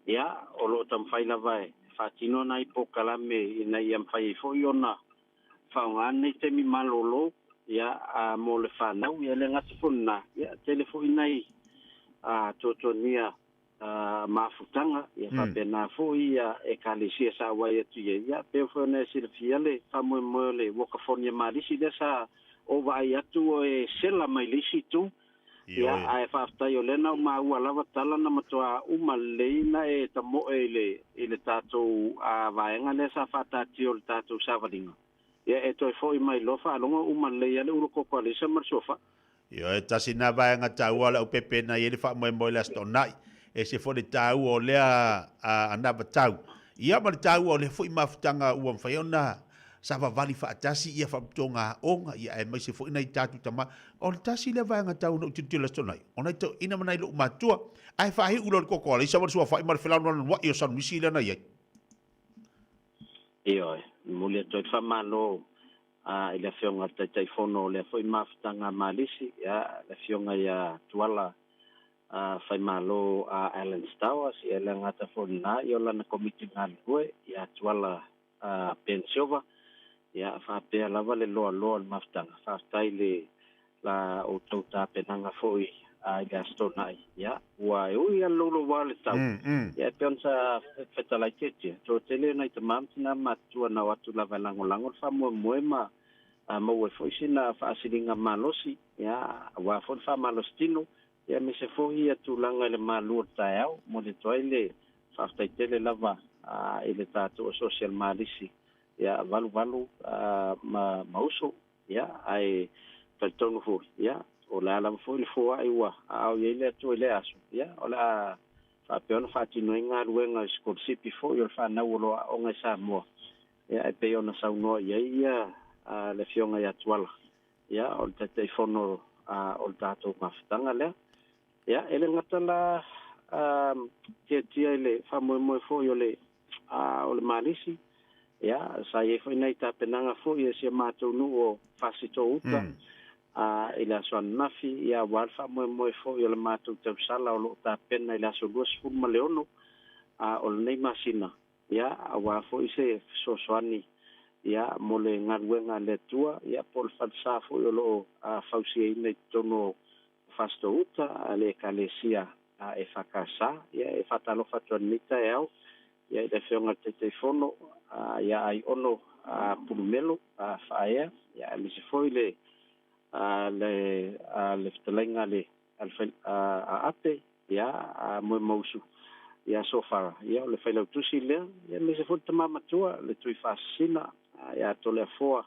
Ia, o lo o taumafai lava e faatino nai polokalame ina ia mafai ai foi ona faaaoga lenei taimi malolo, ia, mo le fanau. Ia, e le gata foi i lena, ia, tele foi nai tuatuania mafutaga, ia faapena foi ia ekalesia sa auai atu i ai. Ia, pei foi ona e silafia le faamoemoe o le Uakafonia Malisi lea sa ou vaai atu e sela mai le isi itu. Ia, ae faafetai o lea na ou maua lava tala na matua uma lelei na e tamoe i le i le tatou vaega lea sa faataatia o le tatou savaliga. Ia, e toe foi mai loa faalogo uma lelei lava le ulukoko a Lisa ma le suafa. Ioe, tasi lena vaega taua o le aupepe na i ai le faamoemoe i le Aso Toonai. E ese foi le taua o lea anavatau, ia ma le taua o lea foi mafutaga ua mafai ona savavali faatasi ia faapitoga aoga, ia aemaise foi nai tatou tama. O le tasi lea vaega taua na ou tilotilo i le Aso Toonai, ona e toeaina ma nai loomatua, ae faaiu loa le koko a Leisa ma le suafa'i ma le felaunuanua'i o Sanuisi lea na i ai. Ioe, momoli atu ai le faamalo i le Afioga i le Taitaifono o lea foi mafutaga a Malisi, ia, le Afioga ia Tuala Faimalo Alan Stowers, ia, e le gata foi i lena, ia o lana Komiti galulue ia Tuala Ben Silver, ia, faapea lava le loaloa o le mafutaga. Faafetai i le la outou tapenaga foi i le Aso Toonai, ia, ua e ui lava le louloua o le tau, ia, e pei ona sa fetalai Tietia, toatele nai tama ma tina matutua na o atu lava e lagolago le faamoemoe ma maua ai foi sina faasiliga malosi, ia, aua foi le faamalositino, ia, aemaise foi ia tulaga i le malu o le taeao. Momoli atu ai le faafetai tele lava i le tatou Social Malisi, ia, 88 ma uso. Ia, ae talitonu foi, ia, o le a lava foi le foai ua aao i ai le Atua i lea aso, ia, o le a faapea ona faatino ai galuega i sikolasipi foi o le fanau o lo o aoga i Samoa, ia, e pei ona saunoa i ai ia le Afioga ia Tuala, ia, o le Taitaifono o le tatou mafutaga lea. Ia, e le gata la tiatia i le faamoemoe foi o le o le Malisi, ia, sa i ai foi nai tapenaga foi a si a matou nuu o Fasitoo-uta i le aso ananafi, ia, aua le faamoemoe foi o le matou tausala o lo o tapena i le aso 26 o lenei masina, ia, aua foi se fesoasoani, ia, mo le galuega a le Atua, ia, po o le falesa foi o lo o fausiaina i totonu o Fasitoo-uta a le Ekalesia EFKS. Ia, e faatalofa atu ai i lenei taeao, ia, i le Afioga i le Taitaifono ia Aiono Pulumelo Faaea, ia, aemaise foi le le le fetalaiga a le a Ape, ia, a Moemausu, ia Sofara, ia, o le failautusi lea, ia, aemaise foi le tama matua, le Tuifaasisina, ia Toleafoa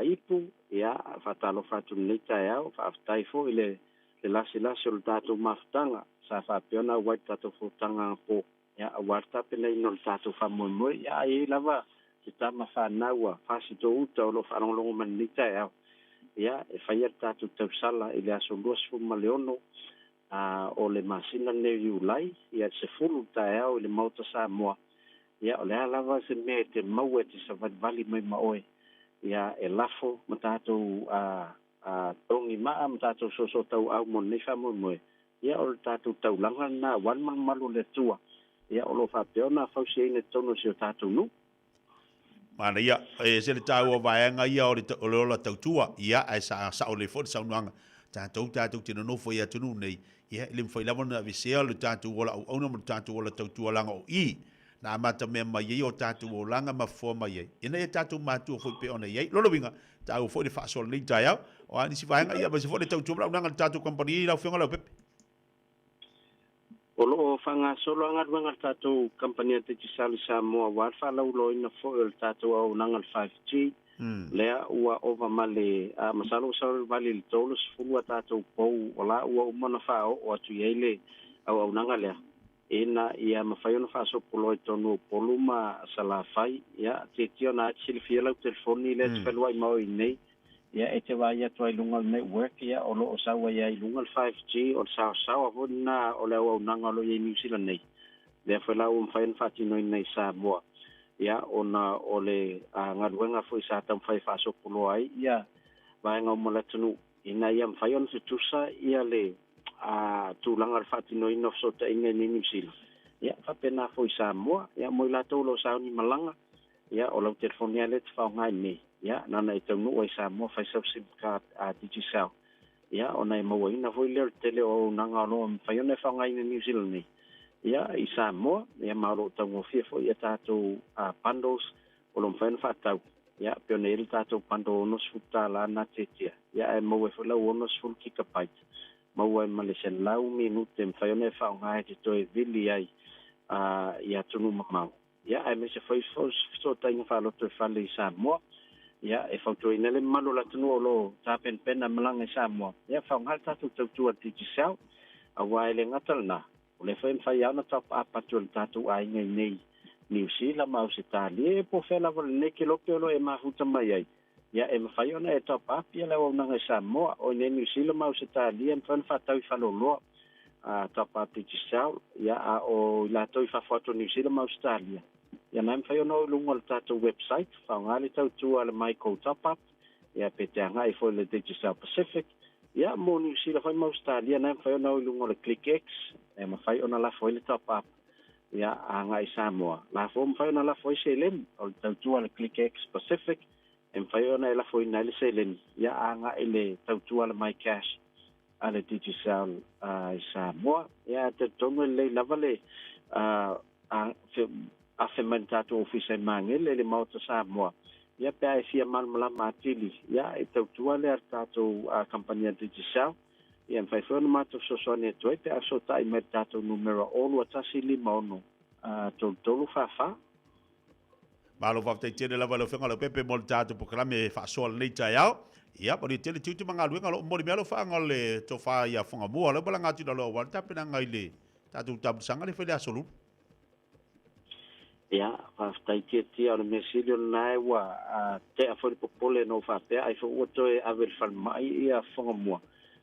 Ipu, ia, faatalofa atu i lenei taeao, faafetai foi i le lasilasi o le tatou mafutaga sa faapea ona auai i le tatou fonotaga anapo, ia, aua le tapenaina o le tatou faamoemoe. Ia, a i ai lava se tama fanau a Fasitoo-uta o lo o faalogologo mai i lenei taeao, ia, e faia le tatou tausala i le aso 26 o le masina lenei o Iulai, ia, le 10 i le taeao i le Maota Samoa. Ia, o le a lava se mea e te maua e te savalivali mai ma oe, ia, e lafo ma tatou togi maa ma tatou soosoo tauau mo lenei faamoemoe, ia, o le tatou taulaga lena aua le malumalu o le Atua. Ia, o lo o faapea ona fausiaina i totonu o si o tatou nuu. Manaia, e ese le taua o vaega ia o le, o le ola tautua, ia, ae sa, sao lelei foi le saunoaga, tatou, tatou te nonofo i atunuu nei, ia, e le mafai lava ona aveesea lo tatou ola auauna ma lo tatou ola tautua leaga o i na amatamea mai ai o tatou olaga ma fofoa mai ai, ina ia tatou matua foi pei ona i ai. Lona uiga, taua foi le faasoa lenei taeao. O a nisi vaega, ia, aemaise foi le tautua ma le auaunaga a le tatou kamupani lau Afioga Leaupepe. O lo o faagasolo a galuega a le tatou kamupani a Digicel i Samoa aua le faalauiloaina foi o le tatou auaunaga le 5G, lea ua ova ma le, masalo ua sau le vali i le 30 a tatou pou o la ua uma ona faaoo atu i ai le auaunaga lea ina ia mafai ona faasopoloa i totonu o Upolu ma Salafai. Ia, tiatia ona e te silafia lau telefoni lea e te feluai ma oe nei, Ia, e te vaai atu ai i luga o le network, ia, o lo o sau ai lava i luga le 5G, o le saosaoa foi lena o le auaunaga o lo o i ai i Niu Sila nei. Lea foi la ua mafai ona faatinoina i Samoa, ia, ona o le galuega foi sa taumafai e faasopoloa ai ia vaega uma o le atunuu, ina ia mafai ona tutusa ia le tulaga o le faatinoina o fesootaiga i Niu Sila, ia, faapena foi i Samoa. Ia, mo i latou o lo o sauni malaga, Ia, o lau telefoni lava lea e te faaaoga ai nei, ia, na ona e taunuu ai i Samoa fai sau sim card a Digicel, ia, ona e mauaina foi lea o le tele o auaunaga o lo o mafai ona e faaaogaina i Niu Sila nei, ia, i Samoa, ia, ma o lo o taugofie foi ia tatou bundles o lo o mafai ona faatau, ia, pei ona i ai le tatou bundle $60 na tiatia, ia, ae maua ai foi lau 60 gigabyte, maua ai ma le 100 minute e mafai ona e faaaoga e te toe vili ai i atunuu mamao. Ia, aemaise foi fesootaiga faaloto e fale i Samoa. Ia, e fautuaina le mamalu o le atunuu o lo o tapenapena e malaga i Samoa, ia faaaoga le tatou tautua a le Digicel, aua e le gata lena, o lea foi e mafai lava ona top up atu e le tatou aiga i inei Niu Sila ma Ausetalia, ia po o fea lava o lenei kelope o lo o e mafuta mai ai, ia e mafai ona e top up ia le auaunaga i Samoa. O inei Niu Sila ma Ausetalia e mafai ona faatau i faleoloa top up Digicel, ia a o i latou i fafo atu o Niu Sila ma Ausetalia, ia na e mafai ona o i luga o le tatou website, faaaoga le tautua a le MyGo Top Up, ia pe te agai foi i le Digicel Pacific, ia mo Niu Sila foi ma Ausetalia, na e mafai ona o i luga o le ClickX, e mafai ona lafo ai le top up, ia agai i Samoa. La foi ua mafai ona lafo ai seleni, o le tautua a le ClickX Pacific, e mafai ona e lafoina ai le seleni, ia agai i le tautua a le MyCash a le Digicel i Samoa. Ia, e talitonu e lelei lava le afe mai le tatou ofisa i Magele i le Maota Samoa, ia pe a e fia malamalama atili, ia e tautua lea le tatou kamupani a le Digicel, ia e mafai foi ona matou fesoasoani atu ai pe a fesootai mai i le tatou numera 021 56 33 44. Malo faafetai tele lava i lau Afioga Leaupepe mo le tatou polokalame e faasoa lenei taeao. Ia, manuia tele tiute ma galuega o lo o momoli mea alofaaga o le tofa ia Fagamua. O lea ua malaga atu i lalo aua le tapenaga i le tatou taamilosaga lea e fai i le Aso Lulu. Ia, faafetai Tiatia, o le mea sili o lena ua tea foi le popole na ou faapea ai foi ua toe ave i le falemai ia Fagamua.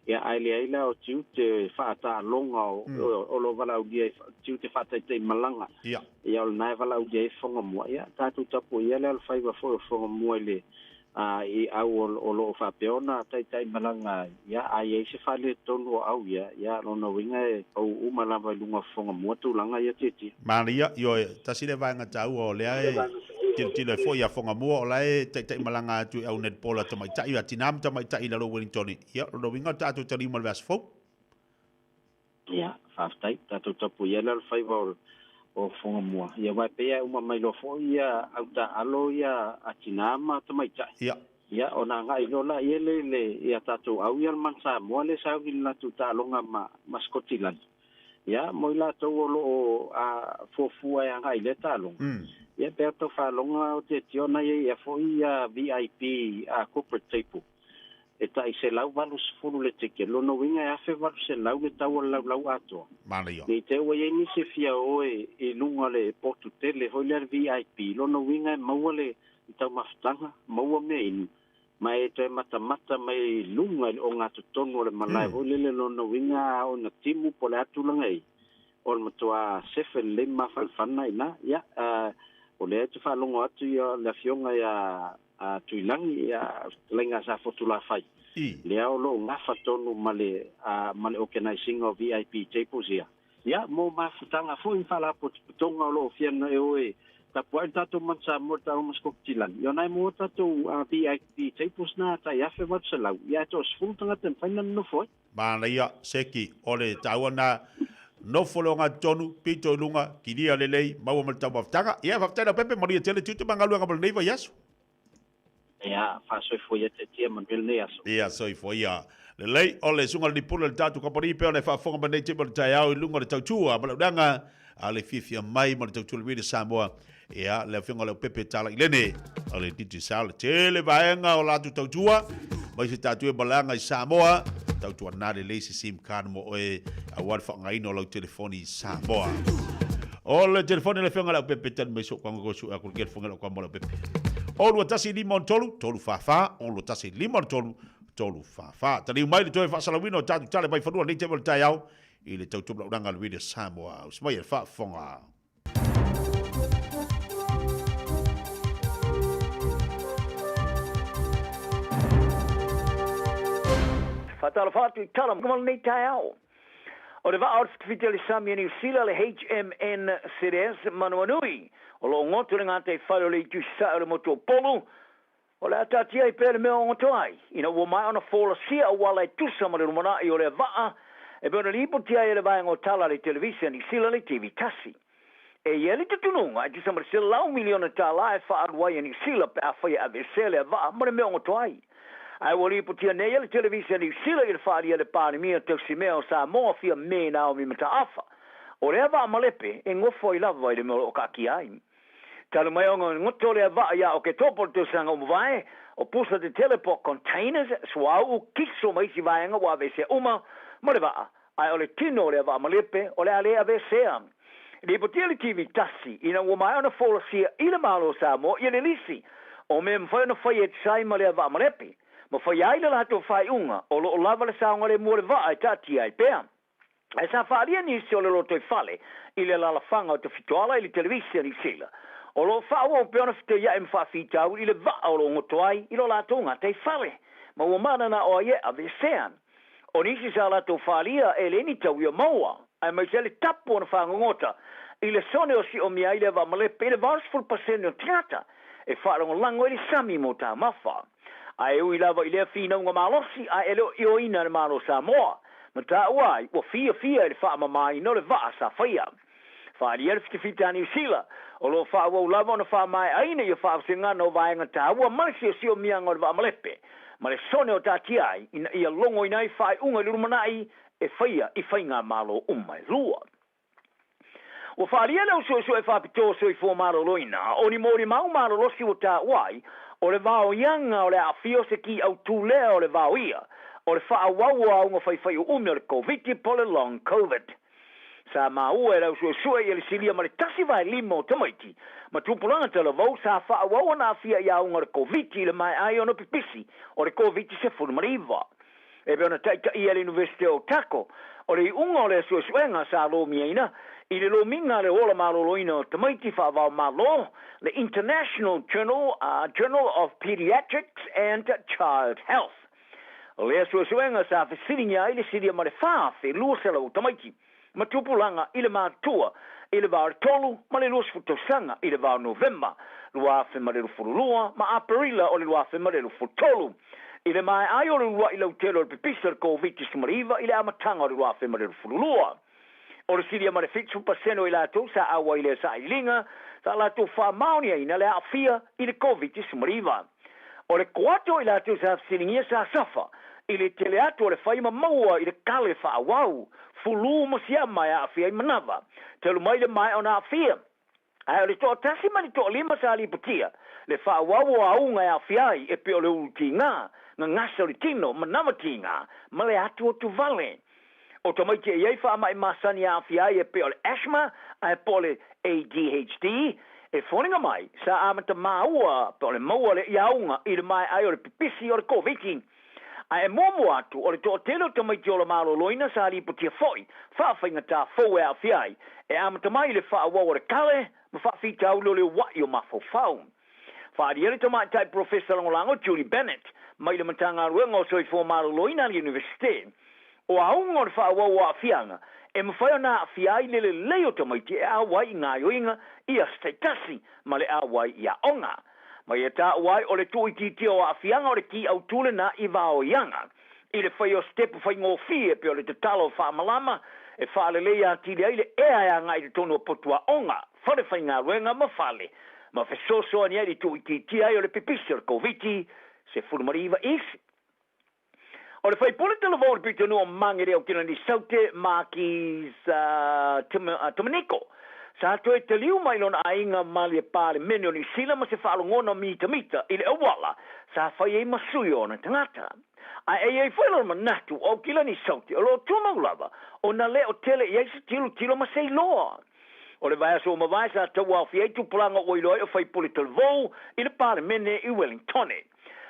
Ia, ae leai la o tiute faataaloga o lo o valaaulia i tiute faataitaimalaga. Ia. Ia, o lena e valaaulia ai Fagamua. Ia, tatou tapuaia le alofaiva foi o Fagamua i le i au o lo o faapea ona taitaimalaga ai. Ia, a i ai se faaletonu o au ia, ia, lona uiga e pau uma lava i luga o Fagamua tulaga ia Tiatia. Manaia, ioe, tasi lea vaega taua o lea e tilotilo ai foi ia Fagamua o la e taitaimalaga atu i au netball a tamaitai, a tina ma tamaitai i lalo o Wellington. Ia, o lona uiga o le tatou taliu ma le vaiaso fou. Ia, faafetai. Tatou tapuai ai le alofaiva o Fagamua. Ia, aua e pei lava e uma mai loa foi ia au taaalo ia a tina ma tamaitai. Ia. Ia, ona agai loa laia lea i le, i a tatou au ia le Man Samoa lea e sauni i le latou taaloga ma Sikotilani. Ia, mo i latou o lo o fuafua e agai i lea taaloga, ia pe a tau faaloga o Tiatia ona e i ai foi ia VIP corporate table. E tai $180 le ticket. Lona uiga e $1,800 le tau o le laulau atoa. Manaia. Ne i te i ua i ai nisi e fia o i luga o le potu tele foi lea le VIP. Lona uiga e maua le taumafataga, maua mea inu, ma e toe matamata mai i luga i le ogatotonu o le malae foi lele. Lona uiga a oo ina timu po o le a tulaga e i ai, o le matua sefe lelei ma mafanafana i ina. Ia, o lea e te faalogo atu ia le afioga ia a Tuilagi, ia, fetalaiga a Safotulafai, lea o lo o gafa tonu ma le, ma le organise ina o VIP tables ia. Ia, mo mafutaga foi ma faalapotopotoga o lo o fia e o e tapuai le tatou Manu Samoa i le taaloga ma Sikotilani, ia o na e maua tatou VIP tables na tai 1800, ia ae toasefulu tagata e mafai ona nonofo ai. Manaia, Seki, o le taua lena, nofo le ogatotonu, pito i luga, kilia lelei, maua ma le taumafataga. Ia, faafetai Leaupepe, manuia tele tiute ma galuega mo lenei vaiaso. Ia, faasoifua ia Taitia, manuia lenei aso. Ia, soifua ia. Lelei, o le susuga i le Lipula i le tatou kamupani pei ona e faafofoga mai nei taimi o le taeao i luga o le tautua ma le auaunaga a le fiafia mai ma le tautua le Radio Samoa. Ia, le afioga i Leaupepe Talailene o le Digicel, le tele vaega o latou tautua, mai se tatou e malaga i Samoa, tautua na lelei se sim card mo oe aua le faaaogaina o lau telefoni i Samoa. O le telefoni a le afioga i Leaupepe, tali mai sou kagogo sue aku le telefoni a lau kamo Leaupepe. O 2163 344, o 2163 344. Taliu mai le toe faasalauina o tatou tala mai fanua nei taimi o le taeao i le tautua manaonaga a le Radio Samoa. Usi mai e le faafofoga. Faatalofa atu i tala mo lenei taeao. O le vaa o le fitafita i le sami a Niu Sila, le HMN Ceres Manawanui, o lo o goto i le gataifale o le itu sasae o le motu o Upolu, O le a taatia ai pea le mea o goto ai, ina ua maea ona folasia auala e tusa ma le lumanai o lea vaa, e pei ona lipotia ai e le vaega o tala a le televise a Niu Sila le TV tasi. E i ai le tutunuga e tusa ma le $100 miliona e faaalu ai e Niu Sila pe afai e aveesea lea vaa ma le mea o goto ai. Ae ua lipotia nei e le televise a Niu Sila i le faaalia a le Palemia tausimea o Samoa Fiame Naomi Mataafa, o lea vaa malepe e gofo ai lava i le mea o lo o kaatia ai. Talu mai ona goto lea vaa ia Oketopa o le tausaga ua mavae, o pusa tetele po o containers, suauu, kiso ma isi vaega ua aveesea uma ma le vaa, ae o le tino o lea vaa malepe o le a le aveesea. Lipotia le TV tasi ina ua maea ona folasia i le Malo o Samoa ia le lisi o mea e mafai ona faia e tusa ai ma lea vaa malepe, ma faia ai le latou faaiuga o lo o lava le saogalemu o le vaa e taatia ai pea. Ae sa faaalia nisi o le lotoifale i le alaalafaga o Tafitoala i le televise a Niu Sila, o lo o faaauau pea ona feteia'i ma faafitauli i le vaa o lo o goto ai i lo latou gataifale, ma ua mananao ai e aveesea. O nisi sa latou faaalia e le ni tauia maua, aemaise ai le tapu ona fagogota i le sone o siomia ai lea vaa malepe i le 80% o tagata e faalagolago i le sami mo taumafa. Ae ui lava i lea finauga malosi ae e le o ioeina e le Malo o Samoa, ma taua ai ua fiafia i le faamamaina o le vaa sa faia. Faaalia le fitafita a Niu Sila, o lo o faaauau lava ona faamaeaina ia faavasegana o vaega taua ma le siosiomiaga o le vaa malepe, ma le sone o taatia ai ina ia logoina ai faaiuga i le lumanai e faia i faigamalo uma e lua. Ua faaalia le au suesue faapitoa o soifua maloloina, o ni molimau malolosi ua taua ai, o le vaoiaga o le aafia o se ki autū lea o le vaoia o le faaauau o auga faifaiuumi o le Koviti po o le Long Covid. Sa maua e le au suesue ia le silia ma le 1/5 o tamaiti ma tupulaga talavou sa faaauau ona aafia i auga o le Koviti i le maea ai ona pipisi o le Koviti-19. E pei ona taitaia e le Iunivesite o Otago, o le iuga o lea suesuega sa lomiaina i le lomiga a le ola maloloina o tamaiti faavaomalo, le International Journal, Journal of Pediatrics and Child Health. O lea suesuega sa fesiligia ai le silia ma le 4,200 o tamaiti ma tupulaga i le matutua i le va o le 3 ma le 20 tausaga i le va o Novema 2022 ma Aperila o le 2023, i le maea ai o le uluai lautele o le pipisi o le Koviti-19 i le amataga o le 2022. O le silia ma le 70% o i latou sa auai i lea sailiiliga sa latou faamaoniaina le aafia i le Koviti-19. O le koate o i latou sa fesiligia sa safa i le tele atu o le fai ma maua i le kale faaauau, fulu ma siama e aafia ai manava, talu mai le maea ona aafia. Ae o le toatasi ma le toalima sa lipotia le faaauau o auga e aafia ai e pei o le ulu tiga, gagasa o le tino, manava tiga, ma le atuatu vale. O tamaiti e i ai faamai masani e aafia ai e pei o le asthma ae po o le ADHD, e foliga mai sa amata maua pe o le maua le iauga i le maea ai o le pipisi o le Koviti. Ae e muamua atu o le toatele o tamaiti ola maloloina sa lipotia foi faafaigata fou e aafia ai e amata mai i le faaauau o le kale ma faafitauli o le ua'i o mafaufau. Faaalia le tamaitai Polofesa Lagolago Julie Bennett mai le Matagaluega o Soifua Maloloina a le Iunivesite. O auga o le faaauau o aafiaga e mafai ona aafia ai le lelei o tamaiti e auai i gaoioiga i aso taitasi ma le auai i aoga. Ma ia taua ai o le tuuitiitia o aafiaga o le ki autu lena i vaoiaga. I le faia o se tepu faigofie pei o le tatalo faamalama e faaleleia atili ai le ea e agai i totonu o potu aoga, fale faigaluega ma fale, ma fesoasoani ai i le tuuitiitia ai o le pipisi o le Koviti 19 isi. O le faipule talavou o le pitonuu o Magere o Kilani Saute, Marquis Tominiko, sa toe taliu mai lona aiga ma le Palemene o Niu Sila ma se faalogona mitamita i le auala sa fai ai ma sui o ona tagata. Ae e i ai foi lona manatu o Aukilani Saute o lo o tumau lava ona le o tele i ai se tilotilo ma se iloa. O le vaiaso ua mavae sa tauaofia ai tupulaga ua iloa ai o faipule talavou i le Palemene i Wellingtone.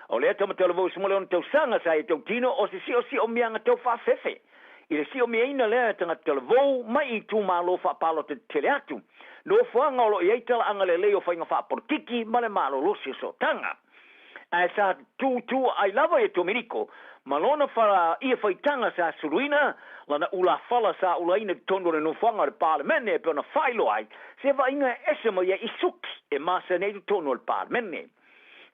O lea tama talavou i le ono tausaga sa ia tautino o se siosiomia tau faafefe. I le siomiaina lea e tagata talavou mai i itumalo faapalota tetele atu. Nofoaga o lo o i ai talaaga lelei o faiga faapolokiki ma le malolosi o sootaga. Ae sa tūtū ai lava ia Tominiko ma lona fala ia faitaga sa suluina lana ulafala sa ulaina i totonu o le nofoaga o le Palemene e pei ona faailoa ai se vaaiga e ese mai ai i suki e masani ai i totonu o le Palemene.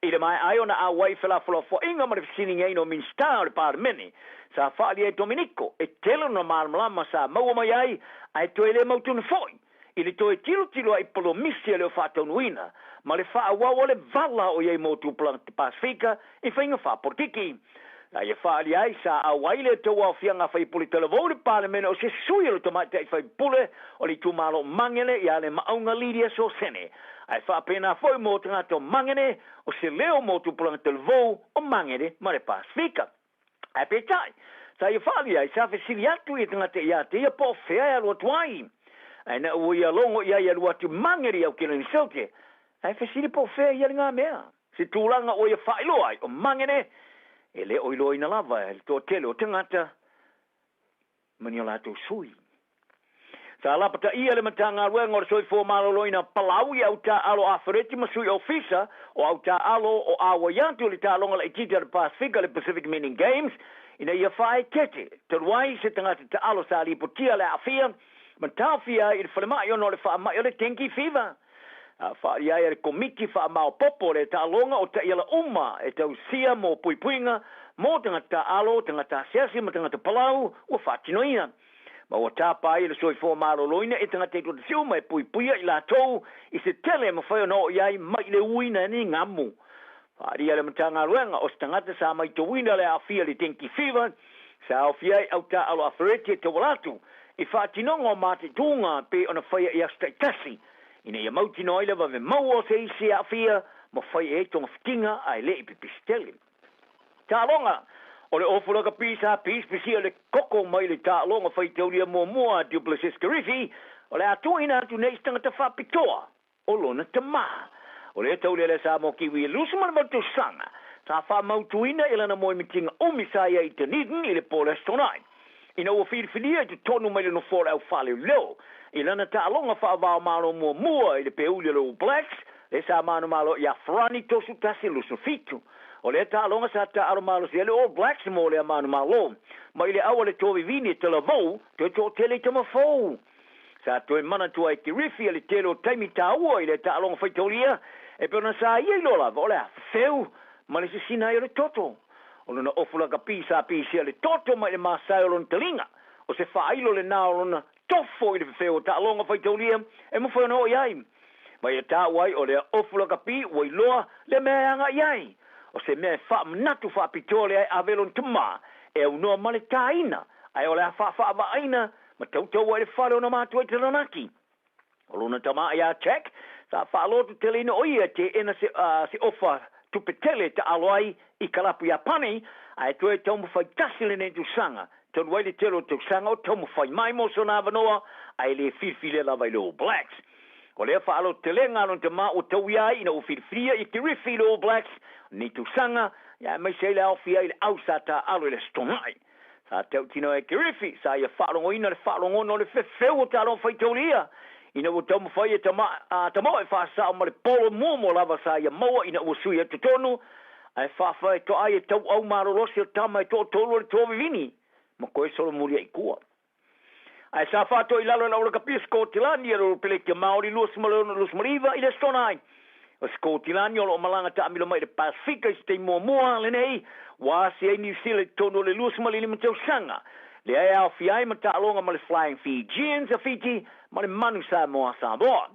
I le maea ai ona auai i felafolafoaiga ma le fesiligiaina o Minisita o le Palemene, sa faaalia e Tominiko e tele lona malamalama sa maua mai ai ae toe le mautonu foi i le toe tilotilo ai i polomisi e le o faataunuuina ma le faaauau o le vala o i ai mo tupulaga Pasefika i faiga faapolokiki. Na ia faaalia ai sa auai le tauaofiaga a faipule talavou i le Palemene o se sui o le tamaitai faipule o le itumalo o Magele ia Lemaauga Lydia Sosene. Ae faapena foi mo tagata o Magele o se leo mo tupulaga talavou o Magele ma le Pasefika. Ae peitai, sa ia faaalia ai, sa fesili atu ia tagata ia te ia po o fea e alu atu ai. Ae na ua ia logo i ai e alu atu i Magele i Aukilani Saute, ae fesili po o fea ia lena mea. Se tulaga ua ia faailoa ai o Magele, e le o iloaina lava e le toatele o tagata ma ni o latou sui. Sa lapataia le Matagaluega o le Soifua Maloloina Palau i au taaalo afeleti ma sui ofisa o au taaalo o auai atu i le taaloga laitiiti a le Pasefika le Pacific Meaning Games ina ia faaeteete talu ai se tagata taalo sa lipotia le aafia ma taofia ai i le falemai ona o le faamai o le dengue fever. A faaalia ai e le Komiti Faamaopoopo le taaloga o taiala uma e tausia mo puipuiga mo tagata taaalo, tagata asiasi ma tagata palau ua faatinoina. Ma ua tapa ai e le soifua maloloina i tagata i totasi uma e puipuia i latou i se tele e mafai ona oo i ai mai le uina e ni gamu. Faaalia e le Matagaluega o se tagata sa maitauina le aafia i le dengue fever sa aofia ai au taaalo afereti e tauala atu i faatinoga o mataituga pei ona faia i aso taitasi ina ia mautinoa ai le vave maua o se isi e aafia ma fai i ai togafitiga ae le i pipisi tele. Taaloga O le ofu lakapi sa pisipisia le koko mai le taaloga faitaulia muamua a Du Plessis Kirifi, o le a tuuina atu nei i se tagata faapitoa o lona tama. O lea taulia lea Samoa Kiwi e 28 tausaga, sa faamautuina i lana moemitiga umi sa i ai i Dunedin i le po o le Aso Toonai. Ina ua filifilia i totonu mai le nofoa o le au faaleoleo i lana taaloga faava-o-Malo muamua i le peuli o le All Blacks, lea sa manumalo ia Farani Tosu Tasi 27. O lea taaloga sa taaalo malosi ai le All Blacks mo lea manumalo. Mai le au a le Tovivini e talavou, toe toatele i tama fou. Sa toe manatua ai Kirifi a le tele o taimi taua i lea taaloga faitaulia, e pei ona sa ia iloa lava o le a fefeu ma le sisina ai o le toto. O lona ofu lakapi sa pisia le toto mai le masae o lona taliga, o se faailo lena o lona tofo i le fefeu o taaloga faitaulia e mafai ona oo i ai. Ma ia taua ai o lea ofu lakapi ua iloa le mea e agai i ai. O se mea e faamanatu faapitoa lea e ave lona tama e aunoa ma le taina, ae o le a faafaavaaina ma tautaua i le fale o ona matua i Taranaki. O lona tama ia Jack, sa faalototeleina o ia e teena se, se ofa tupe tele e taalo ai i kalapu Iapani, ae toe taumafai tasi lenei tausaga, talu ai le tele o tausaga o taumafai mai mo sona avanoa, ae le filifilia lava i le All Blacks. O lea faalototelega a lona tama ua tauia ai ina ua filifilia ia Kirifi i le All Blacks lenei tausaga, ia aemaise ai le aofia ai le au sa taaalo i le Aso Toonai. Sa tautino e Kirifi, sa ia faalogoina le faalogona o le fefeu o taaloga faitaulia, ina ua taumafai e tama, a tamaoa e faasao ma le polo muamua lava sa ia maua ina ua sui atu totonu, ae faafaetoa ai e tauau malolosi o tama e toatolu o le toa vivini ma koe solomuli ai i tua. Ae sa faatoa i lalo e le Aulakapi o Sikotilani e le Ropeleki a Maori 26 29 i le Aso Toonai. O Sikotilani o lo o malaga taamilo mai i le Pasefika i se taimi muamua lenei ua asi ai Niu Sila i totonu o le 25 tausaga lea e aofia ai ma taaloga ma le Flying Fijians a Fiti ma le Manu Samoa Samoa.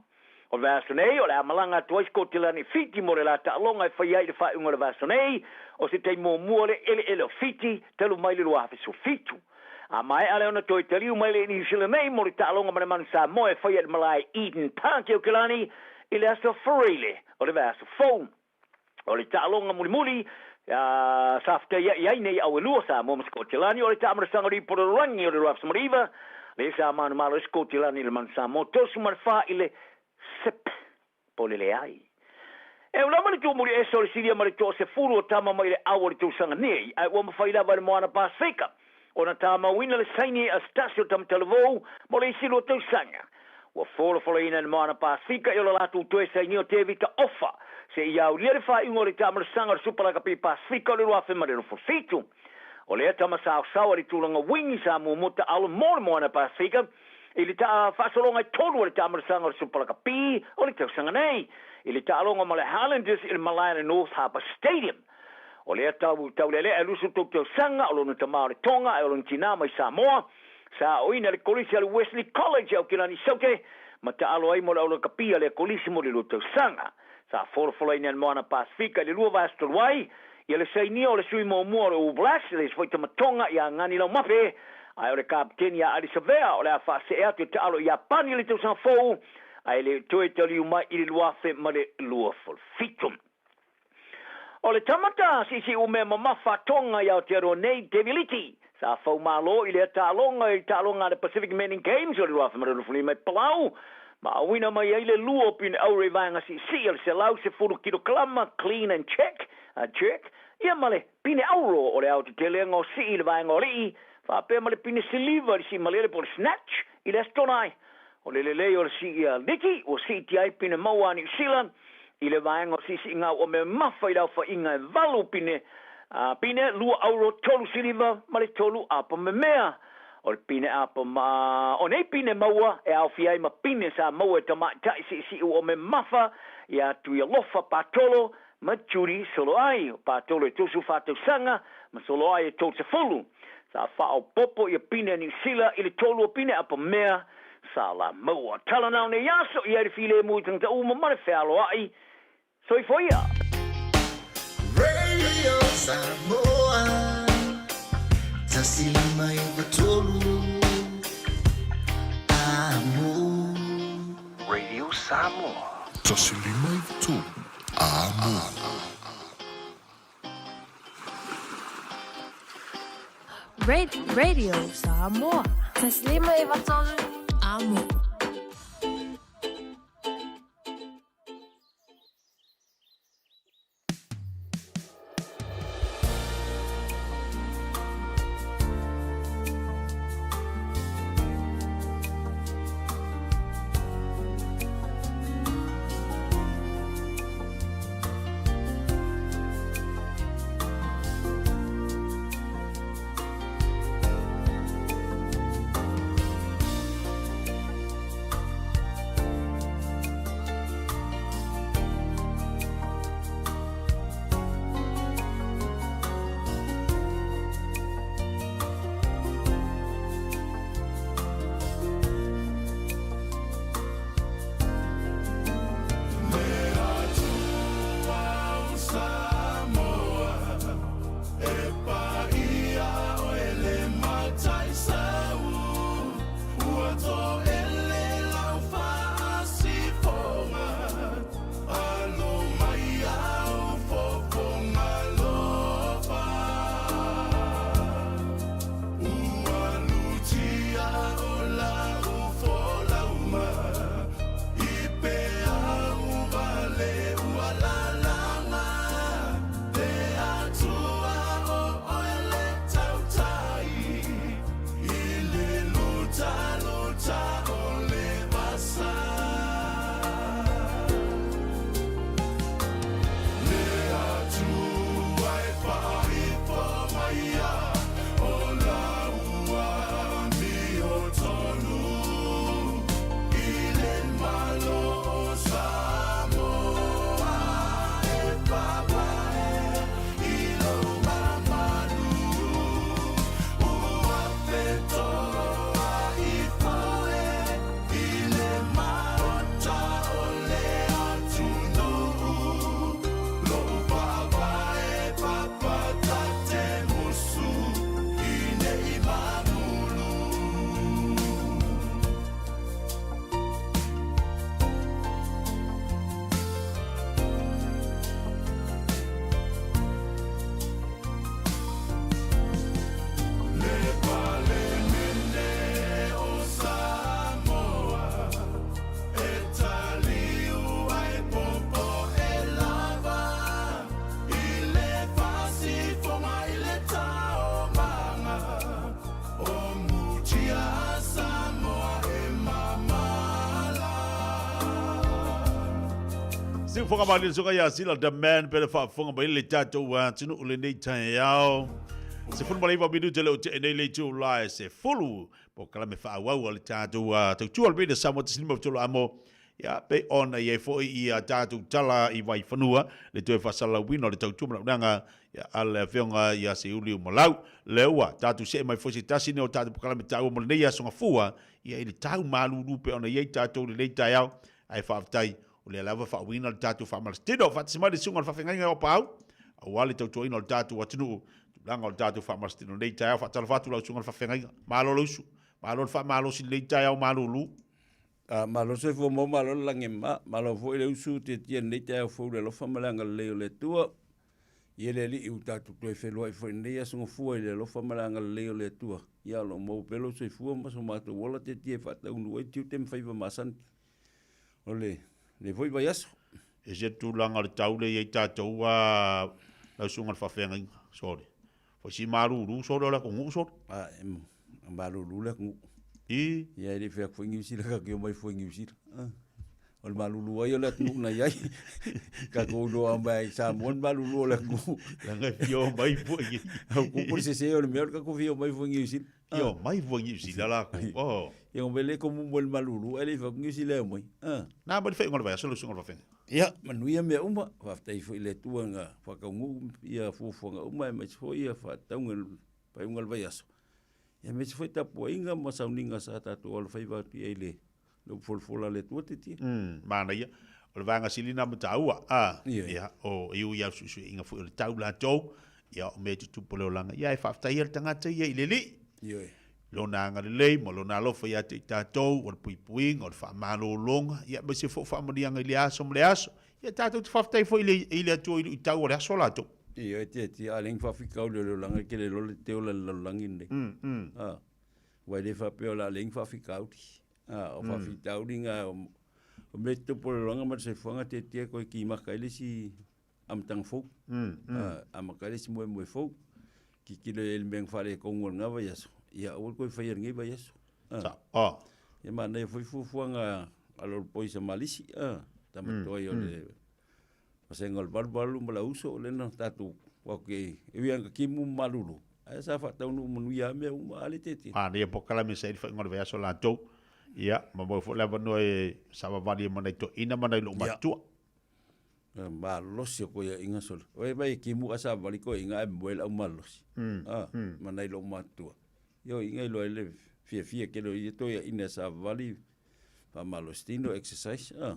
O le vaiaso nei, o le a malaga atu ai Sikotilani i Fiti mo le la taaloga e faia ai i le faaiuga o le vaiaso nei, o se taimi muamua le eleele o Fiti talu mai le 2017. A maea lea ona toe taliu mai le Niu Sila nei mo le taaloga ma le Manu Samoa e faia i le malae Eden Park i Aukilani i le aso Faraile o le vaiaso fou. O le taaloga mulimuli sa fetaia'i ai nei au e lua, Samoa ma Sikotilani, o le taamalasaga o le Ipu o le Lalolagi o le 2019, lea sa manumalo ai Sikotilani i le Manu Samoa 34 i le sep po o le leai. E au lava le tumuli ese o le silia ma le toasefulu o tama mai le au o le tausaga nei, ae ua mafai lava e le Moana Pasefika ona tamauina le saini a se tasi o tama talavou mo le isi lua tausaga. Ua folafolaina e le Moana Pasefika i o le latou toe sainia o Tevita Ofa seia aulia le faaiuga o le taamalasaga o le Supa Lakapi Pasefika o le 2027. O lea tama saosao a le tulaga wingi sa muamua taalo mo le Moana Pasefika i le faasologa e tolu o le taamalasaga o le Supa Lakapi o le tausaga nei i le taaloga ma le Highlanders i le malae o le North Harbour Stadium. O lea tau taulealea e 23 tausaga o lona tama o le Tonga ae o lona tinā mai Samoa. Sa aoina i le Kolisi a le Wesley College i Aukilani Saute ma taalo ai mo le aulakapi a lea kolisi mo le lua tausaga. Sa folafolaina e le Moana Pasefika i le lua vaiaso talu ai ia le sainia o le sui muamua o le All Blacks, le isi foi tama Tonga ia Ngani Laumape, ae o le kapeteni ia Adi Savea o le a faasee atu e taalo i Iapani i le tausaga fou ae le toe taliu mai i le 2027. O le tama ta siisiumea mamafa Tonga i Aotearoa nei, Debbie Liti, sa faumalo i lea taaloga i taaloga a le Pacific Men Games o le 2025 i Palau, ma auina mai ai le lua o pine auro i vaega siisii o le 110 kilokalama clean and check, jerk, ia ma le pine auro o le aotetelega o sii i le vaega o alii, faapea ma le pine siliva i le sii malele po o le snatch i le Aso Toonai. O le lelei o le sii a Liti, ua siitia ai pine maua a Niu Sila i le vaega o siisiiga ua memafa i le aofaiga e valu pine, pine, lua auro, tolu siliva ma le tolu apa memea. O le pine apa ma o nei pine maua e aofia ai ma pine sa maua e tamaitai siisii ua memafa iā Tuialofa Patolo ma Judy Soloai. O Patolo e 34 tausaga ma Soloai e 30. Sa faaopoopo ia pine a Niu Sila i le tolu o pine apa mea sa la maua. Tala nao nei aso i ai le filemu i tagata uma ma le fealoai. Soifua ia! Radio Samoa 159 Amo. Radio Samoa. 159 Amo. Radio Samoa. 153 Amo. Siufoga mali le suka ia sila the man pele faafofoga mai le tatou atunuu lenei taeao. 19 minute le o te nei le itu la e 10 polokalame faaauau a le tatou tautua o le Radio Samoa 153 amo ia pei ona i ai foi ia tatou tala i Vaifanua le toe faasalalauina o le tautua ma le auaunaga ia a le afioga ia Seiuli Umalau lea ua tatou see mai foi se tasi nei o tatou polokalame taua mo lenei aso Gafua ia i le tau malulu pei ona i ai tatou i lenei taeao ae faafetai o lea lava faauiina le tatou faamalositino faatasi mai le susuga o le faafeagaiga o Paau aua le tautuaina o le tatou atunuu tulaga o le tatou faamalositino i lenei taeao. Faatalofa atu lau susuga i le faafeagaiga. Malo le usu, malo le faamalosi i lenei taeao malulu. Malo le soifua maua, malo le lagi e mama, malo foi le usu tiatia i lenei taeao fou i le alofa ma le agalelei o le Atua. Ia le Alii ua tatou toe feiloai foi i lenei aso gafua i le alofa ma le agalelei o le Atua. Ia o lo o maua pea lou soifua ma so matou ola tiatia e faataunuu ai tiute ma faiva masani o lenei foi vaiaso. E se tulaga o le tau lea i ai tatou a lau susuga i le faafeagaiga, sole. Foi si malulu sole o le atunuu sole. A e malulu le atunuu. I. Ia e le i fai atu foi Niu Sila tatou te omai fua i Niu Sila. O le malulu ai o le atunuu na i ai. Tatou iloa mai i Samoa le malulu o le atunuu. Leaga e fia omai fua i. Au kupu le sese o le mea o le tatou fia omai fua i Niu Sila. Fia omai fua i Niu Sila lakou. Oh. Ia ngombe le komu mo le malulu ai le i fai atu Niu Sila e omai. Na ma le faaiuga o le vaiaso lau susuga i le faafeagaiga. Ia, manuia mea uma, faafetai foi i le Atua na faataunuu ia fuafuaga uma aemaise foi ia faatauga i le faaiuga o le vaiaso. Ia aemaise foi tapuaiga ma sauniga sa tatou alofaiva atu i ai i le upu folafola a le Atua titia. Manaia. O le vaega sili lena ma taua, a, ia, o e ui lava i suesueina foi o le tau latou, ia, o mea e tutupu o le olaga, ia, e faafetai ai le tagata ia i le Alii. Ioe. Lona agalelei ma Lona alofa ia te i tatou, o le puipuiga, o le faamalologa, ia, aemaise foi o faamanuiaga i lea aso ma lea aso. Ia, tatou te faafetai foi i le, i le Atua i luitau o le aso latou. Ioe, tiatia, a leai ni faafitauli o le olaga, e tele loa le te ola i le lalolagi lenei. A, aua e le faapea o le a leai ni faafitauli. A, o faafitauli na, o mea e tutupu o le olaga ma le soifuaga, tiatia e toe kimaka ai le isi amataga fou. Amata ai le isi moemoe fou. Tilotilo i ai i le mea na faaletonu o lena vaiaso, ia aua le toe faia i lenei vaiaso. Ia manaia foi fuafuaga a lou poisa malisi, tama toai o le vasega o le valuvalu ma le auso, lea na tatou o atu i ai, e ui lava ina timu ma malulu, ae sa faataunuu manuia lava mea uma, a le tete. Manaia polokalame sa i le faaiuga o le vaiaso latou, ia ma maua foi le avanoa e savavali ai ma nai toeaiina ma nai loomatutua. Malosi o koiaʻiga sole. Oi mai e kimu a savali koiaʻiga ae moe le au malosi. A, ma nai lou matua. Io iga iloa ai le fiafia tele o ia toiaʻina e savali faamalosi tino exercise a.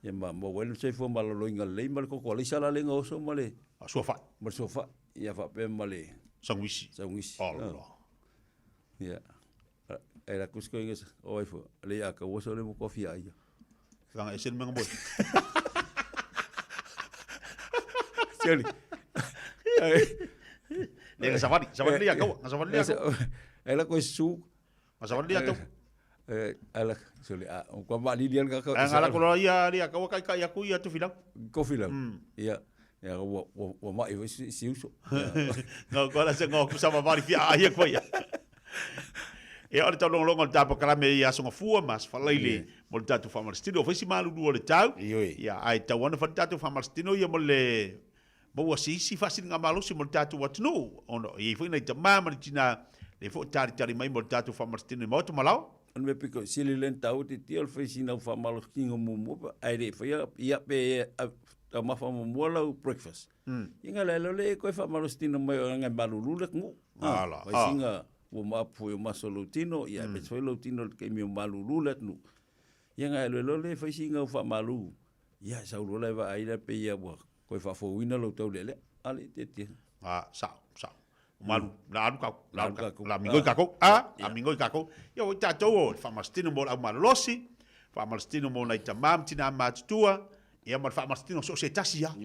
Ia ma maua ai le soifua maloloina lelei ma le koko alaisa la le gaoso ma le suafaʻi. Ma le suafaʻi. Ia faapea ma le Saguisi. Saguisi. Ala. Ia. E la kusi koe ngesa, o ai fua, le ia ka uasa le mo kofi a ia. Langa ese le menga moe. Sioli. Le nga safari, safari le ia kaua, nga safari le ia kaua. E la koe su. Nga safari le ia kaua. E ala, sioli, a, o kua maalili ala kaka. Nga la koloa ia le ia kaua kai kai aku ia tufilau. Kofilau. Ia. Ia, ua, ua, ua mai foi si, si uso. Nga kua la se nga ku sama vari fia a ia koe ia. Ia, o le taulogologo o le tapakalame i Aso Gafua ma Aso Faraile mo le tatou faamalositino. O fai si malulu o le tau, ia, ae tau ana fai le tatou faamalositino ia mo le maua se isi faasiliga malosi mo le tatou atunuu, ona e i ai foi nai tama ma le tina lea foi o talitali mai mo le tatou faamalositino i maota ma laoa. O le mea pito sili lea ona taua titia o le fai sina au faamalositino muamua ae le i faia ia pe taumafa muamua lau breakfast. Ia na le lea e toe faamalositino mai o leaga e malulu le atunuu. Ala, Fai sina warm up foi o maso lou tino, ia aemaise foi lou tino i le taimi o malulu le atunuu. Ia na alu ai loa lea e fai sina au faamalu, ia e sau loa la e vaai la pei lava ua toe faafouina lou taulealea. A le tiatia. A, sao, sao. Malu, la alu kākou, la alu kākou, la migoi kākou, a, la migoi kākou. Ia oi tātou o le faamalositino mo le au malolosi, faamalositino mo nai tamā ma tinā matutua, ia ma le faamalositino so o se tasi lava.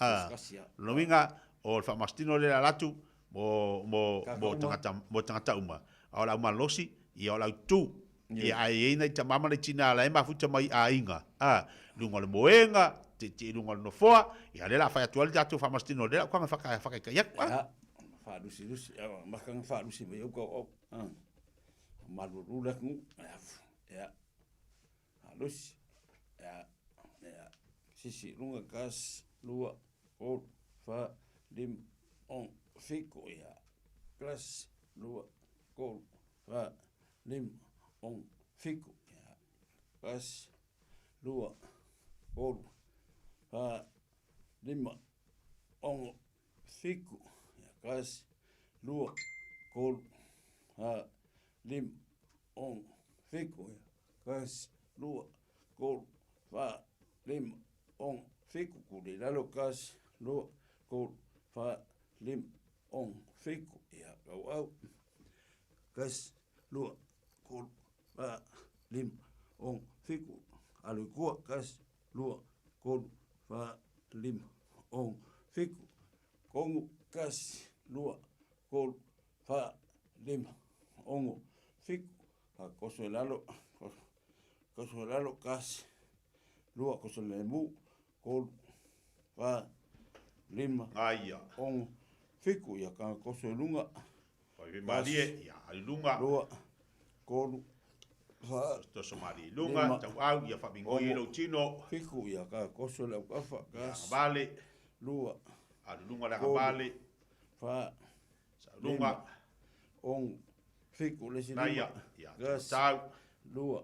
A, lona uiga, o le faamalositino lea e ala atu mo, mo, mo tagata, mo tagata uma. A o le au malolosi, ia o le au tū. Ia ae i ai nai tamā ma nai tinā la e mafuta mai i aiga, a, luga o le moega, tietie i luga o le nofoa, ia lea o le a fai atu ai le tatou faamalositino lea o le a ukaga whakaikai atu, a. Ia, faalusilusi, ia, maka na faalusi mai au kau au, a, malulu le atunuu, ia, faalusi, ia, ia. Sisi luga kasi, lua, tolu, fa, lima, ono, fitu, ia. Kasi, lua, tolu, fa, lima, ono, fitu, ia. Kasi, lua, tolu, fa, lima, ono, fitu, ia. Kasi, lua, tolu, fa, lima, ono, fitu, ia. Kasi, lua, tolu, fa, lima, ono, fitu, kuli lalo, kasi, lua, tolu, fa, lima, ono, fitu, ia, au. Kasi, lua, tolu, fa, lima, ono, fitu, alu i tua, kasi, lua, tolu, fa, lima, ono, fitu, kogu, kasi, lua, tolu, fa, lima, ono, fitu, koso i lalo, koso i lalo, kasi, lua, koso le mu, tolu, fa, lima, Aia. ono, fitu, ia ka koso i luga. Fai malie, ia, alu lunga. Lua, tolu, fa, Toso malie lunga, tau au, ia whamingoi e lau tino. Fitu, ia ka koso le aukafa, Ia, kasi, vale. lua, Alu lunga le tolu, vale. fa, Sa lunga. lima, ono, fitu, le si Naia, lima, ia, kasi, tau. lua,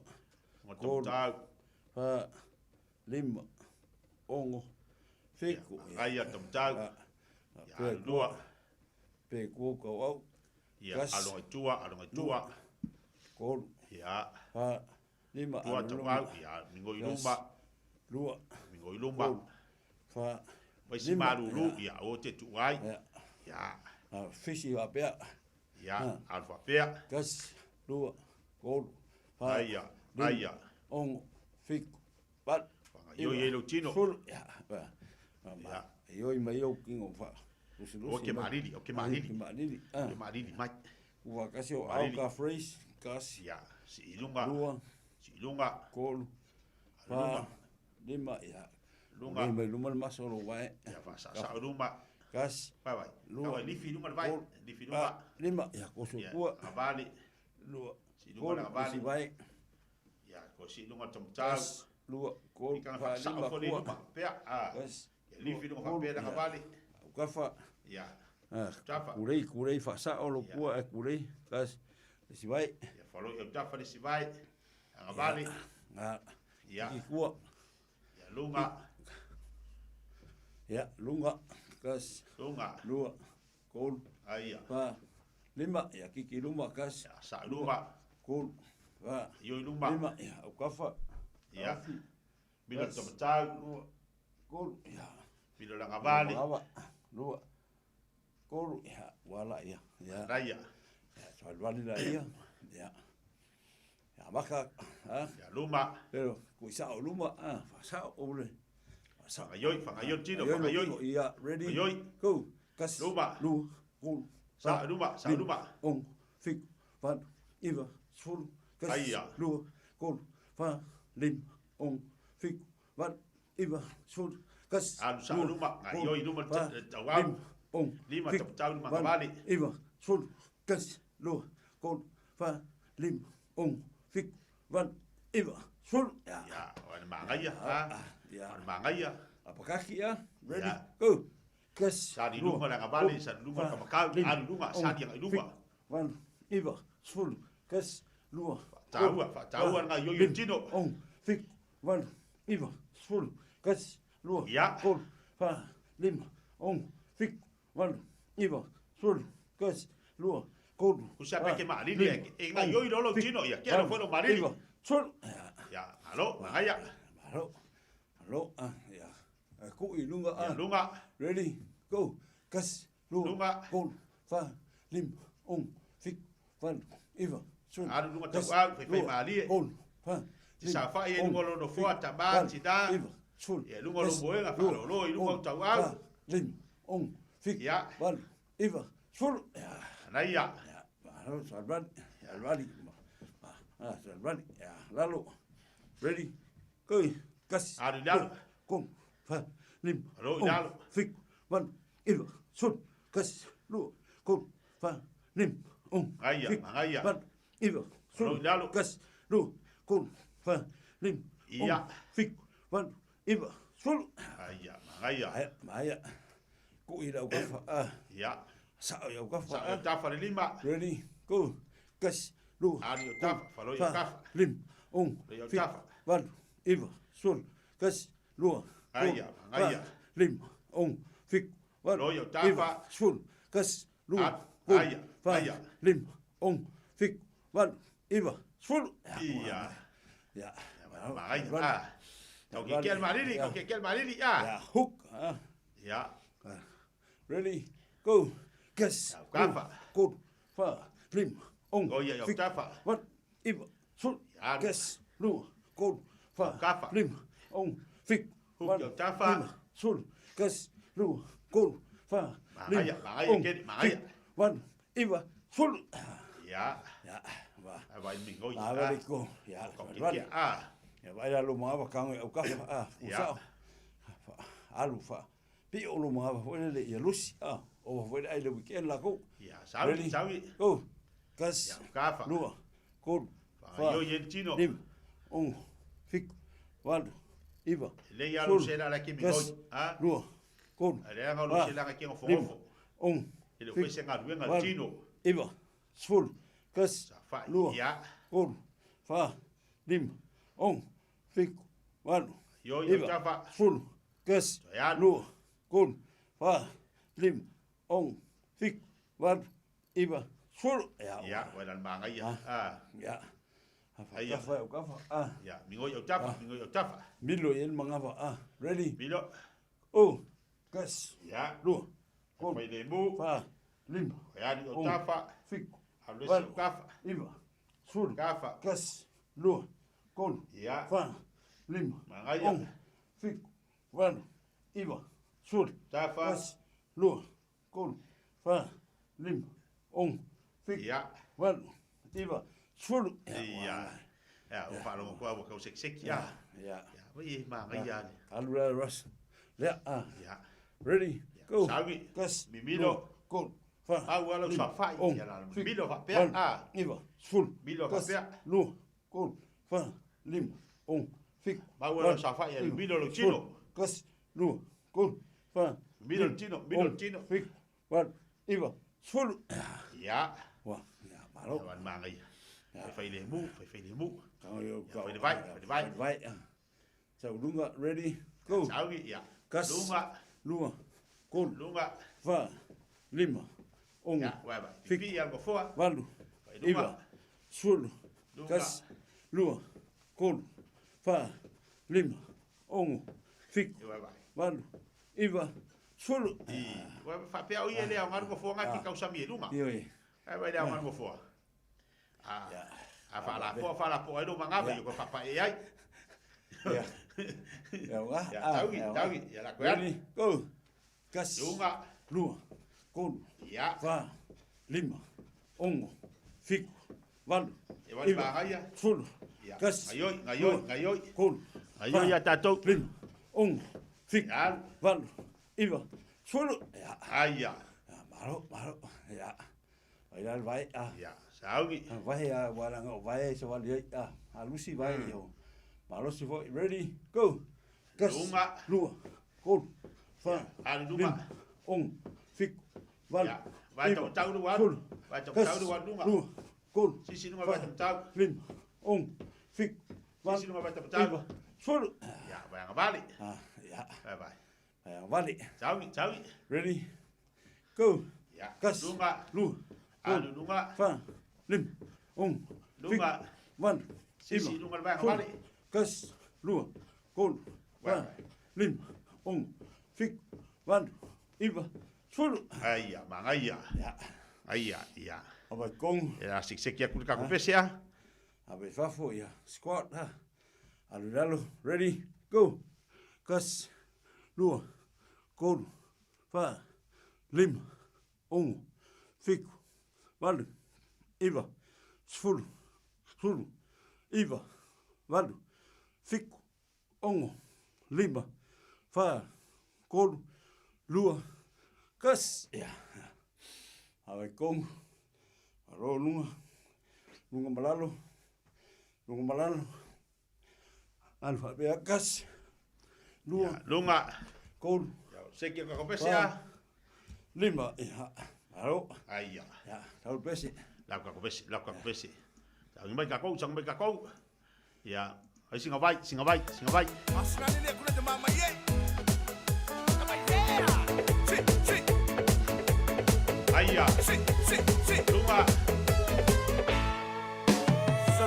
Nga tolu, tau. fa, lima, ono, fitu, Aia, tau. Ia, Ia, pe lua. Pe kua kau au. Ia, Kasi, alonga i tua, alonga i tua. lua, tolu, Ia. fa, lima, Tua alu tau luma. au, ia, mingo i Kasi, luma. lua, Mingo i luma. tolu, fa, Vai si lima, maruru, ia. ia, o te tuai. Ia. Ia. Ah, fisi wa pea. Ia, Ah. alu pea. Kasi, lua, tolu, fa, Aia, lima, aia. ono, fitu, valu, Ioi e lau tino. sefulu, ia, pa, ma, ma, ioi mai au kingo fa. Lusi, lusi O ke mai. mariri, o ke Ah, mariri. Ke mariri, ah. Ke mariri mai. Ua kasi o au Mariri. ka phrase, kasi. Ia, si ilunga. Lua, Si ilunga. tolu, fa, Lunga. lima, ia. Lunga. Lei mai luma le maso o wae. Ia, fa sa sa luma. Kasi, Vai vai. lua, Vai lifi lunga le vai. tolu, Lifi fa, lunga. lima, ia, koso Ia, kua. ngavali. Lua, Si lunga tolu, ngavali. si vai. Ia, ko si lunga tamtau. Kasi, lua, tolu, Ikanga fa, fa sa lima, fo le kua. luma. Pea. Ah. Kasi, Ia, lifi lunga fa tolu, pea ia. ngavali. Ukafa. Ia. Ah, Tafa. kurei, kurei, fa sa o lo kua, e kurei. Kasi, le si vai. Ia, falo ia tafa le si vai. Ngavali. Nga. Ia. Ki kua. Ia, lunga. Ia, lunga. Kasi. Lunga. Lua, tolu, Aia. fa, lima, ia, kiki luma, kasi. Ia, sa luma. Tolu, fa, Ioi luma. lima, ia, ukafa. Ia. Afi. Milo Kasi, tamtau. lua, tolu, ia. Milo la ngavali. Lua, lua, tolu, ia, wala, ia. Ia. Raia. Ia, soalwali la ia. Ia. Ia, maka, ha? Ia, luma. Pero, kui sao luma, ah, fa sao o le. Fa sao. Whangaioi, whangaioi tino, Whangaioi, whangaioi. tino, Ia, ready? Whangaioi. Go. Kasi. Luma. Lua, tolu, Sa fa, luma, sa lima, luma. ono, fitu, valu, iva, sefulu, kasi, Aia. lua, tolu, fa, lima, ono, fitu, valu, iva, sefulu, kasi, Alu sa lua, luma, tolu, ngaioi luma fa, tau au. lima, ono, Lima fitu, tau luma valu, ngavali. iva, sefulu, kasi, lua, tolu, fa, lima, ono, fitu, valu, iva, sefulu. Ia. Ia, o ana mangaia, ha? Ia. Ana mangaia. Apakaki, ia. Ready, Ia. go. Kasi, Sa di lua, lunga la ngavali, tolu, sa di lunga fa, ka makau, lima, alu lunga, sa ono, di ngai lunga. fitu, valu, iva, sefulu, kasi, lua, Taua, tolu, fa taua fa, nga ioi lima, tino. ono, fitu, valu, iva, sefulu, kasi, lua, Ia. tolu, fa, lima, ono, fitu, valu, iva, sefulu, kasi, lua, tolu, Kusa fa, peke maalili, lima, e nga ono, ioi lolo fitu, tino, ia, kia valu, lo fo maalili. iva, sefulu. Ia, alo, mangaia. Malo, malo, ah, ia. Ku i lunga, ah. Ia, lunga. Ready, go. Kasi, lua, Lunga. tolu, fa, lima, ono, fitu, valu, iva, sefulu. Alu lunga tau kasi, au, fai fai lua, maalie. tolu, fa, Ti sa fai e ono, lunga lono foa, fitu, tama, valu, ti da. iva, sefulu. Ia, lunga lo kasi, moenga, lua, whaalolo, i lunga tolu, o tau au. fa, lima, ono, fitu, Ia. valu, iva, sefulu. Ia. Anaia. Ia, malo, salvali, salvali. Ah, salvali, ia, lalo. Ready, go. Kasi, Alu i lalo. lua, tolu, fa, lima, Alo i ono, lalo. fitu, valu, iva, sefulu, kasi, lua, tolu, fa, lima, ono, Mangaia, fitu, mangaia. valu, iva, Alo sefulu, i lalo. kasi, lua, tolu, fa, lima, Ia. ono, fitu, valu, iva, sefulu. Aia, magaia. Aia, magaia. Kui lau kafa, a. Ia. Sao i au kafa. Sao i tafa le lima. Ready, go. Kasi, lua. Alu i tafa, faloi i kafa. Lima, ono, fitu, valu, iva, sefulu, kasi, lua, Aia, magaia. Lima, ono, fitu, valu, iva, sefulu, kasi, lua, tolu, fa, lima, ono, fitu, valu, iva, sefulu. Ia. Ia. Magaia. Tau ke ke mariri, tau ke ke mariri, ia. Ia, hook. Ah. Ia. Ready, go. Kasi, kafa. Tolu, fa, lima, ono, Ia, fitu, tafa. valu, iva, sefulu, kasi, lua, tolu, fa, lima, ono, fitu, valu, iva, sefulu, kasi, lua, tolu, fa, lima, Magaia, ono, keri, magaia. fitu, valu, iva, sefulu. Ia. Ia. Va. Vai mingoi. A vale ko. Ia. Ke a. Ia vai la lo maava kango au kafa a. Ia. Usao. Alu fa. Pi o lo maava foi le ia lusi a. O foi ai le weekend la ko. Ia, sawi, Ready? sawi. Go. Kasi. Ia, kafa. Lua. Tolu. Fa. Yo ye tino. Lima. Ono. Fitu. Valu. Iva. Le ia lo sefulu, sela la ke mingoi. kasi, A. Lua. Tolu. Le ia lo fa, sela ke ngofo lima, ngofo. Ono. E le fitu, foi se ngaluenga valu, tino. Iva. Sefulu. Kasi. Fa. Lua. Ia. Tolu. Fa. Lima. Ono. Fitu. Valu. Yo yo Iva. tafa. Sefulu. Kasi. Ia. Lua. Tolu. Fa. Lima. Ono. Fitu. Valu. Iva. Sefulu. Ia. Ia, wa la magaia. A. Ia. Aia. Kafa, au kafa. Ah. Ia, mingoi au tafa, mingoi au tafa. Milo i el mangava. Ah. Ready? Milo. Oh. Kasi. Ia. Lua. Tolu. Fai le mu. Fa. Lima. Ia ni au Ono. tafa. Fitu. Alu se Valu. au kafa. Iva. Sefulu. Kafa. Kasi. Lua. Tolu. Ia. Fa. Lima. Magaia. Ono. Fitu. Valu. Iva. Sefulu. Tafa. Kasi. Lua. Tolu. Fa. Lima. Ono. Fitu. Ia. Valu. Iva. Sefulu. Ia. Ia, o wharongo koa waka o sek ia. Ia. Ia, wai e magaia le. Alu la ras. Lea. Ah. Ia. Ready. Go. Sawi. Kasi. Mimilo. Lua. Tolu. Fa. Au ala Lima. sa fai. Ono. Ia la Fitu. milo fa pea. Valu. A. Iva. Sefulu. Milo fa Kasi. pea. Lua. Tolu. Fa. Lima. Ono. Fitu. Mau ala Valu. sa fai. Ia Iva. milo lo Sefulu. tino. Kasi. Lua. Tolu. Fa. Milo Lima. tino, milo Ono. tino. Fitu. Valu. Iva. Sefulu. Ia. Wa. Ia. Malo. Ia, magaia. Fai fai le mu, fai fai le mu. Kau yo Ia, fai le vai, fai le vai. Vai. So lunga ready. Go. Sawi, ia. Kasi. Lunga. Lua. Tolu. Lunga. Fa. Lima. Ono. Ia, wai vai. Pipi ia ngofoa. Valu. Vai lunga. Iva. Sefulu. Lunga. Kasi. Lua. Tolu. Fa. Lima. Ono. Fitu. Ia, wai vai. Valu. Iva. Sefulu. I, wai fa pea o ia le au ngaru ngofoa ngā ki kausami e lunga. Ioe. Ai vai le au ngaru ngofoa. A. A fa la po, fa la po ai lo mangava Ia. i ko papa e ai. Ia. Ia wa. Ia, Ah, taugi, ia wa. taugi. Ia la koe atu. Ready. Go. Kasi. Lunga. Lua. Tolu. Ia. Fa. Lima. Ono. Fitu. Valu. Ia wale Iva. magaia. Sefulu. Ia. Kasi. Ngaioi, ngaioi, Lua. ngaioi. Tolu. Ngaioi Fa. ia tātou. Lima. Ono. Fitu. Ia. Valu. Iva. Sefulu. Ia. Aia. Ia, malo, malo. Ia. Vai la vai a. Ia. Saugi. Vai a wala vai so wali a. A lusi vai yo. Malo si foi. Ready. Go. Kasi. Lunga. Lua. Tolu. Fa. Alu lunga. Lima. Ono. Fitu. Valu. Ia. Vai Iva. tau tau lu alu. Sefulu. Vai tau Kasi. tau lu alu lunga. Lua. Tolu. Sisi lunga vai tau tau. Lima. Ono. Fitu. Valu. Sisi lunga vai tau tau. Iva. Sefulu. Ia, vai anga vale. Ah, ia. Vai vai. Vai anga vale. Saugi, saugi. Ready. Go. Ia. Kasi. Lunga. Lua. Alu lunga. Fa. Lima. Ono. Lunga. Fitu. Valu. Sisi Iva. lunga vai anga Sefulu. vale. Kasi. Lua. Tolu. Vai, Fa. vai. Lima. Ono. Fitu. Valu. Iva. Sefulu. Aia, magaia. Ia. Aia, ia. A vai kong. Ia, sik sik ia kuli kako pese a. A vai fafo ia. Squat ha. Alu lalo. Ready. Go. Kasi. Lua. Tolu. Fa. Lima. Ono. Fitu. Valu. Iva. Sefulu. Sefulu. Iva. Valu. Fitu. Ono. Lima. Fa. Tolu. Lua. Kasi. Ia. A vai kongo. Alo lunga. Lunga malalo. Lunga malalo. Alu faapea kasi. Lua. Luga. Tolu. Seki o kako pese a. Lima. Ia. Alo. Aia. Ia, tau pese. Lau kako pese, lau kako pese. Tau mai kako, tau mai kako. Ia, ai singa vai, singa vai, singa vai. Aia. Luga.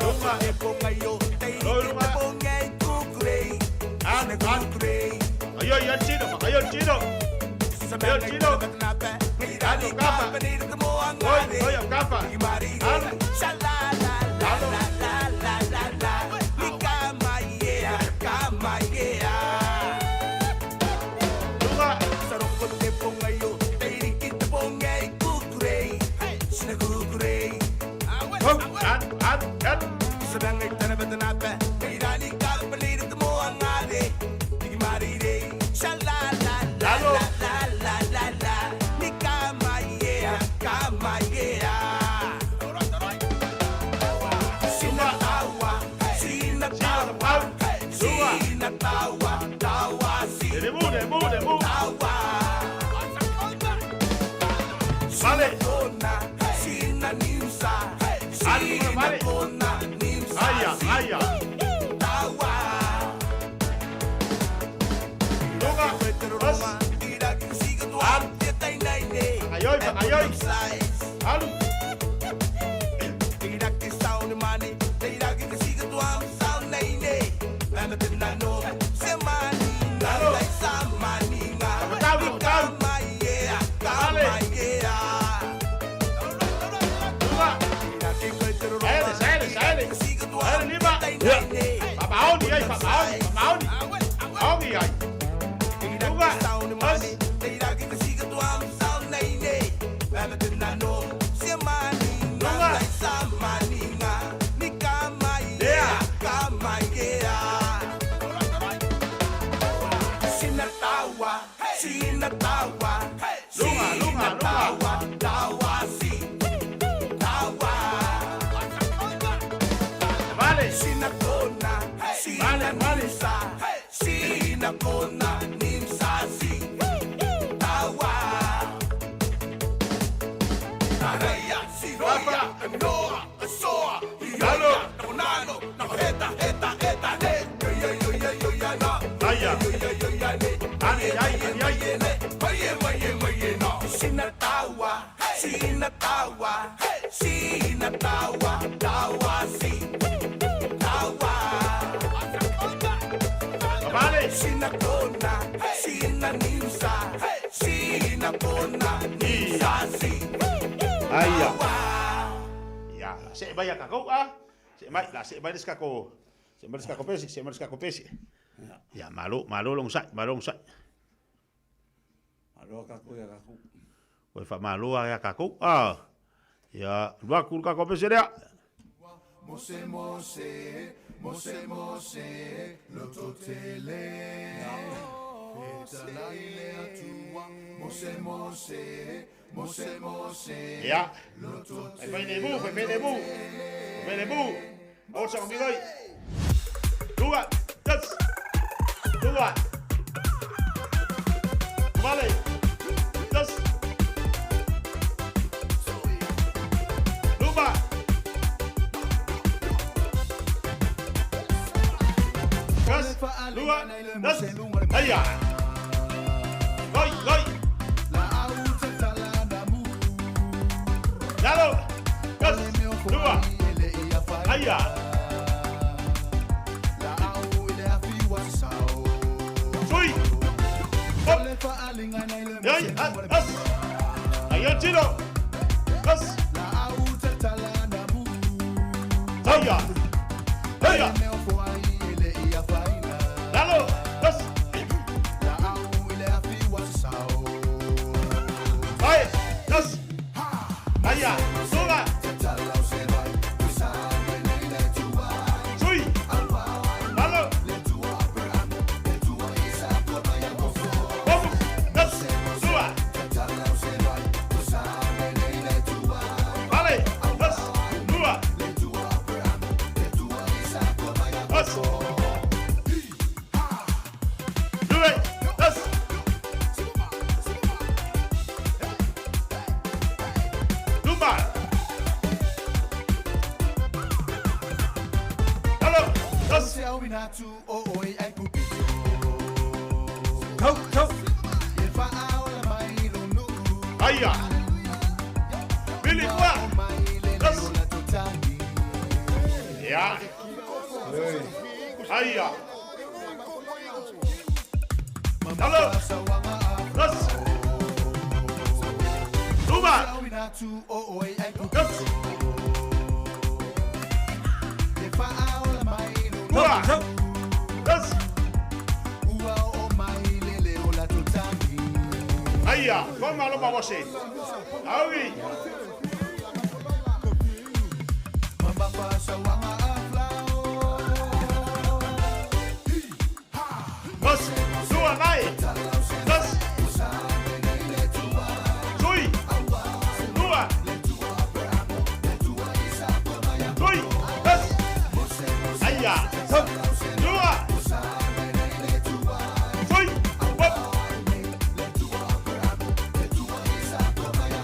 Luga. Luga. An, an. Ayo, ayo, chino, ayo, chino. Ayo, chino. Ano, kapa. Oi, oi, kapa. Ano. Ano. Luga. An, an, an. Lalo. Nemu, nemu, nemu. Vale. An, vale. Aia, aia. Luga. As. An. Ayoi, ayoi. Alu. Lalo. Tau, tau. Vale. Luga. Saele, saele, saele. Saele, lima. Papaoni, ai, papaoni, papaoni. Papaoni, ai. Luga. As. Luga. Yeah. Luga, luga, luga. Vale. Vale, vale. Lalo. Aia. Ani, ai, ani, ai. Vale. Aia. Ia, se mai a kako a. Se mai, la se mai les kako. Se mai les kako pesi, se mai les kako pesi. Ia, malo, malo long sai, malo long sai. Malo kako ia kako. Oi fa malo a kako a. Ia, lua kul kako pesi lea. Mose mose, mose mose, lototele. Fetalai atua, mose mose, mose mose. Ia. Fai fai nemu, fai fai nemu. Fai nemu. Osa ngoi. Luga, tas. Luga. Vale. Tas. Luga. Kas. Luga. Tas. Aia. Goi, goi. Lalo. Kas. Luga. Aia. Sui. Hop. Yai, as, as. Aia, tiro. As. Aia. Aia. Lalo. As. Vai. As. Aia. Luga. Sui. Lalo. Vamos. Das. Lua. Vale. Das. Lua. Tau, tau. Aia. Vili ua. Tas. Ia. Aia. Talo. Tas. Luma. Tas. Ua. Tas. Aia, koma lo mawase. Aui. Tas. Sua nai. Tas. Sui. Lua. Sui. Tas. Aia. Lua. Sui. Wap.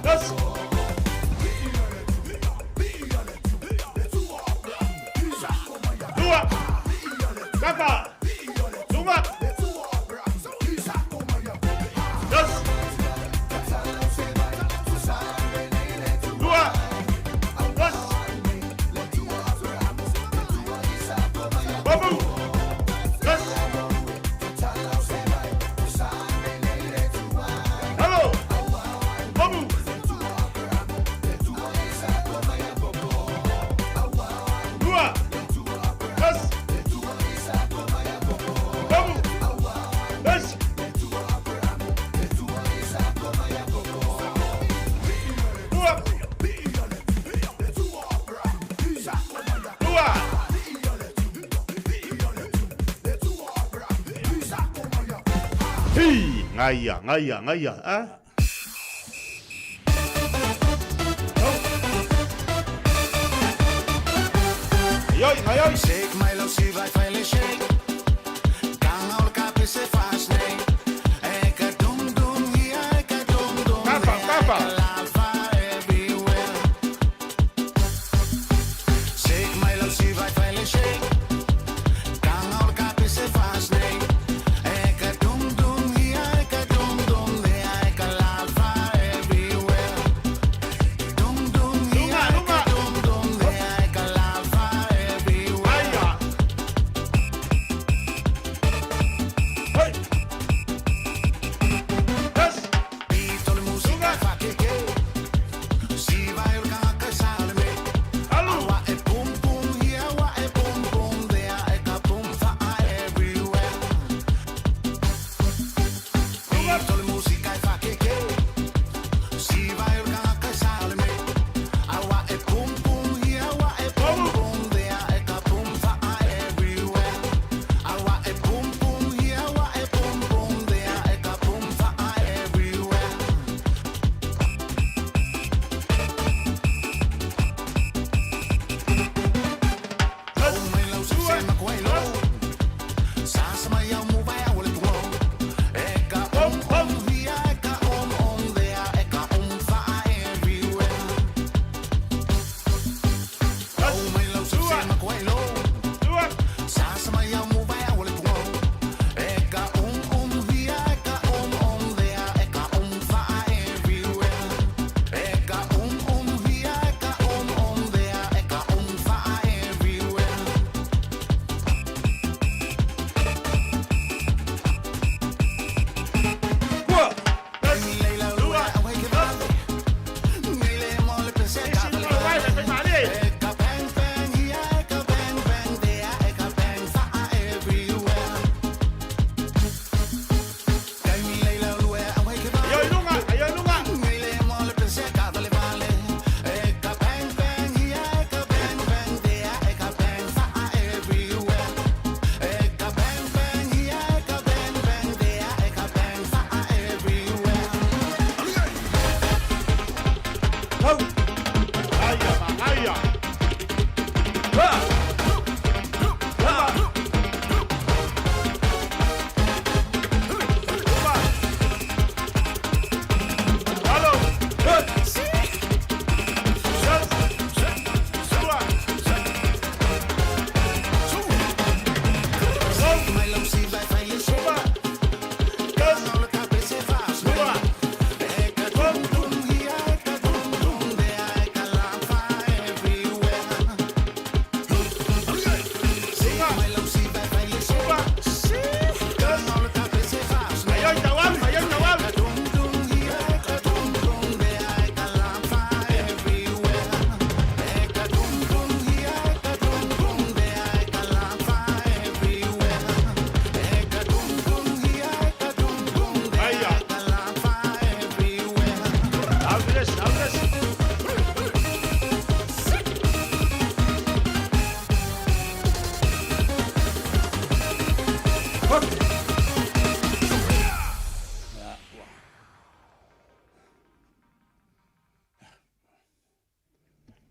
Tas. Lua. Kapa. Luma. Tas. Lua. Tas. Babu. Tas. Hello. Babu. Lua. Tas. Babu. Tas. Lua. Lua. Hi, ngaia, ngaia, ngaia, ah. Ai, ai, ai. Shake my love, si vai fai shake. Kanga ol kapi se fast nei. Eka dum dum hi eka dum dum. Kapa, kapa. Lava everywhere. Shake my love, si vai fai shake. Kanga ol kapi se fast nei. Eka dum dum hi eka dum dum eka lava everywhere. Dum dum hi eka dum dum eka lava everywhere. Aia. Tas. Pitoli musiikka fakeke. Siva ylka salme. Awa e pum pum hi awa e pum pum dea eka pum fa everywhere. Pitoli musiikka fakeke. Siva ylka salme. Awa e pum pum hi awa e pum pum dea eka pum fa everywhere. Awa e pum pum hi awa e pum pum dea eka pum fa everywhere.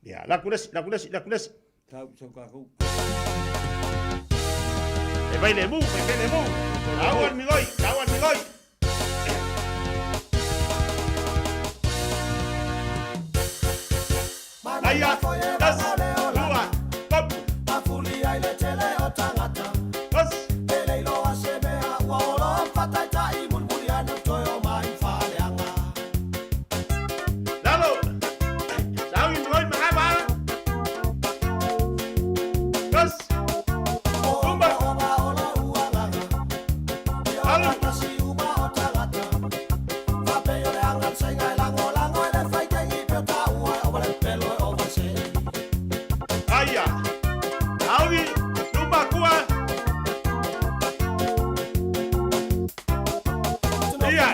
Ia, la kulesi, la kulesi, la kulesi. Tau sau kākou. E vai le mu, e vai le mu. Tau al migoi, tau al migoi. Aia, tas, lua, top. Tas. Lalo. Tau i migoi mahaba. Tas. Tumba. Alo. Aia. Augi, luma kua. Ia.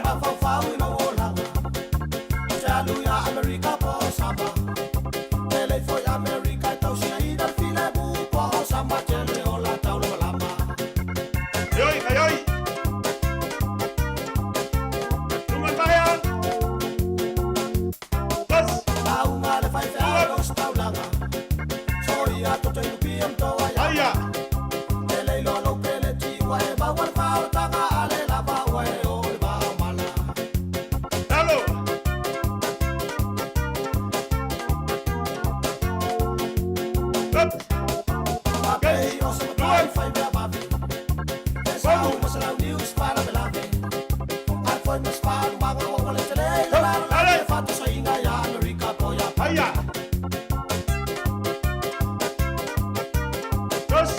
Ioi, ioi. Luma paia. Tas. Aia. Lalo. Up. Aia. Tas.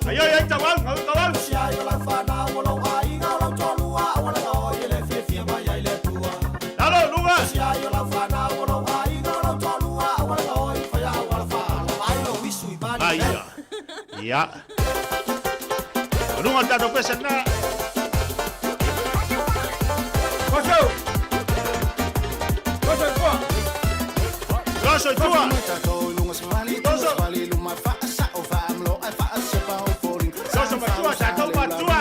Ai ai ai tau au, tau au. Lalo, luga. Aia. Ia. Lunga tatou pesa na. Koso! Koso tua! Koso tua! Koso! Koso matua, tatou matua.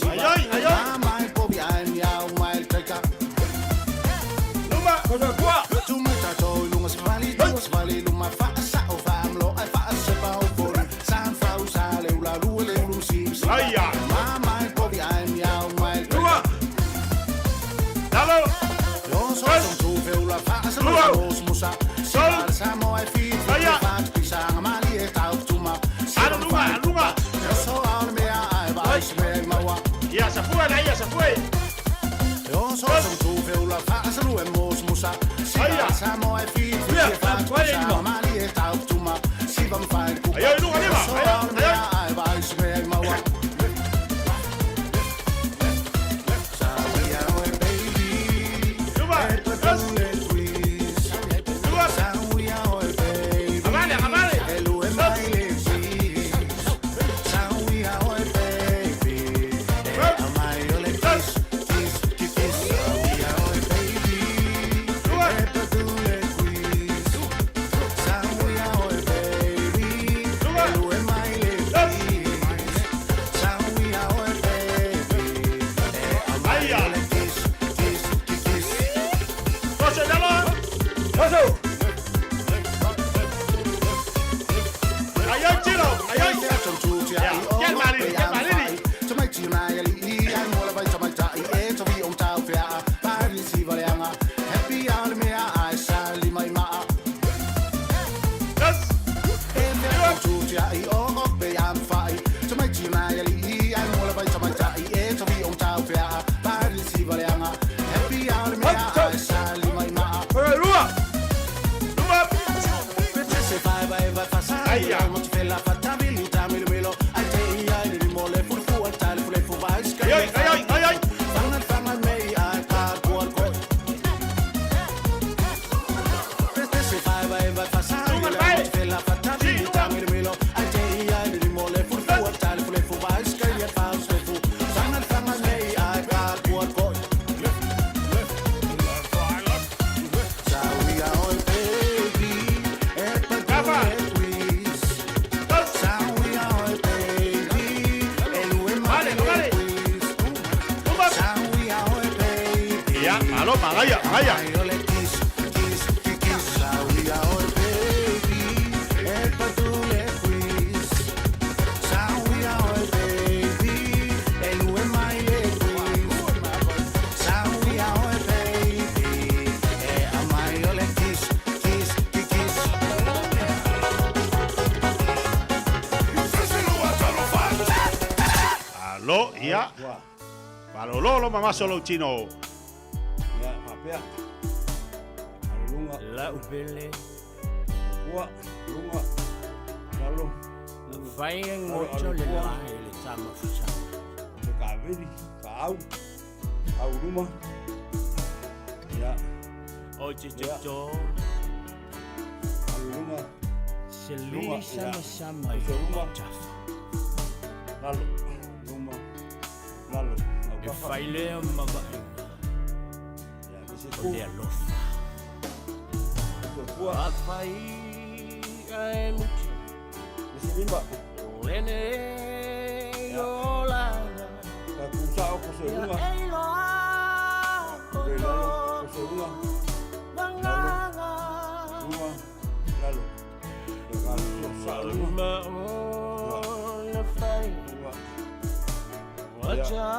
Ai ai ai. Luma. Koso tua! Aia. Luma. Lalo. Tas. Lua. Sol. Aia. Alo lunga, lunga. Ia, se fue, ia, se fue. Aia. Ai ai lunga lima. Ai ai. Luma. Tas. Lua. Amale, amale. Tas. Aia. Koso lalo. Koso! Ai ai tiro, ai ai. Ia, get malili, get malili. Tas. Lua! Luma. Aia. Ai ai ai ai ai. Kafa. Tas. Malo, magaia, magaia. Alo, ia. Malolo lo mamaso lou tino. Ia, faapea. Alo luga. Lau pele. Kua, luga. Lalo. Fai ngoto le lae le tama fusa. Le kaveli, ka au. Au luma. Ia. O te te to. Alo luga. Se Luma, li sama ia. sama i Uso luma. tafa. Lalo. Luma. Lalo. E fai lea mavaʻiga o le alofa. Afai ae mutu. Lene o lana. Ka kusa o kose Ia lunga. e iloa o Le lalo, kose lunga. Vagaga. Luma. Lalo. Le ka sa luma. Luma o na fai. Ua ta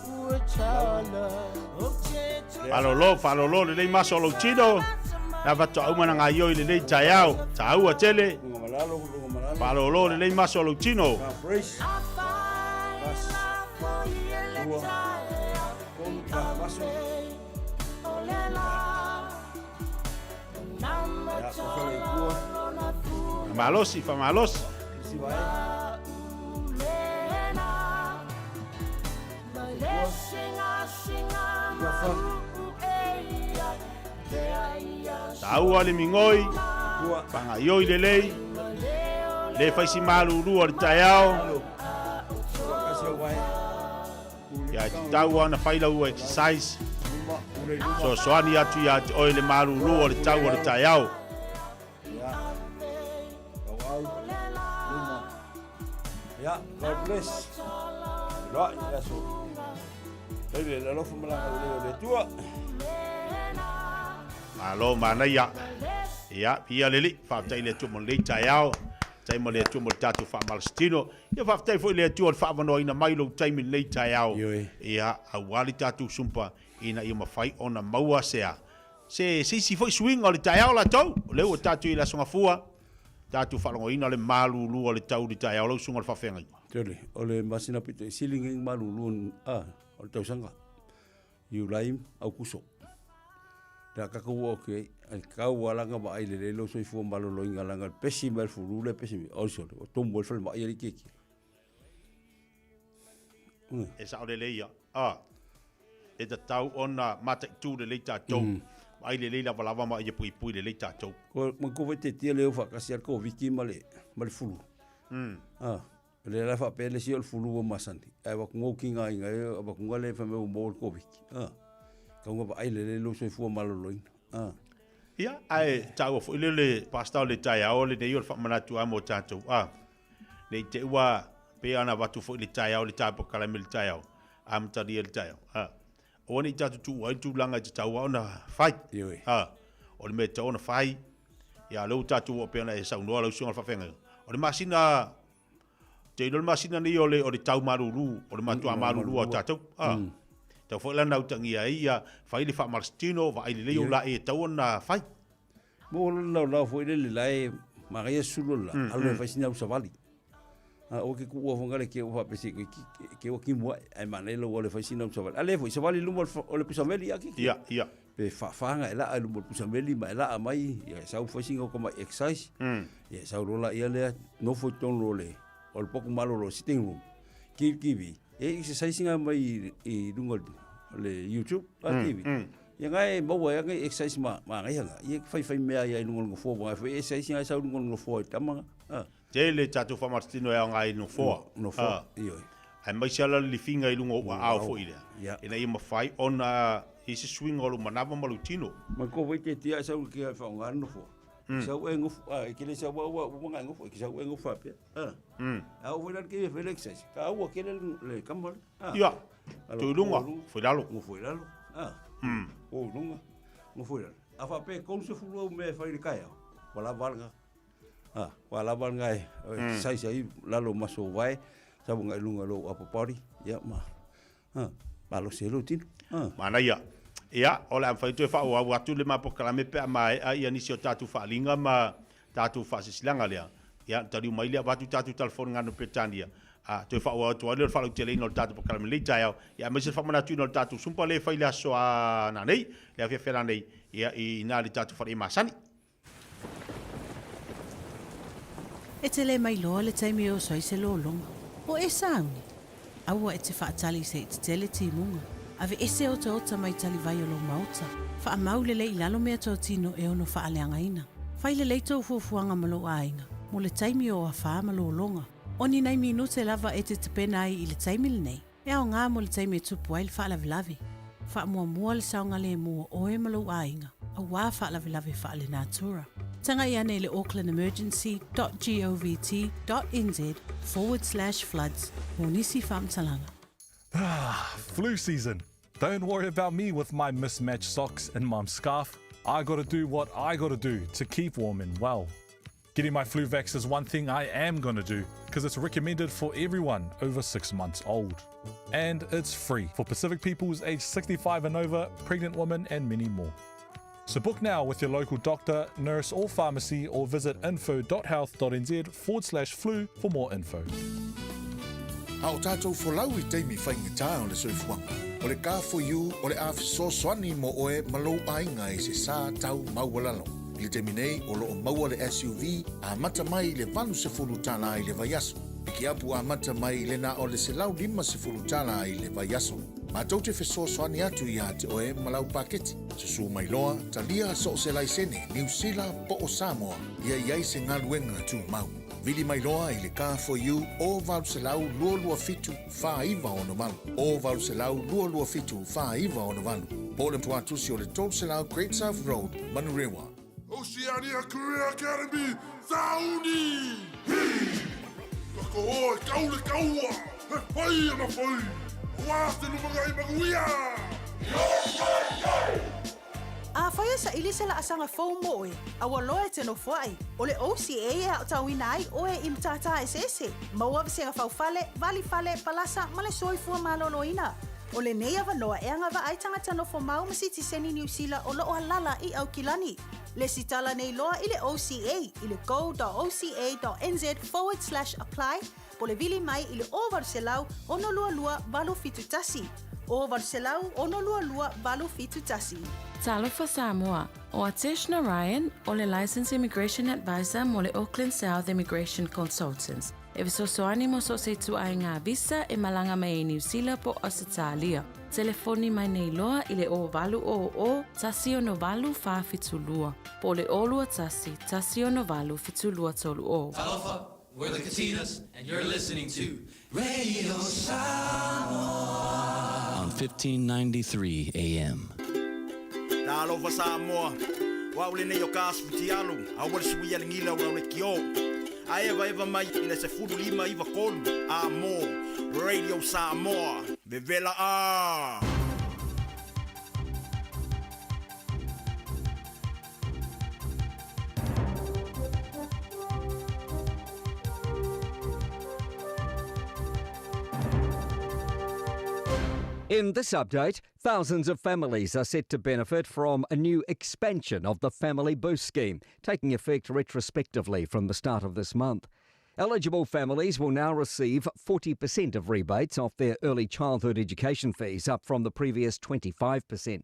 ua tala. O te Falolo, falolo, lelei maso lou tino. Na fatoa uma na ngaioi lelei taeao. Taua tele. Lunga malalo, lunga malalo. Falolo, lelei maso lou tino. Ka fresh. Kas. Lua. Tolu, ka maso. Ya, kosa le kua. Malosi, fa malosi. Isi wae. Taua le migoi. Pagaioi lelei. Le faisi malulu o le taeao. Ia e tatau ona fai lau exercise. Soasoani atu ia te oe le malulu o le tau o le taeao. Ya, God bless. Loa, i aso. Lele, le alofa malanga le o le tua. Malo manaia. Ia, pia leli, faafetai le Atua mo lenei taeao. Faafetai mo le Atua mo le tatou faamalositino. Ia faafetai foi le Atua o le faavanoaina mai lou taimi lenei taeao. Ia, auā le tatou sumpa ina ia mafai ona maua sea. Se se isi foi suiga o le taeao latou. O lea ua tatou i le Aso Gafua, tatou faalogoina le malulu o le tau i le taeao lau susuga o le faafeagaiga. Tele, o le masina pito i sili ngi malulu a o le tausaga. Iulai, Aukuso. Le a kakou o ke ai kau alanga ma ai le lelo soifua maloloinga langa le pesi mai le fulu le pesi mai o sole o tomu le fale mai le keki. E sao lelei ia. A, e tatau ona mataitu lelei tatou. Ai lelei lavalava ma ia puipui lelei tatou. Ko ma ko te tia le whakasi al ko viki ma le ma le fulu. Ah, le la fa pele si o le fulu o masani. Ai wa kungo ki ngai ngai wa kunga le fa me o mo ko viki. Ah. Ka unga ai le le lo soifua maloloina. Ah. Ia, ae taua foi le le pastor le taeao lenei o le faamanatu a mo tatou. Ah. Nei te ua pe ana avatu foi le taeao le tapokalame le taeao. Amatalia le taeao. Ah. O nei tatou tuu ai tulaga e tatau ona fai. Ah. O le mea e tatau ona fai. Ia, lea ua tatou oo pei ona e saunoa lau susuga o le faafeagaiga. O le masina, te iloa le masina nei o le, o le tau malulu, o le matua malulu o tatou. Ah. Tau foi la na utagia ai ia fai le faamalositino, vaai lelei o la e tatau ona fai. Mo le lau lau foi le le lae magaia sulu la, alo e fai sina usavali. A o ke ku ua fanga le ke ua pese ke ke ua kimua ai mana le ua le fai sina usavali. Ale foi savali luma o le pusameli a ki. Ia, ia. Pe fa fanga ela ai luma pusameli ma ela amai ia sau fai singa ko ma exercise. Ia sau rola ia le no foi ton lo le o le poku malo lo sitting room. Ki ki e exercise nga mai i lunga le YouTube a TV. Ia ngai maua ia ngai exercise ma ma ngai hanga. Ia fai fai mea ia i lunga lunga fo ngai fai exercise ngai sau lunga lunga fo i tama. Ah. Tele tatou faamalositino e aoga i nofoa. Nofoa, ioe. Ae maise ala le lifiga i luga o ua ao foi lea. Ia. Ina ia mafai ona i se suiga o lou manava ma lou tino. Ma ko wai te tia sau ke ai whaonga nofo. Sau e ngofu, a e kele sau ua ua ngai ngofu, ke sau e ngofu apia. Ah. A o wai ke fai exercise. Ka ua ke le le kamar. Ah. Ia. Tu i lunga, foi lalo. Ngo foi lalo. Ah. O luga, nofo i lalo. A faapea e 30 au mea e fai i le taeao, ua lava lena. A, ua lava lena e exercise ai lalo ma sovae, sau agai i luga o lou upper body, ia ma, a, malosi ai lou tino. A. Manaia. Ia, o le a mafai toe faaauau atu le ma polokalame pe a maea ia nisi o tatou faaaliga ma tatou faasilasilaga lea. Ia, ona taliu mai lea avatu tatou telefoni gano Peretania, a, toe faaauau atu ai lea o le faalauteleina o le tatou polokalame i lenei taeao, ia aemaise le faamanatuina o le tatou Zumba lea e fai i le aso a nanei, le afiafi a nanei, ia, i ina i le tatou faleie masani. E te le mailoa le taimi e oso ai se lologa. O e sauni? Aua e te faatali se i tetele timuga. Aveese otaota mai talivai o lou maota. Faamau lelei i lalo meatotino e ono faaleagaina. Fai lelei tou fuafuaga ma lou aiga mo le taimi o afā ma lologa. O ni nai minute lava e te tapena ai i le taimi lenei, e aoga mo le taimi e tupu ai le faalavelave. Faamuamua le saogalemu o oe ma lou aiga, auā faalavelave faalenatura. Tagai ane i le aucklandemergency.govt.nz/floods mo nisi faamatalaga. Ah, flu season. Don't worry about me with my mismatched socks and mum's scarf. I gotta do what I gotta do to keep warm and well. Getting my flu vax is one thing I am gonna do because it's recommended for everyone over six months old. And it's free for Pacific peoples aged 65 and over, pregnant women, and many more. So book now with your local doctor, nurse, or pharmacy, or visit info.health.nz forward slash flu for more info. A o tātou folau i taimi faigata o le soifuaga, o le Car4U o le a fesoasoani mo oe ma lou aiga i se sā tau maualalo. I le taimi nei, o lo o maua le SUV amata mai i le $80 i le vaiaso. Pikiapu amata mai i le na o le $150 i le vaiaso. Matou te fesoasoani atu iā te oe ma lau paketi. Susū mai loa, talia so o se laisene, Niu Sila po o Samoa, ia i ai se galuega tumau. Vili mai loa i le Car4U o 800 227 4968, o 800 227 4968, po o le tuatusi o le 300 Great South Road, Manurewa. Oceania Career Academy, Sauni! Hi! Kako o e kau le kaua, he whai ana whai, wā te lumangai manuia! Afai e saili se laasaga fou mo oe, a ua loa e te nofoai, o le OCA e aotauina ai oe i matata eseese, maua vasega faufale, valifale, palasa ma le soifua maloloina. O lenei avanoa e agavaa ai tagata nofomau ma sitiseni Niu Sila o loo alala i Aukilani. Lesitala nei loa i le OCA i le go.oca.nz/apply po o le vili mai i le 0800 622 871. 0800 622 871. Talofa Samoa, o Atesh Narayan, o le Licensed Immigration Advisor mo le Auckland South Immigration Consultants. E fesoasoani mo so o se ituaiga visa e malaga mai ai Niu Sila po o Ausetalia. Telefoni mai nei loa i le 0800 168 472 po o le 021 168 7230. Talofa, we're the Katinas, and you're listening to Radio Samoa on 1593 AM. Talofa Samoa, o au lenei o ka asu fitialu, aua le suia le gila o lau lekiō. A evaeva mai i le 15 93 a mō Radio Samoa. Vevela a! In this update, thousands of families are set to benefit from a new expansion of the Family Boost Scheme, taking effect retrospectively from the start of this month. Eligible families will now receive 40% of rebates off their early childhood education fees, up from the previous 25%.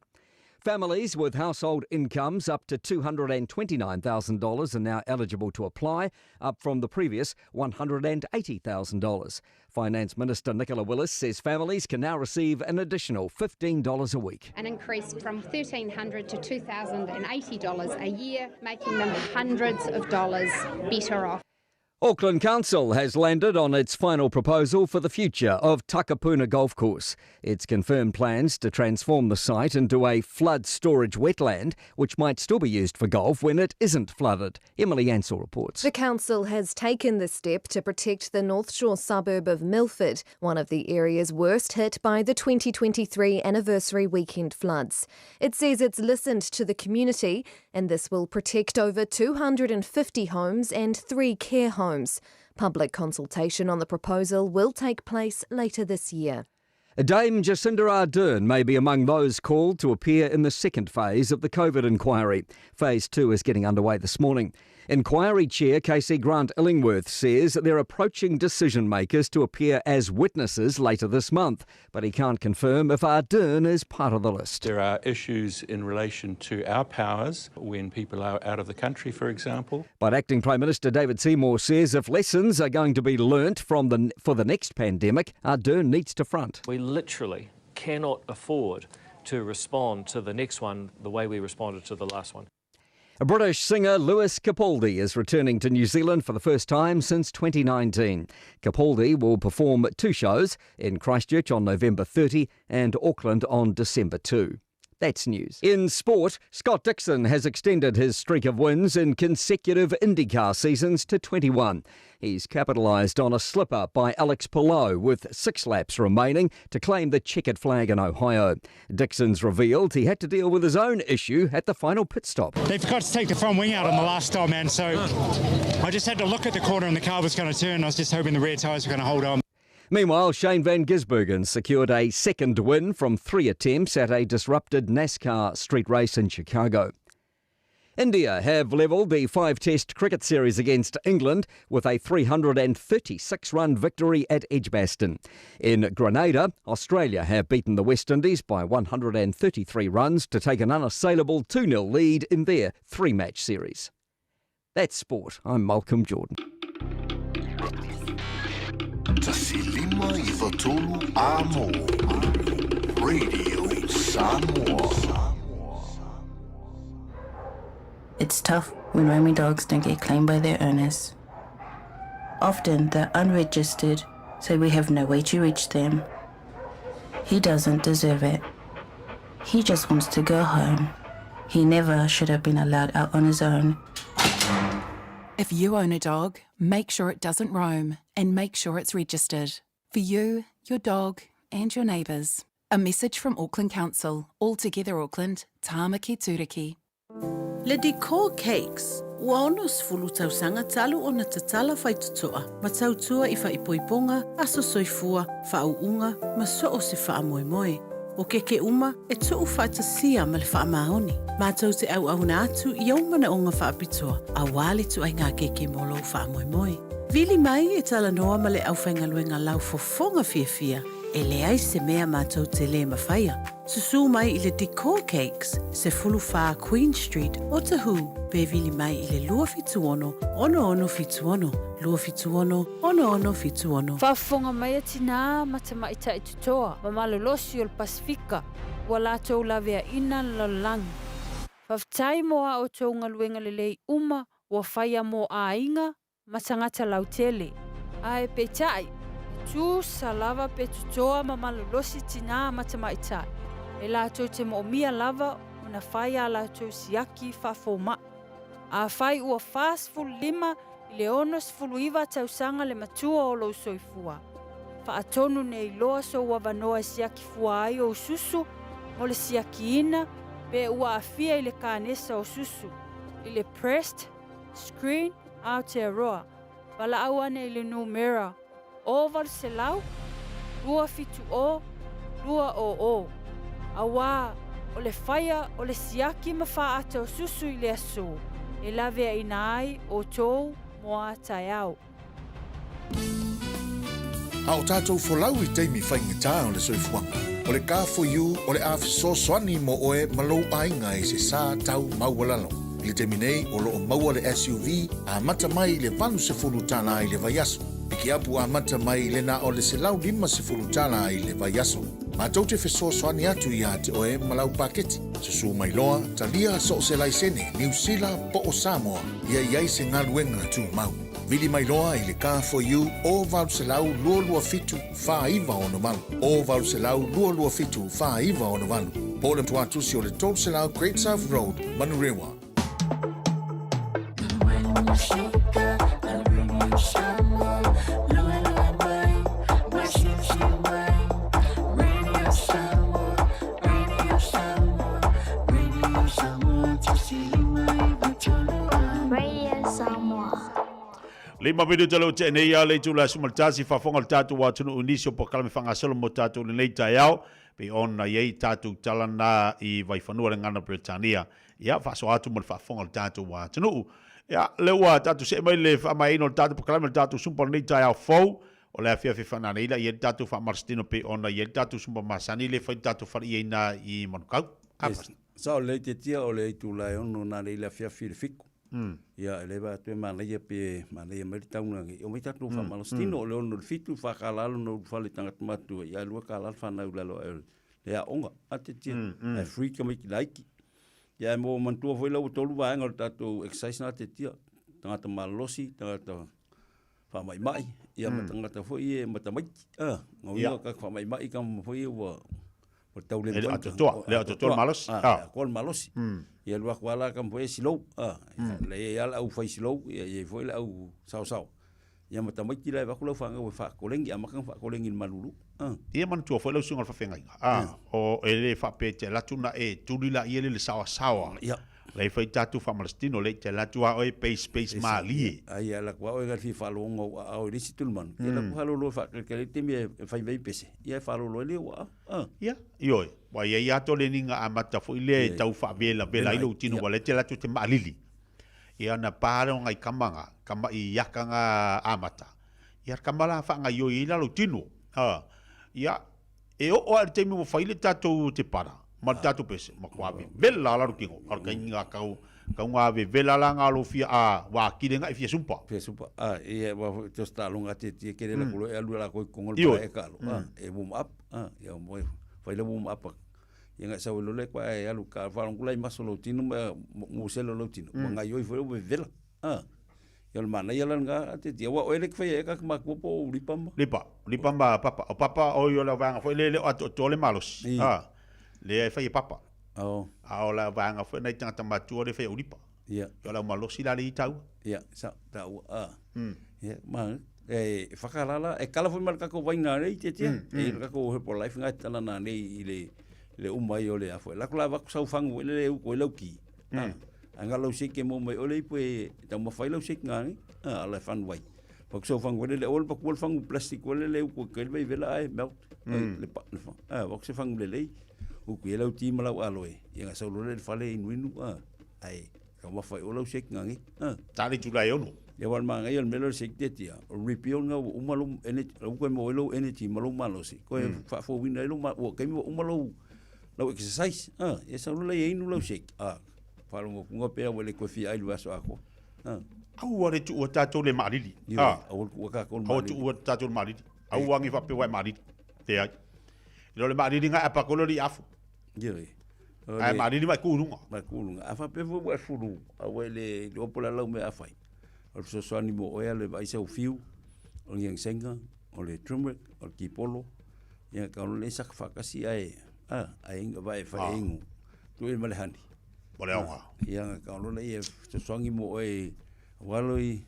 Families with household incomes up to $229,000 are now eligible to apply, up from the previous $180,000. Finance Minister Nicola Willis says families can now receive an additional $15 a week. An increase from $1,300 to $2,080 a year, making them hundreds of dollars better off. Auckland Council has landed on its final proposal for the future of Takapuna Golf Course. It's confirmed plans to transform the site into a flood storage wetland, which might still be used for golf when it isn't flooded. Emily Ansell reports. The council has taken the step to protect the North Shore suburb of Milford, one of the areas worst hit by the 2023 anniversary weekend floods. It says it's listened to the community and this will protect over 250 homes and three care homes. Public consultation on the proposal will take place later this year. Dame Jacinda Ardern may be among those called to appear in the second phase of the COVID inquiry. Phase 2 is getting underway this morning. Inquiry Chair KC Grant Illingworth says they're approaching decision makers to appear as witnesses later this month, but he can't confirm if Ardern is part of the list. There are issues in relation to our powers when people are out of the country, for example. But Acting Prime Minister David Seymour says if lessons are going to be learnt from the, for the next pandemic, Ardern needs to front. We literally cannot afford to respond to the next one the way we responded to the last one. A British singer Lewis Capaldi is returning to New Zealand for the first time since 2019. Capaldi will perform two shows in Christchurch on November 30 and Auckland on December 2. That's news. In sport, Scott Dixon has extended his streak of wins in consecutive IndyCar seasons to 21. He's capitalised on a slip up by Alex Palou with six laps remaining to claim the checkered flag in Ohio. Dixon's revealed he had to deal with his own issue at the final pit stop. They forgot to take the front wing out on the last stop, man, so I just had to look at the corner and the car was going to turn. I was just hoping the rear tyres were going to hold on. Meanwhile, Shane Van Gisbergen secured a second win from three attempts at a disrupted NASCAR street race in Chicago. India have levelled the five test cricket series against England with a 336 run victory at Edgbaston. In Grenada, Australia have beaten the West Indies by 133 runs to take an unassailable 2 0 lead in their three match series. That's sport. I'm Malcolm Jordan. Tasilima i Amo. Radio Samoa. It's tough when roaming dogs don't get claimed by their owners. Often they're unregistered, so we have no way to reach them. He doesn't deserve it. He just wants to go home. He never should have been allowed out on his own. If you own a dog, make sure it doesn't roam and make sure it's registered. For you, your dog, and your neighbours. A message from Auckland Council. All together Auckland, Tāmaki Tūriki. Le Decor Cakes, ua 60 tausaga talu ona tatala faitotoa ma tautua i faaipoipoga, aso soifua, faauuga ma so o se faamoemoe. O keke uma e tuu faatasia ma le faamaoni. Matou te auauna atu i ou manaoga faapitoa auā le ituaiga keke mo lou faamoemoe. Vili mai e talanoa ma le aufaigaluega laufofoga fiafia e leai se mea matou te lē mafaia. Susū mai i le Decor Cakes, 14 Queen Street, Otahuhu, pe vili mai i le 276 6676, 276 6676. Faafofoga mai a tinā ma tamaitai totoa ma malolosi o le Pasefika ua latou laveaina le lalolagi. Faafetai mo a outou galuega lelei uma ua faia mo aiga ma tagata lautele. Ae peitai, e tusa lava pe totoa ma malolosi tinā ma tamaitai, e latou te moomia lava ona fai a latou siaki faafoma'i. Afai ua 45 i le 69 tausaga le matua o lou soifua, faatonu nei loa sou avanoa e siaki fua ai ou susu mo le siakiina pe ua aafia i le kanesa o susu, i le Breast Screen Aotearoa, valaau ane i le numera 800 270 200, auā o le faia o le siaki ma faata o susu i le aso e laveaina ai outou mo a taeao. A o tātou folau i taimi faigata o le soifuaga, o le Car4U o le a fesoasoani mo oe ma lou aiga i se sā tau maualalo. I le taimi nei, o lo o maua le SUV amata mai i le $80 i le vaiaso. Pikiapu amata mai i le na o le $150 i le vaiaso. Matou te fesoasoani atu iā te oe ma lau paketi. Susū mai loa, talia so o se laisene Niu Sila po o Samoa ia i ai se galuega tumau. Vili mai loa i le Car for You o 800 227 4968, o 800 227 4968, po o le tuatusi o le 300 Great South Road, Manurewa. Radio Samoa. Lima minuta le ua nei a le itula e 11 faafofoga le tatou atunuu i nisi o polokalame faagasolo mo tatou lenei taeao pei ona i ai tatou tala na i Vaifanua le Gagana Peretania. Ia, faasoa atu mo le faafofoga o le tatou atunuu. Ia, lea ua tatou see mai le faamaeaina o le tatou polokalame o le tatou sumpa o lenei taeao fou, o le afiafi faananaila i ai le tatou faamalositino pei ona i ai le tatou sumpa masani lea e fai le tatou faleaiina i Manukau. A, Pastor? Sao lelei te tia o le itula e 6 na le i le afiafi i le 7. Ia e le va atu e manaia pe manaia mai le tauna i o mai tatou faamalositino o le 6 i le 7 $4 lona ulufale i tagata matutua ia $2 le fanau i lalo ae o le aoga a te tia ae free tamaiti laiti. Ia ae mo manatua foi la ua tolu vaega o le tatou exercise na te tia, tagata malolosi, tagata faamaimai, ia ma tagata foi e ma tamaiti. Ah, ngauiga ka faamaimai ka ma foi ua ua tau le Le atotoa, le atotoa le malosi. Ah, atoa le malosi. Ia lua kwa la ka foi silou. Ah, le ia la au fai silou, ia ia foi la au sao sao. Ia ma tamaiti la e vaku lau fanau e faakolegi, amata ona faakolegi i le malulu. A. Ia manatua foi lau susuga o le faafeagaiga, a, o e le faapea e te alu atu na e tuli laia le saoasaoa. Ia. La e fai tatou faamalositino, le i te alu atu a oe pace pace malie. Ai ia alu atu a oe ka fia faalogo ou aao i le isi tulimanu, ia la ku halolo e faateletele i le taimi e fai mai pese, ia e faalolo ai le ou aao. A. Ia, ioe, ua i ai lava toleniga amata foi lea e tau faavelavela ai lou tino, ua le te alu atu e te maalili. Ia ona pa lea o ngai kama nga, kama i aka nga amata. Ia kama la faagaioi ai la lou tino. Ha. Ia, e oo lava i le taimi ua fai le tatou tepara ma le tatou pese, matua vevela la lou tino. A o le taimi nga kau, kau nga vevela la nga lou fia, a, ua atili ngai fia sumpa. Fia sumpa. A, ia, ua foi te taaloga a tietie kele la kulo e alu la koi kongo le pala e kalo. A, e warm up. A, ia mo fai le warm up. Ia ngai sau lole kwa e alu ka whalongu lai maso lou tino ma ngusele lou tino. Ua ngaioi foi ua vevela. A. Ia o le manaia la lena te tia. Ua oe le whai e ka makua po o lipa ma. Lipa, lipa ma papa. O papa o i o le vaega foi le le o atoatoa le malosi. A. Le e whai e papa. Oh. A o le vaega foi nei tangata matua le whai o lipa. Ia. O le malosi la le i taua. Ia, sa, taua. A. Ia, ma, e whakalala, e kala foi ma le kako vaina nei te tia. E le kako Herbalife ngai tala na nei i le le uma ai o le afo. La kula vaku sau fangu le le uko i lau ki. A nga lau seke mo mai ole ipo e tau mawhai lau seke ngā ni. A la fan wai. Vaku sau fangu le le ole paku ole fangu plastic ole le uko ke le vai vela ai melt. Le pa le fa. A vaku se fangu le lei. Uku e lau ti ma lau aloe. Ia nga sau lole le fale inu inu. A ai tau mawhai o lau seke ngā ni. A. Tali tula e ono. Ia wal manga ia le melo seke te tia. O repeal nga uma lo energy, uko e mo lo energy ma lo malosi. Ko e whaafo wina e lo ma, ua kaimi ua uma lo lau exercise. Ah, e sau lola ia inu lau shake. Ah, whalongo kunga pea ua le koe fia ai lua aso ako. Ah. Aua le tuua tātou le maalili. Ioe, Ah. aua le tuua tātou le Aua maalili. tuua tātou le maalili. Aua ngi whape wai maalili. Te ai. I le maalili ngai apa kolo li afu. Ioe. Ai maalili mai kuulunga. Mai kuulunga. A whape fua ua fulu. Aua le opo la lau mea awhai. O le fesoasoani mo oe le vaai sau fiu, o le ginseng, o le turmeric, o le kipolo. Ia ka le sak whakasi ai, a, ai inga vai whai Ah. ingu. Tu e male hani. O le aoga. Ia ka le ia fesoasoani mo oe walo i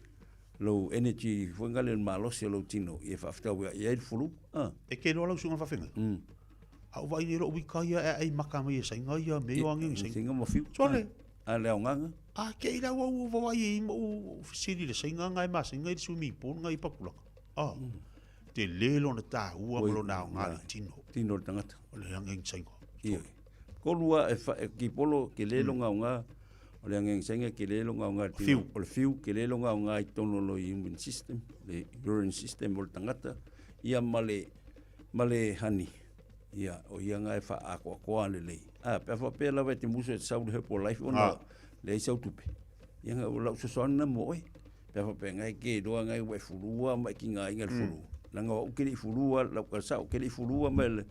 lou energy foi ngale le malosi o lou tino ia faafetau ia ai le fulu. Ah. E ke loa lau susuga fafegai. A o vai le lou wika ia e ai maka mai e sainga ia me o angi sainga. Sainga ma fiu. Sole. A le aogaga. A ke i lau au vawai e ima u fisili le sainga ngai ma sainga i le swimming pool ngai pakulaka. A. Te le lona tāua ma lona aoga le tino. Tino le tagata. O le angi sainga. Ia. Kolua e fa, e kipolo ke le longa o o le angi sainga ke le longa o ngā tino. Fiu. O le fiu ke le longa o ngā i tono lo i immune system, le urine system o le tagata. Ia ma le, ma le hani. Ia, o ia ngā e wha akoakoa le lei. A, pea wha pea lawa e te muso e te sau le Herbalife ona Ah. le ai sau tupe. Ia ngā o lau sosoana na mo oe. Pea wha pea ngai ke roa ngai ua e fulua ma e ki ngā inga le fulu. Langa wa ukele i fulua, lau ka sa ukele i fulua ma le,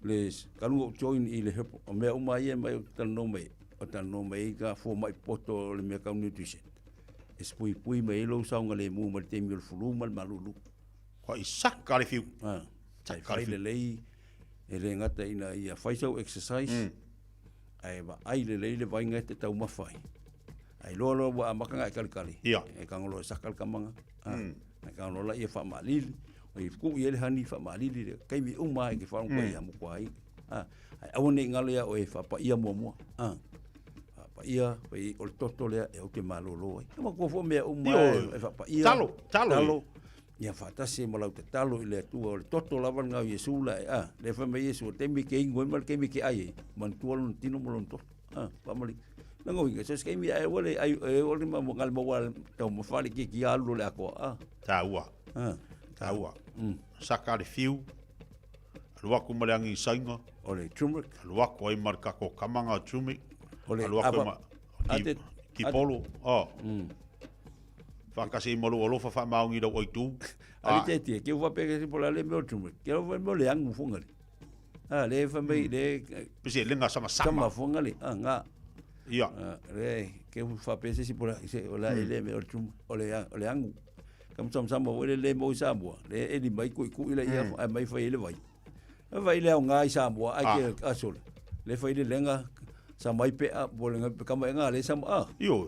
Le talu ou join i le hepo, o mea uma ia mai o talanoa mai, o talanoa mai ai ka fomai poto o le mea tau nutrition. E puipui mai ai lou saogalemu mai le taimi o le flu ma le malulu. Ua i saka le fiu. Ah, Saka le fai fiu. lelei, e le gata ina ia fai sau exercise, ae vaai lelei le vaaiga e te taumafa ai. Ae loa loa ua amata ona e kalikali, e tago loa e saka le kamaga. Ah, e tago loa laia faamalili, o i tuu i ai le honey faamalili le taimi uma lava e te faalogo ai ia motu ai. Ah, ae aua ne i galo ia oe faapaia muamua. Ah, faapaia, fai o le toto lea e ou te malolo ai. E matua foi mea uma Ioe. e faapaia. Talo, talo. Talo. Ia faatasi ai ma lau tatalo i le Atua o le toto lava lena o Iesu la e a le fai mai Iesu o le taimi e ke inu ai ma le taimi e ke ai ai manatua lona tino ma lona toto a faamali langa uiga so se taimi ae ua le ai e ua le ma ngale maua taumafa le keiki alu loa le atoa a Taua. a Taua. Saka le fiu. Alu aku ma le agi saiga. O le turmeric. Alu aku ai ma le kako kamaga o turmeric. O le Alu aku ai ava- ma ate- ki polo. Oh. Faakasi ai ma lou alofa faamaogi lau aitu. Ali te tie, ke ua peke se pola le meo turmeric. Ke ua meo le angu fonga le. A le fa mai le Pese lenga sama sama. Sama fonga le. A nga. Ia. Le ke ua fa pese si pola se ola ele meo turmeric o le o le angu. Kam sam sama o le le mo sa mua. Le eli mai ku ku ila ia a mai fa ele vai. A vai le au ngai sa mua ai ke asol. Le fa ile lenga sa mai pe a bo lenga kama nga le sama a. Io.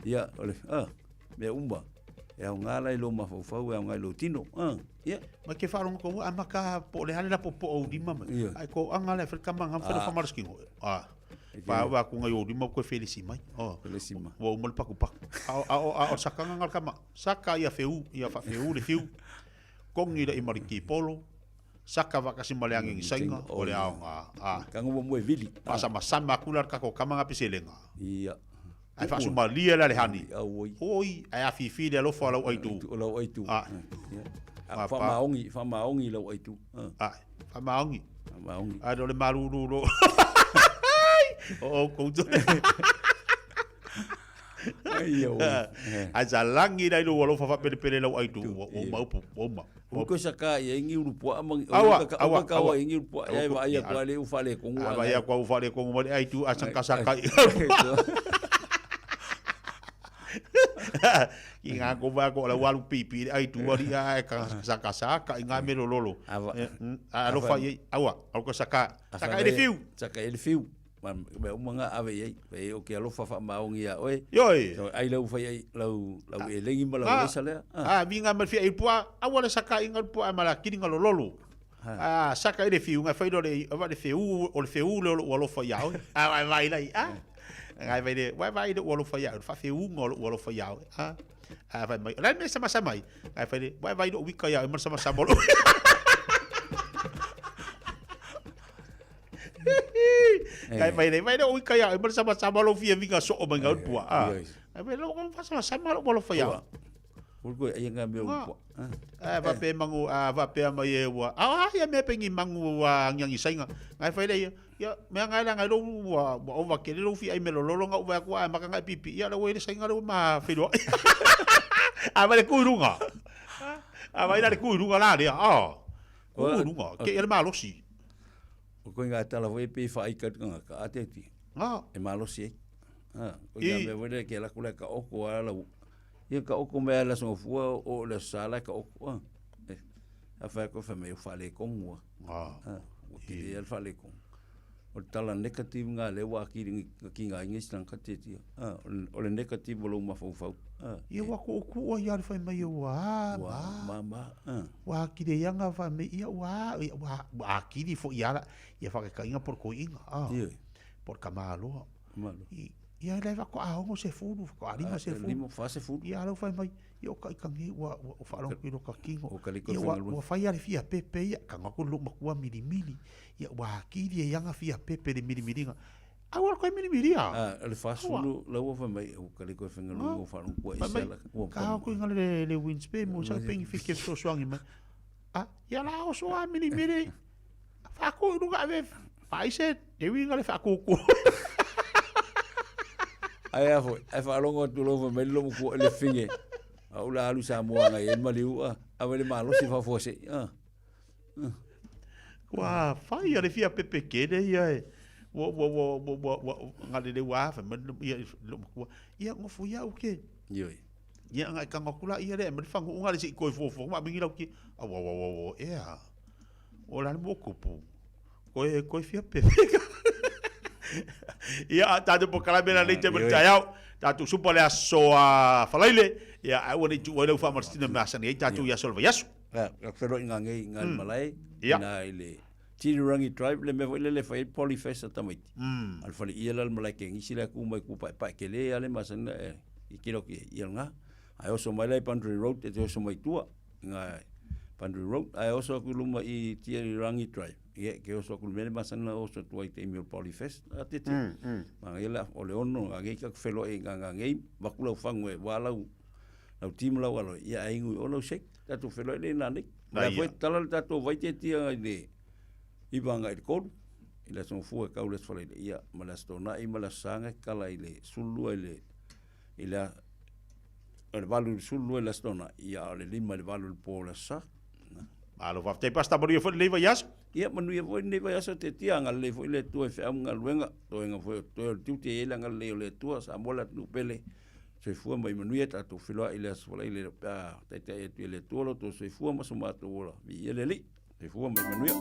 Ia o le a mea uma. E au ngā lai lo mafaufau, e au ngai lo tino. Ah, ia. Ma ke whaarongo ko a maka po le hale la po po o lima ma. Ia. Ai ko anga le fre kama ngam fere Ah. famaraskingo. Ah. Fa wa ku ngai o lima ko felisi mai. Oh. Felisi mai. Wa umal paku paku. A a a o sakanga ngal kama. Saka ia feu, ia fa feu le fiu. Kongi le imariki polo. Saka vakasi male angi ngi sainga o le aonga. Ah. Kango mo e vili. Pa sama sama kula ka ko kama ngapiselenga. Ia. Ai fa sumalia la le hani. Oi. Oi, ai a fifi le alofa lau aitu. Lau aitu. Ah. Ah, fa maongi, fa maongi lau aitu. Ah, fa maongi. Fa maongi. Ai le maruru lo. O o koutou. Ai au. Ai sa langi lai lo alofa fa pele pele lau aitu. O maupu, o ma. O ko saka ia ingi uru pua mang Awa, o awa, ka awa awa. ingi uru pua ia va ia kwa le u fale kongu. A vai kwa u fale kongu ma le aitu a sang kasaka. Ki ngā ko va ko la walu pipi le aitu ari a ka saka saka i ngā melo lolo. A alofa i awa, au ko saka. Saka i le fiu. Saka i le fiu. Ma me uma ngā ave i ai. O ke alofa fa maongi ia oe. Ioi. So, ai lau fai ai lau lau e lengi ma lau Ah, lesa lea. Ah, vinga ma fia i pua, awa le saka i ngā pua ma la kiri ngā lolo. Ah, saka i le fiu, ngā whai le, awa le fiu, o le fiu le o alofa ia oe. Ah, vai vai lai, ah. Ngai vai le, vai vai le o alofa ia oe, fa fiu ngā o alofa ia oe. Ah, ah, vai mai. Lai me sama sama mai. Ngai whai le, vai vai le o wika ia oe, ma sama sama lo. Ngai vai le, vai le o wika ia oe, ma sama sama lo fia vinga so o mai ngā pua. Ah. Ngai vai le, o fa sama sama lo alofa ia oe. O ko ai ngā mea uru pua. Ah, va pe mangu, ah, va pe mai e ua. Ah, ia me pengi mangu wa ngiangi sainga. Ngai fai le ia, ia mea ngai la ngai lo ua ua ova ke le lo fi ai me lo lolo nga ua ku a maka ngai pipi. Ia la ua le sainga lo ma fi lo. Ah, va le ku runga. Ah, vai la le ku runga la le. Ah. Ku runga. Ke ele malosi. O ko ngā tala foi pe whai ka ngā ka ate ti. Ah. E malosi ai. Ah, ko ngā I- mea wele ke la kula ka oko a lau. Ia ka oko mea la songa fua o le sala ka oko. Ah. Eh, A whai ko whai mea whale kongu. Ah. Ah, o ki te al whale kongu. O le tala negative ngā le wā ki ki ngā ingi silang ka te tia. Ah, o le negative o lo mafaufau. Ah, Ia wa ko ku o ia le fai mai ua. Ua, ma, ma, ah. Wa kiri ia nga fa me ia wa ia wa wa kiri fo ia la ia fa ka inga por ko inga. Ah. Ia. Por kamaloa. Malo. I ia le va ko ahongo se fulu ko alima se fulu. Lima fa se fulu. Ia lau fai mai ia o ka ikangi ua ua o whaalongo ki ro ka kingo. O ka liko Ia ua whengalua. ua whai ale fia pepe ia ka ngako lo makua mili mili. Ia ua kiri e ianga fia pepe le mili milinga. Au ala koe mili mili ia. Ah, le fasulu la ua fai mai o ka liko whengalua o whalongo kua Fai isi mai, ala. Ua Ka hao koe ngale le, le winspe mo sa pengi fike so soangi mai. Ah, ia la o soa mili mili. Whako i runga ave whaise te winga le whakuku. Ai a foi, ai whalongo atu lo fai mai lo mokua le finge. A ula alu sa mua ngai e maliu a. A wele malosi whafuase. Ah. Ua fai a le fia pepe kele ia e ua ua ua ua ua ua galele ua fai mai ia lou matua ia gofo ia au ke. Ioe. Ia nga kanga ku la ia le ma fangu nga le si koi fofo ma mingi lau ki au au au au ea. O la mo kupu. Koe koe fia pepe. Ia tatou polokalame la nei te mo taeao. Tatou supa le aso a Falaile. Ia ai ua nei tuua ai lau faamalositina masani ai tatou i aso o le vaiaso. Ia, ka whenua i ngā ngei, ngā mm. malae, yeah. nā i le Tirirangi Drive, le mea foi le le whai Polyfest a tamaiti. Mm. Al whale ia la malae ke ngisi la ku mai ku pae pae ke le ale masana e i kilo ki ia ngā. Ai oso mai lai Boundary Road e te oso mai tua ngā Boundary Road ai oso aku luma i Tirirangi Drive. Ia ke oso aku mele masana oso tua i te imi o Polyfest a te te. Mm, mm. Manga ia la o le ono ngā ngei ka whelo e ngā ngā ngei vakulau fangu e wālau lau timu lau alo ia ai ngui o lau sek tatou feiloai le ina nei. La foi tala le tatou vai te tia i le iwa agai i le kolu i le aso gafua e kau le aso falaile ia ma le aso tona'i ma le aso sa e kala i le 12 i le i le o le 8 i le 12 i le aso tona'i ia a o le 5 i le 8 i le po o le aso sa. Malo faafetai Pastor manuia foi lenei vaiaso. Ia manuia foi lenei vaiaso te tia agalelei foi le Atua i feau ma galuega toega foi o totoe o le tiute e i ai le agalelei o le Atua Samoa le atunuu pele Soifua ma ia manuia tatou feiloai i le aso faraile pe a taitai atu e le Atua lo outou soifua ma so matou ola. Viia le Alii. Soifua ma ia manuia.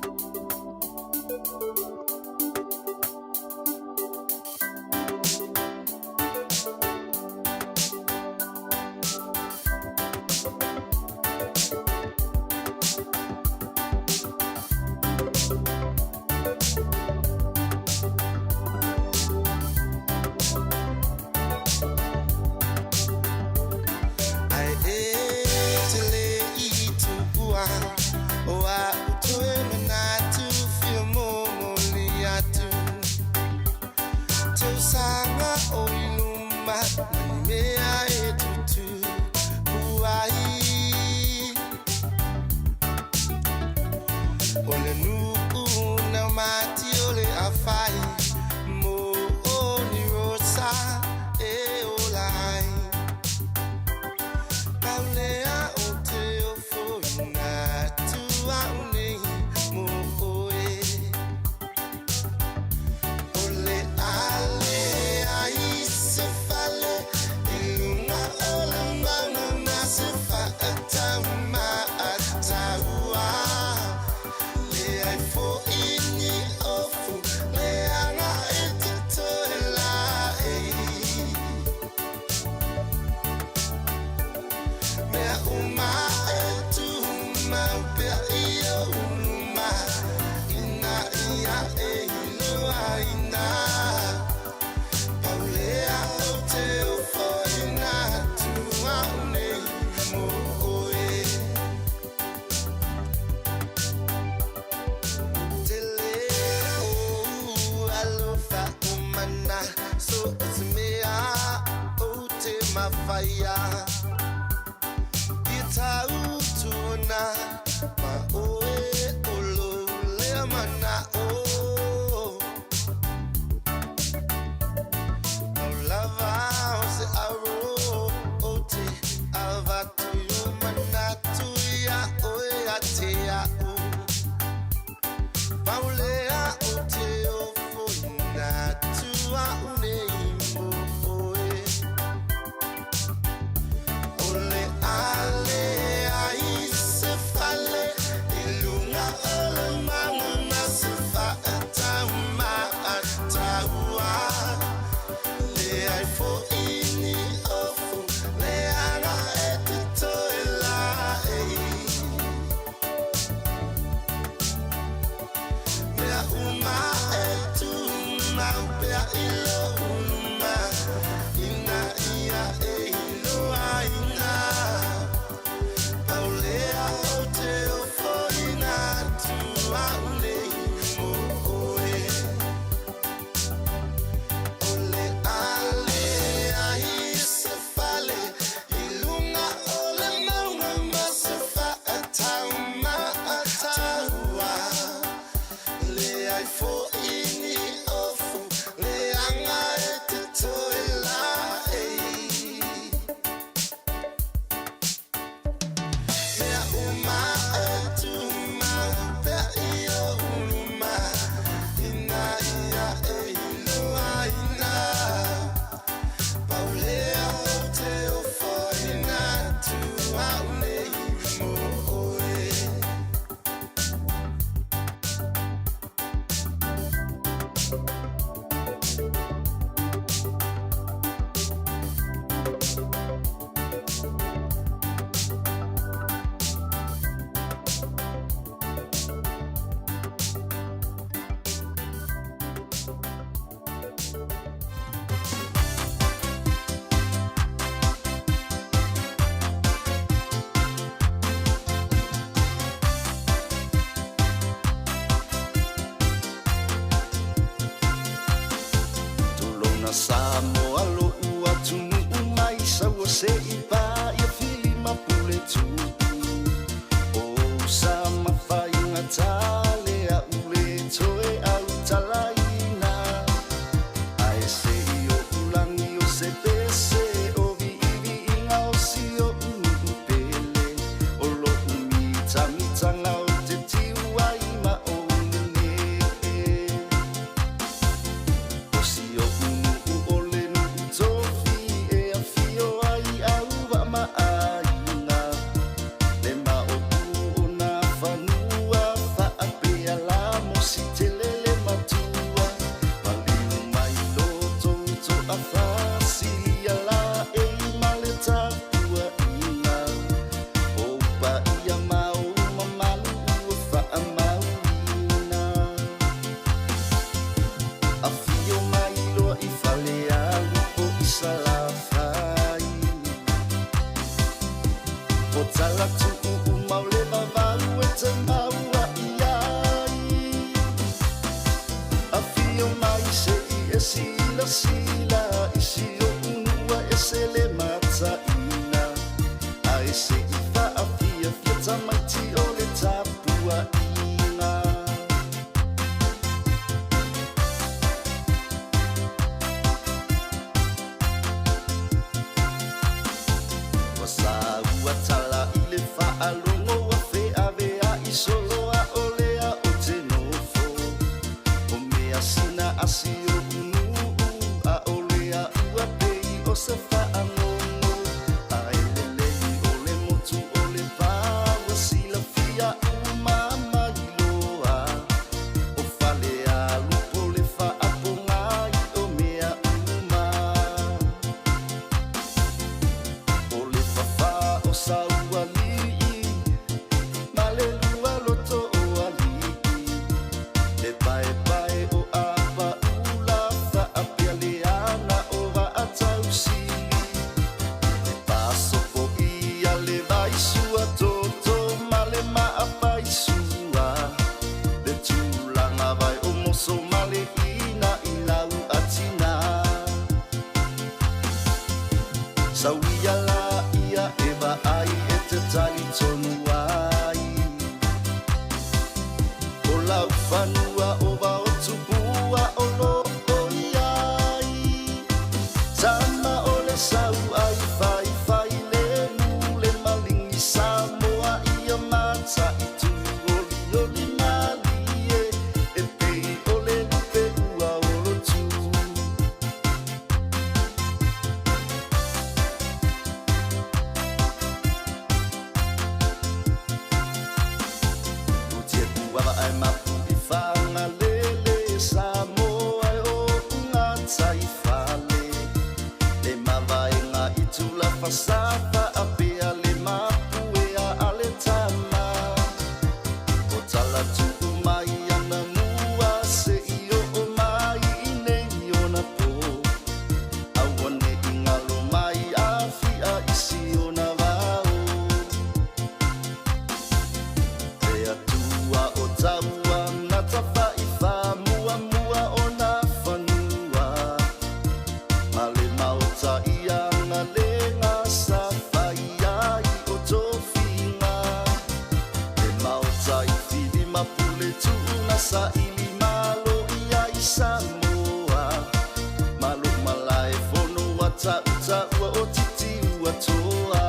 tuu O sa mafaigata le a'u lē toe autalaina Ae se'i oʻu lagi o se pese o vi'ivi'iga o si oʻu nu'u pele O lo'u mitamitaga o te tiu ai ma ou nene'e O si oʻu nu'u o le nu'u tofi e afio ai auva'a ma aiga Le maopu o nā fanua fa'apea la mosi tele le matua Maliu mai lo tou to'afasilia la'ei ma le tapua'iga O paia ma ou mamalu ua fa'amauina Afio mai loa i Falealupo i Salafai O Talatu'u uma o le vavau e te maua'i ai Afio mai se'i e silasila i si o'u nu'u a ese le mata'ina Ae se'i fa'afiafia tamaiti o le tapua'iga Ua saua tala i le fa'alogo ua fe'avea'i solo a'ole a o te nofo O measina a si o'u nu'u a'ole a'ua pei o se fa'agogo Ae lelei o le motu o le pa ua silafia uma mai loa O Falealupo le fa'apogai o mea uma O le fafā o Sauali'i ma le lua loto o ali'i Le paepae o Apaula fa'apea le ana o Va'atausili Le pasofo'ia le vaisua toto ma le ma'apaisua Le tulaga vai o moso ma le ina'inau atina Sauia la'ia e va'ai e te talitonu ai O lau fanua o Vaotupua o lo'o i ai Tama o le sau ai faifai lemu le maligi Samoa ia mata'itu olioli malie E pei o le lupe ua o lotu Utiakuava ae mapu i Fagalele Samoa e o'u gataifale Le mavaega i Tulafasa fa'apea le mapu e a le tama O Talatu'u mai ana mua se'i o'o mai i nei ona pō Aua ne'i galo mai Afi'a i si ona vao Le Atua o taua na tafa'ifāmuamua ona fanua Ma le maota i agalega sa fai ai o tofiga Le maota i Fili ma Puletu'u na sa'ili malo i ai Samoa Ma lou malaefono ua ta'uta'ua o Titiuatoa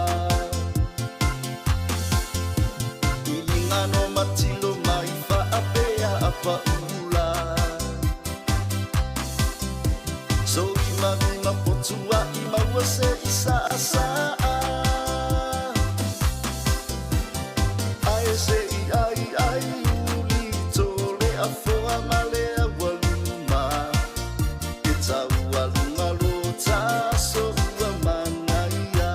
Iligano ma tilo mai fa'apea apaula Soimalima potua'i maua se'i sa'asa'a Ae se'i ai ai uli to le afoa ma le aualuma E taualuga lo taso ua manaia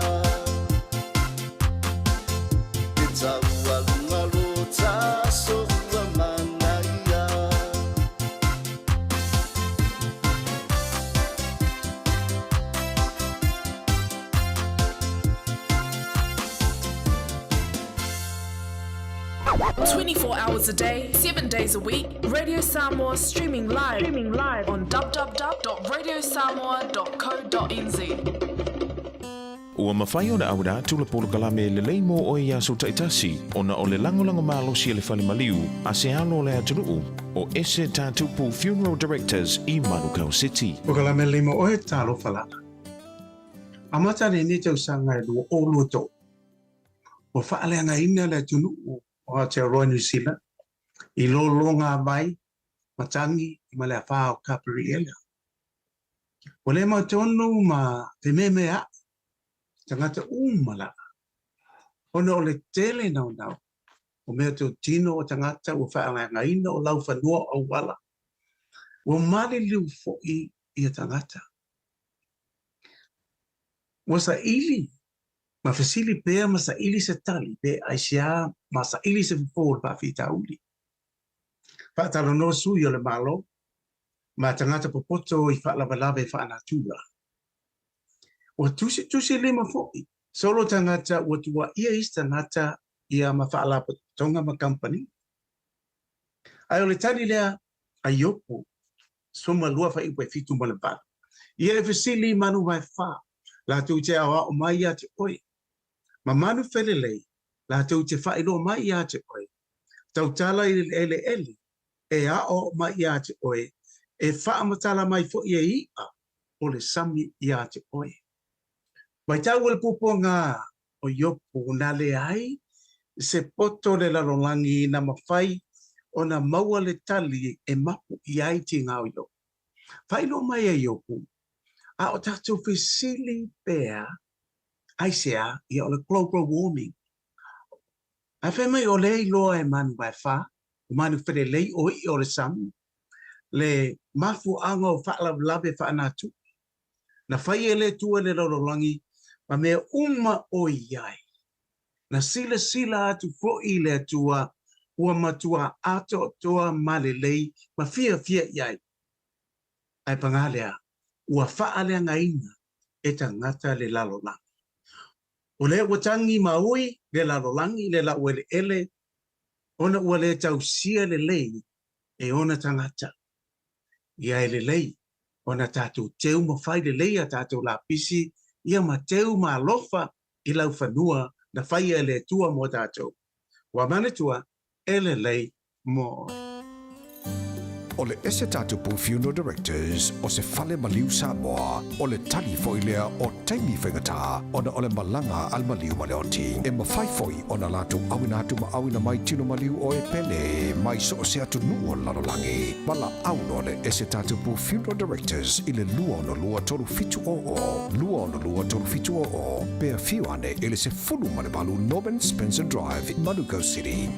E taualuga lo taso ua manaia 24 hours a day, 7 days a week, Radio Samoa streaming live, streaming live on www.radiosamoa.co.nz. Ua mafai ona auina atu le polokalame lelei mo oe i aso taitasi ona o le lagolago malosi a le fale maliu a se alo o le atunuu o Ese Tatupu Funeral Directors i Manukau City. Polokalame lelei mo oe, talofa lava. Amata lenei tausaga e 2023, ua faaleagaina le atunuu o Aotearoa New Zealand i lologavai matagi ma le afā o Kaperiela. Ua le mautonu ma fememeaʻi tagata uma lava, ona o le tele naunau o meatotino o tagata ua faaleagaina o laufanua o auala, ua maliliu foi ia tagata. Ua saili ma fesili pea ma saili se tali pe aisea ma saili se fofo o le faafitauli. Faatalanoa sui o le Malo ma tagata popoto i faalavelave faanatura. Ua tusitusilima foi solo tagata ua tuuaia isi tagata ia ma faalapotopotoga ma kamupani. Ae o le tali lea a Iopu, 12:78, Ia e fesili i manu vaefa, latou te aoao mai ia te oe, ma manu felelei, latou te faailoa mai ia te oe, tautala i le eleele, e aoao mai ia te oe, e faamatala mai foi e iʻa o le sami ia te oe. Matau le puapuaga o Iopu na leai se poto le lalolagi na mafai ona maua le tali e mapu i ai tiga o Iopu. Faailoa mai e Iopu, a o tatou fesili pea, aisea, ia o le global warming. Ae fai mai o lea iloa e manu vaefa, o manu felelei o iʻa o le sami, le mafuaaga o faalavelave faanatupe na fai e le Atua i le lalolagi ma mea uma o i ai. Na silasila atu foi le Atua ua matua atoatoa ma lelei ma fiafia i ai. Ae pagā lea, ua faaleagaina e tagata le lalolagi. O lea ua tagi ma ui le lalolagi le laueleele ona ua le tausia lelei e ona tagata. Ia e lelei ona tatou teu ma fai lelei a tatou lapisi ia ma teu ma alofa i laufanua na faia e le Atua mo tatou. Ua manatua e lelei mo oe. O le Ese Tatupu Funeral Directors o se fale maliu Samoa, o le tali foi lea o taimi faigata ona o le malaga a le maliu ma le oti. E mafai foi ona latou auina atu ma auina mai tino maliu o e pele mai so o se atunuu o le lalolagi. Valaau loa le Ese Tatupu Funeral Directors i le 262 3700, 262 3700, pe afio ane i le 18 Norman Spencer Drive, Manukau City.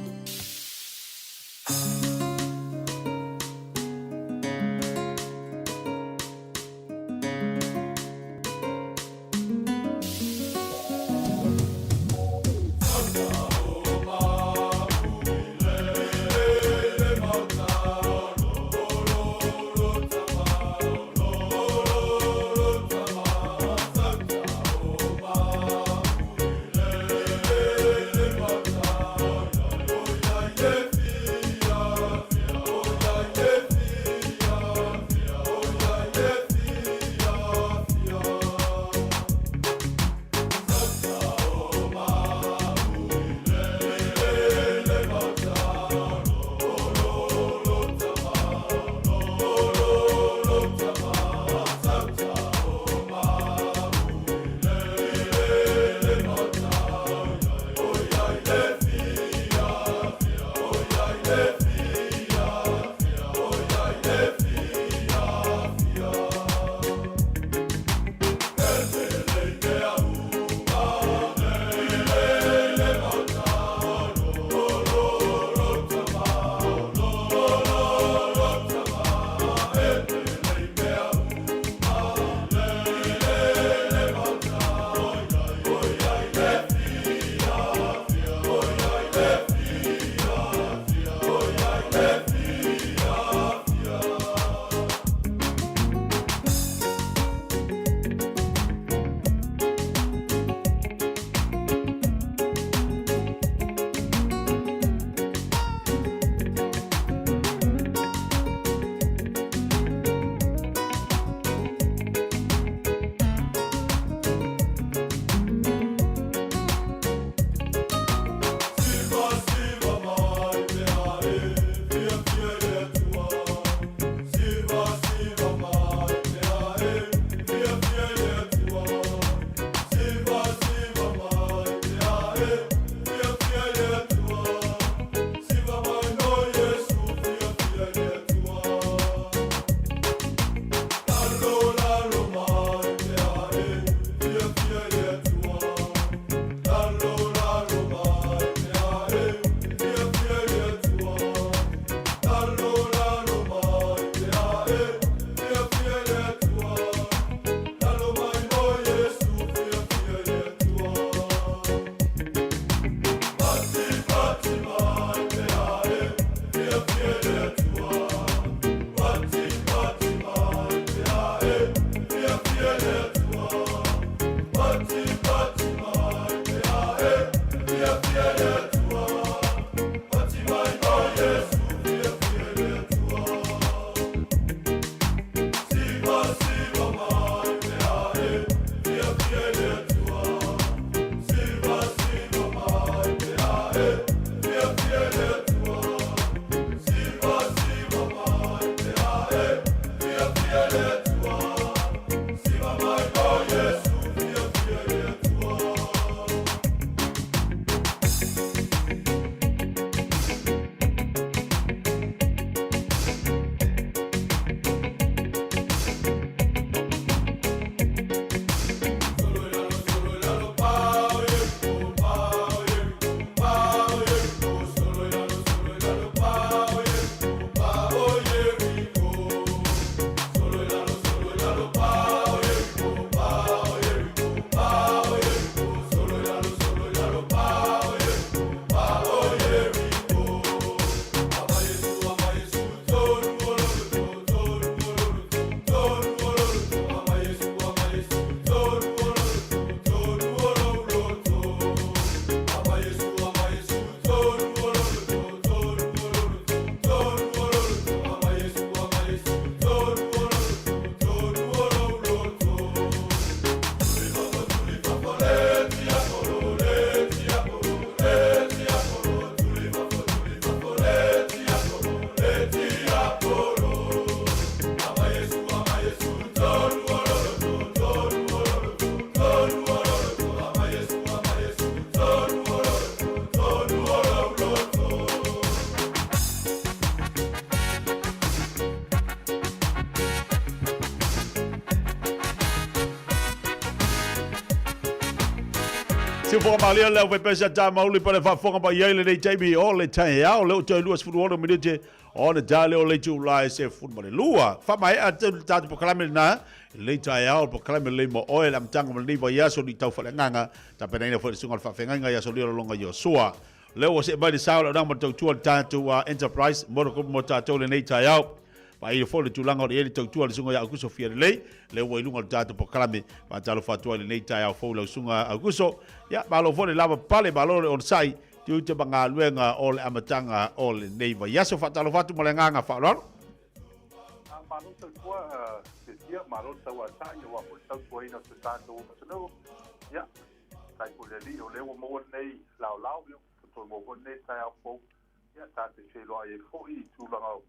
Siufoga malia le au faipese a tā mauli pa le faafofoga mai ai lenei taimi o le taeao lea ua toe 26 minute o le ta lea o le itula e 12. Faamaea atu le tatou polokalame lena i lenei taeao, le polokalame lelei mo oe le amataga ma lenei vaiaso ni tau faaleagaga tapenaina foi le susuga o le faafeagaiga ia Solia Lolonga Iosua. Lea ua see mai le sao le auaunaga ma le tautua le tatou Enterprise Motor Group mo tatou lenei taeao. Vaaia foi le tulaga o le i ai le tautua a le Susuga ia Aukuso Fialelei, lea ua i luga o le tatou polokalame. Faatalofa atu ai i lenei taeao fou i lau Susuga Aukuso. Ia, malo foi le lava papale, malo le onosai, tiute ma galuega o le amataga o lenei vaiaso. Faatalofa atu ma le agaga faaaloalo. Malo tautua Setia, malo le tauatai aua foi le tautuaina o si o tatou atunuu. Ia, faafetai foi i le Alii o lea ua maua lenei laolao, ia ua toe maua foi lenei taeao fou. Ia, ta te feiloai ai foi i tulaga o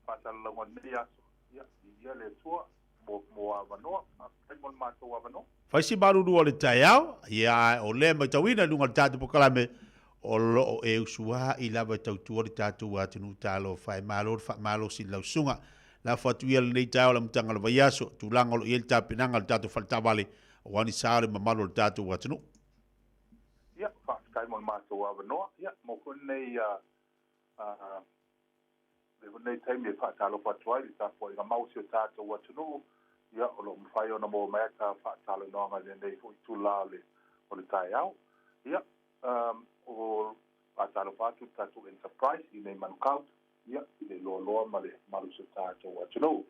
faasalalauga o lenei aso. Ia, viia le Atua mo, mo avanoa. Faafetai mo le matou avanoa. Fai si malulu o le taeao, ia ae o lea e matauina i luga o le tatou polokalame, o lo o e usua'i lava e tautua le tatou atunuu talofa e malo le faamalosi i lau susuga. Lafo atu ia lenei taeao i le amataga o le vaiaso, tulaga o lo o i ai le tapenaga a le tatou faletaavale aua ni sa o le mamalu o le tatou atunuu. Ia, faafetai mo le matou avanoa. Ia, mo foi lenei, lenei taimi e faatalofa atu ai i le tapuaiga mau o si o tatou atunuu. Ia, o lo o mafai ona maua mai ata faatalanoaga i lenei foi itula o le, o le taeao. Ia, um, o faatalofa atu i le tatou Enterprise i nei Manukau, ia, i le loaloa ma le malu o si o tatou atunuu.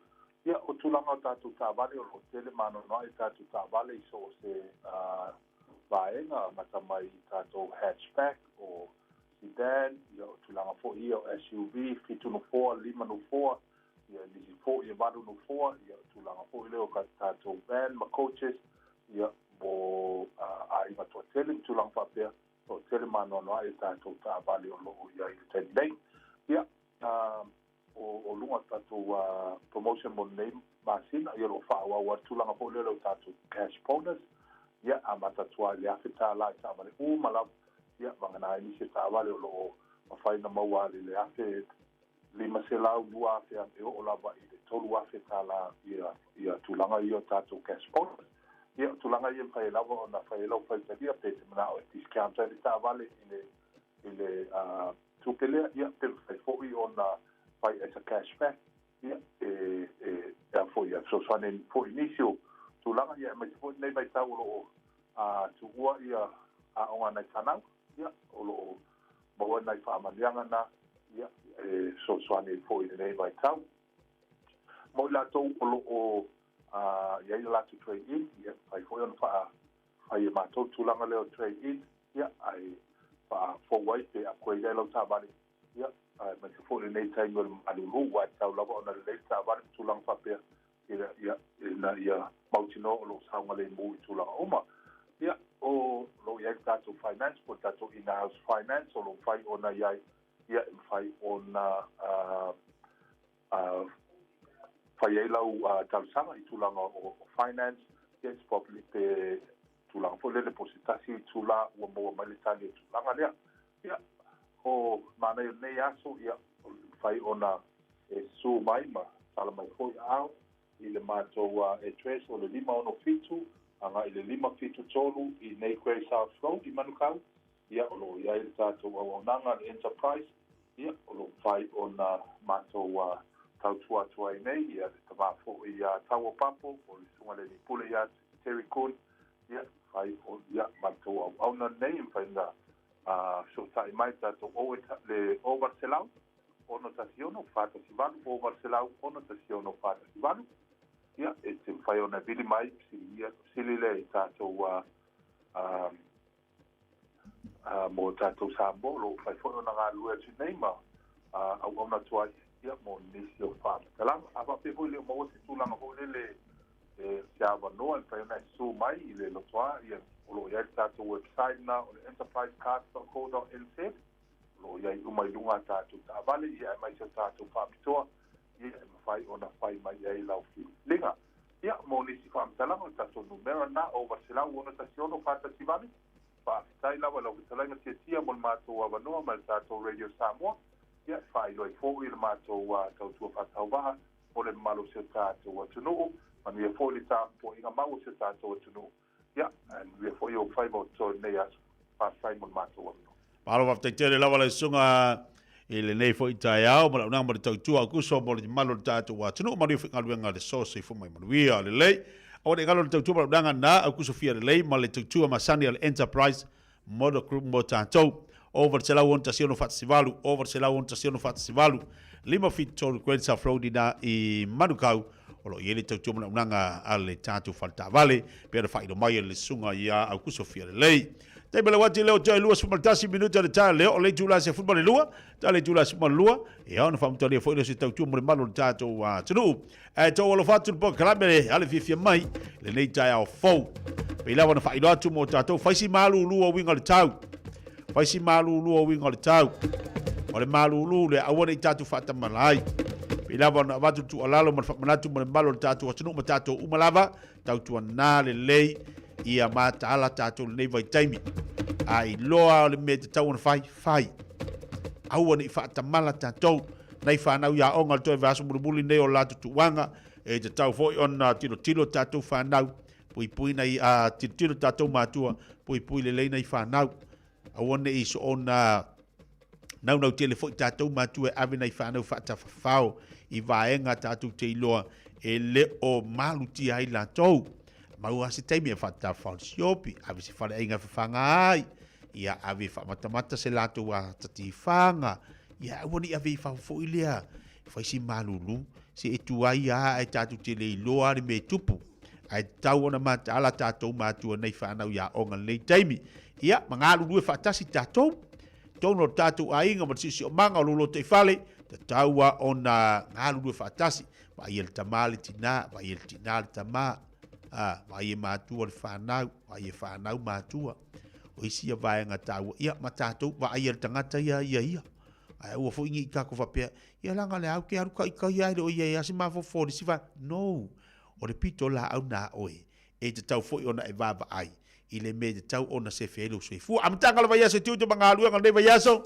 Ia, o tulaga o tatou taavale, o lo o tele ma anoanoai tatou taavale i so o se uh, vaega, amata mai i tatou hatchback o sedan, ia, o tulaga foi ia o SUV, 7 nofoa, 5 nofoa, ia, nisi foi e 8 nofoa, ia, o tulaga foi lea o tatou van ma coaches, ia, mo uh, aiga toatele ma tulaga faapea. O lo o tele ma anoanoai tatou taavale o lo o i ai i le taimi nei. Ia, uh, o, o luga o tatou uh, promotion mo lenei masina, ia o lo o faaauau ai le tulaga foi lea o tatou cash bonus, ia, amata atu lava i le $1,000 i taavale uma lava, ia, vagana ai nisi o taavale o lo o mafai ona maua i le $1,500, $2,000 e oo lava i le $3,000 ia, ia tulaga ia o tatou cash bonus. Ia, o tulaga ia e mafai ai lava ona fai ai lau faitalia pe e te manao e discount ai le taavale i le, i le uh, tupe lea, ia, pe mafai foi ona fai as a cash back, ia, e, e, e a foi, e fesoasoani ai foi i nisi o tulaga, ia, aemaise foi lenei vaitau o lo o uh, tuua ia aoga a nai fanau, ia, o lo o maua nai faamanuiaga na, ia, e fesoasoani ai foi i lenei vaitau. Mo i latou o lo o i ai le latou trade-in, ia, mafai foi ona faa, fai e matou le tulaga lea o trade-in, ia, ae faafou ai pe upgrade ai lau taavale, ia, aemaise foi lenei taimi o le malulu, aua e tatau lava ona lelei le taavale ma tulaga faapea, ina ia, ina ia mautinoa o lo o saogalemu i tulaga uma. Ia, o lo o i ai le tatou finance po o le tatou in-house finance o lo o mafai ona i ai, ia, e mafai ona fai ai lau talosaga i tulaga o finance, ia, it's probably pe tulaga foi lele po o se tasi itula ua maua mai le tali o tulaga lea. Ia, o manaia o lenei aso, ia, mafai ona e susu mai ma tala mai foi aao i le matou address o le 567 agai i le 573 i nei Grey South Road i Manukau. Ia, o lo o i ai le tatou auaunaga le Enterprise, ia, o lo o mafai ona matou tautua atu ai nei, ia, le tama foi ia Taua Papo, o le susuga i le alii pule ia Terry Kuhn, ia, mafai o, ia, matou auauna nei, e mafai ona fesootai mai tatou o le 0800 616 418, 0800 616 418. Ia, e te mafai ona vili mai, fesiligia, fesili lea i tatou mo tatou Samoa, o lo o mafai foi ona galulue atu nei ma auauna atu ai, ia, mo nisi o faamatalaga. A faapea foi le o maua se tulaga foi lele e se avanoa e mafai ona e susu mai i le lotoa, ia, o lo o i ai le tatou website na o le enterprisecars.co.nz, o lo o i ai uma i luga a tatou taavale, ia, aemaise o tatou faapitoa, ia, e mafai ona fai mai i ai lau filifiliga. Ia, mo nisi faamatalaga, o le tatou numera lena, 0800 616 418. Faafetai lava i lau fetalaiga Tiatia mo le matou avanoa mai le tatou Radio Samoa, ia, e faailoa ai foi le matou tautua faatauvaa mo le mamalu o si o tatou atunuu. Manuia foi le tapuaiga mau o si o tatou atunuu. Ia, ae manuia foi ou faiva o totoe i lenei aso. Faafetai mo le matou avanoa. Malo faafetai tele lava lau susuga i lenei foi taeao ma lau ma le tautua Aukuso mo le mamalu o le tatou atunuu. Manuia foi galuega a le so soifua mai manuia lelei. Aua ne i galo le tautua ma lau na Aukuso fia lelei ma le tautua masani a le Enterprise Motor Group mo tatou. Over 161 48, over 161 48, 573 Grand South Road ina i Manukau, o lo o i ai le tautua manaunaga a le tatou fale taavale, pe ona faailoa mai e le susuga ia Aukuso Fialelei. Taimi lau ati leo toe 21 minuta le tae leo o le itula 12, tae le itula 12, ia ona faamutalia foi leo se tautua mo le malu o le tatou atunuu. Ae tou alofa atu le polokalame le ale fiafia mai lenei taeao fou. Pei lava ona faailoa atu mo tatou faisi malulu o uiga o le tau. Faisi malulu o uiga o le tau. O le malulu le aua ne i tatou faatamala ai. Pei lava ona avatu le tuualalo ma le faamanatu mo le mamalu o le tatou atunuu ma tatou uma lava, tautuana lelei ia mataala tatou lenei vaitaimi. A iloa o le mea e tatau ona fai, fai. Aua ne i faatamala tatou. Nai fanau i aoga le toe vaiaso mulimuli nei o le latou tuuaga, e tatau foi ona tilotilo tatou fanau, puipui nai, a, tilotilo tatou matua, puipui lelei nai fanau. Aua ne i soona naunau tele foi tatou matua e ave nai fanau faatafafao i vaega tatou te iloa e le o malutia ai latou. Maua se taimi e faatafafao le siopi, ave se faleaiga e fafaga ai, ia ave e faamatamata se latou atatifaga, ia aua ne i ave i fafo foi lea, e fai si malulu, se e tuai lava ae tatou te le iloa le mea e tupu. Ae tatau ona mataala tatou matua nei fanau i aoga i lenei taimi. Ia, ma galulue faatasi tatou, totonu o le tatou aiga ma le siosiomaga o lo lotoifale, tatau lava ona galulue faatasi. Vaaia le tama le tina, vaaia le tina le tama, a, vaaia matua le fanau, vaaia fanau matua. O isi ia vaega taua, ia, ma tatou vaaia le tagata ia ia ia. Ae aua foi ne i tatou faapea, ia leaga o le a ou te alu taitai lava e le o i ai lava se mafaufau o le isi vaega. No! O le pito laau na a oe, e tatau foi ona e vaavaai i le mea e tatau ona sefe ai lou soifua. Amataga o le vaiaso e tiute ma galuega o lenei vaiaso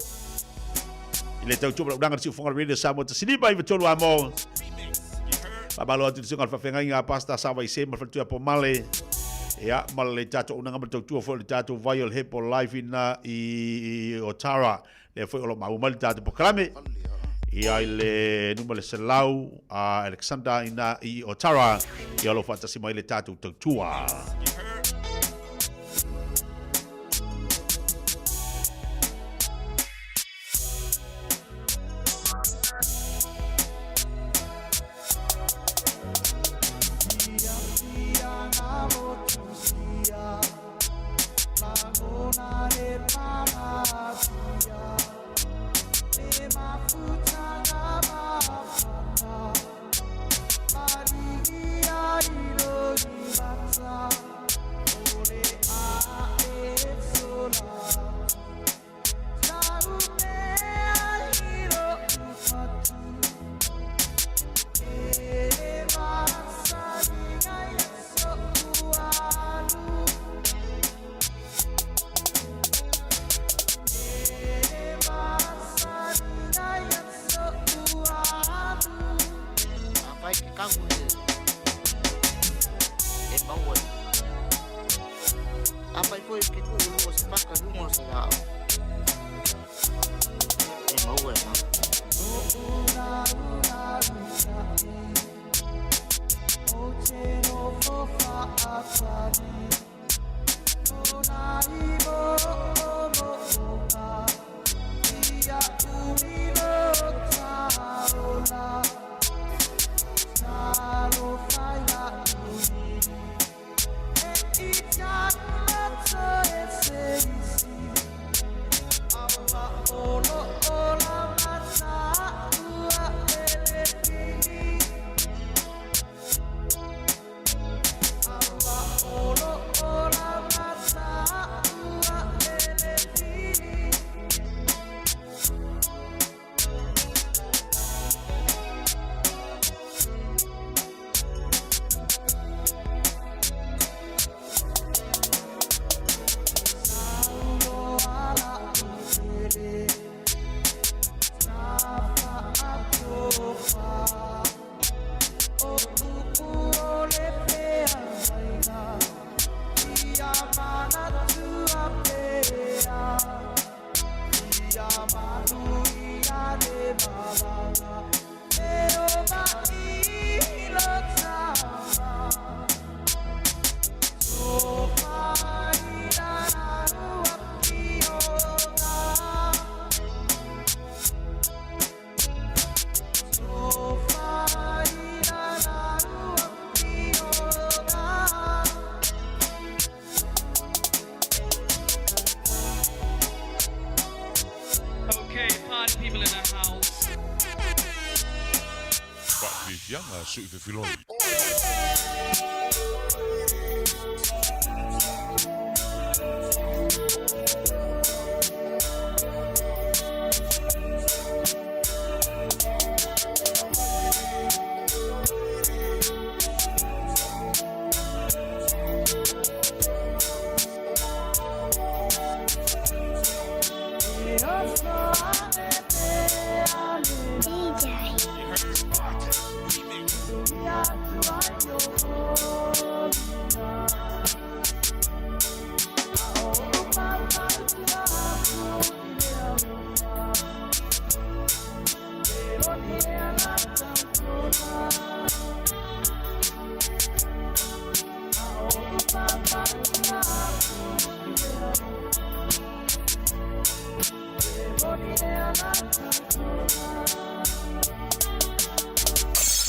i le tautua ma launaga le siufoga o le Radio Samoa 159 Amo. Faamalo atu i le susuga o le faafeagaiga a Pastor Sa Vaise ma le faletua Pomale. Ia, ma le tatou auaunaga ma le tautua foi o le tatou vai o le Hepo Life ina i Otara. Lea foi o lo o maua mai le tatou polokalame. Ia i le numera 100 a Alexander ina i Otara. Ia o lo o faatasi mai le tatou tautua. Afai foi ou te tuu i luga o se fata i luga o se laau, e maua e mau. Okay, party people in the house. Faafiafiaga a sui fefiloi.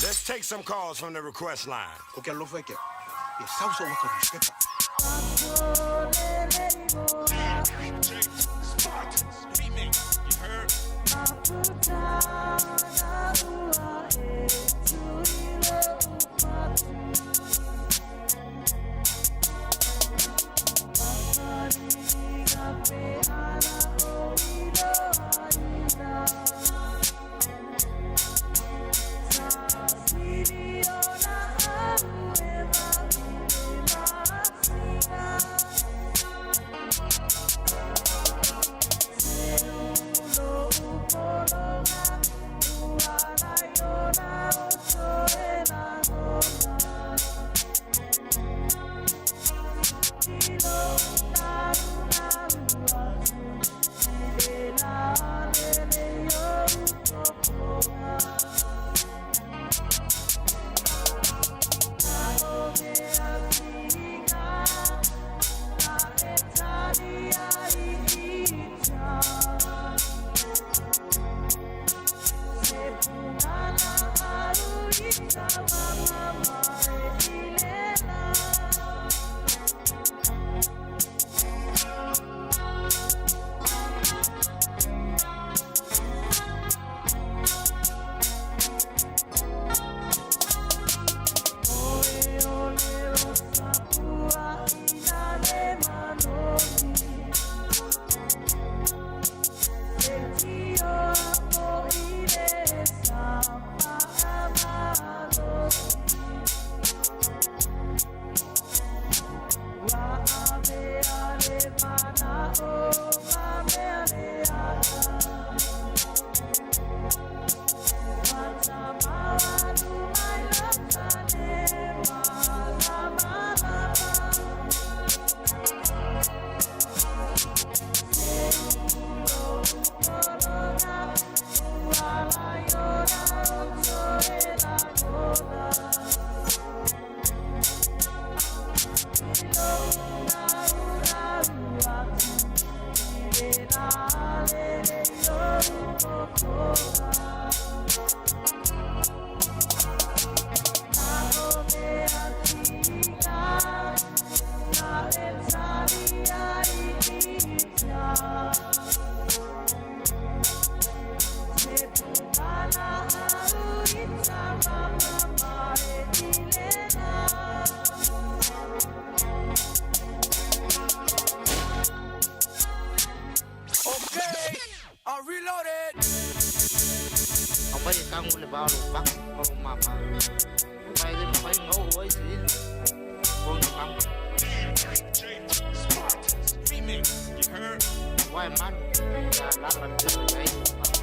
Let's take some calls from the request line. Okay, alofa e ke. E sausa ua ka newspaper. Spartans, remix. You heard? Reloaded. Aumai e tago i le vao o lou fatu ma lou māmā. Aua e le mafai ona oo ai se ili o ona manu. Aua e malu pe a alaala le mea o i ai lou vao.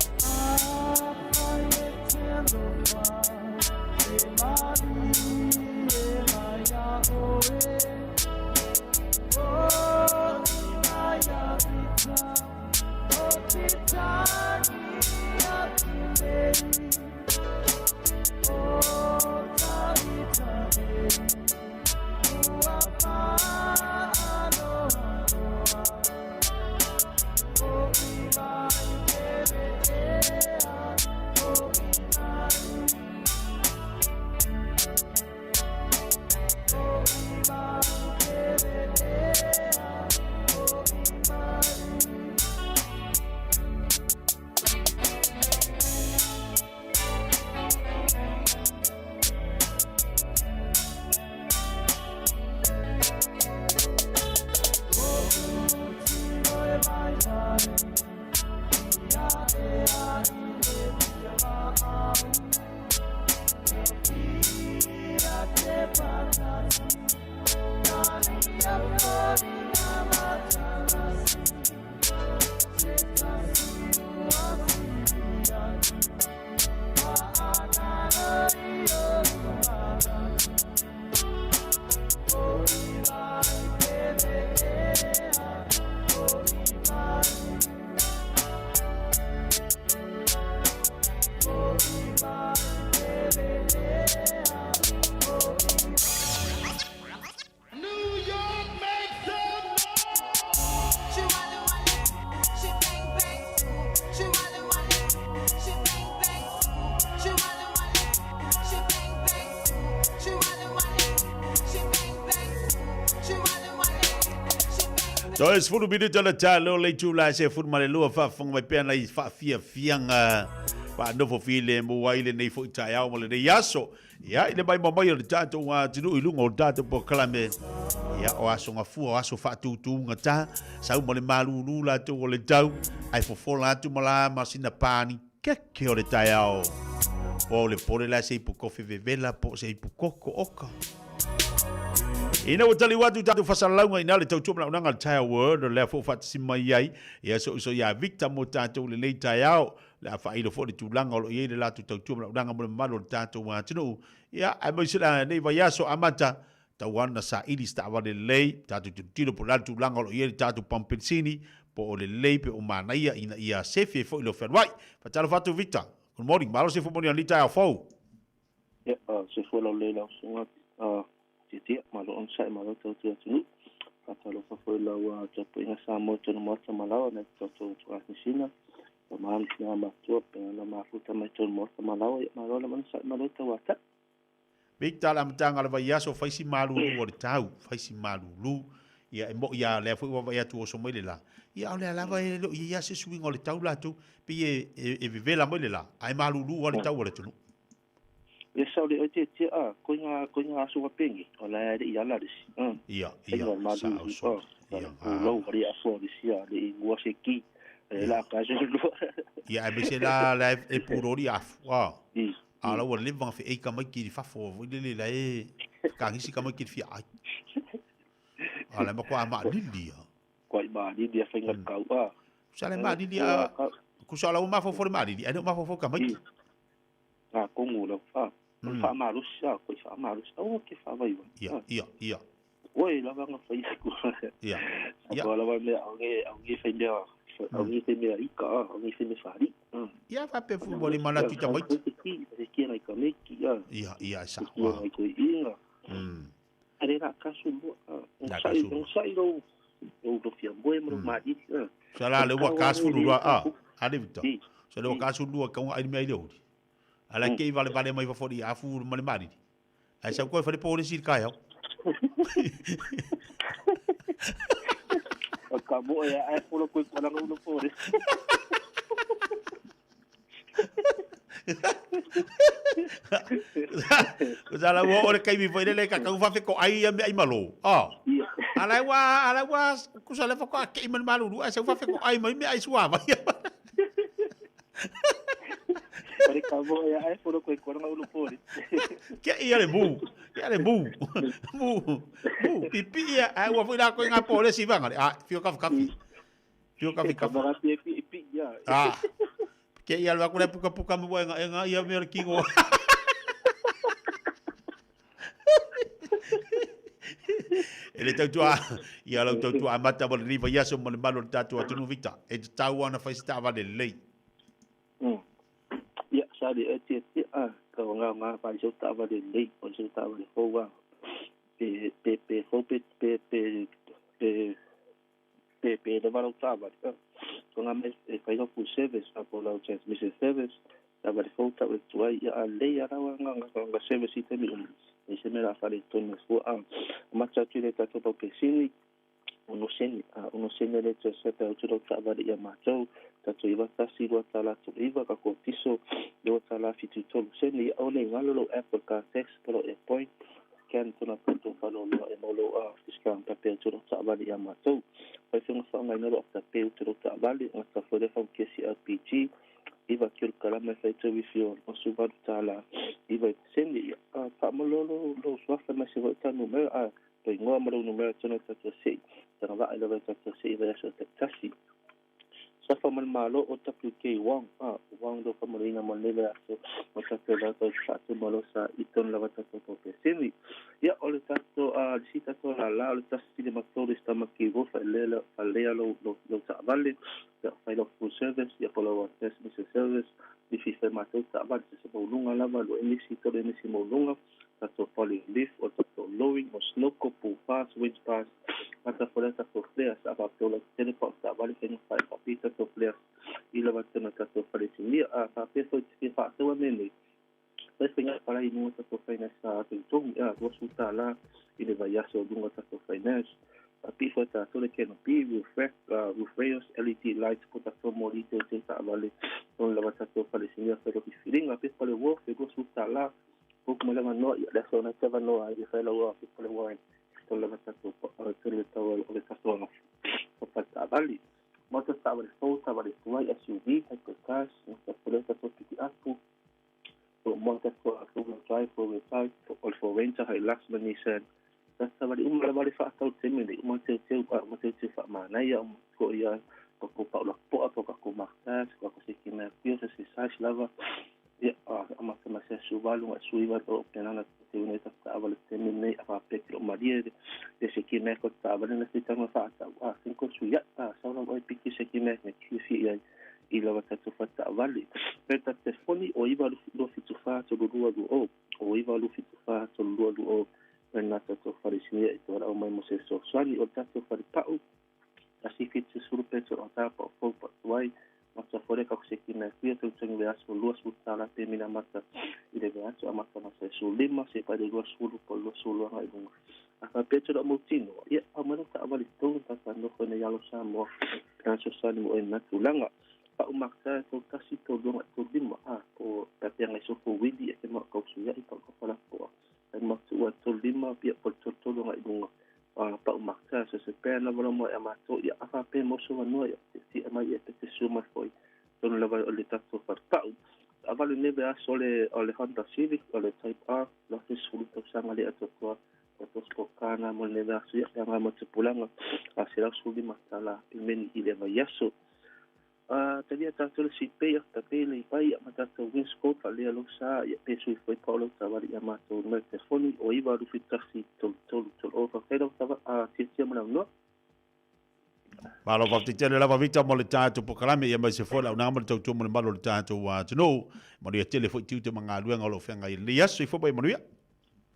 Toe sefulu minute o le taalo le itula e sefulu ma le lua faafofoga mai pea nai faafiafiaga faanofo filemu ai lenei foi taeao ma lenei aso. Ia, i le maimoa mai o le tatou atunuu i luga o le tatou polokalame, ia, o aso gafua, o aso faatutugata, sau ma le malūlū latou o le tau, ae fofola atu ma la ma sina pani keke o le taeao. Po o le pole la se ipu kofi vevela po o se ipu koko oka. Ina ua taliu atu tatou fasalalauga ina le tautua manaonaga le Taeao World o lea foi ua faatasi mai ai ia soiso ia Victor mo tatou i lenei taeao. Le a faailo foi le tulaga o lo o i ai le latou tautua manaonaga mo le mamalu o le tatou atunuu. Ia, aemaise lenei vaiaso amata, tau ana saili se taavale lelei, tatou tilotilo po o le a le tulaga o lo o i ai le tatou pamu penisini, po o lelei pe o manaia ina ia sefe ai foi lou fealuai. Faatalofa atu Victor. Good morning. Malo se fomoni o lenei taeao fou. Ia, soifua laulelei lau susuga Tietia, malo onosai, malo tautua atunuu. Faatalofa foi i lau tapuaiga Samoa i totonu Maota ma Laoa, nai tatou Tuanisina, tama ma tina matutua, pena na mafuta mai totonu Maota ma Laoa, ia malo lava onosai, malo tauatai. Victor, le amataga o le vaiaso, fai si malulu o le tau, fai si malulu. Ia, e mo'i lava, lea foi ua vaai atu ua oso mai le la. Ia, a o lea lava e le o i ai lava se suiga o le tau latou, pei e, e vevela mai le la, ae malulu lava le tau o le atunuu. Ia sau le oe tietie a, koi nga koi nga aso wapengi, o la e le i ala le si. Ia, ia, sa au so. Ia, a. Lou wari a fo le si a, le i ngua se ki, e la ka se lua. Ia, e mese la la e purori afu, a. A la ua leva nga fe eika mai ki li fafo, voi le le la e kangisi ka mai ki li fia ai. A la ma kwa ma lili a. Kwa i ma lili a whainga kau a. Sa le ma lili a, kusa la ua mafofo le ma lili, ai le mafofo ka mai ki. Ngā kongo lau wha. O le whaamalosi a, ko i whaamalosi. Aua ke whaawaiwai. Ia, ia, ia. Oi lava nga whai aku. Ia, ia. Aua lava mea au nge, au nge whai mea, au nge whai mea ika a, au nge whai mea whaari. Ia, whape fu mo le mana tu tamaiti. Te ki, te ki ngai ka meki a. Ia, ia, sa. Te ki ngai koe inga. Are rā kasu mua. Rā kasu mua. Sai rou, rou rofia moe mo rou maariri. Sa la le ua kasu lua a, a le vita. Sa le ua kasu lua kaunga ai mea i le uri. Ala kei vale vale mai fafori a fu ma le maariri. Ai sau koe whare pōre siri kai hau. O ka moe a ai polo koe kua langa ulo pōre. Ko tā lau o le kaimi foi lele ka kau whawhe ko ai ia me ai malo. Oh. Ala wa ala wa kusa le whako a kei manu malulu ai sau whawhe ko ai mai me ai suava. Amo ia ai polo koe kona ulu poli. Ke ia le mu. Ia le mu. Mu. Mu. Pipi ia. Ai ua foi la koe ngā pole si vanga. Ah, fio kafi kafi. Fio kafi kafi. Ka pi pi pi ia. Ah. Ke ia le akule puka puka mu enga enga ia me le kingo. E le tautua, ia lau tautua amata mo le riva iaso mo le malo le tātou atunu Victor. E te tau ana whai se taavale lelei. Ia, sa le e tia tia a, ka o ngā ngā whai sau taavale lelei, o sau taavale fou a. Pe, pe, pe, fou pe, pe, pe, pe, pe, pe leva lau taavale. A, ko ngā mea e whai lau full service, a po lau transmission service, taavale fou, taavale tuai, ia a lei a rawa ngā, ngā, ngā service i te mi umi. E se mea la whare tonu fua a. Mata atu le tātou pau pesini, ono sene, a ono sene le te sepe au tiro taavale ia mātou, tātou iwa tasi rua tāla tolu iwa, ka ko tiso, rua tāla whitu tolu sene, ia ole ngalo lo Apple car tax, polo e point, scan tona tātou whalo loa e molo a discount tape au tiro taavale ia mātou. Whai whenga whaangai nalo after pay au tiro taavale, ngā ta whare whau kesi RPG, iwa kilo kalama e whai tau wifi o osu waru tāla iwa i sene, ia a whaamalolo lo suafa mai se wau tanu mea, a to ingoa ma lou numera tonu tatou se'i tana vaa i lava tatou se'i vaiaso taitasi. Safa ma le Malo o WK Wong, a Wong lo faamaloina mo lenei vaiaso ma tatou lava faatuma lo sa i tonu lava tatou paupesemi. Ia o le tatou a le si tatou lala o le tasi lima tolu i stamaki vo failea falea lou lou lou taavale ia fai lau full service ia po lau transmission service i fifai matou taavale se se mauluga lava lo enisi tolu enisi mauluga tatou poly leaf o tatou lowing o snoko pool pass winch pass ata fole tatou flares a faapea ola tetele pa o taavale faiga fae faapii tatou flares i lava tona tatou falesinia a faapea foi te fia faataua mea nei fai faiga palai i luga tatou finance sa togitogi a $20 i le vaiaso i luga tatou finance faapii foi tatou le canopy roof rack roof rails LED lights po tatou moli teuteu taavale tonu lava tatou falesinia fai lo filifiliga pepa le wolf e $20 Book mai le avanoa, ia le aso na te avanoa ai e fai lau pepa le warrant tolu lava tatou tolu le tau o le tatou aga papa taavale. Maota taavale fou, taavale tuai, SUV, hypercars, gata pole tatou piki apu, o moa tatou a four wheel drive, four wheel drive, o le Ford Ranger, Hilux ma Nissan. Ta taavale uma lava le faatau taimi nei, uma teuteu, uma teuteu faamanaia, uma ko ia ko ko paula poa, ko ka ko Mark Task, ko ka se ki mea pio, se se size lava. Ia, amata mai se aso valu ngai sui valu o penana te une ta taavale taimi nei a faapea ke loo malie le se ki mea ko taavale na fitanga faatau a fin ko sui a sau lau ai piki se ki mea me ki fi ai i lava tatou fa taavale pe ta telefoni o iwa lua fitu fa tolu lua lua o o iwa lua fitu fa tolu lua lua o na tatou falesinia i te warao mai mo se fesoasoani o le tatou fale pa'u tasi fitu sefulu peto o tā pa'u fou pa'u tuai mata fore ka se ki mea kuia tau tangi vaiaso $20 pe mina mata i le vaiaso amata ma se 15 se pai le 20 po 20 agai i luga a faapea te loo mautino ia au mai lau taavale tonu tata nofo nei alo Samoa pe fesoasoani mo oe na tulaga pa'u makta tolu tasi tolu lua agai tolu lima a po pea ngai sofo wili e te mau kausuia'i pa'u ka falapoa ai matuua tolu lima pia po le tolu tolu agai i luga a pa'u makta se se pea lava lo mo e a matou ia a faapea mo so vanua ia te tia mai ia pe te sua mai foi tonu lava o le tatou fale pa'u taavale nei vaiaso o le o le Honda Civic o le Type R la se sefulu tausaga le atoatoa tatou spokana mo lenei vaiaso ia pe aga mo tupulaga a $115 pimeni i le vaiaso. A talia tatou le sipei a tape le pai ma tatou windscope faalea lou sa ia pe sui foi pa o lau taavale ia matou numera telefoni o iva lufi tasi tolu tolu tolu o faafetai lau tava a tiatia ma le avanoa. Malo faafetai tele lava Victor mo le tatou polokalame ia aemaise foi le auaunaga ma le tautua mo le malu o le tatou atunuu. Manuia tele foi tiute ma galuega o lo o feagai i lenei aso. Soifua ma ia manuia.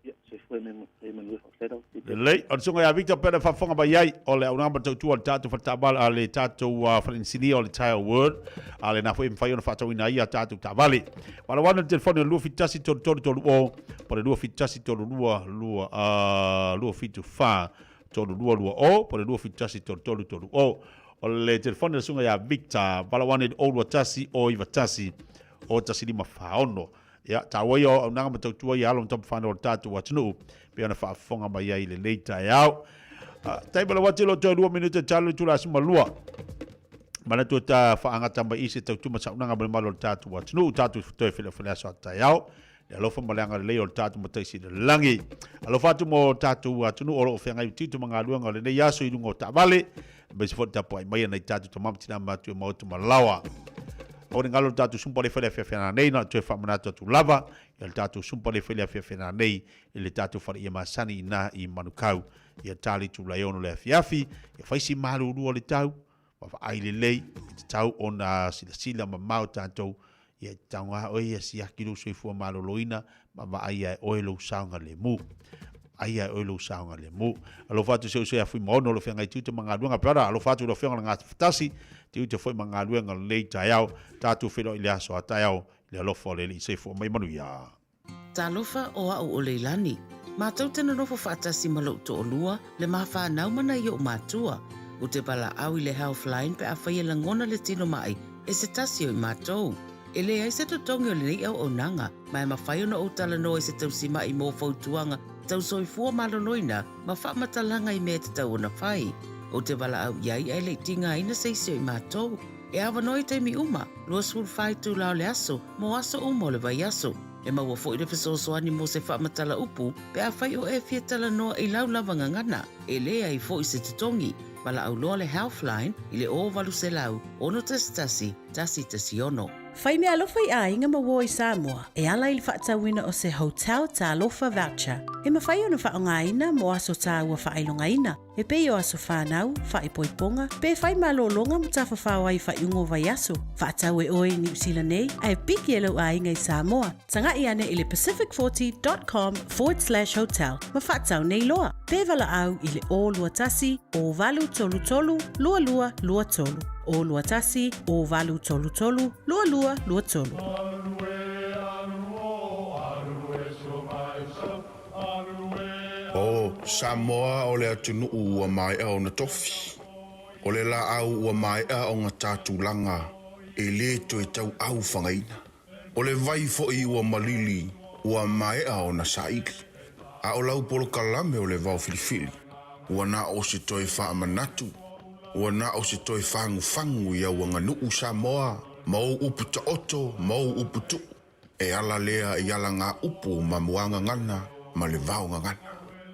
Ia, soifua ma ia manuia faafetai lau tiatia. Lelei, o le susuga ia Victor pea le faafofoga mai ai o le auaunaga ma le tautua o le tatou fale taavale a le tatou fale inisinia o le Tire World a lena foi e mafai ona faatauina ai a tatou taavale. Valaau ane le telefoni o le 271 3330 po o le 271 32 2 274 3220 po o le 271 3330. O le telefoni a le susuga ia Victor, valaau ane i le 021 091 0146. Ia, taua ia o auaunaga ma tautua ia alo ma tama whanau o le tātou atunuu, pe ona faafofoga mai ai i lenei taeao. Tai ma le wati lo toe 2 minute talo i tula asuma lua. Manatu e ta faagata mai i se tautuma saunaga ma le malo o le tatou atunuu, tatou toe feleofele aso a taeao. Le alofa ma le agalelei o le tatou Matai Sili o le Lagi. Alofa atu mo tatou atunuu o lo o feagai ma tiute ma galuega o lenei aso i luga o taavale, aemaise foi le tapuai mai a nai tatou tama ma tina matutua ma oto ma laoa. Aua ne galo le tatou sumpa le fai le afiafi nanei, na o toe faamanatu atu lava ia le tatou sumpa le fai le afiafi nanei i le tatou faleia masani ina i Manukau. Ia tali itula e 6 le afiafi, ia fai si malulu o le tau, vaavaai lelei, e tatau ona silasila mamao tatou, ia e tatau lava oe ia siaki lou soifua maloloina ma vaaia e oe lou saogalemu. Vaaia e oe lou saogalemu. Alofa atu se uso ia Fuimaono o lo o feagai tiute ma galuega. Brother, alofa atu i lau Afioga i le Gafatasi, tiute foi ma galuega o lenei taeao. Tatou feiloai i le aso a taeao i le alofa o le Alii. Soifua mai manuia. Talofa o a'u o Leilani. Matou te nonofo faatasi ma lo'u to'olua, le ma fanau ma nai o'u matua. U te valaau i le Healthline pe afai e lagona le tino ma'i e se tasi o i matou. E leai se totogi o lenei auaunaga, ma e mafai ona ou talanoa i se tausima'i mo fautuaga tau soifua maloloina ma faamatalaga i mea e tatau ona fai. Ou te valaau i ai ae le i tigaina se isi o i matou. E avanoa i taimi uma, 24 itula o le aso, mo aso uma o le vaiaso. E maua foi le fesoasoani mo se faamatala upu pe afai o e fia talanoa i lau lava gagana. E leai foi se totogi. Valaau loa le Healthline i le 0800 611 116. Fai meaalofa i aiga ma uo i Samoa e ala i le faatauina o se Hotel Talofa Voucher e mafai ona faaaogaina mo aso taua faailogaina E pei o aso whānau, whaipoiponga, pe whai malōlōga ma tafafao ai whaiuga o vaiaso. Faatau e oe i Niu Sila nei, ae piki e lou aiga i Samoa. Taga'i ane i le pacific40.com/hotel ma faatau nei loa. Pe valaau i le 021 0833 2223. 021 0833 2223. O Samoa o le atunuu ua maea ona tofi. O le laau ua maea ona ta tulaga e lē toe tauau fagaina. O le vai foi ua malili ua maea ona saili. A o lau polokalame o le vao filifili, ua na o se toe faamanatu, ua na o se toe fagufagu i au aganuu Samoa ma ou upu taoto ma ou upu tuu. E ala lea i ala ngā upu ma muagagana ma le vaogagana.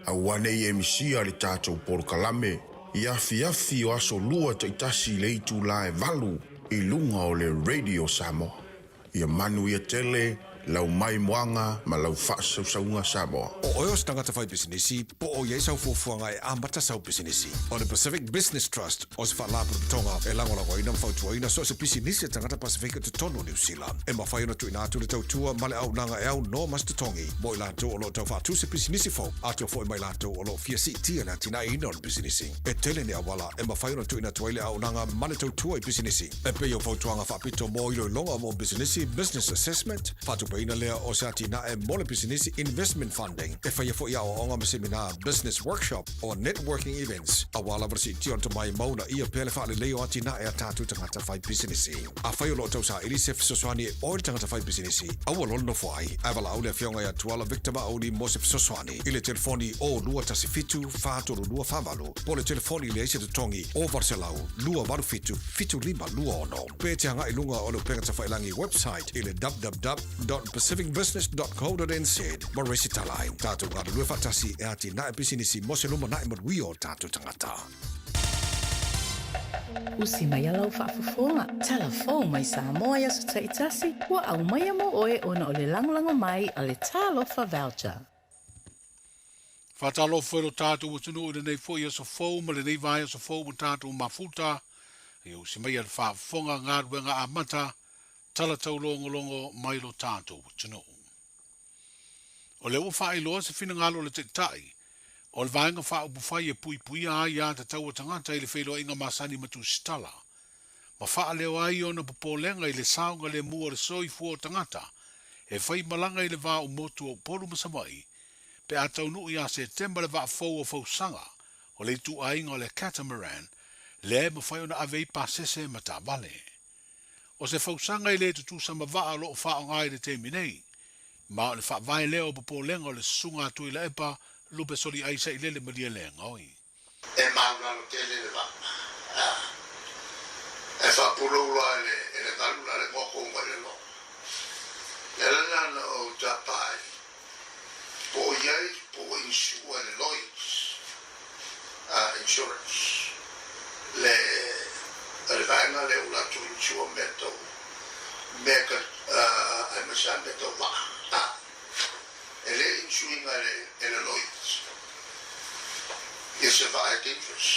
Aua nei e misia le tatou polokalame i afiafi o aso lua taitasi i le itula e 8 i luga o le Radio Samoa. Ia manuia tele lau maimoaga ma lau faasausauga Samoa. O oe o se tagata fai pisinisi, po o i ai sau fuafuaga e amata sau pisinisi. O le Pacific Business Trust o se faalapotopotoga e lagolagoina ma fautuaina so o se pisinisi a tagata Pasefika i totonu o Niu Sila. E mafai ona tuuina atu le tautua ma le auaunaga e aunoa ma se totogi mo i latou o lo o tau faatu se pisinisi fou, atoa foi ma i latou o lo o fia siitia le atinaeina o le pisinisi. E tele ni auala e mafai ona tuuina atu ai le auaunaga ma le tautua i pisinisi, e pei o fautuaga faapito mo iloiloga mo pisinisi, business assessment, faatupeina lea o se atinae mo le pisinisi, investment funding, e faia foi aoaoga ma seminā, business workshop, or networking events, aua lava le siitia o le tomai ma uunaia pea le faalelei o atinae a tatou tagata fai pisinisi. Afai o lo o tausaili se fesoasoani e oe le tagata fai pisinisi, aua loa le nofo ai, ae valaau le Afioga ia Tuala Victor Maauli mo se fesoasoani i le telefoni 0217 432 48 po o le telefoni leai se totogi 0800 287 7526 pe te agai i luga o le upega tafailagi website i le www.pacificbusiness.co.nz ma resitala ai. Tatou galulue faatasi e atinae pisinisi mo se lumanai manuia o tatou tagata. Usi mai a lau faafofoga, tala fou mai Samoa i aso taitasi, ua aumaia mo oe ona o le lagolago mai a le Talofa Voucher. Faatalofa foi lo tatou atunuu i lenei foi aso fou ma lenei vaiaso fou ua tatou mafuta. Ia usi maia le faafofoga galuega amata tala taulogologo mai lo tatou atunuu. O lea ua faailoa se finagalo o le Taitai o le Vaega Faaupufai e puipuia ai a tatau a tagata i le feiloaiga masani ma tusitala, ma faaleo ai ona popolega i le saogalemu o le soifua o tagata e fai malaga i le va o motu o Upolu ma Savaii pe a taunuu ia Setema le vaa fou o Fausaga o le ituaiga o le catamaran lea e mafai ona ave ai pasese ma taavale. O se fausaga e le tutusa ma vaa o lo o faaaoga i le taimi nei, ma o le faavae lea o popolega o le susuga a Tuilaepa Lupe Soliai Sailele Malielegaoi. E maulalo tele le vaa. Ae faapulou loa e le, e le galu la le goko uma i le logo. Le ala lena na ou tapa ai, po o i ai, po ua insure e le Lloyds Insurance le, le vaega lea ua latou insure mea tau, mea ka, aemaise lava mea tau vaa. E le insure ina e le, e le Lloyds ia se vaa e dangerous.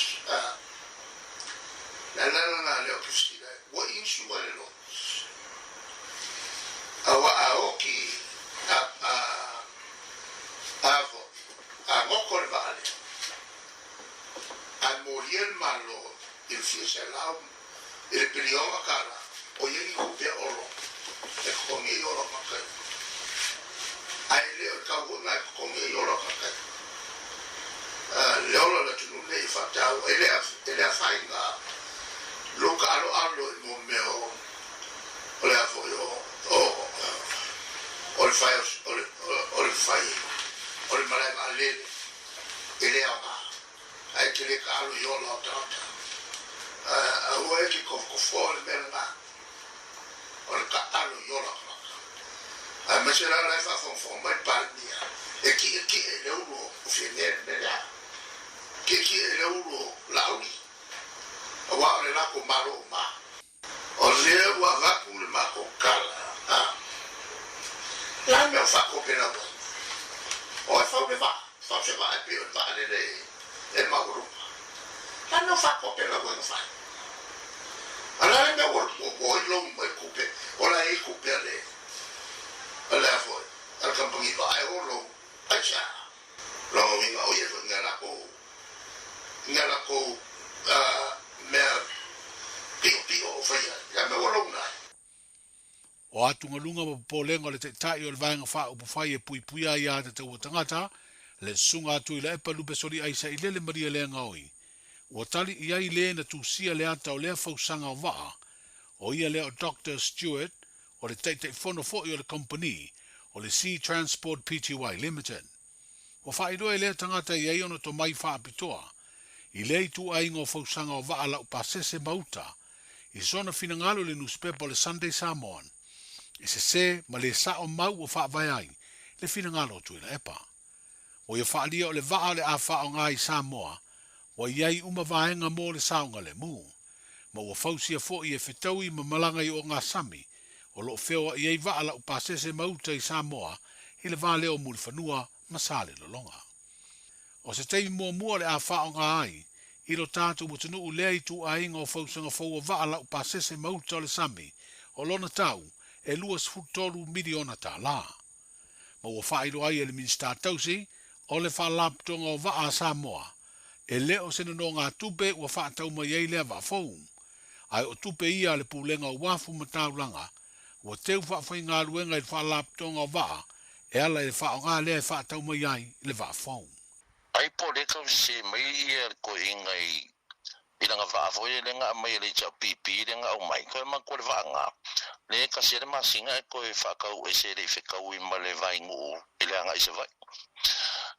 Le ala lena lea ou te fesili ai, ua insure e le Lloyds? Aua a oki a, a, a foi, a goko le vaa lea, ae molia le Malo i le fia selau, i le piliona kālā, o i ai ni tupe a Olo e totogi ai ola o tagata ia. Ae le o le tau foi lena e totogi ai ola o tagata ia. Le ola o le atunuu lenei e faataua, e le, e le afaina lou taaloalo i mo mea o, o le a foi o, o, o le fai o le, o le fai o le malae vaalele, e le aoga, ae e te le taalo i ola o tagata. Aua e te tofotofoa le mea lena, o le taalo i ola o tagata. Aemaise la la e faafogafoga mai le Palemia, e tietie i le ulu o Fiamē le mea lea. Tietie i le ulu o Laauli, aua o le latou Malo uma. O lea ua avatu le matou tala, a le a le mea o faatopelau ai? O e fau le vaa, fau se vaa e pei o le vaalele e maualuga. Le a le mea o faatopelau ai na fai? A o le a le mea ua ua i lou mai tupe, o la e i ai tupe a le, a le a foi, a le kamupani vaa e o lou, aisea? Lona uiga o ia foi ni a lakou, ni a lakou mea piʻopiʻo o faia ai, ia mea ua louna ai. O atugaluga ma popolega o le Taitai o le Vaega Faaupufai e puipuia ai a tatou tagata, le Susuga a Tuilaepa Lupe Soliai Sailele Malielegaoi, ua tali i ai le na tusia le ata o lea fausaga o vaa, o ia lea o Doctor Stewart, o le Taitaifono foi o le Kompani o le Sea Transport Pty Limited. Ua faailoa e lea tagata i ai ona tomai faapitoa i lea ituaiga o fausaga o vaa laupasese ma uta i sona finagalo i le nusipepa o le Sunday Samoan, e sesē ma le sa'o mau ua faavae ai le finagalo o Tuilaepa. Ua ia faaalia o le vaa o le a faaaoga i Samoa ua i ai uma vaega mo le saogalemu, ma ua fausia foi e fetaui ma malaga i ogasami o lo o feoa'i ai vaa laupasese ma uta i Samoa i le va lea o Mulifanua ma Salelologa. O se taimi muamua o le a faaaoga ai i lo tatou atunuu lea ituaiga o fausaga fou o vaa laupasese ma uta o le sami o lona tau e $23 miliona tālā. Ma ua faailoa ai e le Minisita Tausi o le Faalapotopotoga o Vaa a Samoa, e le o se nonogatupe ua faatau mai ai lea vaa fou, ae o tupe ia a le Pulega o Uafu ma Taulaga ua teu faafaigaluega i le Faalapotopotoga o Vaa e ala i le faaaoga lea e faatau mai ai le vaa fou. Ai po o lea tau sese mai ia le toeaina i i lana vaa foi lea na aumai e le HRPP lea na aumai, toe manatua le vaa na, lea e tasi ai le masina e toe faatau ese e le i fetaui ma le vainuu i le agai i Savaii.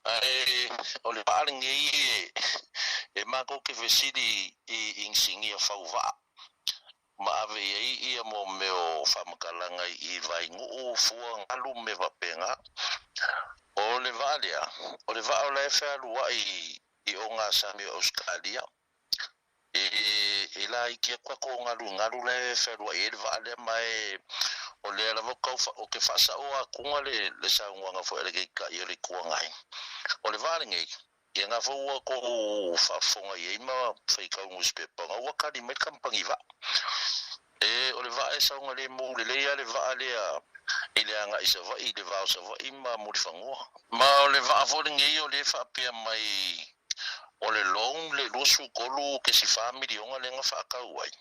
Ae o le vaa lenei e matou te fesili i inisinia fau vaa ma ave i ai ia mo mea o faamatalaga i vainuu, fua, galu ma mea faapena. O le vaa lea, o le vaa o la e fealuai i ogasami o Ausetalia, e laiti atu tatou galugalu la e fealuai ai le vaa lea, ma e o lea lava ou te faasaoa atuga le saunoaga foi a le Taitai o le Itu Agai. O le vaa lenei, ia na foi ua outou faafofoga i ai ma faitau nusipepa, na ua tali mai le kamupani vaa. E, o le vaa e saogalemu lelei lava le vaa lea i le agai i Savaii, i le va o Savaii ma Mulifanua. Ma o le vaa foi lenei o lea e faapea mai o le loan le $23.4 miliona lea na faatau ai.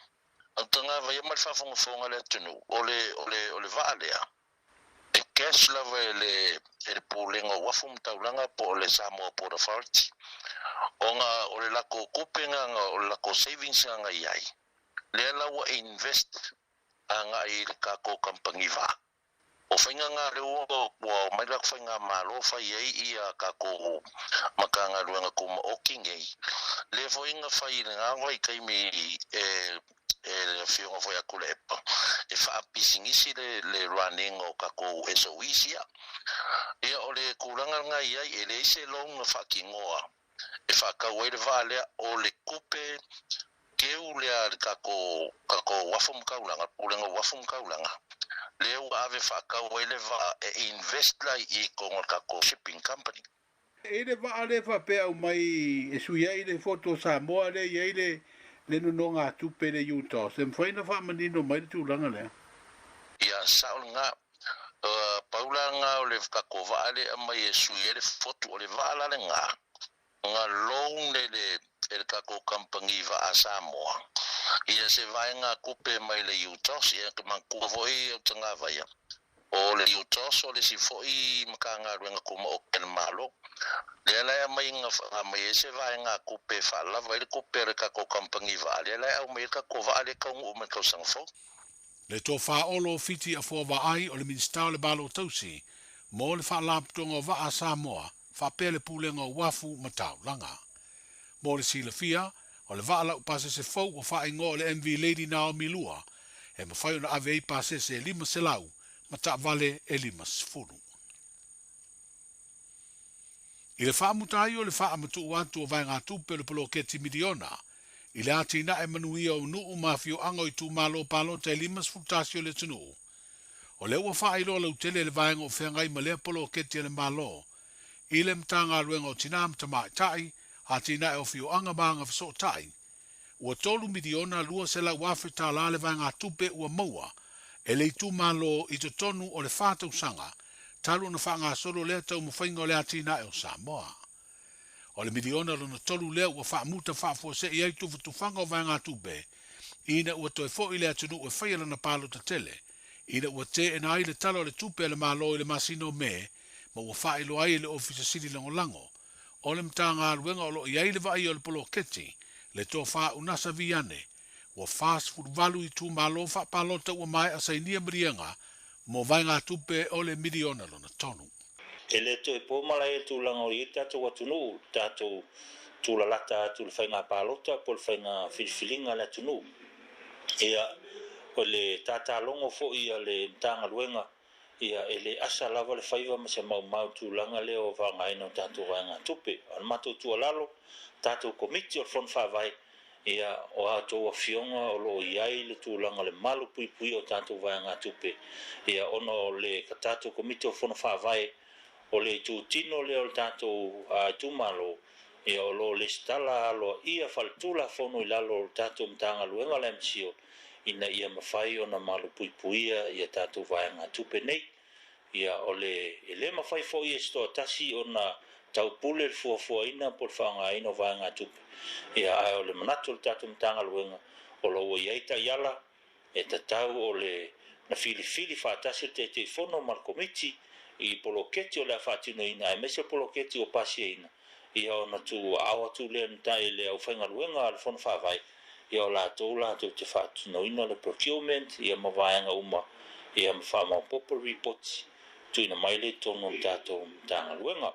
A tagavaia ma le faafogafoga a le atunuu, o le, o le, o le vaa lea, e cash lava e le, e le Pulega o Uafu ma Taulaga po o le Samoa Port Authority, ona o le latou tupe na, o le latou savings na na i ai, lea la ua invest agai i le tatou kamupani vaa. O faiga na lea ua omai le latou faigamalo fai ai ia tatou Matagaluega Tumaoti nei, lea foi na fai i lena vaitaimi e e le Afioga foi ia Tuilaepa e faapisinisi le le running o tatou SOEs ia. Ia o le tulaga lena e i ai, e leai se loan na faatinoa e faatau ai le vaa lea, o le tupe keu lea a le tatou tatou uafu ma taulaga, le Pulega o Uafu ma Taulaga, lea ua ave faatau ai le vaa e invest la i i totonu o le tatou shipping company. E i le vaa lea faapea aumai e sui ai le foto o Samoa lea e i ai le le nonogatupe le UTOS, e mafai ona faamanino mai le tulaga lea? Ia, sao lena. Pau la lena o le tatou vaa lea e aumai e sui ai le fotu, o le vaa la lena, na loan e le e le tatou kamupani vaa Samoa ia se vaega tupe mai le UTOS, ia te manatua foi au tagavaia, o le UTOS o le isi foi Matagaluega Tumaoti a le Malo, lea la e aumai na aumai ai se vaega tupe e faalava ai le tupe a le tatou kamupani vaa, lea la e aumai ai le tatou vaa lea e taunuu mai le tausaga fou. Le Tofa Olo Fiti Afoa Vaai o le Minisita o le Malo Tausi mo le Faalapotopotoga o Vaa a Samoa faapea le Pulega o Uafu ma Taulaga. Mo le silafia, o le vaa laupasese fou ua faaigoa o le MV Lady Naomi 2, e mafai ona ave ai pasese e 500 ma taavale e 50. I le faamuta ai o le faamatuu atu o vaegatupe o le poloketi miliona i le atinae manuia o nuu ma afioaga o itumalo palota e 51 o le atunuu, o lea ua faailoa lautele e le vaega o feagai ma lea poloketi a le Malo i le Matagaluega o Tinā ma Tamaitai, Atinae o Afioaga ma Agafesootai, ua $3,200,000 tala le vaegatupe ua maua e le itumalo i totonu o le fa tausaga talu ona faagasolo lea taumafaiga o le atinae o Samoa. O le miliona lona tolu lea ua faamuta faafuasei ai tufatufaga o vaegatupe ina ua toe foi le atunuu e faia lana palota tele ina ua teena ai le Tala o le Tupe a le Malo i le masina o Me ma ua faailoa ai e le Ofisa Sili Lagolago o le Matagaluega o lo o i ai le vaaia o le poloketi le Tofa Unasa Viane ua 48 itumalo faapalota ua maea sainia maliega mo vaegatupe o le miliona lona tolu. E le toe po malae le tulaga o i ai le tatou atunuu, le tatou tulalata atu i le faiga palota po o le faiga filifiliga a le atunuu. Ia, o le tatalogo foi a le Matagaluega, ia, e le asa lava le faiva ma se maumau i le tulaga lea o faaaogaina o tatou vaegatupe. O le matou tuualalo, tatou Komiti o le Fono Faavae, ia, o a outou afioga o lo o i ai le tulaga o le malu puipuia o tatou vaegatupe, ia, ona o le tatou Komiti o Fono Faavae, o le itutino lea o le tatou itumalo, ia, o lo o lesitala aloaia faaletulafono i lalo o le tatou Matagaluega o le MCIL, ina ia mafai ona malupuipuia ia tatou vaegatupe nei. Ia, o le, e le mafai foi e se toatasi ona taupule le fuafuaina po o le faaaogaina o vaegatupe. Ia, ae o le manatu o le tatou Matagaluega, o lo o ua i ai taiala e tatau o le na filifili faatasi le Taitaifono ma le Komiti i poloketi o le a faatinoina aemaise poloketi ua pasiaina, ia ona tuuaao atu lea i le aufaigaluega a le Fono Faavae, ia o latou latou te faatinoina le procurement ia ma vaega uma ia ma faamaopoopo le ripoti tuuina mai lea i totonu o le tatou Matagaluega.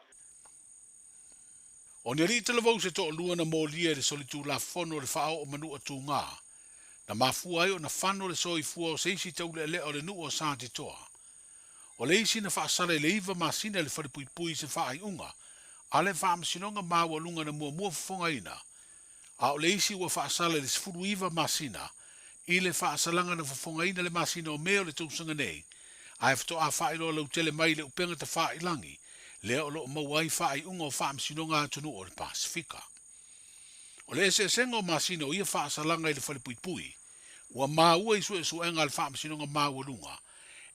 O ni alii talavou se toalua na molia i le solitulafono o le faaoo manua tugā, na mafua ai ona fano le soifua o se isi taulealea o le nuu o Satitoa. O le isi na faasala i le iva masina i le falepuipui i se faaiuga a le Faamasinoga Maualuga na muamua fofogaina, a o le isi ua faasala i le 19 masina i le faasalaga na fofogaina le masina o Me o le tausaga nei, ae faatoa faailoa lautele mai i le upega tafailangi lea o lo o maua ai faaiuga o faamasinoga atunuu o le Pasefika. O le eseesega o masina o ia faasalaga i le falepuipui, ua maua i suesuega a le Faamasinoga Maualuga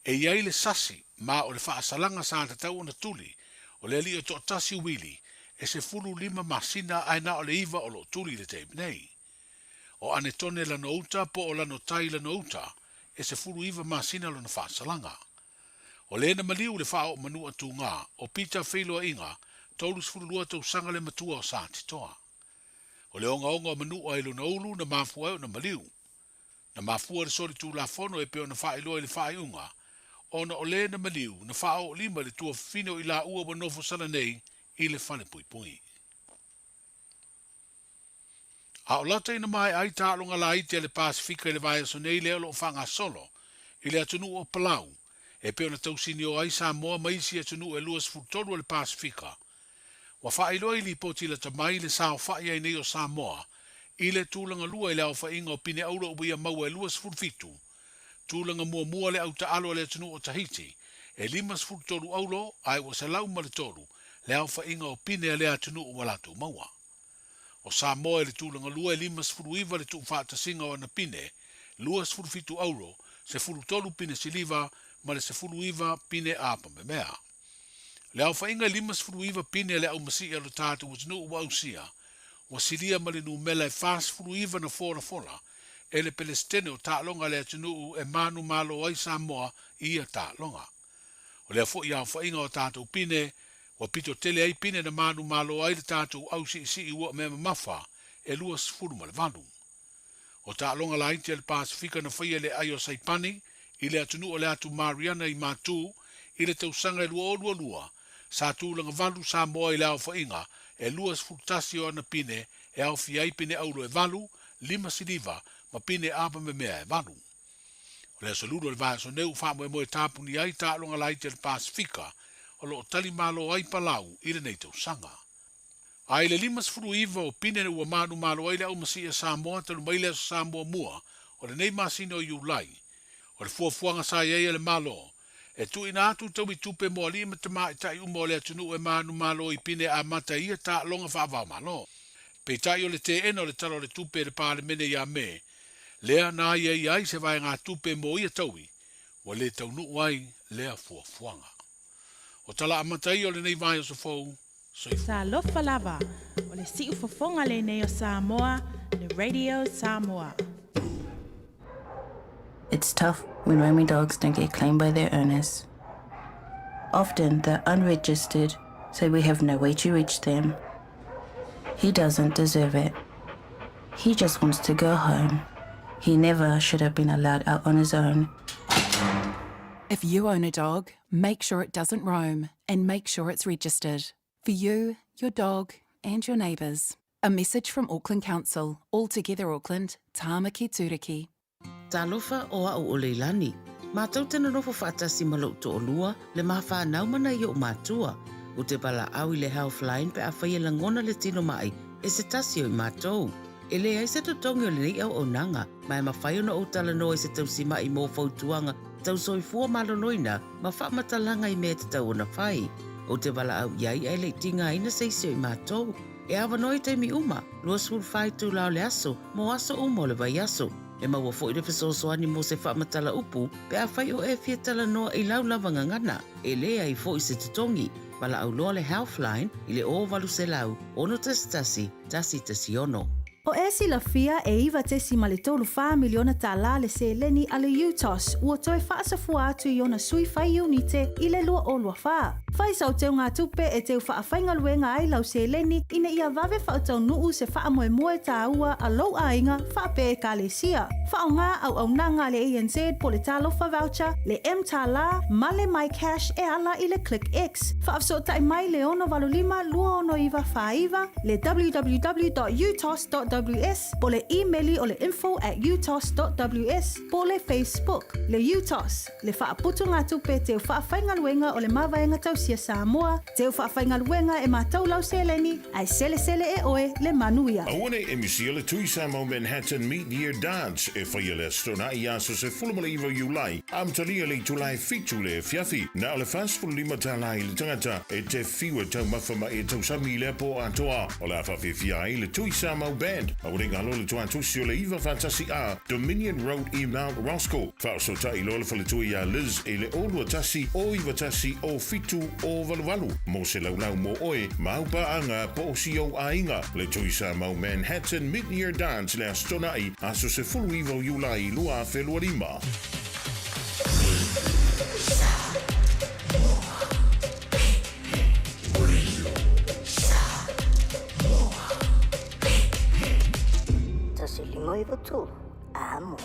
e i ai le sasi ma o le faasalaga sa tatau ona tuli o le alii o toatasi uili e 15 masina ae na o le iva o lo o tuli i le taimi nei. O Anetone Lanouta po o Lanotai Lanouta e 19 masina lona faasalaga. O le na maliu le faaoo manua tugā o Peter Feiloaiga, 32 tausaga le matua o Satitoa. O le ogaoga o manua i lona ulu na mafua ai ona maliu. Na mafua le solitulafono e pei ona faailoa i le faaiuga, ona o le na maliu na faaoolima i le tuafafine o i laua ua nofo sala nei i le falepuipui. A o lata ina maea ai taaloga laiti a le Pasefika i le vaiaso nei lea o lo o faagasolo i le atunuu o Palau, e pei ona tausinio ai Samoa ma isi atunuu e 23 o le Pasefika. Ua faailoa i lipoti lata mai le saofai ai nei o Samoa i le tulaga lua i le aofaiga o pine auro ua ia maua e 27. Tulaga muamua le au taalo a le atunuu o Tahiti, e 53 auro ae ua 103 le aofaiga o pine a lea atunuu ua latou maua. O Samoa i le tulaga lua e 59 le tuufaatasiga o ana pine, 27 auro, 13 pine siliva ma le 19 pine apamemea. Le aofaiga e 59 pine a le aumasii a lo tatou atunuu ua ausia, ua silia ma le numela e 49 na folafola e le Pelesitene o taaloga a le atunuu e manumalo ai Samoa i ia taaloga. O lea foi aofaiga o a tatou pine, ua pito tele ai pine na manumalo ai le tatou au siisii ua mea mamafa e 28. O taaloga laiti a le Pasefika na faia i le aai o Saipani i le atunuu o le Atu Mariana i Matu i le tausaga e 2022, sa tulaga valu Samoa i le aofaiga e 21 o ana pine e aofia ai pine auro e valu, lima siliva ma pine apamemea e valu. O le aso Lulu o le vaiaso nei ua faamoemoe tapuni ai taaloga laiti a le Pasefika o lo o tali malo ai Palau i lenei tausaga. A i le 59 o pine ua manumalo ai le aumasii a Samoa talu mai le Aso Sa muamua o lenei masina o Iulai, o le fuafuaga sa i ai a le Malo, e tuuina atu taui tupe mo alii ma tamaitai uma o le atunuu e manumalo i pine amata i ia taaloga faava-o-Malo. Peitai o le teena o le Tala o le Tupe e le Palemene ia Me, lea na aiaia ai se vaegatupe mo ia taui, ua le taunuu ai lea fuafuaga. O tala amata ia o lenei vaiaso fou, soifua. Talofa lava, o le siufofoga lenei o Samoa, le Radio Samoa. It's tough when roaming dogs don't get claimed by their owners. Often they're unregistered, so we have no way to reach them. He doesn't deserve it. He just wants to go home. He never should have been allowed out on his own. If you own a dog, make sure it doesn't roam and make sure it's registered. For you, your dog, and your neighbours. A message from Auckland Council, All Together Auckland, Tāmaki Tūriki. Talofa o a'u o Leilani. Mātou te nonofo faatasi ma lo'u to'olua, le ma whānau ma nai o'u mātua. U te valaau i le Healthline pe afai e lagona le tino ma'i e se tasi o i mātou. E leai se totogi o lenei auaunaga, ma e mafai ona ou talanoa i se tausima'i mō fautuaga tau soifua maloloina ma faamatalaga i mea e tatau ona fai. Ou te valaau i ai ae le i tigaina se isi o i mātou. E avanoa i taimi uma, 24 itulā o le aso, mō aso uma o le vaiaso. E maua foi le fesoasoani mō se faamatala upu pe afai o e fia talanoa i lau lava gagana, e leai foi se totogi. Valaau loa le Healthline i le 0800 611 116. O e silafia e 9.34 miliona tālā le seleni a le UTOS ua toe faasafua atu i ona sui fai iunite i le 2024. Fai sau teugatupe e teu faafaigaluega ai lau seleni ina ia vave faataunuu se faamoemoe tāua a lou aiga faapea Ekalesia. Faaaoga auaunaga a le ANZ po le Talofa Voucher, le mTālā ma le MyCash e ala i le ClickX. Faafesootai mai le 685 269 49, le www.utos.ws po le imeli o le info at utos.ws po le Facebook. Le UTOS, le faaputugatupe teu faafaigaluega o le Mavaega Tausia Samoa, teu faafaigaluega e matau lau seleni, ae selesele e oe le manuia. Aua nei e misia le Tui Samoa Manhattan Meet Year Dance e faia le Aso Toonai i aso 19 o Iulai, amatalia le itula e fitu le afiafi, na o le 45 tālā i le tangata e te whiu e taumafa ma e tausami i lea pō atoa. O le a faawhiawhia ai le Tui Samoa Band, aua nei galo le tuatusi o le iva faatasi a Dominion Road i Mount Roskill. Faaosootai loa le faletua iā Liz i le 0 21 0 91 07 0 88 mō se laulau mō oe, ma au paaga po o si ou aiga. Le Tui Samoa Manhattan Mid-Year Dance le Aso Toonai, aso 19 o Iulai 2025. 1 5 9 3, amo.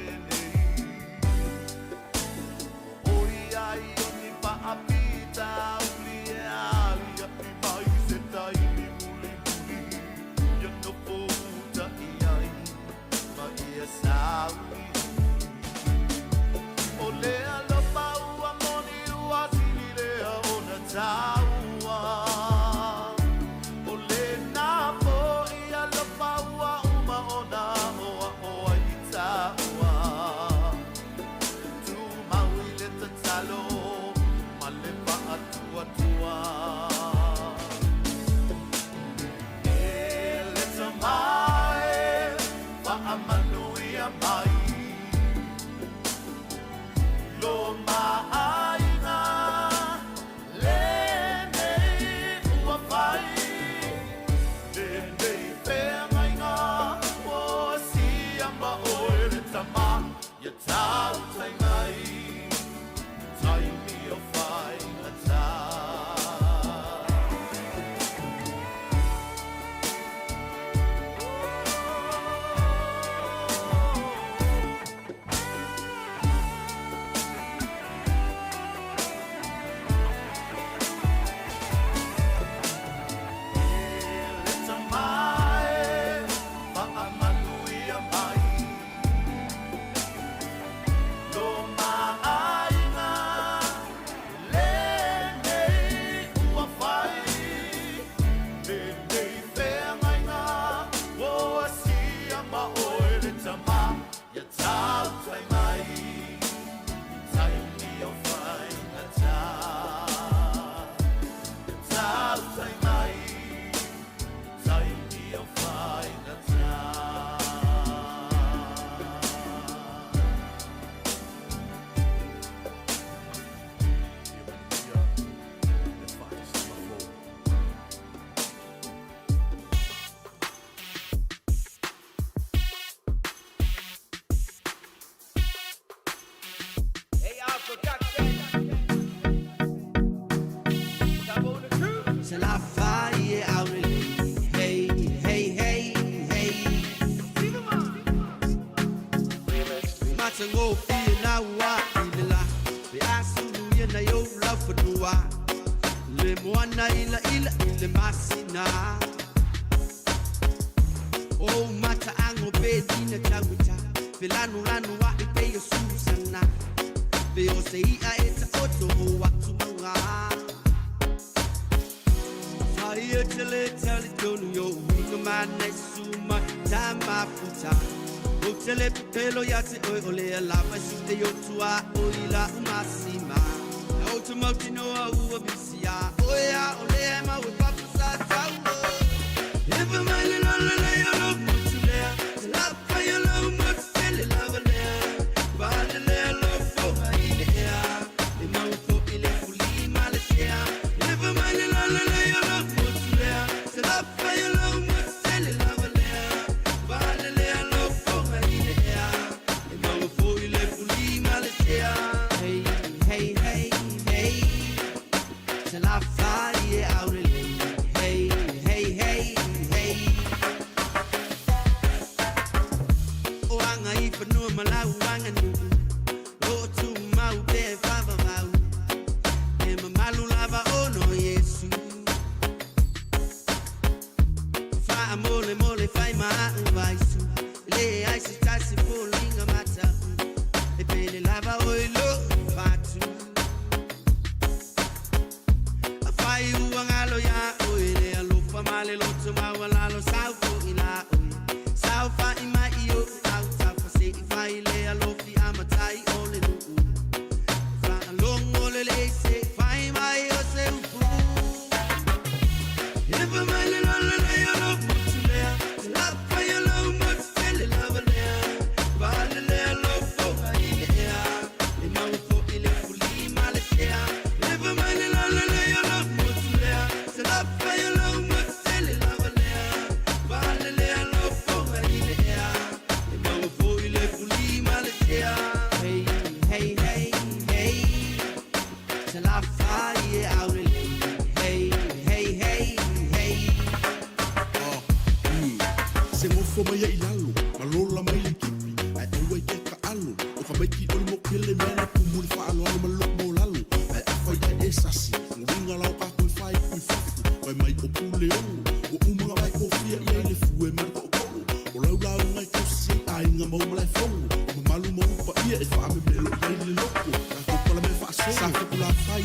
lenei. ʻOiai o ni faafitauli e aliaʻi mai se taimi mulimuli ia nofo uta i ai ma ia sauni. O le alofa ua moni ua sili lea ona taua. O lena foʻi alofa ua uma ona aʻoaʻo ai i tāua. Tumau i le tatalo ma le faatuatua. E le Tama e, faamanuia mai lo maʻaiga lenei ua fai, lenei feagaiga ua asia ma oe le Tama ia tautai mai taimi o faigata. E le Tama e, faamanuia mai lo maʻaiga lenei ua fai, lenei feagaiga ua asia ma oe le Tama ia tautai mai taimi o faigata. Ia tautai mai taimi o faigata. Ia manuia le faatasiga fou. Se lafa i e aulelei, hey, hey, hey, hey. Matagofie na ua i le la, pe a sulu ia nai ou laufanua. Le moana ila ila i le masina. O mataago pe tina tauita, pe lanulanu aʻi pe o susana. Pe o se i'a e taoto o atu mauga. Ia tele tele tonu yo uiga mana suma tama futa. O tele pelo ya te oi o le lava su te yo tua o ila umasima. O te mauti noa ua bisia. O ea o le ma ue papu sa tau. Ewa mai le lola le yo lo mutu lea. Te lapa yo lo mutu tele lava lea. Vale lea lo fo hai le ea. E mau fo i le fuli ma le tea. Ewa mai le lola le yo lo mutu lea. Te lapa yo lo mutu tele lava lea. Vale lea lo fo hai le ea. E mau fo i le fuli ma le tea. Hey, hey, hey, hey. Te lapa i e aurelei. Hey, hey, hey, hey. O anga i whanua malau anga nuu. O tu mau pe whawawau. E mamalu lava ono Yesu. Wha mole mole whai maa vaisu. Le ai se tasi polinga mata. E pele lava o i lo whatu. A whai ua ngalo ya o e le alofa ma le loto maua lalo sau fo i la oi. Sau fa i mai i o au tau se i whai le alofi a matai o le nuu. Wha alongo le le se whai mai o se upu. Ewa mai le lola le o lo mutu lea. Te lapa i o lo mutu tele lava lea. Vale lea lo fo hai le ea. E mau fo i le fuli ma le tea. Ewa mai le lola le o lo mutu lea. Te lapa i o lo mutu tele lava lea. Vale lea lo fo hai le ea. E mau fo i le fuli ma le tea. Hey, hey, hey, hey. Te lapa i e aurelei. Hey, hey, hey, hey. Se gofo mai ai lalo, ma lola mai le kipi, ai aua i ke ka Hamaiki o le mokele mea na tumu le faaaloalo ma le loto maualalo. Ae afai ae e sasi, uiga la o tatou e fai i fafo, fai mai o Puleono, ua uma ona vae tofia i ai le fue ma le tootoo. O lau lauga e tausi ai aiga ma ou malaefono, o mamalu ma ou paia e faamemelo i ai le loto. Tatou palamea faasolo, sa Fetulafai,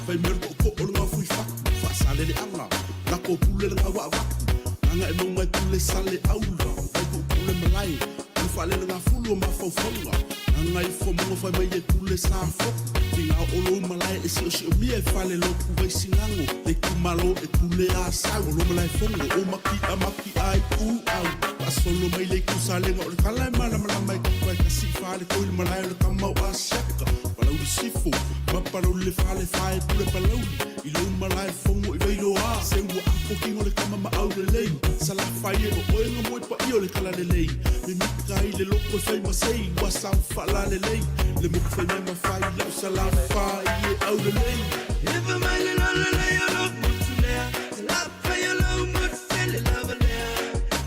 fai mai o le tootoo o le gaofuifatu, faasaleleaga, lako pule le gauaavatu, Gagaemauga e pule Saleaula, Vaituupule malae, o le faalelegafulu o mafaufauga, Gagaifomoga fai mai e pule Safotu, Tiga o lou malae e siosiomia e fale lotu Vaisigano, le itumalo e pule Asau, o lo malaefono o Maki'a Maki'a ai ūau, faasolo mai le itu Salega o le tala e malamalama e kapa e kasi i Faletoi le malae o le tama o Asiata, Palauli Sifo ma Palauli le Falefa e pule Palauli i lou malaefono i Vailoa, se ua apo kino le tama ma aulelei, Salafai e o oe na moe paia o le talalelei, mimita ai le loto e fai ma sei, ua sao faalalelei, le motu fai mai ma fai lau Salafai e aulelei. E fai mai le lalelei o lou motu lea, Salafai o lou motu tele lava lea,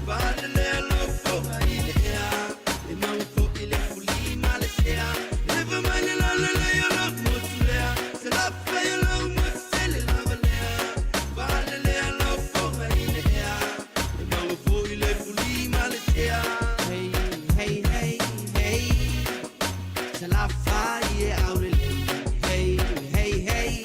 Faalelea lou foga i le ea, E maua foi le fuli ma le sea. E fai mai le lalelei o lou motu lea, Salafai o lou motu tele lava lea, Faalelea lou foga i le ea, E maua foi le fuli ma le sea. Hey, hey, hey, hey, Salafai e aulelei. Hey, hey, hey, hey.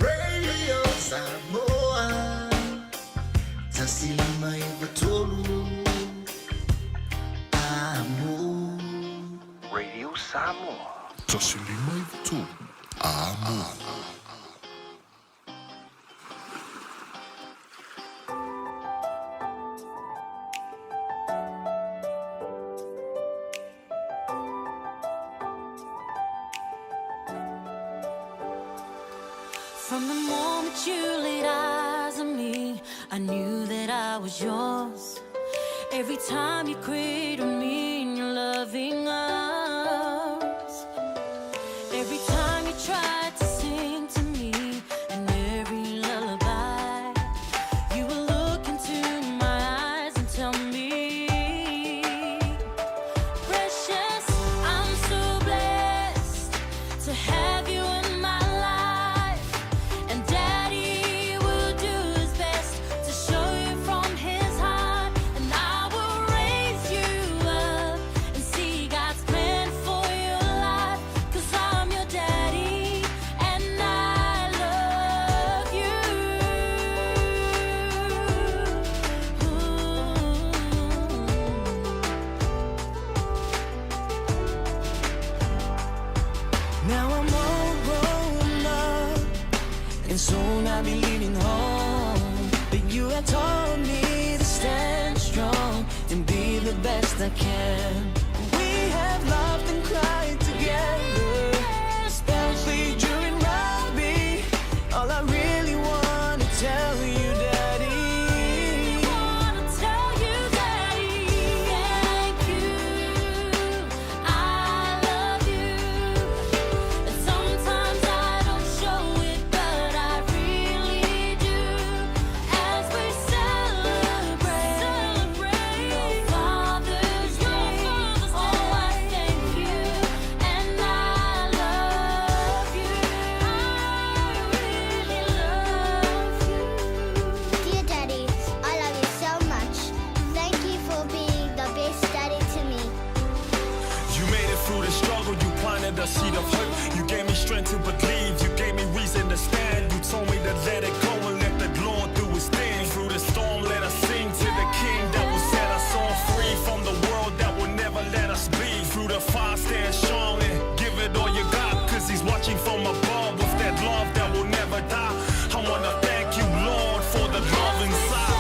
Radio Samoa 153 Amo. Radio Samoa. 153 Amo. From the moment you laid eyes on me, I knew that I was yours. Every time you cradled me in your loving arms, every time you tried to sing to me, and every lullaby, you would look into my eyes and tell me, Precious, I'm so blessed to have you in my life. And Daddy will do his best to show you from his heart. And I will raise you up and see God's plan for your life. 'Cause I'm your daddy and I love you. Now I'm all grown up, and soon I'll be leaving home. But you have taught me to stand strong and be the best I can. We have laughed and cried together, especially during rugby. All I really wanna tell you, Daddy. Wanna tell you, Daddy, thank you. I love you. And sometimes I don't show it, but I really do. As we celebrate your Father's Day, oh, I thank you and I love you. I really love you. Dear Daddy, I love you so much. Thank you for being the best daddy to me. You made it through the struggle, you planted a seed of hope. You gave me strength to believe, you gave me reason to stand. You told me to let it go and let the Lord do his thing. Through the storm, let us sing to the King that will set us all free from the world that will never let us be. Through the fire, stand strong and give it all you got. 'Cause he's watching from above with that love that will never die. I wanna thank you, Lord, for the love inside.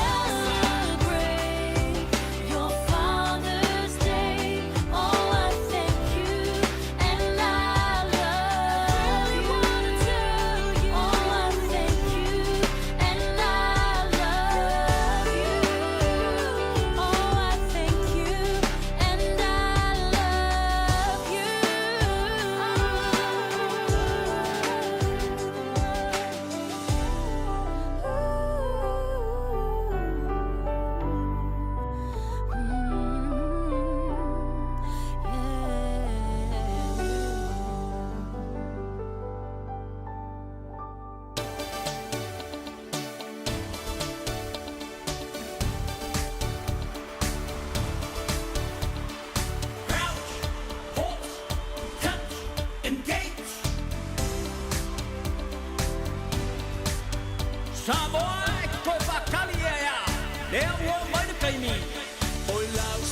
Celebrate your Father's Day. Oh, I thank you and I love you.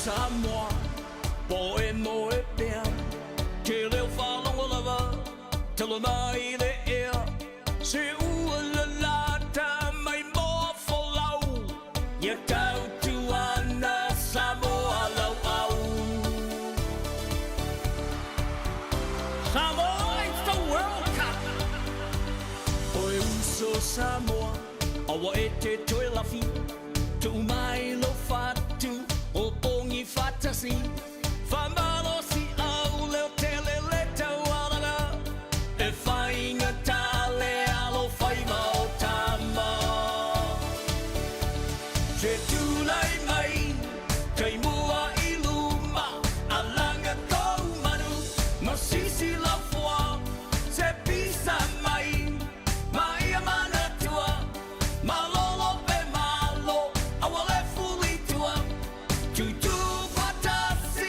Samoa Po e moe pea Ke leo faalogo lava Tala mai le ea Se ua lalata mai moa folau Ia tautuana Samoa lauau Samoa it's the World Cup Oe uso Samoa Aua e te toe lafi Tuu mai lou fatu O pogi faatasi Faamalosiau leo tele le taualaga E faigata le alo faiva o tama Se tulai mai Tai mua i luma Alaga tou manu Ma sisi lau fua Se pisa mai Ma ia manatua Malolo pe malo Aua le fuli i tua Tutu faatasi.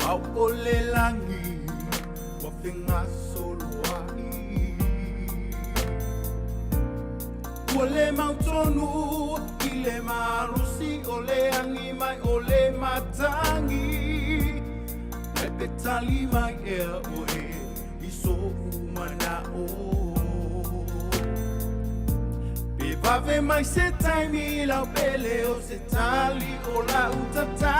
Ao o le lagi ua fegasoloai. Ua le mautonu i le malosi o le agi mai o le matagi. Mai pe tali mai ea oe i soʻu manaʻo. Pe vave mai se taimi lau pele o se tali o lau tatalo.